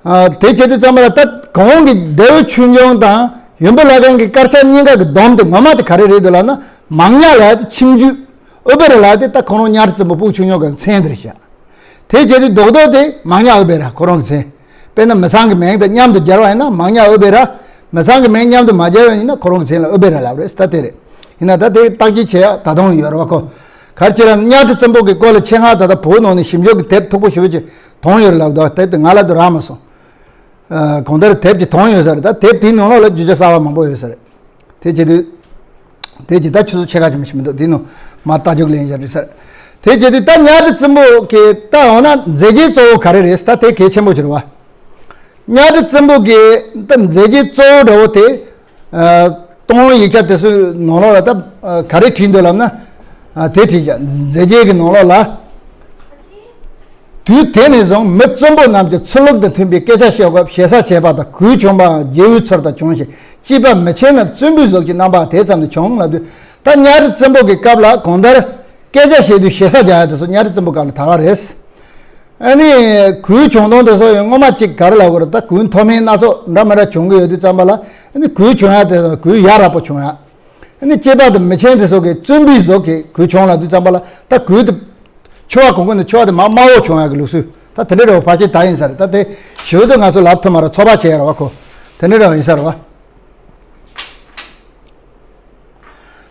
ཨ། དེ་བྱེད་དུས་ཙམ་པ་ལ་ད་གོང་གི་ལྡེའུ་ཆོས་འབྱུང་དང་ཡུམ་བུ་བླ་སྒང་གི་དཀར་ཆག་གཉིས་ཀ་གི་སྡོམ་དེ་ངོ་མ་དེ་ག་རེ་རེད་འདུག་ལབ་ན། མང་ཉག་ལབ་ཡ་དེ་ཁྱིམ་རྒྱུད། ཨུ་བེ་ར་ལབ་ཡ་དེ་ད་ཁོ་རང་གཉའ་ཁྲི་བཙན་པོ་སྤུ་གུ་ཆུང་ཆུང་གི་མཚན་དེ་རེད་ཤག་དེ་བྱེད་དུས་རྡོག་རྡོག་དེ་མང་ཉག་ཨུ་བེ་ར་ཁོ་རང་གི་མཚན། དཔེར་ན་མི་ཚང་གི་མིང་དང་མཉམ་དུ་སྦྱར་བ་ཡིན་ན་མང་ཉག་ཨུ་བེ་ར། མི་ཚང་གི་མིང་མཉམ་དུ་མ་སྦྱར་བ་ཡིན་ན་ཁོ་རང་གི་མཚན་ལ་ཨུ་བེ་ར་ལབ་རེད། ད་དེ་རེད། ཡིན་ན་ད་དེ་བརྟག་དཔྱད་བྱེད་ཡ་ད་དུང་ཡོད་རེད་བ་ཁོ། ག་རེ་བྱས་ལབ་ན་གཉའ་ཁྲི་བཙན་པོ་གི་སྐོར་ལ་ཆེད་མངགས་ད་ལྟ་བོད་ནང་ནས་ཞིབ་འཇུག་གི་དེབ་མཐུག་པོ་ཞེ་པོ་ཅིག་དོན་ཡོད་རེད་ལབ་འདུག་དེབ་དེ་ང་ལ་དུ་རག་མ་སོང་། ཨ། གང་ལྟར་དེབ་ཅིག་དོན་ཡོད་ས་རེད། ད་དེབ་དེའི་ནང་ལོགས་ལ་རྒྱུ་ཆ་གསར་པ་མང་པོ་ཡོད་ས་རེད། དེ་བྱེད་དུས། དེ་ཅིག་ད་ཆུ་ཚོད་ཕྱེད་ཀ་ཅིག་མ་ཞིག་མི་འདུག་དེའི་ནང་མ་ལྟ་རྒྱུགས་ལེན་བཞག་རེད་ས་རེད། དེ་བྱེད་དུས་ད་གཉའ་ཁྲི་བཙན་པོ་གི་ད་འོ་ན་མཛད་རྗེས་གཙོ་བོ་ག་རེ་རེད། ད་དེ་གལ་ཆེན་པོ་ཅིག་རེད་བ། གཉའ་ཁྲི་བཙན་པོ་གི་ད་མཛད་རྗེས་གཙོ་བོ་འདྲ་བོ་དེ། ཨ། གཏོང་ཡིག་ཆ་དེ་ཚོའི་ནང་ལོགས་ལ་ད་ག་རེ་བྲིས་འདུག་ལབ་ན། ཨ། དེ་བྲིས་བཞག་མཛད་རྗེས་ཀྱི་ནང་ལོགས་ལ། དུས་དེ་ནས་བཟུང་མི་བཙན་པོ་རྣམས་ཀྱི་ཚུལ་ལུགས་དང་མཐུན་པའི་སྐད་ཆ་བཤད་སྐབས་ཞེ་ས་བྱས་པ་དང་གུས་བྱུང་བའམ་རྒྱལ་པོའི་ཚུལ་དུ་བྱུང་ཞིང་གཅེས་པ་མི་ཆེན་རྣམས་བཙུན་པའི་གཟུགས་ཀྱིས་བསྣམས་པ་དེ་ཙམ་དུ་བྱུང་ལབ་དུས། ད་གཉའ་ཁྲི་བཙན་པོ་གི་སྐབས་ལ་གང་ལྟར་སྐད་ཆ་བཤད་དུས་ཞེ་ས་རྒྱག་ཡ་དེ་ཚོ་གཉའ་ཁྲི་བཙན་པོ་སྐབས་ལ་དར་བ་རེད། ཨ་ནི་གུས་བྱུང་སྟངས་དེ་ཚོ་ཡང་སྔོན་མ་གཅིག་ག་རེ་ལབ་དགོས་རེད། ད་གུས་མཐོ་དམན་སྣ་ཚོགས་འདྲ་མི་འདྲ་བྱུང་གི་ཡོད་དུས་ཙམ་པ་ལ་ཨ་ནི་གུས་བྱུང་ཡ་དེ་ཚོ་གུས་ཡ་རབས་པོ་བྱུང་ཡ། ཨ་ནི་གཅེས་པ་དང་མི་ཆེན་དེ་ཚོ་གིས་བཙུན་པའི་གཟུགས་ཀྱིས་གུས་བྱུང་ལབ་དུས་ཙམ་པ་ལ་ད་གུས་དེ་ཕྱུ་པ་གོང་གུན་ནས་ཕྱུ་པ་དེ་མར་དམའ་བོ་བྱུང་ཡ་གི་ལུགས་སྲོལ་ད་དེ་འདྲ་འདྲ་བོ་ཕལ་ཆེར་ད་ཡིན་ས་རེད། ད་དེ་ཞེ་པོ་ད་ང་ཚོ་ལབ་ཐུབ་མ་རེད། ཚོགས་པ་བྱས་ཡ་རེད་བ་ཁོ། དེ་འདྲ་འདྲ་བོ་ཡིན་ས་རེད་བ།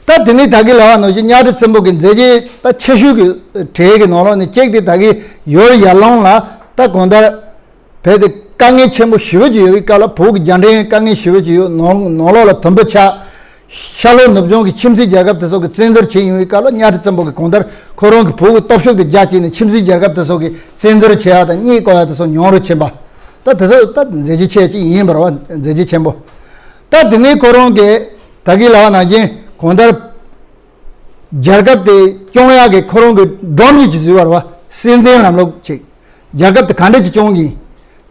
ད་དེ་ནས་ད་གིན་ལབ་པ་ནང་བཞིན་གཉའ་ཁྲི་བཙན་པོ་གི་མཛད་རྗེས་ད་ཆེ་ཤོས་ཀྱི་གྲས་ཀྱི་ནང་ལོགས་ནས་གཅིག་དེ་ད་གིན་ཡོར་ཡར་ལུང་ལ་ད་གང་ལྟར་བོད་དེ་དཀའ་ངལ་ཆེན་པོ་ཞེ་པོ་ཅིག་ཡོད་པའི་སྐབས་ལ། བོད་ཀྱི་རྒྱལ་ཕྲན་དཀའ་ངལ་ཞེ་པོ་ཅིག་ཡོད། ནང་ནང་ལོགས་ལ་དུམ་བུ་ཆགས། ཤར་ལྷོ་ནུབ་བྱང་གི་ཁྱིམ་མཚེས་རྒྱལ་ཁབ་དེ་ཚོ་གིས་བཙན་འཛུལ་བྱས་ཡོང་བའི་སྐབས་ལ་གཉའ་ཁྲི་བཙན་པོ་གིས་གང་ལྟར་ཁོ་རང་གི་བོད་ཀྱི་སྟོབས་ཤུགས་དེ་རྒྱ་བསྐྱེད་ནས་ཁྱིམ་མཚེས་རྒྱལ་ཁབ་དེ་ཚོ་གིས་བཙན་འཛུལ་བྱེད་ཡ་དང་རྙེད་བཀོག་ཡ་དེ་ཚོ་ཉུང་རུ་ཕྱིན་པ། ད་དེ་ཚོ་ད་མཛད་རྗེས་ཆེ་ཅིག་ཡིན་པ་རེད་བ། མཛད་རྗེས་ཆེན་པོ། ད་དེ་ནས་ཁོ་རང་གིས་ད་གིན་ལབ་པ་ནང་བཞིན་གང་ལྟར་རྒྱལ་ཁབ་དེ་སྐྱོང་ཡག་གི་ཁོ་རང་གི་སྒྲོམ་གཞི་ཅིག་བཟོས་པ་རེད་བ། སྲིད་འཛིན་ལམ་ལུགས་ཅིག་རྒྱལ་ཁབ་དེ་ག་འདྲ་ཅིག་སྐྱོང་གི་ཡིན།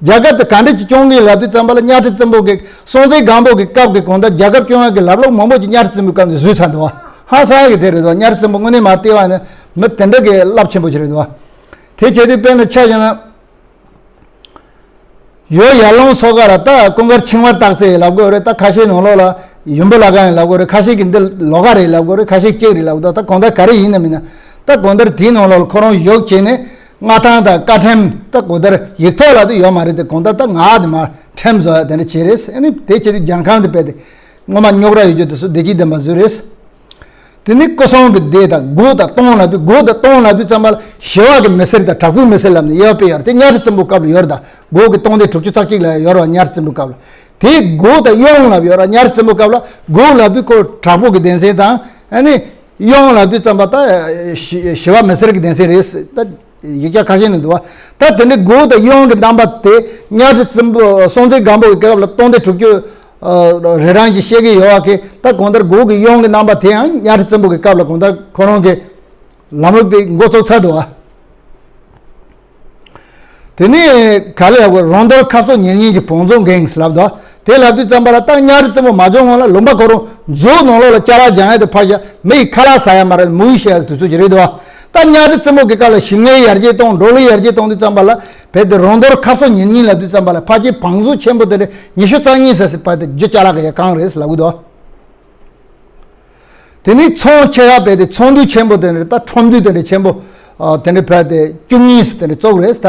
རྒྱལ་ཁབ་དེ་ག་འདྲ་ཅིག་སྐྱོང་གི་ཡིན་ལབ་དུས་ཙམ་པ་ལ་གཉའ་ཁྲི་བཙན་པོ་གི་སྲོང་བཙན་སྒམ་པོ་གི་སྐབས་ཀྱི་གང་ལྟར་རྒྱལ་ཁབ་སྐྱོང་ཡག་གི་ལམ་ལུགས་མང་པོ་ཅིག་གཉའ་ཁྲི་བཙན་པོའི་སྐབས་ནས་བཟོས་ཚར་འདུག་བ། ཧ་སང་གི་དེ་རེད་དོ། གཉའ་ཁྲི་བཙན་པོ་དངོས་གནས་མ་བལྟས་པ་ནི་མི་དེ་འདྲ་གི་རླབས་ཆེན་པོ་ཞིག་རེད་དོ། དེ་བྱས་དུས་དཔེར་ན་ཆ་བཞག་ན། ཡོ་ཡར་ཀླུང་མཚོ་ཁ་ལ་ད་ཀུན་དགའ་ཆིང་བར་སྟག་རྩེ་ཡིན་ལབ་དགོས་རེད། ད་ཁ་ཤས་ནང་ལོགས་ལ་ཡུམ་བུ་བླ་སྒང་ཡིན་ལབ་དགོས་རེད། ཁ་ཤས་ཀྱིས་འདི་ལོགས་ཀ་རེད་ལབ་དགོས་རེད། ཁ་ཤས་གཅིག་རེད་ལབ་དགོས། ད་གང་ལྟར་ག་རེ་ཡིན་ན་མིན་ན། ད་གང་ལྟར་དེའི་ནང་ལོགས་ལ་ཁོ་རང་བཞུགས་བྱས་ནས་མངའ་ཐང་དང་བཀའ་ཁྲིམས་ད་གང་ལྟར་ཡིག་ཐོག་ལ་དུ་ཡོད་མ་རེད་དེ། གང་ལྟར་ད་ང་དེ་མར་ཁྲིམས་བཟོ་ཡ་དེ་འདྲ་བྱས་རེད། ཨ་ནི་དེ་བྱས་དུས་རྒྱལ་ཁམས་དེ་དཔེ་དེ། སྔོན་མ་རྙོག་དྲ་ཡོད་རྒྱུ་དེ་ཚོ་བདེ་སྐྱིད་ལྡན་པ་བཟོས་རེད། དེ་ནི་སྐུ་སྲུང་གི་སྡེ་དང་སྒོ་དང་སྟོང་ལབ་དུས། སྒོ་དང་སྟོང་ལབ་དུས་ཙམ་པ་ལ་ཞི་བ་གི་མི་སེར་དང་དྲག་པོའི་མི་སེར་ལབ་ནས་དབྱེ་བ་སྤེལ་ཡོད་རེད། དེ་གཉའ་ཁྲི་བཙན་པོའི་སྐབས་ལ་ཡོད་རེད། ད་སྒོ་གི་སྟོང་སྡེ་དྲུག་ཅུ་རྩ་གཅིག་ལ་ཡོད་རེད་བ། གཉའ་ཁྲི་བཙན་པོའི་སྐབས་ལ། དེ་སྒོ་དང་གཡོན་ལབ་ཡོད་རེད་བ། གཉའ་ཁྲི་བཙན་པོའི་སྐབས་ལ་སྒོ་ལབ་དུས་ཁོ་དྲག་པོ་གི་སྡེ་ཚན་དང་། ཨ་ནི་གཡོན་ལབ་དུས་ཙམ་པ་ད་ཞི་ཞི་བ་མི་སེར་གི་སྡེ་ཚན་རེད། ད་ཡིག་ཆ་ཁ་ཤས་ནས་འདུག་བ། ད་དེ་འདྲའི་སྒོ་དང་གཡོན་གྱི་རྣམ་པ་དེ་གཉའ་ཁྲི་བཙན་པོ་སྲོང་བཙན་སྒམ་པོ་གི་སྐབས་ལ་སྟོང་སྡེ་དྲུག་ཅུ་རེ་གྲངས་ཀྱི་བཤད་ཀྱི་ཡོད་བ་གི། ད་གང་ལྟར་སྒོ་གི་གཡོན་གྱི་རྣམ་པ་དེ་ཡང་གཉའ་ཁྲི་བཙན་པོ་གི་སྐབས་ལ་གང་ལྟར་ཁོ་རང་གི་ལམ་ལུགས་དེ་འགོ་ཚུགས་ཚར་འདུག་བ། དེ་ནས་ག་ལ་ཡག་པོ་རོང་རྡལ་ཁ་སོ་ཉེར་གཉིས་ཀྱི་བོངས་རྫོང་འགེངས་ལབ་དོ། དེ་ལབ་དུས་ཙམ་པ་ལ་ད་གཉའ་ཁྲི་བཙན་པོ་མ་བྱུང་སྔོན་ལ་ལུང་པ་ཁོ་རང་རྫོང་ནང་ལོགས་ལ་ཅ་ལག་སྦྱང་ཡ་དེ་ཕར་བཞག་མི་ཡི་ཁ་ལག་ཟ་ཡ་མ་རེད། མུ་ཡི་བཤད་ཡ་དུས་ཚོད་ཅིག་རེད་དོ། ད་གཉའ་ཁྲི་བཙན་པོ་གི་སྐབས་ལ་ཞིང་ལས་ཡར་རྒྱས་གཏོང་འབྲོག་ལས་ཡར་རྒྱས་གཏོང་དུས་ཙམ་པ་ལ་བལ་དེ་རོང་རྡལ་ཁ་སོ་ཉེར་གཉིས་ལབ་དུས་ཙམ་པ་ལ་ཕལ་ཆེར་བང་མཛོད་ཆེན་པོ་དེ་རེད། ཉི་ཤུ་རྩ་གཉིས་ཟེར་སྲིད་པ་དེ་རྒྱུ་ཅ་ལག་གི་ཡ་གང་རེད་ལབ་གི་འདུག་དེ་ནི་ཚོང་ཆེ་ཡག་བལ་དེ་ཚོང་འདུས་ཆེན་པོ་དེ་འདྲ། ད་ཁྲོམ་འདུས་དེ་འདྲ་ཆེན་པོ་དེ་འདྲ་བལ་དེ་བཅུ་གཉིས་དེ་འདྲ་བཙུགས་རེད་ད།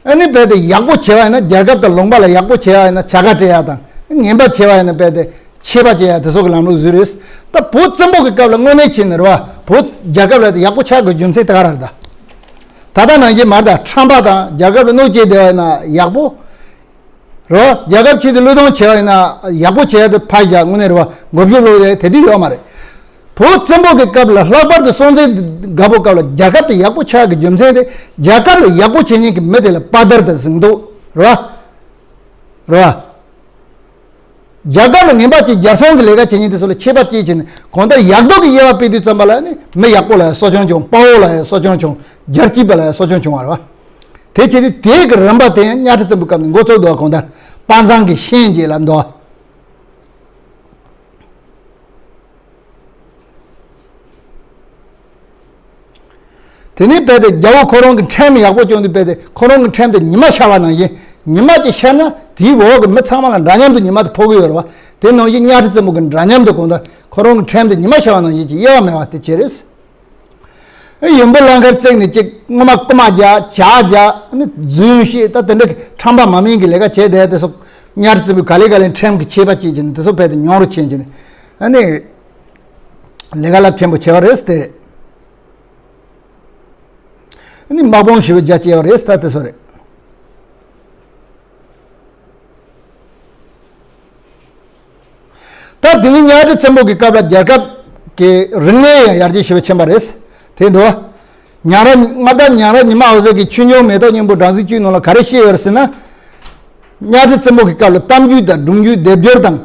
ཨ་ནི་བལ་དེ་ཡག་པོ་བྱེད་པ་ཡིན་ན། རྒྱལ་ཁབ་དང་ལུང་པ་ལ་ཡག་པོ་བྱེད་པ་ཡིན་ན་བྱ་དགའ་སྤྲད་ཡག་དང་། ངན་པ་བྱེད་པ་ཡིན་ན་བལ་དེ་ཆད་པ་བཅད་ཡག་དེ་སོགས་ཀྱི་ལམ་ལུགས་བཟོས་རེད། ད་བོད་བཙན་པོ་གི་སྐབས་ལ་དངོས་གནས་བྱས་ན་རེད་བ། བོད་རྒྱལ་ཁབ་ལ་དེ་ཡག་པོ་ཆགས་དགོས་རྒྱུ་མཚན་དེ་ག་རེ་རེད་ད། ད་ལྟ་ནང་བཞིན་མར་དང་ཁྲམ་པ་དང་རྒྱལ་ཁབ་ལ་གནོད་བྱེད་བསྡད་པ་ཡིན་ན་ཡག་པོ། རོ། རྒྱལ་ཁབ་ཆེད་དུ་བློས་གཏོང་བྱས་པ་ཡིན་ན་ཡག་པོ་བྱས་ཏེ་ཕར་བཞག་དངོས་གནས་རེད་བ། མགོ་མཇུག་ལོག་དེ་དེ་དུས་ཡོད་མ་རེད། བོད་བཙན་པོ་གི་སྐབས་ལ་ལྷག་པར་དུ་སྲོང་བཙན་སྒམ་པོ་སྐབས་ལ་རྒྱལ་ཁབ་དེ་ཡག་པོ་ཆགས་ཀྱི་རྒྱུ་མཚན་དེ། རྒྱལ་ཁབ་ལ་ཡག་པོ་བྱེད་མཁན་གྱི་མི་དེ་ལ་དཔའ་དར་དང་གཟེངས་བསྟོད་རེད་བ། རེད་བ། རྒྱལ་ཁབ་ལ་ངན་པ་བྱེད། རྒྱལ་སྲུང་གི་ལས་ཀ་བྱེད་མཁན་དེ་ཚོ་ལ་ཆད་པ་བཅད་བྱས་ནས་གང་ལྟར་ཡག་སྡུག་གི་དབྱེ་བ་སྤེལ་དུས་ཙམ་པ་ལ་ནི་མི་ཡག་པོ་ལ་ཡང་གསོ་སྐྱོང་བྱུང་། དཔའ་བོ་ལ་ཡང་གསོ་སྐྱོང་བྱུང་། རྒྱལ་གཅེས་པ་ལ་ཡང་གསོ་སྐྱོང་བྱུང་བ་རེད་བ། དེ་བྱས་ཏེ་དེའི་གི་རིམ་པ་དེ་ཡང་གཉའ་ཁྲི་བཙན་པོའི་སྐབས་ནས་འགོ་ཚུགས་འདུག་བ། གང་ལྟར་དཔའ་མཛངས་ཀྱི་གཤེན་ཅེས་ལབ་འདུག་བ། དེ་ནས་བལ་དེ་རྒྱལ་པོ་ཁོ་རང་གི་ཁྲིམས་ཡག་པོ་སྐྱོང་དུས་བལ་དེ་ཁོ་རང་གི་ཁྲིམས་དེ་ཉི་མ་ཤར་བ་ནང་བཞིན། ཉི་མ་དེ་ཤར་ན་དེའི་འོག་གི་མི་ཚང་མ་ལ་འདྲ་མཉམ་དུ་ཉི་མ་དེ་ཕོག་གི་ཡོད་རེད་བ། དེ་ནང་བཞིན་གཉའ་ཁྲི་བཙན་པོ་གི་འདྲ་མཉམ་དུ་གང་ལྟར་ཁོ་རང་གི་ཁྲིམས་དེ་ཉི་མ་ཤར་བ་ནང་བཞིན་གྱི་དབྱེ་བ་མེད་པ་དེ་བྱས་རེད། ཡུམ་བུ་བླ་མཁར་བརྩིགས་ནས་ཅིག་སྔོན་མ་རྐུ་མ་རྒྱག་ཇག་རྒྱག་ནི་རྫུན་བཤད་ད་དེ་འདྲ་གི་ཁྲམ་པ་མ་མིན་གྱི་ལས་ཀ་བྱས་བསྡད་དེ་སོགས། གཉའ་ཁྲི་བཙན་པོས་ག་ལེ་ག་ལེ་ཁྲིམས་ཀྱི་ཆད་པ་བཅད་བྱས་ནས་དེ་སོགས་བལ་དེ་ཉུང་རུ་ཕྱིན་བྱས་ནས། ཨ་ནི་ལས་ཀ་རླབས་ཆེན་པོ་བྱས་པ་རེད་དེ་རེད། ཨ་ནི་དམག་དཔུང་ཞེ་པོ་རྒྱ་བསྐྱེད་པ་རེད་ད་དེ་སོགས་རེད། ད་དེ་ནི་གཉའ་ཁྲི་བཙན་པོ་གི་སྐབས་ལ་རྒྱལ་ཁབ་ཀྱི་རིག་གནས་ཡང་ཡར་རྒྱས་ཞེ་པོ་ཕྱིན་པ་རེད། དེ་འདུག་ཉང་ར་མངའ་བདག་ཉང་རལ་ཉི་མ་འོད་ཟེར་གྱིས་ཆོས་འབྱུང་མེ་ཏོག་སྙིང་པོ་སྦྲང་རྩིའི་བཅུད་ནང་ལ་ག་རེ་བཤད་ཡོད་རེད་ཟེར་ན། གཉའ་ཁྲི་བཙན་པོ་གི་སྐབས་ལ་གཏམ་རྒྱུད་དང་སྒྲུང་རྒྱུད་སྡེབ་སྦྱོར་དང་།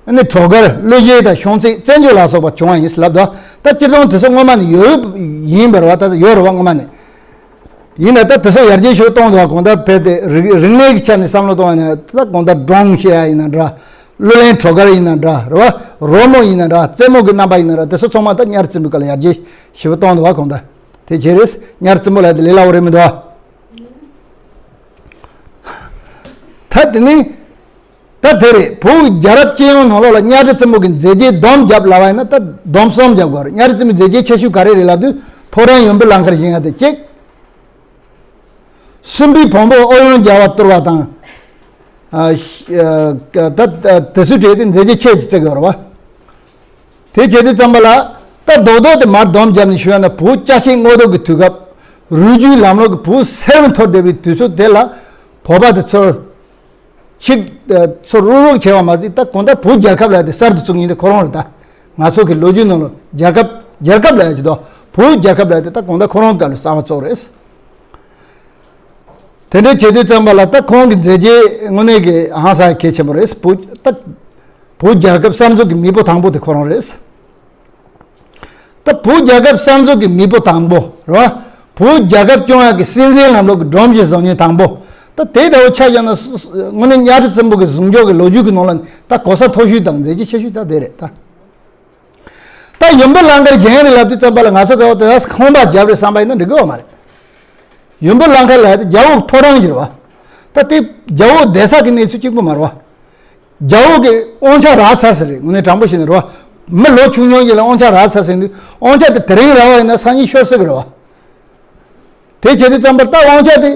ཨ་ནི་བྲོ་གར་གླུ་གཞས་དང་ཤོང་ཚད་བཙན་བྱོལ་ལ་སོགས་པ་བྱུང་བ་ཡིན་ལབ་འདུག་ད་སྤྱིར་བཏང་དེ་ཚོ་སྔོན་མ་ནས་ཡོད་ཡིན་པ་རེད་བ། ད་ཡོད་རེད་བ་སྔོན་མ་ནས། ཡིན་ན་ད་དེ་ཚོ་ཡར་རྒྱས་ཤུགས་གཏོང་དུས་གང་ལྟར་བལ་དེ་རིག་རིག་གནས་ཀྱི་ཆ་ནས་བསམ་བློ་གཏོང་བ་ན་ད་གང་ལྟར་སྒྲུང་བཤད་ཡ་ཡིན་ན་འདྲ། གླུ་ལེན་བྲོ་གར་ཡིན་ན་འདྲ་རེད་བ། རོལ་མོ་ཡིན་ན་འདྲ། རྩེད་མོ་གི་རྣམ་པ་ཡིན་ན་འདྲ། དེ་ཚོ་ཚང་མ་ད་གཉའ་ཁྲི་བཙན་པོའི་སྐབས་ལ་ཡར་རྒྱས་ཞེ་པོ་གཏོང་དུས་གང་ལྟར་དེ་བྱས་རེད། གཉའ་ཁྲི་བཙན་པོ་ལ་དེ་ལས་སླ་བོ་རེད་མི་འདུག་ད་དེ་ནི། ད་དེ་རེད། བོད་རྒྱལ་རབས་སྤྱི་ཡོངས་ནང་ལོགས་ལ་གཉའ་ཁྲི་བཙན་པོ་གི་མཛད་རྗེས་སྡོམ་བརྒྱབ་ལབ་པ་ཡིན་ན་ད་སྡོམ་གསུམ་བརྒྱབ་དགོས་རེད། གཉའ་ཁྲི་བཙན་པོའི་མཛད་རྗེས་ཆེ་ཤོས་ག་རེ་རེད་ལབ་དུས། ཕོ་བྲང་ཡུམ་བུ་བླ་མཁར་བཞེངས་ཡ་དེ་གཅིག་སུམ་པའི་བོང་བུ་ཨོ་གཡོན་རྒྱལ་བ་གཏོར་བ་དང་། ཨ་ཤ་ཨ་ད་ད་དེ་ཚོའི་གྲས་དེ་མཛད་རྗེས་ཆེ་ཅིག་བརྩི་གི་ཡོད་རེད་བ། དེ་བྱེད་དུས་ཙམ་པ་ལ་ད་རྡོག་རྡོག་དེ་མར་སྡོམ་བརྒྱབ་ནས་ཞུས་ན། བོད་རྒྱལ་ཆེན་རྔོག་སྡོད་ཀྱི་དུས་སྐབས་རུས་རྒྱུད་ལམ་ལུགས་ཀྱི་བོད་གསེར་བུ་འཐོར་བསྡད་པའི་དུས་ཚོད་དེ་ལ་བོད་པ་དེ་ཚོར། ཆིག་ཚོ་རུག་རུག་བྱས་པ་མ་ཟད། ད་གང་ལྟར་བོད་རྒྱལ་ཁབ་ལབ་དེ་གསར་དུ་བཙུགས་མཁན་དེ་ཁོ་རང་རེད། ད་ང་ཚོ་གི་ལོ་རྒྱུས་ནང་ལ་རྒྱལ་ཁབ་རྒྱལ་ཁབ་ལབ་ཡ་ཅིག་འདུག་བོད་རྒྱལ་ཁབ་ལབ་དེ་ད་གང་ལྟར་ཁོ་རང་སྐབས་ལ་གསར་པ་བཙུགས་རེད། དེ་འདྲ་བྱེད་དུས་ཙམ་པ་ལ་ད་ཁོང་གི་མཛད་རྗེས་དངོས་གནས་ཀྱི་ཧང་སང་གལ་ཆེན་པོ་རེད། བོད་ད་བོད་རྒྱལ་ཁབ་གསར་འཛུགས་ཀྱི་མེས་པོ་དང་པོ་དེ་ཁོ་རང་རེད། ད་བོད་རྒྱལ་ཁབ་གསར་འཛུགས་ཀྱི་མེས་པོ་དང་པོ་རེད་བ། བོད་རྒྱལ་ཁབ་སྐྱོང་ཡག་གི་སྲིད་འཛིན་ལམ་ལུགས་ཀྱི་སྒྲོམ་གཞི་བཟོ་མཁན་དང་པོ། ད་དེ་འདྲ་བོ་ཆ་བཞག་ན་སོ་སོ་དངོས་གནས་གཉའ་ཁྲི་བཙན་པོ་གི་གཟུངས་སྐྱོར་གྱི་ལོ་རྒྱུས་ཀྱི་ནང་ལ་ད་གོ་ས་མཐོ་ཤོས་དང་མཛད་རྗེས་ཆེ་ཤོས་ད་དེ་རེད་ད། ད་ཡུམ་བུ་གླང་དཀར་བཞེངས་རེད་ལབ་དུས་ཙམ་པ་ལ་ང་ཚོ་ག་བ་དེ་ཁང་པ་བརྒྱབ་རེད་བསམ་པ་ཡིན་ན་འགྲིག་གི་ཡོད་མ་རེད། ཡུམ་བུ་གླང་དཀར་ལ་དེ་རྒྱལ་པོ་ཕོ་བྲང་གི་རེད་བ། ད་དེ་རྒྱལ་པོ་བསྡད་ས་གི་གནས་ཚུལ་གཅིག་པུ་མ་རེད་བ། རྒྱལ་པོ་གི་དབང་ཆ་རག་ཚར་ཟེར་རེད། དངོས་གནས་དྲང་པོ་བཤད་ན་རེད་བ། མི་ལོ་ཆུང་ཆུང་གི་ལ་དབང་ཆ་རག་ཚར་ཟེར་དུས་དབང་ཆ་དེ་དེ་རིང་རག་པ་ཡིན་ན་སང་ཉིན་ཤོར་སྲིད་གི་རེད་བ། དེ་བྱེད་དུས་ཙམ་པར་ད་དབང་ཆ་དེ་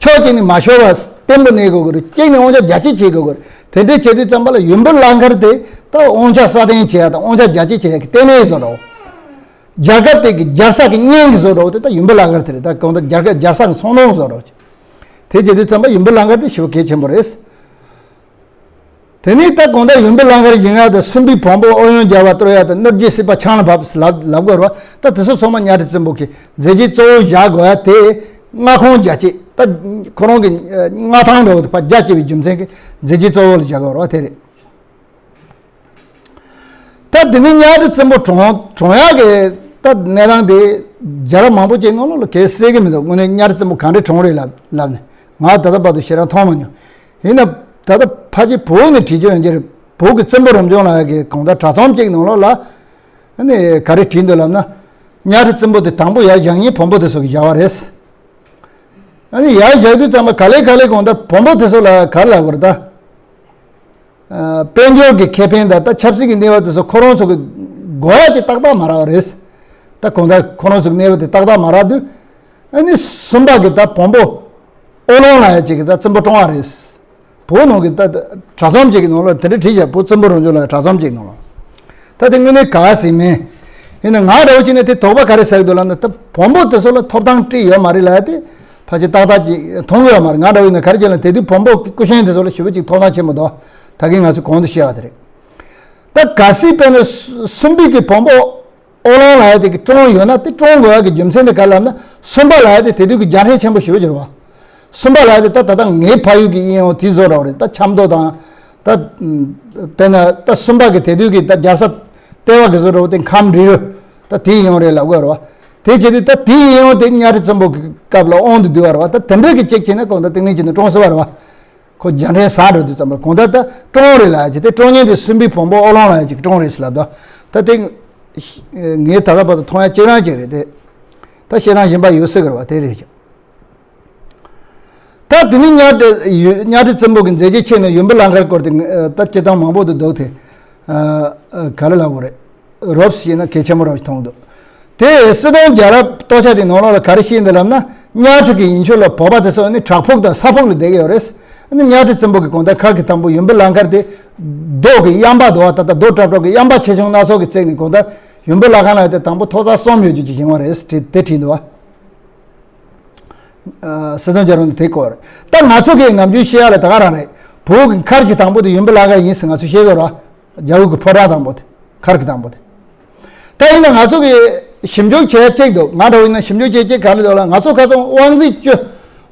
ཕྱོགས་གཅིག་ནས་མ་ཤོར་བར་བརྟན་པོ་གནས་དགོས་ཀྱི་རེད། གཅིག་ནས་དབང་ཆ་རྒྱ་སྐྱེད་བྱེད་དགོས་ཀྱི་རེད། དེ་འདྲས་བྱེད་དུས་ཙམ་པ་ལ་ཡུམ་བུ་གླང་དཀར་དེ་ད་དབང་ཆ་སྲ་བརྟན་བྱེད་ཡ་དང་དབང་ཆ་རྒྱ་སྐྱེད་བྱེད་ཡ་གི་ལྟེ་གནས་བཟོ་འདྲ་བོ། རྒྱལ་ཁབ་དེ་གི་རྒྱལ་ས་གི་གཉན་གི་བཟོ་འདྲ་བོ་དེ་ད་ཡུམ་བུ་གླང་དཀར་དེ་རེད། ད་གང་ལྟར་རྒྱལ་ཁབ་རྒྱལ་ས་གི་ཚོང་ལམ་བཟོ་འདྲ་བོ། དེ་བྱེད་དུས་ཙམ་པ་ཡུམ་བུ་གླང་དཀར་དེ་ཞེ་པོ་གལ་ཆེན་པོ་རེད། དེ་ནས་ད་གང་ལྟར་ཡུམ་བུ་གླང་དཀར་ཡིན་ཡ་དང་སུམ་པའི་བོང་བུ་ཨོ་ཡོན་རྒྱལ་བ་བསྟོད་ཡ་དང་གནོད་སྦྱིན་སྲིད་པ་ཆང་ལ་བབས་ལབ་ལབ་དགོས་རེད་བ། ད་དེ་ཚོ་ཚང་མ་གཉའ་ཁྲི་བཙན་པོ་གི་མཛད་རྗེས་གཙོ་བོ་བཞག་དགོས་ཡ་དེ་མངའ་ཁོངས་རྒྱ་སྐྱེད། ད་ཁོ་རང་གི་མངའ་ཐང་འདྲ་བོ་དེ་ཕར་རྒྱ་སྐྱེད་པའི་རྒྱུ་མཚན་གྱི་མཛད་རྗེས་གཙོ་བོ་ལ་བཞག་དགོས་རེད་བ། དེ་རེད། ད་དེ་ནས་གཉའ་ཁྲི་བཙན་པོ་གྲོངས་གྲོངས་ཡག་གི་ད་གནས་སྟངས་དེ་རྒྱལ་རབས་མང་པོ་ཅིག་ནང་ལོགས་ལ་གལ་སྲིད་ཀྱི་མི་འདུག་དངོས་གནས་གཉའ་ཁྲི་བཙན་པོ་གང་འདྲ་གྲོངས་རེད་ལབ་ལབ་ནས་ང་ད་ལྟ་བར་དུ་ཞེ་དྲག་མཐོང་མ་མྱོང་། ཡིན་ན་ད་ལྟ་ཕལ་ཆེར་བོད་ནས་བྲིས་རྒྱུ་ཡོང་གི་རེད། བོད་ཀྱི་བཙན་པོ་རབ་བྱུང་ལགས་ཀྱི་གང་ལྟར་དྲ་ཚོམས་ཅིག་ནང་ལོགས་ལ་ཨ་ནི་ག་རེ་བྲིས་འདུག་ལབ་ན། གཉའ་ཁྲི་བཙན་པོ་དེ་དང་པོ་ཡར་བཞེངས་མཁན་བོན་པོ་དེ་ཚོ་གིས་བཞེངས་པ་རེད། ཨ་ནི་ཡར་བཞེངས་དུས་ཙམ་པ་ག་ལེ་ག་ལེ་གང་ལྟར་བོན་པོ་དེ་ཚོ་ལ་ག་རེ་ལབ་དགོས་རེད་ད། དཔལ་འབྱོར་གྱི་ཁེ་ཕན་དང་ད་ཆབ་སྲིད་ཀྱི་གནས་བབ་དེ་ཚོ་ཁོ་རང་ཚོ་གི་དགོས་ཡ་ཅིག་ཏག་ཏག་མ་རག་པ་རེད། ད་གང་ལྟར་ཁོ་རང་ཚོ་གི་གནས་བབ་དེ་ཏག་ཏག་མ་རག་དུས། ཨ་ནི་སུམ་པ་གི་ད་བོན་པོ་ཨོ་ལོང་ལབ་ཡ་ཅིག་གི་ད་བཙན་པོ་བཀྲོངས་པ་རེད། བོད་ནང་གི་ད་དྲ་ཚོམས་ཅིག་གི་ནང་ལ་དེ་འདྲ་བྲིས་བཞག་བོད་བཙན་པོ་རང་བྱུང་ལ་དྲ་ཚོམས་ཅིག་ནང་ལ། ད་དེ་དངོས་གནས་ག་ཟིག་མིན། ཡིན་ན་ང་འདྲ་བོ་ཅིག་ནས་དེ་དོགས་པ་ག་རེ་ཟ་གི་འདུག་ལབ་ན། ད་བོན་པོ་དེ་ཚོ་ལ་ཐོབ་ཐང་སྤྲད་ཡོད་མ་རེད་ལབ་ཡ་དེ་ཕལ་ཆེར་ཏག་ཏག་ཅིག་མཐོང་གི་ཡོད་མ་རེད། ང་འདྲ་བོ་ཡིན་ན་ག་རེ་བྱས་ན་དེ་དུས་བོན་པོ་སྐུ་ཞབས་དེ་ཚོ་ལ་ཞེ་པོ་ཅིག་ཐོབ་ཐང་ཆེན་པོ་འདུག་ད་གིན་ང་ཚོས་གོང་དུ་བཤད་པ་དེ་རེད། ད་གལ་སྲིད་དཔེར་ན་སུམ་པའི་གི་བོན་པོ་ཨོ་ལོང་ལབ་ཡ་དེ་གི་བཀྲོངས་ཡོད་ན། དེ་བཀྲོངས་དགོས་ཡ་གི་རྒྱུ་མཚན་དེ་ག་རེ་ལབ་ན། སུམ་པ་ལབ་ཡ་དེ་དེ་དུས་ཀྱི་རྒྱལ་ཕྲན་ཆེན་པོ་ཞེ་པོ་ཅིག་རེད་བ། སུམ་པ་ལབ་ཡ་དེ་ད་ད་ལྟ་ངའི་ཕ་ཡུལ་གྱི་དབྱིན་ཡོང་དེ་བཟོ་འདྲ་བོ་རེད། ད་ཆབ་མདོ་དང་། ད་དཔེར་ན་ད་སུམ་པ་གི་དེ་དུས་ཀྱི་ད་རྒྱལ་ས་ལྟེ་བ་གི་བཟོ་འདྲ་བོ་དེ་ཁམས་རི་རུ་ད་དེའི་དབྱིན་ཡོང་རེད་ལབ་དགོས་རེད་བ། དེ་བྱེད་དུས་ད་དེའི་དབྱིན་ཡོང་དེ་གཉའ་ཁྲི་བཙན་པོ་གི་སྐབས་ལ་དབང་དུ་བསྡུས་པ་རེད་བ། ད་དེ་འདྲ་གི་ཅིག་བྱས་ན་གང་ལྟར་ཏིང་ངེ་འཛིན་ནི་བཀྲོངས་སྲིད་པ་རེད་བ། ཁོ་རྒྱལ་ཕྲན་ཟ་འགྲོ་དུས་ཙམ་པར་གང་ལྟར་ད་བཀྲོངས་རེད་ལབ་ཡ་ཅིག་དེ་བཀྲོངས་མཁན་དེ་སུམ་པའི་བོན་པོ་ཨོ་ལོང་ལབ་ཡ་ཅིག་བཀྲོངས་རེད་ཟེར་ལབ་འདུག་ད་དེ་ངས་ད་ལྟ་བར་དུ་མཐོང་ཡ་གཅིག་རང་གཅིག་རེད་དེ། ད་བཤད་སྟངས་གཞན་པ་ཡོད་སྲིད་ཀྱི་རེད་བ། དེ་རེད་ཀྱང་། ད་དེ་ནི་གཉའ་ཁྲི་ཡུ་གཉའ་ཁྲི་བཙན་པོ་གི་མཛད་རྗེས་ཆེ་ནི་ཡུམ་བུ་གླང་དཀར་སྐོར་དེ་ད་སྤྱིར་བཏང་མང་པོ་འདུག་འདུག་དེ། ག་རེ་ལབ་དགོས་རེད། རོབ་ཙམ་བཤད་ན་གལ་ཆེན་པོ་རང་ཞིག་མཐོང་འདུག་དེ་སྲིད་དོན་རྒྱལ་རབས་རྟོགས་ཆ་དེ་ནང་ལོགས་ལ་ག་རེ་བཤད་འདུག་ལབ་ན། གཉའ་ཁྲི་གི་ཡུལ་ཕྱོགས་ལ་བོད་པ་དེ་ཚོ་ནི་བྲག་ཕུག་དང་ས་ཕུག་ལ་བསྡད་ཀྱི་ཡོད་རེད། ཨ་ནི་གཉའ་ཁྲི་བཙན་པོ་གི་གང་ལྟར་མཁར་གྱི་དང་པོ་ཡུམ་བུ་གླང་དཀར་དེ། རྡོ་གི་གཡམ་པ་འདུག་བ། ད་ལྟ་རྡོ་བྲབ་བྲབ་ཀྱི་གཡམ་པ་ཆེ་ཆུང་སྣ་ཚོགས་ཀྱིས་བརྩིགས་ནས་གང་ལྟར་ཡུམ་བུ་གླང་དཀར་ལ་དེ་དང་པོ་ཐོག་རྩེག་གསུམ་ཡོད་རྒྱུ་ཅིག་བཞེངས་པ་རེད་དེ་བྲིས་འདུག་བ། སྲིད་དོན་རྒྱལ་རབས་ནས་དེ་སྐོར་རེད། ད་ང་ཚོ་གིས་ནམ་རྒྱུན་བཤད་ཡ་ལ་ད་ག་རང་རེད། བོད་ཀྱི་མཁར་གྱི་དང་པོ་དེ་ཡུམ་བུ་གླང་དཀར་ཡིན་ཟེར་ང་ཚོས་བཤད་ཡོད་ར། རྒྱ་བོད་ཀྱི་ཕོ་བྲང་དང་པོ་དེ། མཁར་གྱི་དང་པོ་དེ། ད་ཡིན་ན་ང་ཚོ་གིས་ཞིབ་འཇུག་བྱེད་ཡ་གཅིག་འདུག་ང་འདྲ་བོ་ཡིན་ན་ཞིབ་འཇུག་བྱེད་ཡ་གཅིག་ག་རེ་འདུག་ལ། ང་ཚོ་ཁ་སང་དབང་འཛིན་བཅུ།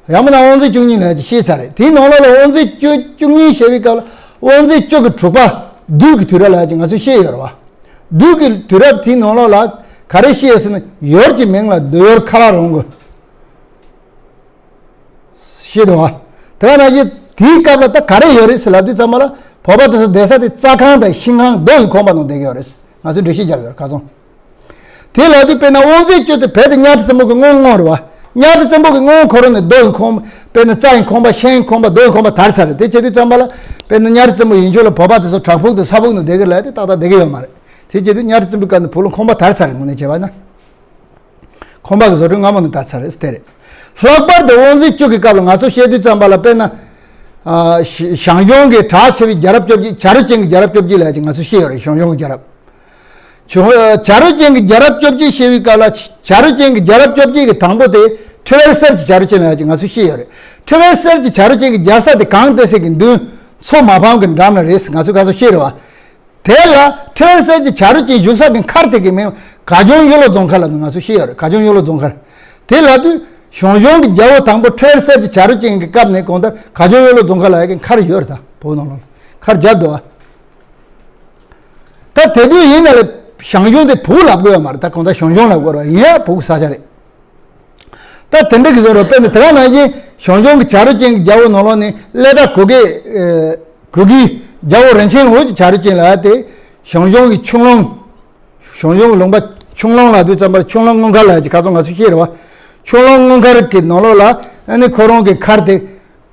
ཡང་མིན་ན་དབང་འཛིན་བཅུ་གཉིས་ལབ་ཡ་ཅིག་བཤད་ཚར་རེད། དེའི་ནང་ལོགས་ལ་དབང་འཛིན་བཅུ་བཅུ་གཉིས་བཤད་པའི་སྐབས་ལ་དབང་འཛིན་བཅུ་གི་དྲུག་པ་བདུད་ཀྱི་དུས་རབས་ལབ་ཡ་ཅིག་ང་ཚོས་བཤད་ཡོད་རེད་བ། བདུད་ཀྱི་དུས་རབས་དེའི་ནང་ལོགས་ལ་ག་རེ་བཤད་ཟེར་ན། ཡུལ་གྱི་མིང་ལ་བདུད་ཡུལ་ཁ་ལག་རོང་གི་ཤེས་འདུག་བ། དེ་ནང་བཞིན་དེའི་སྐབས་ལ་ད་ག་རེ་ཡོད་རེད་ཟེར་ལབ་དུས་ཙམ་པ་ལ། བོད་པ་དེ་ཚོ་བསྡད་ས་དེ་རྩྭ་ཁང་དང་ཤིང་ཁང་རྡོ་ཡི་ཁང་པ་ནང་བསྡད་ཀྱི་ཡོད་རེད། ང་ཚོས་འགྲེལ་བཤད་བརྒྱབ་ཡོད་རེད་ཁ་སང་། དེ་ལབ་དུས་དཔེར་ན་དབང་འཛིན་བཅུ་དེ་བོད་དེ་གཉའ་ཁྲི་བཙན་པོ་གི་སྔོན་སྔོན་རེད་བ། གཉའ་ཁྲི་བཙན་པོ་གི་སྔོན་ཁོ་རང་ནས་རྡོ་ཡི་ཁང་། དཔེར་ན་རྩྭ་ཡི་ཁང་པ། ཤིང་ཡི་ཁང་པ། རྡོ་ཡི་ཁང་པ་དར་ཚར་རེད། དེ་བྱེད་དུས་ཙམ་པ་ལ་དཔེར་ན་གཉའ་ཁྲི་བཙན་པོ་ཡུལ་ཕྱོགས་ལ་བོད་པ་དེ་ཚོ་བྲག་ཕུག་དང་ས་ཕུག་ནང་བསྡད་ཀྱི་ལབ་དེ་ཏག་ཏག་བསྡད་ཀྱི་ཡོད་མ་རེད། དེ་བྱེད་དུས་གཉའ་ཁྲི་བཙན་པོའི་སྐབས་ནས་བོད་ལ་ཁང་པ་དར་ཚར་རེད། དངོས་གནས་བྱས་པ་ན། ཁང་པ་གི་བཟོ་སྐྲུན་སྔ་མོ་ནས་དར་ཚར་རེད་དེ་རེད། ལྷག་པར་དུ་དབང་འཛིན་བཅུ་གི་སྐབས་ལ་ང་ཚོ་བཤད་དུས་ཙམ་པ་ལ་དཔེར་ན། ཨ་ཞང་ཞུང་གི་གྲགས་ཆེ་བའི་རྒྱལ་རབས་བཅོ་བརྒྱད། བྱ་རོག་ཅན་གྱི་རྒྱལ་རབས་བཅོ་བརྒྱད་ལབ་ཅིག་ང་ཚོས་བཤད་ཡོད་རེད། ཞང་ཞུང་གི་རྒྱལ་རབས། བྱ་རོག་ཅན་གྱི་རྒྱལ་རབས་བཅོ་བརྒྱད་བཤད་པའི་སྐབས་ལ་བྱ་རོག་ཅན་གྱི་རྒྱལ་རབས་བཅོ་བརྒྱད་ཀྱི་དང་པོ་དེ་ཁྲི་ཝེར་གསེར་གྱི་བྱ་རོག་ཅན་ལབ་ཅིག་ང་ཚོས་བཤད་ཡོད་རེད། ཁྲི་ཝེར་གསེར་གྱི་བྱ་རོག་ཅན་གྱི་རྒྱལ་ས་དེ་གངས་ཏི་སེ་གི་མདུན་མཚོ་མ་ཕམ་གྱི་འགྲམ་ན་རེད་ཟེར་ང་ཚོས་ཁ་སང་བཤད་རེད་བ། དེ་ལ་ཁྲི་ཝེར་གསེར་གྱི་བྱ་རོག་ཅན་བཞུགས་ས་གི་མཁར་དེ་གི་མིང་ག་ཇོང་གཡུ་ལོ་རྫོང་མཁར་ལབ་ནས་ང་ཚོས་བཤད་ཡོད་རེད། ག་ཇོང་གཡུ་ལོ་རྫོང་མཁར། དེ་ལབ་དུས་ཞང་ཞུང་གི་རྒྱལ་པོ་དང་པོ་ཁྲི་ཝེར་གསེར་གྱི་བྱ་རོག་ཅན་གྱི་སྐབས་ནས་གང་ལྟར་ག་ཇོང་གཡུ་ལོ་རྫོང་མཁར་ལབ་ཡ་གི་མཁར་ཡོད་རེད། ད་བོད་ནང་ལ་མཁར་བརྒྱབ་འདུག་ཨ། ད་དེ་དུས་ཡིན་ན་ལས་ཞང་ཞུང་དེ་བོད་ལབ་དགོས་ཡོད་མ་རེད། ད་གང་ལྟར་ཞང་ཞུང་ལབ་དགོས་རེད་བ། ཡིན་ཡང་བོད་ཀྱི་ས་ཆ་རེད། ད་དེ་འདྲ་གི་བཟོ་འདྲ། དཔེར་ན་དེ་ག་ནང་བཞིན་ཞང་ཞུང་གི་བྱ་རོག་ཅན་གྱི་རྒྱལ་པོ་ནང་ལོགས་ནས་སླེ་ད་གུ་གེ། གུ་གེའི་རྒྱལ་པོ་རིན་ཆེན་འོད་ཀྱི་བྱ་རོག་ཅན་ལབ་ཡ་དེ་ཞང་ཞུང་གི་ཆུ་ཀླུང་ ཞང་ཞུང་གི་ལུང་པ་ཁྱུང་ལུང་ལབ་དུས་ཙམ་པར་ཁྱུང་ལུང་དངུལ་མཁར་ལབ་ཀྱི་ཁ་སང་ང་ཚོ་བཤད་རེད་བ། ཁྱུང་ལུང་དངུལ་མཁར་གྱི་ནང་ལོགས་ལ་ཨ་ནི་ཁོ་རང་གི་མཁར་དེ་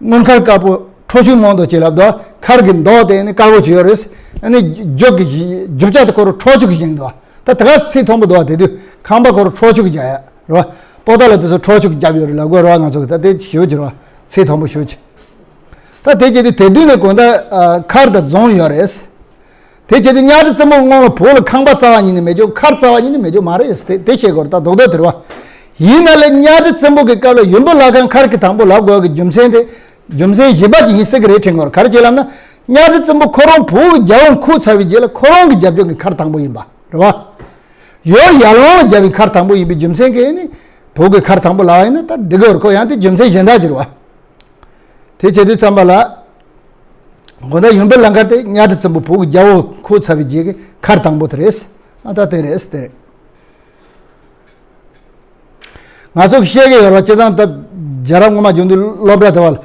དངུལ་མཁར་དཀར་པོ་ཁྲོ་ཆུ་མང་དུ་བྱེད་ལབ་དུས་མཁར་གྱི་མདོག་དེ་ཨ་ནི་དཀར་པོ་བྱས་ཡོད་རེད། ཨ་ནི་རྒྱུག་གི་རྒྱུག་ཆ་དེ་ཁོ་རང་ཁྲོ་ཆུ་གི་བཞེངས་འདུག་ད་དེ་ག་ཚད་མཐོན་པོ་འདུག་དེ་དུས་ཁང་པ་ཁོ་རང་ཁྲོ་ཆུ་གི་རྒྱག་ཡ་རེད་བ། པོ་ཏ་ལ་དེ་ཚོ་ཁྲོ་ཆུ་གི་རྒྱབ་ཡོད་རེད་ལབ་དགོས་རེད་བ། ང་ཚོ་གི་ད་དེ་ཞེ་པོ་ཅིག་རེད་བ། ཚད་མཐོན་པོ་ཞེ་པོ་ཅིག་ད་དེ་བྱེད་དུས་དེ་དུས་ནས་གང་ལྟར་ཨ་མཁར་དང་རྫོང་ཡོད་རེད། དེ་བྱེད་དུས་གཉའ་ཁྲི་བཙན་པོ་སྔོན་ལ་བོད་ལ་ཁང་པ་རྩ་བ་ཉིད་ནས་མེད་རྒྱུ་མཁར་རྩ་བ་ཉིད་ནས་མེད་རྒྱུ་མ་རེད། དེ་དེ་བཤད་དགོས་རེད། ད་རྡོག་རྡོག་དེ་རེད་བ། ཡིན་ན་ལས་གཉའ་ཁྲི་བཙན་པོ་གི་སྐབས་ལ་ཡུམ་བུ་བླ་སྒང་མཁར་གྱི་དང་པོ་ལབ་དགོས་ཀྱི་རྒྱུ་མཚན་དེ། རྒྱུ་མཚན་གཞན་པ་ཅིག་ཡིན་སྲིད་ཀྱི་རེད་དྲན་དགོས་རེད། ག་རེ་བྱས་ལབ་ན། གཉའ་ཁྲི་བཙན་པོ་ཁོ་རང་བོད་ཀྱི་རྒྱལ་པོ་འཁོར་ཚར་བའི་རྗེས་ལ་ཁོ་རང་གི་རྒྱབ་ལྗོངས་ཀྱི་མཁར་དང་པོ་ཡིན་པ་རེད་བ། ཡོར་ཡར་ལུང་ལ་རྒྱབ་པའི་མཁར་དང་པོ་ཡིན་པའི་རྒྱུ་མཚན་གྱིས་ནི། བོད་ཀྱི་མཁར་དང་པོ་ལབ་པ་ཡིན་ན་ད་འགྲིག་གི་རེད། ཁོ་ཡང་དེ་རྒྱུ་མཚན་གཞན་དག་ཅིག་རེད་བ། དེ་བྱེད་དུས་ཙམ་པ་ལ། དགོང་དག་ཡུམ་བུ་བླ་མཁར་དེ་གཉའ་ཁྲི་བཙན་པོ་བོད་ཀྱི་རྒྱལ་པོ་འཁོར་ཚར་བའི་རྗེས་ཀྱི་མཁར་དང་པོ་དེ་རེད། ཨ་ད་དེ་རེད་དེ་རེད། ང་ཚོ་གི་བཤད་ཀྱི་ཡོད་རེད་བ། སྤྱིར་བཏང་ད་རྒྱལ་རབས་སྔོན་མ་རྒྱུན་དུ་སློབ་གྲྭ་དེ་བ་ལ།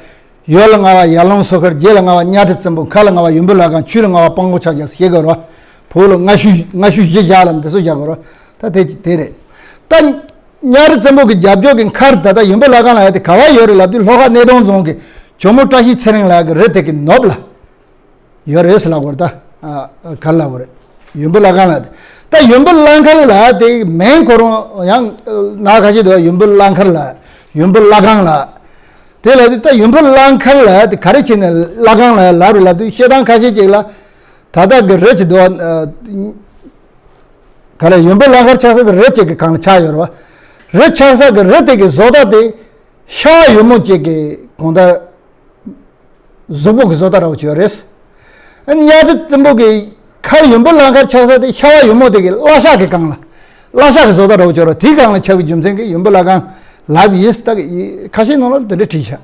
ཡོར་ལ་ལྔ་པ་ཡར་ལུང་སོ་མཁར། རྗེ་ལ་ལྔ་པ་གཉའ་ཁྲི་བཙན་པོ། མཁར་ལ་ལྔ་པ་ཡུམ་བུ་བླ་སྒང་། ཆོས་ལ་ལྔ་པ་སྤང་གོང་ཕྱག་རྒྱ་ཟེར་བཤད་ཀྱི་ཡོད་རེད་བ། བོད་ལ་སྔ་ཤོས་སྔ་ཤོས་གཞི་བཞག་ལབ་དེ་ཚོ་བཞག་གི་ཡོད་རེད་བ། ད་དེ་དེ་རེད། ད། གཉའ་ཁྲི་བཙན་པོ་གི་རྒྱབ་ལྗོངས་ཀྱི་མཁར་ད་ལྟ་ཡུམ་བུ་བླ་སྒང་ལ་ཡ་དེ་ག་བ་ཡོད་རེད་ལབ་དུས་ལྷོ་ཁ་སྣེ་གདོང་རྫོང་གི་ཇོ་མོ་བཀྲ་ཤིས་ཚེ་རིང་ལགས་ཀྱི་རི་དེ་གི་ནུབ་ལ་ཡོད་རེད་ཟེར་ལབ་དགོས་རེད། ད་ཨ་ག་རེ་ལབ་དགོས་རེད། ཡུམ་བུ་བླ་སྒང་ལ་དེ། ད་ཡུམ་བུ་བླ་མཁར་ལ་དེ་མིང་ཁོ་རང་ཡང་ནང་ཁ་ཤས་འདུག་ཡུམ་བུ་བླ་མཁར་ལ། ཡུམ་བུ་བླ་སྒང་ལ། དེ་ལ་དེ་ད་ཡུམ་བུ་བླ་མཁར་ལ་དེ་ག་རེ་བྱས་ནས་བླ་སྒང་ལ་ལབ་རེད་ལབ་དུས་བཤད་སྟངས་ཁ་ཤས་ཅིག་ལ། ད་ལྟ་གི་རི་ཅིག་འདུག་ཨ། ག་རེ། ཡུམ་བུ་བླ་མཁར་ཆགས་ས་དེ་རི་གཅིག་གི་སྒང་ལ་ཆགས་ཡོད་རེད་བ། རི་ཆགས་ས་གི་རི་དེ་གི་བཟོ་ལྟ་དེ་ཤ་བ་ཡུ་མོ་གཅིག་གི་གང་ལྟར་གཟུགས་པོ་གི་བཟོ་ལྟ་འདྲ་བོ་ཅིག་ཡོད་རེད། ཨ་ནི་གཉའ་ཁྲི་བཙན་པོ་གི་མཁར་ཡུམ་བུ་བླ་མཁར་ཆགས་ས་དེ་ཤ་བ་ཡུ་མོ་དེ་གི་བླ་ཤག་གི་སྒང་ལ། བླ་ཤག་གི་བཟོ་ལྟ་འདྲ་བོ་ཅིག་ཡོད་རེད། དེའི་སྒང་ལ་ཆགས་པའི་རྒྱུ་མཚན་གྱིས་ཡུམ་བུ་བླ་སྒང་ལབ་ཡིན་ཟེར། ད་གི་ཁ་ཤས་ནང་ལ་དེ་འདྲ་བྲིས་ཤག་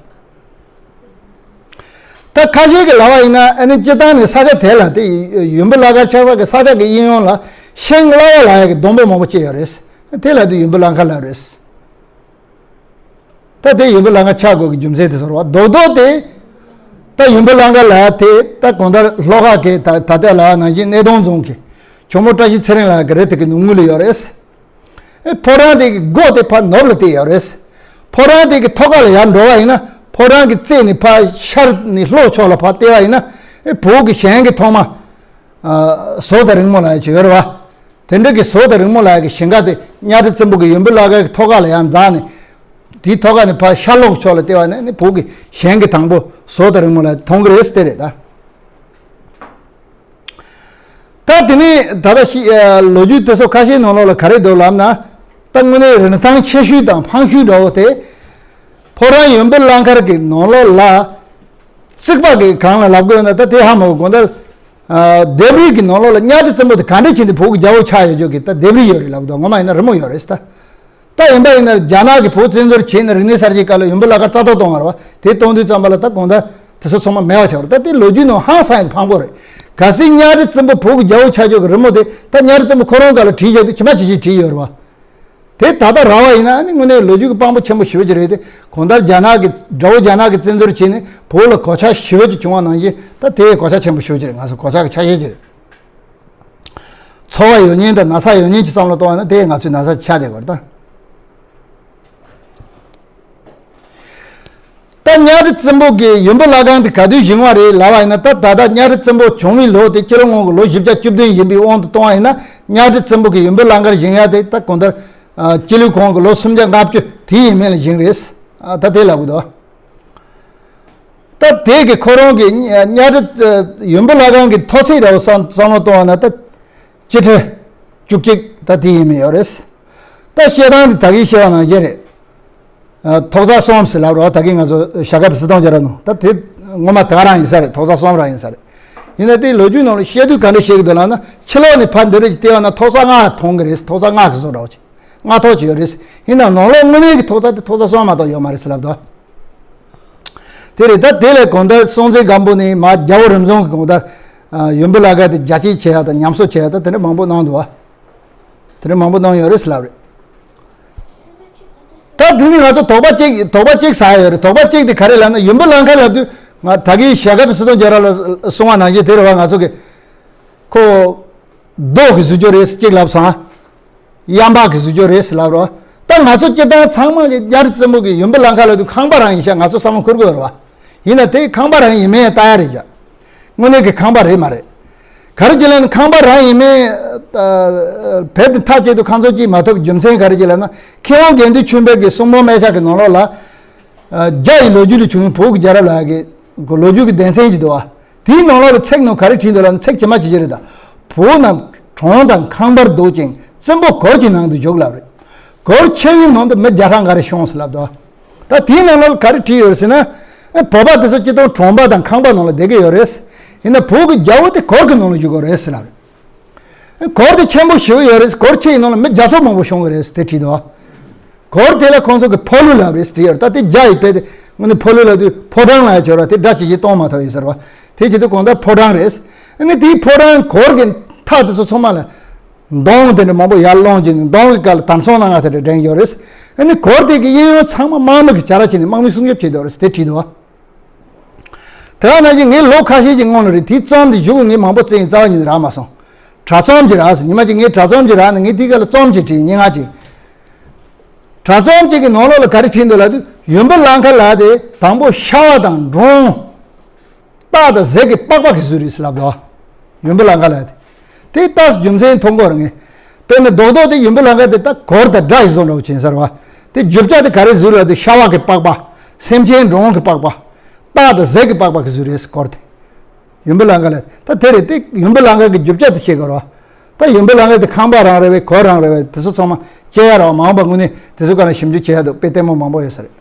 ད་ཁ་ཤས་ཀྱིས་ལབ་པ་ཡིན་ན། ཨ་ནི་སྤྱིར་བཏང་ནས་ས་ཆ་དེ་ལ་དེ་ཡུམ་བུ་བླ་མཁར་ཆགས་ས་གི་ས་ཆ་གི་གཡས་གཡོན་ལ་ཤིང་ལ་ཡ་ལ་ཡ་གི་སྡོང་པོ་མང་པོ་སྐྱེས་ཡོད་རེད། དེ་ལ་དེ་ཡུམ་བུ་བླ་མཁར་ལབ་རེད། ད་དེ་ཡུམ་བུ་བླ་མཁར་ཆགས་དགོས་ཀྱི་རྒྱུ་མཚན་དེ་ཚོ་རེད་བ། རྡོག་རྡོག་དེ་ད་ཡུམ་བུ་བླ་མཁར་ལབ་ཡ་དེ་ད་གང་ལྟར་ལྷོ་ཁ་གི་ད་ད་ལྟ་ལབ་པ་ནང་བཞིན་སྣེ་གདོང་རྫོང་གི་ཇོ་མོ་བཀྲ་ཤིས་ཚེ་རིང་ལགས་ཀྱི་རི་དེ་གི་ནང་ངོས་ལ་ཡོད་རེད། ཨེ་ཕོ་བྲང་དེ་གི་སྒོ་དེ་ཕར་ནུབ་ལ་བལྟས་ཡོད་རེད། ཕོ་བྲང་དེ་གི་ཐོག་ཁ་ལ་ཡར་འགྲོ་བ་ཡིན་ན། ཕོ་བྲང་གི་རྩེ་ནས་ཕར་ཤར་ནས་ལྷོ་ཕྱོགས་ལ་ཕར་བལྟས་པ་ཡིན་ན། ཨེ་བོད་ཀྱི་ཞིང་གི་ཐོག་མ་ཨ་ཟོ་དང་རིང་མོ་ལབ་ཡ་ཅིག་ཡོད་རེད་བ། དེ་འདྲ་གི་ཟོ་དང་རིང་མོ་ལབ་ཡ་གི་ཞིང་ཁ་དེ་གཉའ་ཁྲི་བཙན་པོ་གི་ཡུམ་བུ་བླ་མཁར་གི་ཐོག་ཁ་ལ་ཡར་འཛེགས་ནས། དེའི་ཐོག་ཁ་ནས་ཕར་ཤར་ལྷོ་ཕྱོགས་ལ་བལྟས་པ་ཡིན་ན་ནི་བོད་ཀྱི་ཞིང་གི་དང་པོ་ཟོ་དང་རིང་མོ་ལབ་ཡ་མཐོང་གི་རེད་ཟེར་དེ་རེད་ད། ད་དེ་ནས་ད་ལྟ་ཤི་ཨ་ལོ་རྒྱུས་དེ་ཚོ་ཁ་ཤས་ནང་ལོགས་ལ་ག་རེ་འདུག་ལབ་ན། ད་དངོས་གནས་རིན་ཐང་ཆེ་ཤོས་དང་ཕངས་ཤོས་འདྲ་བོ་དེ། ཕོ་བྲང་ཡུམ་བུ་བླ་མཁར་གྱི་ནང་ལོགས་ལ། རྩིག་པ་གི་སྒང་ལ་ལབ་དགོས་ན་ད་དེ་ཧ་མ་གོ་གོང་ལྟར། ཨ་ལྡེབས་རིས་ཀྱི་ནང་ལོགས་ལ་གཉའ་ཁྲི་བཙན་པོ་དེ་ག་འདྲ་བྱས་ནས་བོད་ཀྱི་རྒྱལ་པོ་ཆགས་ཡོད་ཅོག་གི་ད་ལྡེབས་རིས་ཡོད་རེད་ལབ་དགོས། ངོ་མ་ཡིན་ན་རི་མོ་ཡོད་རེད་ད། ད་ཡིན་པ་ཡིན་ན་རྒྱ་ནག་གིས་བོད་བཙན་འཛུལ་བྱས་ནས་རིག་གནས་གསར་བརྗེའི་སྐབས་ལ་ཡུམ་བུ་བླ་མཁར་རྩ་གཏོར་གཏོང་བ་རེད་བ། དེ་གཏོང་དུས་ཙམ་པ་ལ་ད་གང་ལྟར་དེ་ཚོ་ཚང་མ་མེད་པ་ཆགས་པ་རེད། ད་དེ་ལོ་རྒྱུས་ནང་ཧང་སང་ཡང་ཕངས་པོ་རེད། གལ་སྲིད་གཉའ་ཁྲི་བཙན་པོ་བོད་ཀྱི་རྒྱལ་པོ་ཆགས་ཆོག་གི་རི་མོ་དེ་ད་གཉའ་ཁྲི་བཙན་པོ་ཁོ་རང་སྐབས་ལ་བྲིས་བཞག་དུས་ཇི་མ་ཇི་བཞིན་བྲིས་ཡོད་རེད་བ། དེ་ད་ལྟ་རག་པ་ཡིན་ན་ནི་དངོས་གནས་ལོ་རྒྱུས་ཀྱི་དཔང་པོ་ཆེན་པོ་ཞེ་པོ་ཅིག་རེད་དེ། གང་ལྟར་རྒྱ་ནག་གི་དགྲ་བོ་རྒྱ་ནག་གིས་བཙན་འཛུལ་བྱས་ནས་བོད་ལ་གོད་ཆག་ཞེ་པོ་ཅིག་བྱུང་བ་ནང་བཞིན་ད་དེ་གོད་ཆག་ཆེན་པོ་ཞེ་པོ་ཅིག་རེད། ང་ཚོ་གོད་ཆག་གི་ཆ་ཤས་ཅིག་རེད། ཚོར་བ་ཡོད་མཁན་དང་ན་ཚ་ཡོད་མཁན་གྱི་བསམ་བློ་གཏོང་བ་ན་དེ་ང་ཚོའི་ན་ཚ་ཆགས་བསྡད་པ་རེད་ད། ད་གཉའ་ཁྲི་བཙན་པོ་གི་ཡུམ་བུ་བླ་སྒང་དེ་ག་དུས་བཞེངས་པ་རེད་ལབ་པ་ཡིན་ན། ད་ད་ལྟ་གཉའ་ཁྲི་བཙན་པོ་བྱུང་བའི་ལོ་དེ་སྤྱི་ལོ་སྔོན་གྱི་ལོ་བཞི་བརྒྱ་བཅུ་བདུན་ཡིན་པའི་དབང་དུ་གཏོང་བ་ཡིན་ན། གཉའ་ཁྲི་བཙན་པོ་གི་ཡུམ་བུ་བླ་སྒང་བཞེངས་ཡ་དེ་ད་གང་ལྟར་ཨ་སྤྱི་ལོའི་གོང་གི་ལོ་སུམ་བརྒྱ་ལྔ་བཅུ་དེ་ཡས་མས་ལ་བཞེངས་རེད། ཨ་ད་དེ་ལབ་གི་འདུག་ད་དེ་གི་ཁོ་རང་གི་གཉའ་ཁྲི་ཡུམ་བུ་བླ་སྒང་གི་མཐོ་ཚད་འདྲ་བོ་བསམ་བསམ་བློ་གཏོང་བ་ན་ད་སྤྱི་ཁྲེ་བཅུ་གཅིག་ད་དེ་ཡས་མས་ཡོད་རེད། ད་བཤད་སྟངས་དེ་ད་གིན་བཤད་པ་ནང་བཞིན་རེད། ཨ་ཐོག་ས་གསུམ་ཟེར་ལབ་རོགས། ད་གིན་ང་ཚོ་ཞྭ་སྒབ་སྲིད་སྐྱོང་རྒྱལ་རབས་ནང་ད་དེ་ངོ་མ་དེ་ག་རང་ཡིན་ས་རེད། ཐོག་ས་གསུམ་རང་ཡིན་ས་རེད། ཡིན་ན་དེ་ལོ་རྒྱུས་ནང་ལ་བཤད་དུས་ག་འདྲ་བཤད་ཀྱི་འདུག་ལབ་ན། ཕྱི་ལོགས་ནས་ཕར་འདི་རེ་ཅིག་བལྟས་པ་ན་ཐོག་ས་ལྔ་མཐོང་གི་རེད། ཐོག་ས་ལྔ་གི་བཟོ་འདྲ་བོ་ཅིག་ལྔ་ཐོག་ཅིག་ཡོད་རེད། ཡིན་ནའང་ནང་ལོགས་དངོས་གནས་ཀྱི་ཐོག་ས་དེ་ཐོག་ས་གསུམ་མ་གཏོགས་ཡོད་མ་རེད་ཟེར་ལབ་འདུག་དེ་རེད། ད་དེ་ལས་གང་ལྟར་སྲོང་བཙན་སྒམ་པོ་ནས་མར་རྒྱལ་པོ་རིམ་བྱོན་གྱི་གང་ལྟར་ཨ་ཡུམ་བུ་བླ་སྒང་དེ་རྒྱ་སྐྱེད་བྱེད་ཡ་དང་ཉམས་གསོ་བྱེད་ཡ་དང་དེ་འདྲ་མང་པོ་གནང་འདུག་བ། དེ་འདྲ་མང་པོ་གནང་ཡོད་རེད་ཟེར་ལབ་རེད། ད་དེ་ནི་ང་ཚོ་དོགས་པ་གཅིག་དོགས་པ་གཅིག་ཟ་ཡ་ཡོད་རེད། དོགས་པ་གཅིག་དེ་ག་རེ་ལབ་ན། ཡུམ་བུ་བླ་མཁར་ལབ་དུས་ང་ད་གིན་ཞྭ་སྒབ་སྲིད་སྐྱོང་རྒྱལ་རབས་ལ་གསུངས་པ་ནང་བཞིན་དེ་རེད་བ། ང་ཚོ་གི་ཁོ་ རྡོ་གི་བཟོ་བཅོས་རེད་ཟེར་གཅིག་ལབ་སོང་། གཡམ་པགས་ཀྱི་བཟོ་བཅོས་རེད་ཟེར་ལབ་རོགས། ད་ང་ཚོ་སྤྱིར་བཏང་ཚང་མ་གི་གཉའ་ཁྲི་བཙན་པོ་གི་ཡུམ་བུ་ལང་ཀ་ལབ་དུས་ཁང་པ་རང་ཡིན་ཤག་ང་ཚོ་བསམ་བློ་འཁོར་གི་ཡོད་རེད་བ། ཡིན་ན་དེ་ཁང་པ་རང་ཡིན་མིན་ལྟ་ཡ་རེད་ཤག་དངོས་གནས་ཀྱི་ཁང་པ་རེད་མ་རེད། ག་རེ་བྱས་ལབ་ན་ཁང་པ་རང་ཡིན་མིན། ཨ། བེད་དེ་མཐའ་གཅིག་ཏུ་ཁ་མཚོན་གཅིག་མ་ཐོབ་རྒྱུ་མཚན་ག་རེ་བྱས་ལབ་ན། མཁས་དབང་དགེ་འདུན་ཆོས་འཕེལ་གྱི་གསུང་འབུམ་སྨད་ཆ་གི་ནང་ལོགས་ལ། ཨ། རྒྱ་ཡི་ལོ་རྒྱུས་ལས་བྱུང་བའི་བོད་ཀྱི་རྒྱལ་རབས་ལབ་ཡ་གི་ལོ་རྒྱུས་ཀྱི་སྡེ་ཚན་ཅིག་འདུག་བ། དེའི་ནང་ལོགས་ལ་ཚིག་ནང་ག་རེ་བྲིས་འདུག་ལབ་ན། ཚིག་ཇི་མ་ཇི་བཞིན་རེད་ད། བོད་རྣམས་གྲོང་དང་ཁང་པར་འདུག་ཅིང་བཙན་པོ་གོར་གྱི་ནང་དུ་བཞུགས་ལབ་རེད། གོར་ཆེ་བའི་ནང་དུ་མི་བརྒྱ་ཕྲག་འགའ་རེ་ཤོང་ཟེར་ལབ་འདུག་ད་དེའི་ནང་ལོགས་ལ་ག་རེ་བྲིས་ཡོད་རེད་ཟེར་ན། ཨེ། བོད་པ་དེ་ཚོ་སྤྱིར་བཏང་གྲོང་པ་དང་ཁང་པ་ནང་ལ་བསྡད་ཀྱི་ཡོད་རེད། ཡིན་ན་བོད་ཀྱི་རྒྱལ་པོ་དེ་གོར་གྱི་ནང་ལ་བཞུགས་ཀྱི་ཡོད་རེད་ཟེར་ལབ་རེད། ཨེ། གོར་དེ་ཆེན་པོ་ཞེ་པོ་ཡོད་རེད། གོར་ཆེ་ཡི་ནང་ལ་མི་བརྒྱ་ཚོ་མང་པོ་ཤོང་གི་རེད་ཟེར་དེ་བྲིས་འདུག་གོར་དེ་ལ་ཁོང་ཚོ་གི་ཕོ་ལོ་ལབ་རེད་ཟེར་ཡོད་རེད། ད་དེ་རྒྱ་ཡི་བེད་དེ་དངོས་གནས་ཕོ་ལོ་ལབ་དུས་ཕོ་བྲང་ལ་ཡ་བྱོས་ར། དེ་སྒྲ་ཇི་བཞིན་གཏོང་མ་ཐུབ་ཡིན་ཟེར་བ། དེ་བྱེད་དུས་གང་ལྟར་ཕོ་བྲང་རེད། ཨ་ནི་དེའི་ཕོ་བྲང་གོར་གྱི་མཐའ་དེ་ཚོ་ཚང་མ་ལ་མདོང་དེ་འདྲ་མང་པོ་ཡར་སློང་བྱས་ནས་མདོང་གི་སྐབས་ལ་དམ་སྲུང་གནང་ཡ་དེ་འདྲ་འདྲེན་ཡོད་རེད། ཨ་ནི་གོར་དེ་གི་གཡས་གཡོན་ཚང་མ་དམག་མི་གི་བྱ་ར་བྱས་ནས་དམག་མི་སྲུང་སྐྱོབ་བྱེད་ཡོད་རེད་དེ་བྲིས་འདུག་བ། དེ་ག་ནང་བཞིན་ངས་ལོ་ཁ་ཤས་ཀྱི་སྔོན་ལ་རེད། དེའི་རྩོམ་དེ་གཞུག་གི་ངས་མང་པོ་བཙལ་ཡིན། རྩ་བ་ཉིད་ནས་རག་མ་སོང་། དྲ་རྩོམ་ཅིག་རག་སོང་། ཉི་མ་གཅིག་ངས་དྲ་རྩོམ་ཅིག་རག་ནས་ངས་དེའི་སྐབས་ལ་རྩོམ་ཅིག་བྲིས། སྙན་ངག་ཅིག་དྲ་རྩོམ་གཅིག་གི་ནང་ལོགས་ལ་ག་རེ་བྲིས་འདུག་ལབ་དུས། ཡུམ་བུ་ལང་ཀ་ལབ་དེ་དང་པོ་ཤ་བ་དང་འབྲོང་། སྟག་དང་གཟིག་གི་པགས་པ་གི་བཟོས་རེད་ཟེར་ལབ་འདུག་ཡུམ་བུ་ལང་ཀ་ལབ་དེ། དེ་ལྟ་རྒྱུ་མཚན་མཐོང་གི་རེད་ངས། དཔེར་ན་རྡོག་རྡོག་དེ་ཡུམ་བུ་ལང་ཀ་དེ་ད་གོར་དང་འདྲ་ཡི་བཟོ་འདྲ་བོ་བྱས་ཟེར་བ། དེ་རྒྱུ་ཆ་དེ་ག་རེ་བཟོས་ལབ་དུས་ཤ་བ་གི་པགས་པ། སེམས་ཅན་འབྲོང་གི་པགས་པ། སྟག་དང་གཟིག་གི་པགས་པ་གི་བཟོས་རེད་ཟེར་གོར་དེ། ཡུམ་བུ་ལང་ཀ་ལབ་ད་དེ་རེད། དེ་ཡུམ་བུ་ལང་ཀ་གི་རྒྱུ་ཆ་དེ་བཤད་དགོས་རེད་བ། ད་ཡུམ་བུ་ལང་ཀ་དེ་ཁང་པ་རང་རེད་པས། གོར་རང་རེད་པས། དེ་ཚོ་ཚང་མ་བཅད་ཡ་རེད་བ། མ་འོངས་པ་དངོས་གནས་དེ་ཚོ་སྒང་ལ་ཞིབ་འཇུག་བྱེད་ཡ་འདུག་དཔེ་ལྟད་མོ་མང་པོ་ཡོད་ས་རེད།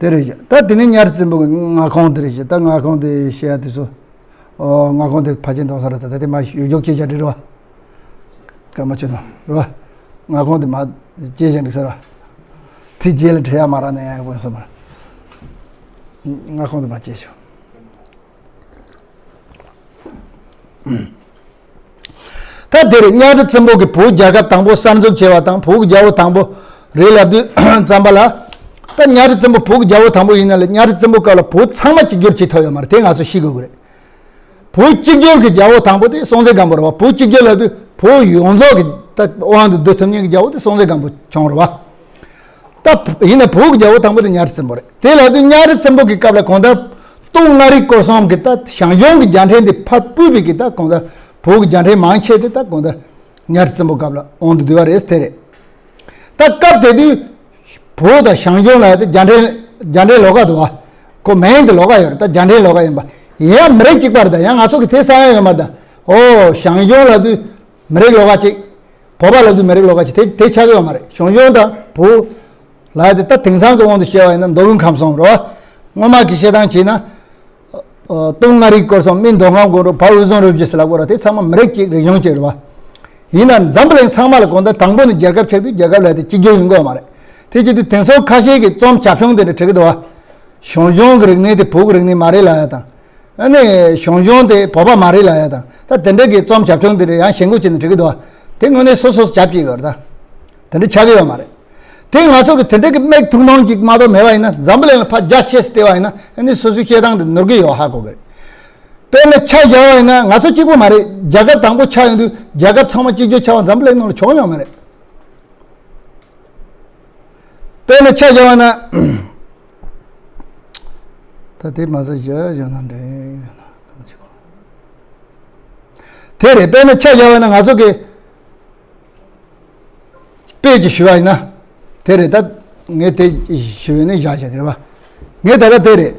དེ་རེད་བཞག་ད་དེ་ནས་གཉའ་ཁྲི་བཙན་པོ་གི་མངའ་ཁོངས་དེ་རེད་བཞག་ད་མངའ་ཁོངས་དེ་བཤད་ཡ་དེ་ཚོ། ཨོ། མངའ་ཁོངས་དེ་ཕལ་ཆེར་འདང་ས་རེད། ད་ད་དེ་མ་ཡོད་རྒྱུག་བྱེད་བཞག་རེད་བ། སྐར་མ་བཅུ་ནང་རེད་བ། མངའ་ཁོངས་དེ་མ་བཅད་བཞག་འགྲིག་ས་རེད་བ། དེ་རྗེས་ལ་བྲི་ཡ་མ་རག་ན་ཡང་དགོས་ས་མ་རེད། མངའ་ཁོངས་དེ་མ་བཅད་ཆོག་ད་དེ་རེད། གཉའ་ཁྲི་བཙན་པོ་གིས་བོད་རྒྱལ་ཁབ་དང་པོ་གསར་འཛུགས་བྱས་པ་དང་། བོད་ཀྱི་རྒྱལ་པོ་དང་པོ་རེད་ལབ་དུས་ཙམ་པ་ལ། ད་གཉའ་ཁྲི་བཙན་པོ་བོད་ཀྱི་རྒྱལ་པོ་དང་པོ་ཡིན་ན་ལས། གཉའ་ཁྲི་བཙན་པོ་སྐབས་ལ་བོད་ཚང་མ་གཅིག་གྱུར་བྱེད་ཐུབ་ཡོད་མ་རེད། དེ་ང་ཚོ་ཤེས་དགོས་ཀྱི་རེད། བོད་གཅིག་གྱུར་གྱི་རྒྱལ་པོ་དང་པོ་དེ་སྲོང་བཙན་སྒམ་པོ་རེད་བ། བོད་གཅིག་གྱུར་ལབ་དུས་བོད་ཡོངས་རྫོགས་ཀྱི་ད་དབང་དུ་བསྡུ་ཐུབ་མཁན་གྱི་རྒྱལ་པོ་དེ་སྲོང་བཙན་སྒམ་པོ་བྱུང་རེད་བ། ད་ཡིན་ན་བོད་ཀྱི་རྒྱལ་པོ་དང་པོ་དེ་གཉའ་ཁྲི་བཙན་པོ་རེད། དེ་ལབ་དུས་གཉའ་ཁྲི་བཙན་པོ་གི་སྐབས་ལ་གང་ལྟར་སྟོད་མངའ་རིས་སྐོར་གསུམ་གྱི་ད་ཞང་ཞུང་གི་རྒྱལ་ཕྲན་དེ་ཕར་སྤོས་པའི་གི་ད་གང་ལྟར་བོད་ཀྱི་རྒྱལ་ཕྲན་མང་ཆེ་དེ་ད་གང་ལྟར་གཉའ་ཁྲི་བཙན་པོ་སྐབས་ལ་དབང་དུ་བསྡུས་པ་རེད། དེ་རེད། ད་སྐབས་དེ་དུས་བོད་དང་ཞང་ཞུང་ལ་དེ་རྒྱལ་ཕྲན་རྒྱལ་ཕྲན་ལོགས་ཀ་འདུག་བ། ཁོ་མིང་དེ་ལོགས་ཀ་ཡོད་རེད། ད་རྒྱལ་ཕྲན་ལོགས་ཀ་ཡིན་པ། ཡིན་ཡང་མི་རིགས་གཅིག་པ་རེད། ད་ཡང་ང་ཚོ་གི་དེ་ས་ཡ་ཡོད་མ་རེད། ད་ཨོ་ཞང་ཞུང་ལབ་དུས་མི་རིགས་ལོགས་ཀ་གཅིག་བོད་པ་ལབ་དུས་མི་རིགས་ལོགས་ཀ་གཅིག་དེ་དེ་ཆགས་ཀྱི་ཡོད་མ་རེད། ཞང་ཞུང་དང་བོད་ལ་དེ་ད་དེང་སང་གི་དབང་དུ་བྱས་པ་ཡིན་ན་མདོ་དབུས་ཁམས་གསུམ་རེད་བ། སྔོན་མ་གི་བཤད་སྟངས་བྱས་ན། ཨ། སྟོད་མངའ་རིས་སྐོར་གསུམ། སྨད་མདོ་ཁམས་སྒང་དྲུག་བར་དབུས་གཙང་རུ་བཞི་ཟེར་ལབ་ཀྱི་ཡོད་རེད། དེ་ཚང་མ་མི་རིགས་གཅིག་རིག་གཞུང་གཅིག་རེད་བ། ཡིན་ན་འཛམ་བུ་གླིང་ཚང་མ་ལ་གང་ལྟར་དང་པོ་ནས་རྒྱལ་ཁབ་ཆགས་དུས་རྒྱལ་ཁབ་ལ་དེ་གཅིག་གྱུར་ཡོང་གི་ཡོད་མ་རེད། དེ་བྱེད་དུས་དེང་སང་ཁ་ཤས་ཀྱིས་རྩོམ་བྱ་བྱུང་དེ་འདྲ་བྲི་གི་འདུག་བ། ཞང་ཞུང་གི་རིག་གནས་དེ་བོད་ཀྱི་རིག་གནས་མ་རེད་ལབ་ཡ་དང་། ཨ་ནི་ཞང་ཞུང་དེ་བོད་པ་མ་རེད་ལབ་ཡ་དང་། ད་དེ་འདྲ་གི་རྩོམ་བྱ་བྱུང་དེ་འདྲ་ཡང་ཞེན་ཁུལ་བྱས་ནས་བྲི་གི་འདུག་བ། དེ་དངོས་གནས་སོ་སོ་སོ་རྒྱབ་ཀྱི་ཡོད་རེད། ད་དེ་འདྲ་ཆགས་ཀྱི་ཡོད་མ་རེད། དེ་ང་ཚོ་གི་དེ་འདྲ་གི་མིག་ཐུག་སྣང་ཅིག་མ་གཏོགས་མེད་པ་ཡིན་ན། འཛམ་བུ་གླིང་ལ་ཕར་རྒྱ་ཆེ་སེ་བལྟས་པ་ཡིན་ན། ཨ་ནི་སོ་སོའི་བཤད་སྟངས་དེ་ནོར་གྱི་ཡོད་ཧ་གོ་གི་རེད། དཔེར་ན་ཆ་བཞག་པ་ཡིན་ན་ང་ཚོ་གཅིག་པོ་མ་རེད། རྒྱལ་ཁབ་དང་པོ་ཆགས་ཡོང་དུས་རྒྱལ་ཁབ་ཚང་མ་གཅིག་གྱུར་ཆགས་པ་འཛམ་བུ་གླིང་ནང་ལ་བྱུང་ཡོད་མ་རེད། དཔེར་ན་ཆ་བཞག་པ་ན། ད་དེ་མ་ཟད་བཞག་བཞག་ན་འདྲ། དེ་རེད། དཔེར་ན་ཆ་བཞག་པ་ན་ང་ཚོ་གི་དཔེ་ཅིག་ཞུ་བ་ཡིན་ན། དེ་རེད། ད་ངས་དེ་ཞུ་བ་ནི་བཞག་བཞག་གི་རེད་བ། ངས་ད་ལྟ་དེ་རེད།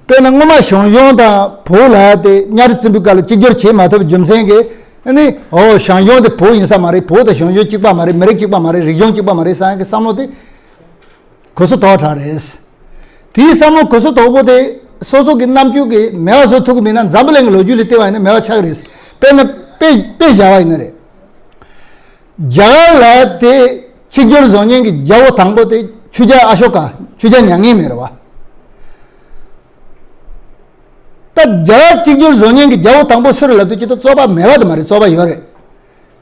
དཔེར་ན་སྔོན་མ་ཞང་ཞུང་དང་བོད་ལ་དེ་གཉའ་ཁྲི་བཙན་པོའི་སྐབས་ལ་གཅིག་གྱུར་བྱེད་མ་ཐུབ་རྒྱུ་མཚན་གྱིས། ཨ་ནི་ཨོ་ཞང་ཞུང་དེ་བོད་ཡིན་ས་མ་རེད། བོད་དང་ཞང་ཞུང་གཅིག་པ་མ་རེད། མི་རིགས་གཅིག་པ་མ་རེད། རིག་གཞུང་གཅིག་པ་མ་རེད་བསམ་ཡག་གི་བསམ་བློ་དེ་གོ་ས་དོག་དྲགས་རེད། དེའི་བསམ་བློ་གོ་ས་དོག་པོ་དེ་སོ་སོ་གི་རྣམ་འགྱུར་གྱིས་མེད་པ་བཟོ་ཐུབ་ཀྱི་མེད་ན། འཛམ་བུ་གླིང་གི་ལོ་རྒྱུས་ལ་བལྟས་པ་ཡིན་ན་མེད་པ་ཆགས་ཀྱི་རེད། དཔེར་ན་དཔེ་དཔེ་བཞག་པ་ཡིན་ན་རེད། རྒྱ་གར་ལ་དེ་གཅིག་གྱུར་བཟོ་མཁན་གྱི་རྒྱལ་པོ་དང་པོ་དེ་ཆོས་རྒྱལ་ཨ་ཤོ་ཀ་ཆོས་རྒྱལ་མྱ་ངན་མེད་རེད་བ། ད་རྒྱ་གར་གཅིག་གྱུར་བཟོ་མཁན་གྱི་རྒྱལ་པོ་དང་པོ་སུ་རེད་ལབ་དུས་ཅི་ད་རྩོད་པ་མེད་པ་དེ་མ་རེད། རྩོད་པ་ཡོད་རེད།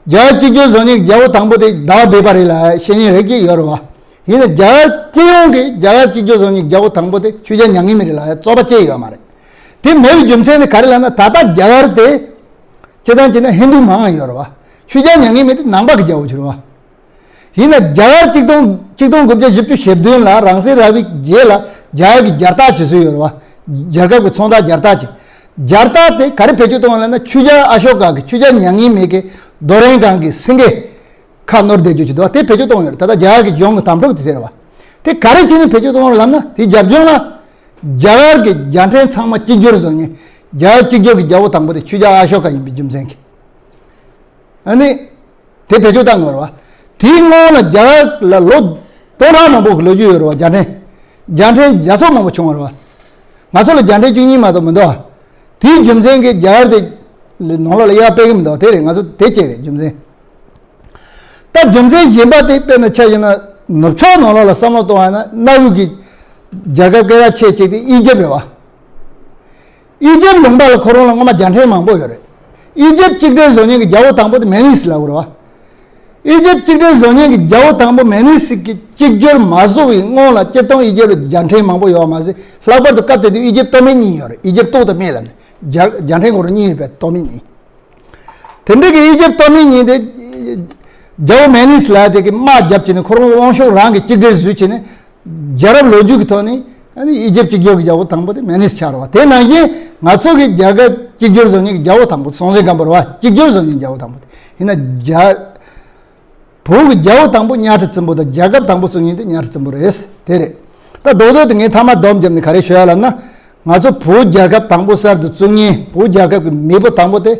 རྒྱ་གར་གཅིག་གྱུར་བཟོ་མཁན་གྱི་རྒྱལ་པོ་དང་པོ་དེ་ཟླ་བ་བྷེ་བྷ་རེད་ལབ་བཤད་མཁན་རེ་གཅིག་ཡོད་རེད་བ། ཡིན་ན་རྒྱ་གར་སྤྱི་ཡོངས་ཀྱི་རྒྱ་གར་གཅིག་གྱུར་བཟོ་མཁན་གྱི་རྒྱལ་པོ་དང་པོ་དེ་ཆོས་རྒྱལ་མྱ་ངན་མེད་རེད་ལབ་རྩོད་པ་ཅི་ཡོད་མ་རེད། དེ་མེད་པའི་རྒྱུ་མཚན་དེ་ག་རེ་ལབ་ན། ད་ལྟ་རྒྱ་གར་དེ་ སྤྱིར་བཏང་བྱས་ན་ཧིན་རྡུ་མང་ང་ཡོད་རེད་བ། ཆོས་རྒྱལ་མྱ་ངན་མེད་དེ་ནང་པ་གི་རྒྱལ་པོ་ཅིག་རེད་བ། ཡིན་ན་རྒྱ་གར་གཅིག་སྟོང་གཅིག་སྟོང་དགུ་བརྒྱ་བཞི་བཅུ་ཞེ་བདུན་ལ་རང་བཙན་རག་པའི་རྗེས་ལ་རྒྱ་གར་གྱི་རྒྱལ་རྟགས་བྱེད་སྲོལ་ཡོད་རེད་བ། རྒྱལ་ཁབ་ཀྱི་ཚོང་རྟགས་རྒྱལ་རྟགས་ཅིག་རྒྱལ་རྟགས་དེ་ག་རེ་བེད་སྤྱོད་གཏོང་བ་ལབ་ན། ཆོས་རྒྱལ་ཨ་ཤོ་ཀ་གི་ཆོས་རྒྱལ་མྱ་ངན་མེད་ཀྱི་རྡོ་རིང་སྒང་གི་སེང་གེ་ཁ་ནོར་བསྡད་རྒྱུ་ཅིག་འདུག་བ། དེ་བེད་སྤྱོད་གཏོང་ཡོད་རེད། ད་ལྟ་རྒྱ་གར་གྱི་གཞུང་གི་དམ་ཕྲུག་དེ་དེ་རེད་བ། དེ་ག་རེ་བྱས་ནས་བེད་སྤྱོད་གཏོང་བ་ལབ་ན། དེའི་རྒྱབ་ལྗོངས་ལ་རྒྱ་གར་གྱི་རྒྱལ་ཕྲན་ཚང་མ་གཅིག་གྱུར་བཟོ་མཁན། རྒྱ་གར་གཅིག་གྱུར་གྱི་རྒྱལ་པོ་དང་པོ་དེ་ཆོས་རྒྱལ་ཨ་ཤོ་ཀ་ཡིན་པའི་རྒྱུ་མཚན་གྱིས། ཨ་ནི། དེ་བེད་སྤྱོད་བཏང་ཡོད་རེད་བ། དེའི་སྔོན་ལ་རྒྱ་གར་ལ་ལོ་སྟོང་ཕྲག་མང་པོ་གི་ལོ་རྒྱུས་ཡོད་རེད་བ། རྒྱལ་ཕྲན། རྒྱལ་ཕྲན་བརྒྱ་ཚོ་མང་པོ་བྱུང་བ་རེད་བ། ང་ཚོ་ལ་རྒྱལ་ཕྲན་བཅུ་གཉིས་མ་གཏོགས་མི་འདུག་བ། དེའི་རྒྱུ་མཚན་གྱིས་རྒྱ་གར་དེ་ནང་ལོགས་ལ་དབྱེ་བ་སྤེལ་གི་མི་འདུག་དེ་རེད། ང་ཚོ་དེ་གཅིག་རེད། རྒྱུ་མཚན། ད་རྒྱུ་མཚན་གཞན་པ་དེ་དཔེར་ན་ཆ་བཞག་ན། ནུབ་ཕྱོགས་ནང་ལོགས་ལ་བསམ་བློ་གཏོང་བ་ན། གནའ་བོའི་གི་རྒྱལ་ཁབ་སྐད་གྲགས་ཆེ་གཅིག་དེ་ཨི་ཇེབ་རེད་བ། ཨི་ཇེབ་ལུང་པ་ལ་ཁོ་རང་ལ་སྔོན་མ་རྒྱལ་ཕྲན་མང་པོ་ཡོད་རེད། ཨི་ཇེབ་གཅིག་སྒྲིལ་བཟོ་མཁན་གྱི་རྒྱལ་པོ་དང་པོ་དེ་མེ་ནིས་ལབ་དགོས་རེད་བ། ཨི་ཇེབ་གཅིག་སྒྲིལ་བཟོ་མཁན་གྱི་རྒྱལ་པོ་དང་པོ་མེ་ནིས་ཀྱིས་གཅིག་གྱུར་མ་བཟོ་བའི་སྔོན་ལ་སྤྱིར་བཏང་ཨི་ཇེབ་ལ་རྒྱལ་ཕྲན་མང་པོ་ཡོད་པ་མ་ཟད། ལྷག་པར་དུ་སྐབས་དེ་དུས་ཨི་ཇེབ་སྟོད་སྨད་གཉིས་ཡོད་རེད། ཨི་ཇེབ་སྟོད་དང་སྨད་ལབ་ནས། རྒྱལ་རྒྱལ་ཕྲན་ཁོ་རང་གཉིས་ཡོད་པའི་སྟོད་སྨད་གཉིས། དེ་འདྲ་གི་ཨི་ཇེབ་སྟོད་སྨད་གཉིས་དེ་རྒྱལ་པོ་མེ་ནིས་ལབ་དེ་གི་དམག་རྒྱབ་བྱས་ནས། ཁོ་རང་དབང་ཤུགས་རང་གིས་གཅིག་སྒྲིལ་བཟོས་བྱས་ནས། རྒྱལ་རབས་ལོ་རྒྱུས་ཀྱི་ཐོག་ནས། ཨ་ནི་ཨི་ཇེབ་གཅིག་གྱུར་གྱི་རྒྱལ་པོ་དང་པོ་དེ་མེ་ནིས་ཆགས་རེད་བ། དེ་ནང་བཞིན་ང་ཚོ་གི་རྒྱལ་ཁབ་གཅིག་གྱུར་བཟོ་མཁན་གྱི་རྒྱལ་པོ་དང་པོ་སྲོང་བཙན་སྒམ་པོ་རེད་བ། གཅིག་གྱུར་བཟོ་མཁན་རྒྱལ་པོ་དང་པོ་དེ། ཡིན་ན་རྒྱ། བོད་ཀྱི་རྒྱལ་པོ་དང་པོ་གཉའ་ཁྲི་བཙན་པོ་དང་། རྒྱལ་ཁབ་དང་པོ་བཙུགས་མཁན་དེ་གཉའ་ཁྲི་བཙན་པོ་རེད། དེ་རེད། ད་རྡོག་རྡོག་དེ་ངས་མཐའ་མ་སྡོམ་བརྒྱབ་ནས་ག་རེ་ཞུ་ཡ་ལབ་ན། ང་ཚོ་བོད་རྒྱལ་ཁབ་དང་པོ་གསར་དུ་བཙུགས་མཁན། བོད་རྒྱལ་ཁབ་ཀྱི་མེས་པོ་དང་པོ་དེ་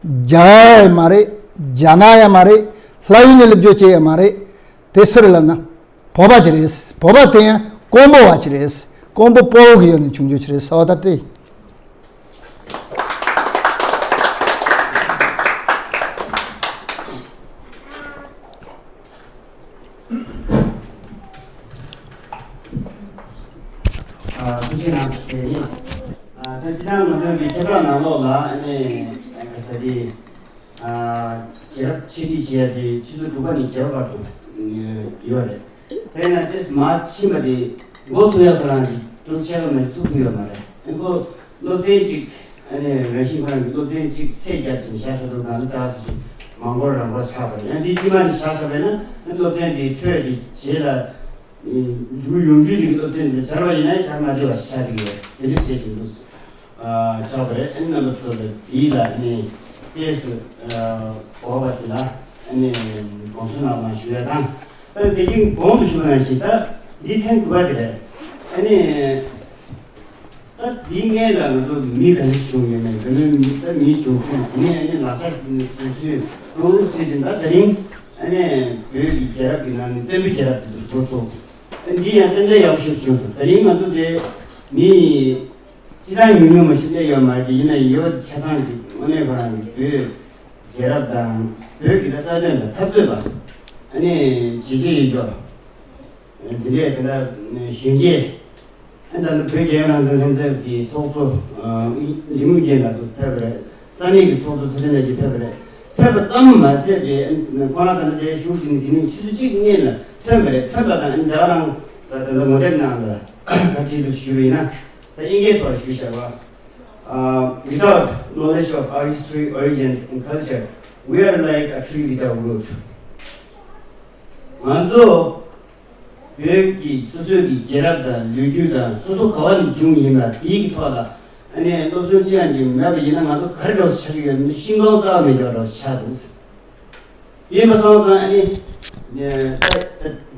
རྒྱ་གར་ཡང་མ་རེད། རྒྱ་ནག་ཡང་མ་རེད། ལྷ་ཡུལ་ནས་སླེབས་རྒྱུ་ཅིག་ཡང་མ་རེད། དེ་སུ་རེད་ལབ་ན། བོད་པ་ཅིག་རེད། བོད་པ་དེ་ཡང་ཀོང་པོ་བ་ཅིག་རེད། ཀོང་པོ་སྤོ་བོ་གི་ཡུལ་ནས་བྱུང་རྒྱུ་ཅིག་རེད་ཟེར་བ་ད་དེ། ཨ། ཐུགས་རྗེ་གནང་། ཞེས་ཡིན། ཨ། ད་སྤྱིར་བཏང་ང་ཚོའི་གི་ཁྱད་པར་ནང་ལོགས་ལ། ཨ་ནི་ག་ས་དེ། ཨ། རྒྱལ་རབས་འཆད་ཁྲིད་བྱེད་ཡ་དེ་ཆུ་ཚོད་དྲུག་པ་ནས་བརྒྱད་པ་བར་དུ་ཡོད་རེད། དེས་ན་དེ་མར་ཕྱིན་པ་དེ་འགོ་ཚུགས་ཡ་ཁོ་རང་གི་ཚུགས་ཆད་པ་མེད། ཚུགས་ཐུབ་ཡོད་མ་རེད། ཨ་ནི་ཁོ་སློབ་ཚན་གཅིག་ཨ་ནི་རང་བཞིན་ཁོ་རང་གི་སློབ་ཚན་གཅིག་ཚད་བརྒྱབ་ཅིང་བཞག་ས་དུ་གང་ལྟར་སུ་མང་པོར་རང་པོ་ཆགས་པ་རེད། ཡང་འདི་དཀྱིལ་མ་ནས་བཞག་ས་བས་ན། ཨ་ནི་སློབ་ཚན་དེའི་འཕྲོས་ཀྱི་རྗེས་ལ་འཇུག་ཡོང་རྒྱུ་དེ་གི་སློབ་ཚན་དེ་སྦྱར་བ་ཡིན་ན་སྦྱར་མ་བདེ་བ་ཞིག་ཆགས་ཀྱི་ཡོད། དེ་འདྲ་བྱེད་ཀྱི་འདུག་ཆགས་པ་རེད། ཨ་ནི་རྣམ་པ་ཚོ་ལ་དེའི་ལ་ནི་ཏོག་ཙམ་འོས་པ་དེ་ལ་ཨ་ནི་དགོངས་ཞུ་གནང་བ་ཞུ་ཡ་དང་། ད་དེ་རིང་གོང་དུ་ཞུས་པ་ནང་བཞིན་ད་འདི་ཐེངས་དགུ་པ་དེ་རེད། ཨ་ནི་ད་འདིའི་སྔོན་ལ་ང་ཚོ་མི་ག་ཚོད་བྱུང་ཡོད་མེད། འདི་ནི་མི་ད་མི་བྱུང་ཚུལ། དེ་ནས་ཨ་ནི་ལག་ཆ་བཟོ་ཚུལ་གང་རུང་ཟེར་བཞིན། ད་དེ་རིང་ཨ་ནི་བོད་ཀྱི་རྒྱལ་རབས་ཀྱི་ནང་ནས་བཙན་པོའི་རྒྱལ་རབས་དེ་ཚོ་བཟོ་སོང་། ཨ་འདི་ཡང་ཏན་ཏན་ཡག་པོ་ཞིག་བྱུང་སོང་། དེ་རིང་ང་ཚོ་དེ་མི་སྤྱི་བཏང་ཉུང་ཉུང་མ་ཞིག་སླེབས་ཡོད་མ་རེད། ཡིན་ན་ཡོད་ཆ་ཚང་ཅིག་དངོས་གནས་ཁོ་རང་གི་བོད་རྒྱལ་རབས་དང་བོད་ཀྱི་ད་རྩ་དོན་དང་འཐབ་རྩོད་པ། ཨ་ནི་བྱས་རྗེས་ཡོད་རྒྱུ་འདི་འདྲས་དེ་འདྲ་གཞོན་སྐྱེས། ཨ་ད་ནི་བོད་རྒྱལ་ཡོངས་རང་བཙན་ལྷན་ཚོགས་ཀྱི་ཚོགས་གཙོ་འཇིགས་མེད་རྒྱལ་ལགས་དུ་ཕེབས་པ་རེད། ས་གནས་ཀྱི་ཚོགས་གཙོ་ཚེ་བརྟན་ལགས་ཀྱིས་ཕེབས་པ་རེད། ཕེབས་པ་ཙམ་མ་ཟད་པའི་ཁོང་རང་ད་ལྟ་དེ་བཞུགས་བཞིན་དེ་ནས་ཆུ་ཚོད་གཅིག་སྔོན་ལ་ཐོན་པ་རེད། ཐོན་པ་དང་ཨ་ནི་རྒྱ་གར་རང་ད་ལྟ་ངོ་དེབ་ནང་ལ་བཀའ་ཁྲིད་དུ་ཞུས་པ་ཡིན་ན། ད་དབྱིན་སྐད་ཐོག་ཞུས་བཞག་པ། Uh, without knowledge of our history, origins and culture, we are like a tree without root. ང་ཚོ་བོད་ཀྱི་སོ་སོའི་གི་རྒྱལ་རབས་དང་ལོ་རྒྱུས་དང་སོ་སོ་ག་བ་ནས་བྱུང་ཡིན་ལ། དེའི་གི་ཐོག་ལ་ཨ་ནི་སློབ་སྦྱོང་ཅི་ཡང་ཅིག་མེད་པ་ཡིན་ན་ང་ཚོ་ག་རེ་འདྲ་བོ་ཆགས་ཀྱི་ཡོད་ན། ཤིང་སྡོང་རྩ་བ་མེད་ཀྱང་འདྲ་བོ་ཆགས་འདུག། ཡིན་པ་སོང་ཙང་ཨ་ནི་ད་ད་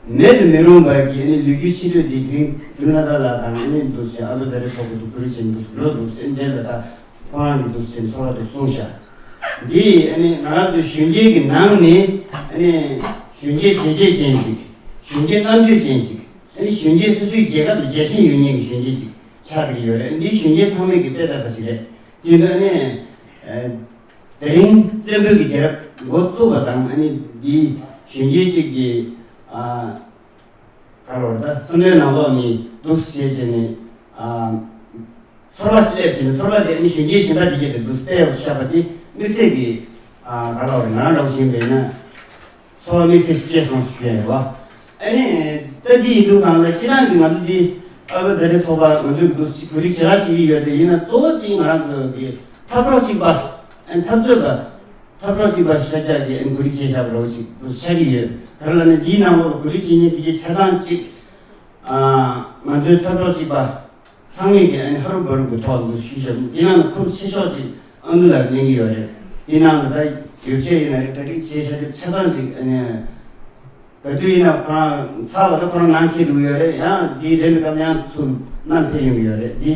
མེད་དུ་མི་རུང་བ་གི་ཨ་ནི་ལོ་རྒྱུས་ཆེ་ཤོས་དེ་དེ་རིང་ལྷ་དར་ལགས་དང་། ཨ་ནི་འདུག་སེ་ཨ་ལོ་ཟེར་རེ་ཚོགས་པ་དུ་གུ་རུ་ཆེན་འདུག་སེ་ལོ་འདུག་སེ་འདས་ལ་ད་ཁོ་རང་གི་འདུག་སེ་ཚོར་བ་དེ་གསུངས་ཤག། འདི་ཨ་ནི་ང་རང་ཚོའི་གཞོན་སྐྱེས་ཀྱི་ནང་ནས་ཨ་ནི་གཞོན་སྐྱེས་བྱས་རྗེས་ཅན་ཞིག། གཞོན་སྐྱེས་རྣམ་དཔྱོད་ཅན་ཞིག། ཨ་ནི་གཞོན་སྐྱེས་སོ་སོའི་རྒྱལ་ཁབ་ལ་རྒྱལ་ཞེན་ཡོད་མཁན་གྱི་གཞོན་སྐྱེས་ཞིག་ཆགས་ཀྱི་ཡོད་རེད། འདི་གཞོན་སྐྱེས་ཚང་མས་ཀྱི་དཔེ་ལྟ་ས་ཞིག་རེད། དེ་འདྲ་ཨ་ནི་ཨ། དེ་རིང་བཙན་པོའི་གི་རྒྱལ་རབས་འགོ་བཙུགས་པ་དང་། ཨ་ནི་འདི་གཞོན་སྐྱེས་ཅིག་གིས་ཨ་ག་རེ་ལབ་དགོས་རེད། ད་བསམ་བློའི་ནང་ལོགས་ནས་འདུག་སེ་བྱས་ནས་ཨ་ཚོར་བ་སླེབས་བྱས་ནས། ཚོར་བ་དེ་ནི་གཞོན་སྐྱེས་གཞན་དག་དེ་གས་དེ་འདུག་སྤེལ་བཞག་པ་དེ་དམིགས་བསལ་གྱི་ཨ་ག་རེ་ལབ་དགོས་རེད། ང་རང་འདྲ་བོ་ཞིག་ཡིན་པ་ཡིན་ན་ཚོར་བ་དམིགས་བསལ་ཞིག་སྐྱེས་སོང་ཞུ་ཡ་ཡོད་པ། ཨ་ནི་ད་འདི་ཡིན་དུས་གང་ལ་སྤྱིར་བཏང་གི་ང་ཚོ་འདི་ཨ་བོད་རྡ་རིག་ཚོགས་པ་ང་ཚོས་འདུག་སེ་གོ་སྒྲིག་བྱེད་ར་བྱེད་ཀྱི་ཡོད་དེ། ཡིན་ན་གཙོ་བོ་དེ་ང་རང་ཚོ་གི་འཐབ་གྲོགས་གཅིག་པ། ཨ་འཐབ་རྩོད་པ་འཐབ་གྲོགས་གཅིག་པ་ཤར་རྒྱག་གི་ཨ་གོ་སྒྲིག་བྱས་བཞག་པ་རོགས་ཅིག་ཏུ་ཆགས་ཀྱི་ཡོད། ག་རེ་ལབ་ན་འདིའི་ནང་ལོགས་གོ་སྒྲིག་བྱེད་མཁན་འདི་གའི་ཆ་ཚང་གཅིག་ང་ཚོའི་འཐབ་གྲོགས་གཅིག་པ་ཚང་མས་ཀྱི་ཨ་ནི་ཧ་རུ་བ་རུ་གི་ཐོག་ཏུ་ཞུས་བཞག་འདི་ནང་ལ་ཁུར་ཆེ་ཤོས་ཅིག་ཨ་འདུ་ལ་གནས་ཀྱི་ཡོད་རེད། འདི་ནང་ལ་ད་ཡོ་བྱད་ཡིན་ན་རེད། གྲ་སྒྲིག་བྱས་བཞག་རྒྱུ་ཆ་ཚང་ཅིག་ཨ་ནི། ག་དུས་ཡིན་ན་ཁོ་རང་ཚར་བ་དང་ཁོ་རང་ནང་འཁྱེར་འགྲོ་གི་ཡོད་རེད། ཡང་འདིའི་རེད་མི་སྐབས་ཡང་ཚུར་བསྣམས་ཕེབས་ཡོང་གི་ཡོད་རེད། འདི་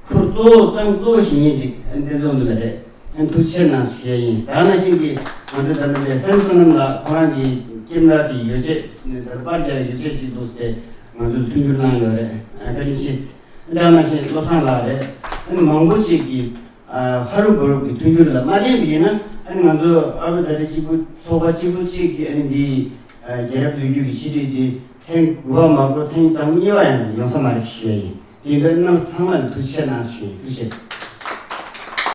ཁུར་གཙོ་བོ་ཏང་གཙོ་བོ་ཞིག་ཡིན་ཅིག་འདི་ཚོ་འདི་ལ་རེད། ཐུགས་རྗེ་ཆེ་གནང་ཞུ་ཡ་ཡིན། ད་ནང་བཞིན་གྱི་ང་ཚོ་ད་ལྟ་བའི་སེམས་བསོད་ནམས་ལགས་ཁོ་རང་གི་ཀེམ་ར་དེ་ཡོ་བྱད་ནས་ད་ལྟ་པར་རྒྱག་ཡོ་བྱད་ཅིག་འདུག་ཟེར་ང་ཚོ་ལ་མཐུན་འགྱུར་གནང་ཡོད་རེད། བཀའ་དྲིན་ཆེ། ད་ནང་བཞིན་བློ་བཟང་ལགས་རེད། མང་པོ་ཅིག་གིས། ཧ་རུ་བ་རུ་གི་མཐུན་འགྱུར་ལ་མ་བརྟེན་པ་ཡིན་ན་ཨ་ནི་ང་ཚོ་ཨ་རུ་ཛ་དེ་གཅིག་པུ་ཚོགས་པ་གཅིག་པུ་གཅིག་གིས་ཨ་ནི་འདི་རྒྱལ་རབས་ལོ་རྒྱུས་ཀྱི་ཆེད་སྒྲིག་འདི་ཐེངས་དགུ་པ་མ་གཏོགས་ཐེངས་དང་པོ་གཉིས་པ་ཡང་ཡོང་ས་མ་རེད་ཞུ་ཡ་ཡིན། དེ་འདྲ་རྣམ་ཚང་མ་ལ་ཐུགས་རྗེ་ཆེ་གནང་ཞུ་ཡ་ཡིན། ཐུགས་རྗེ་ཆེ།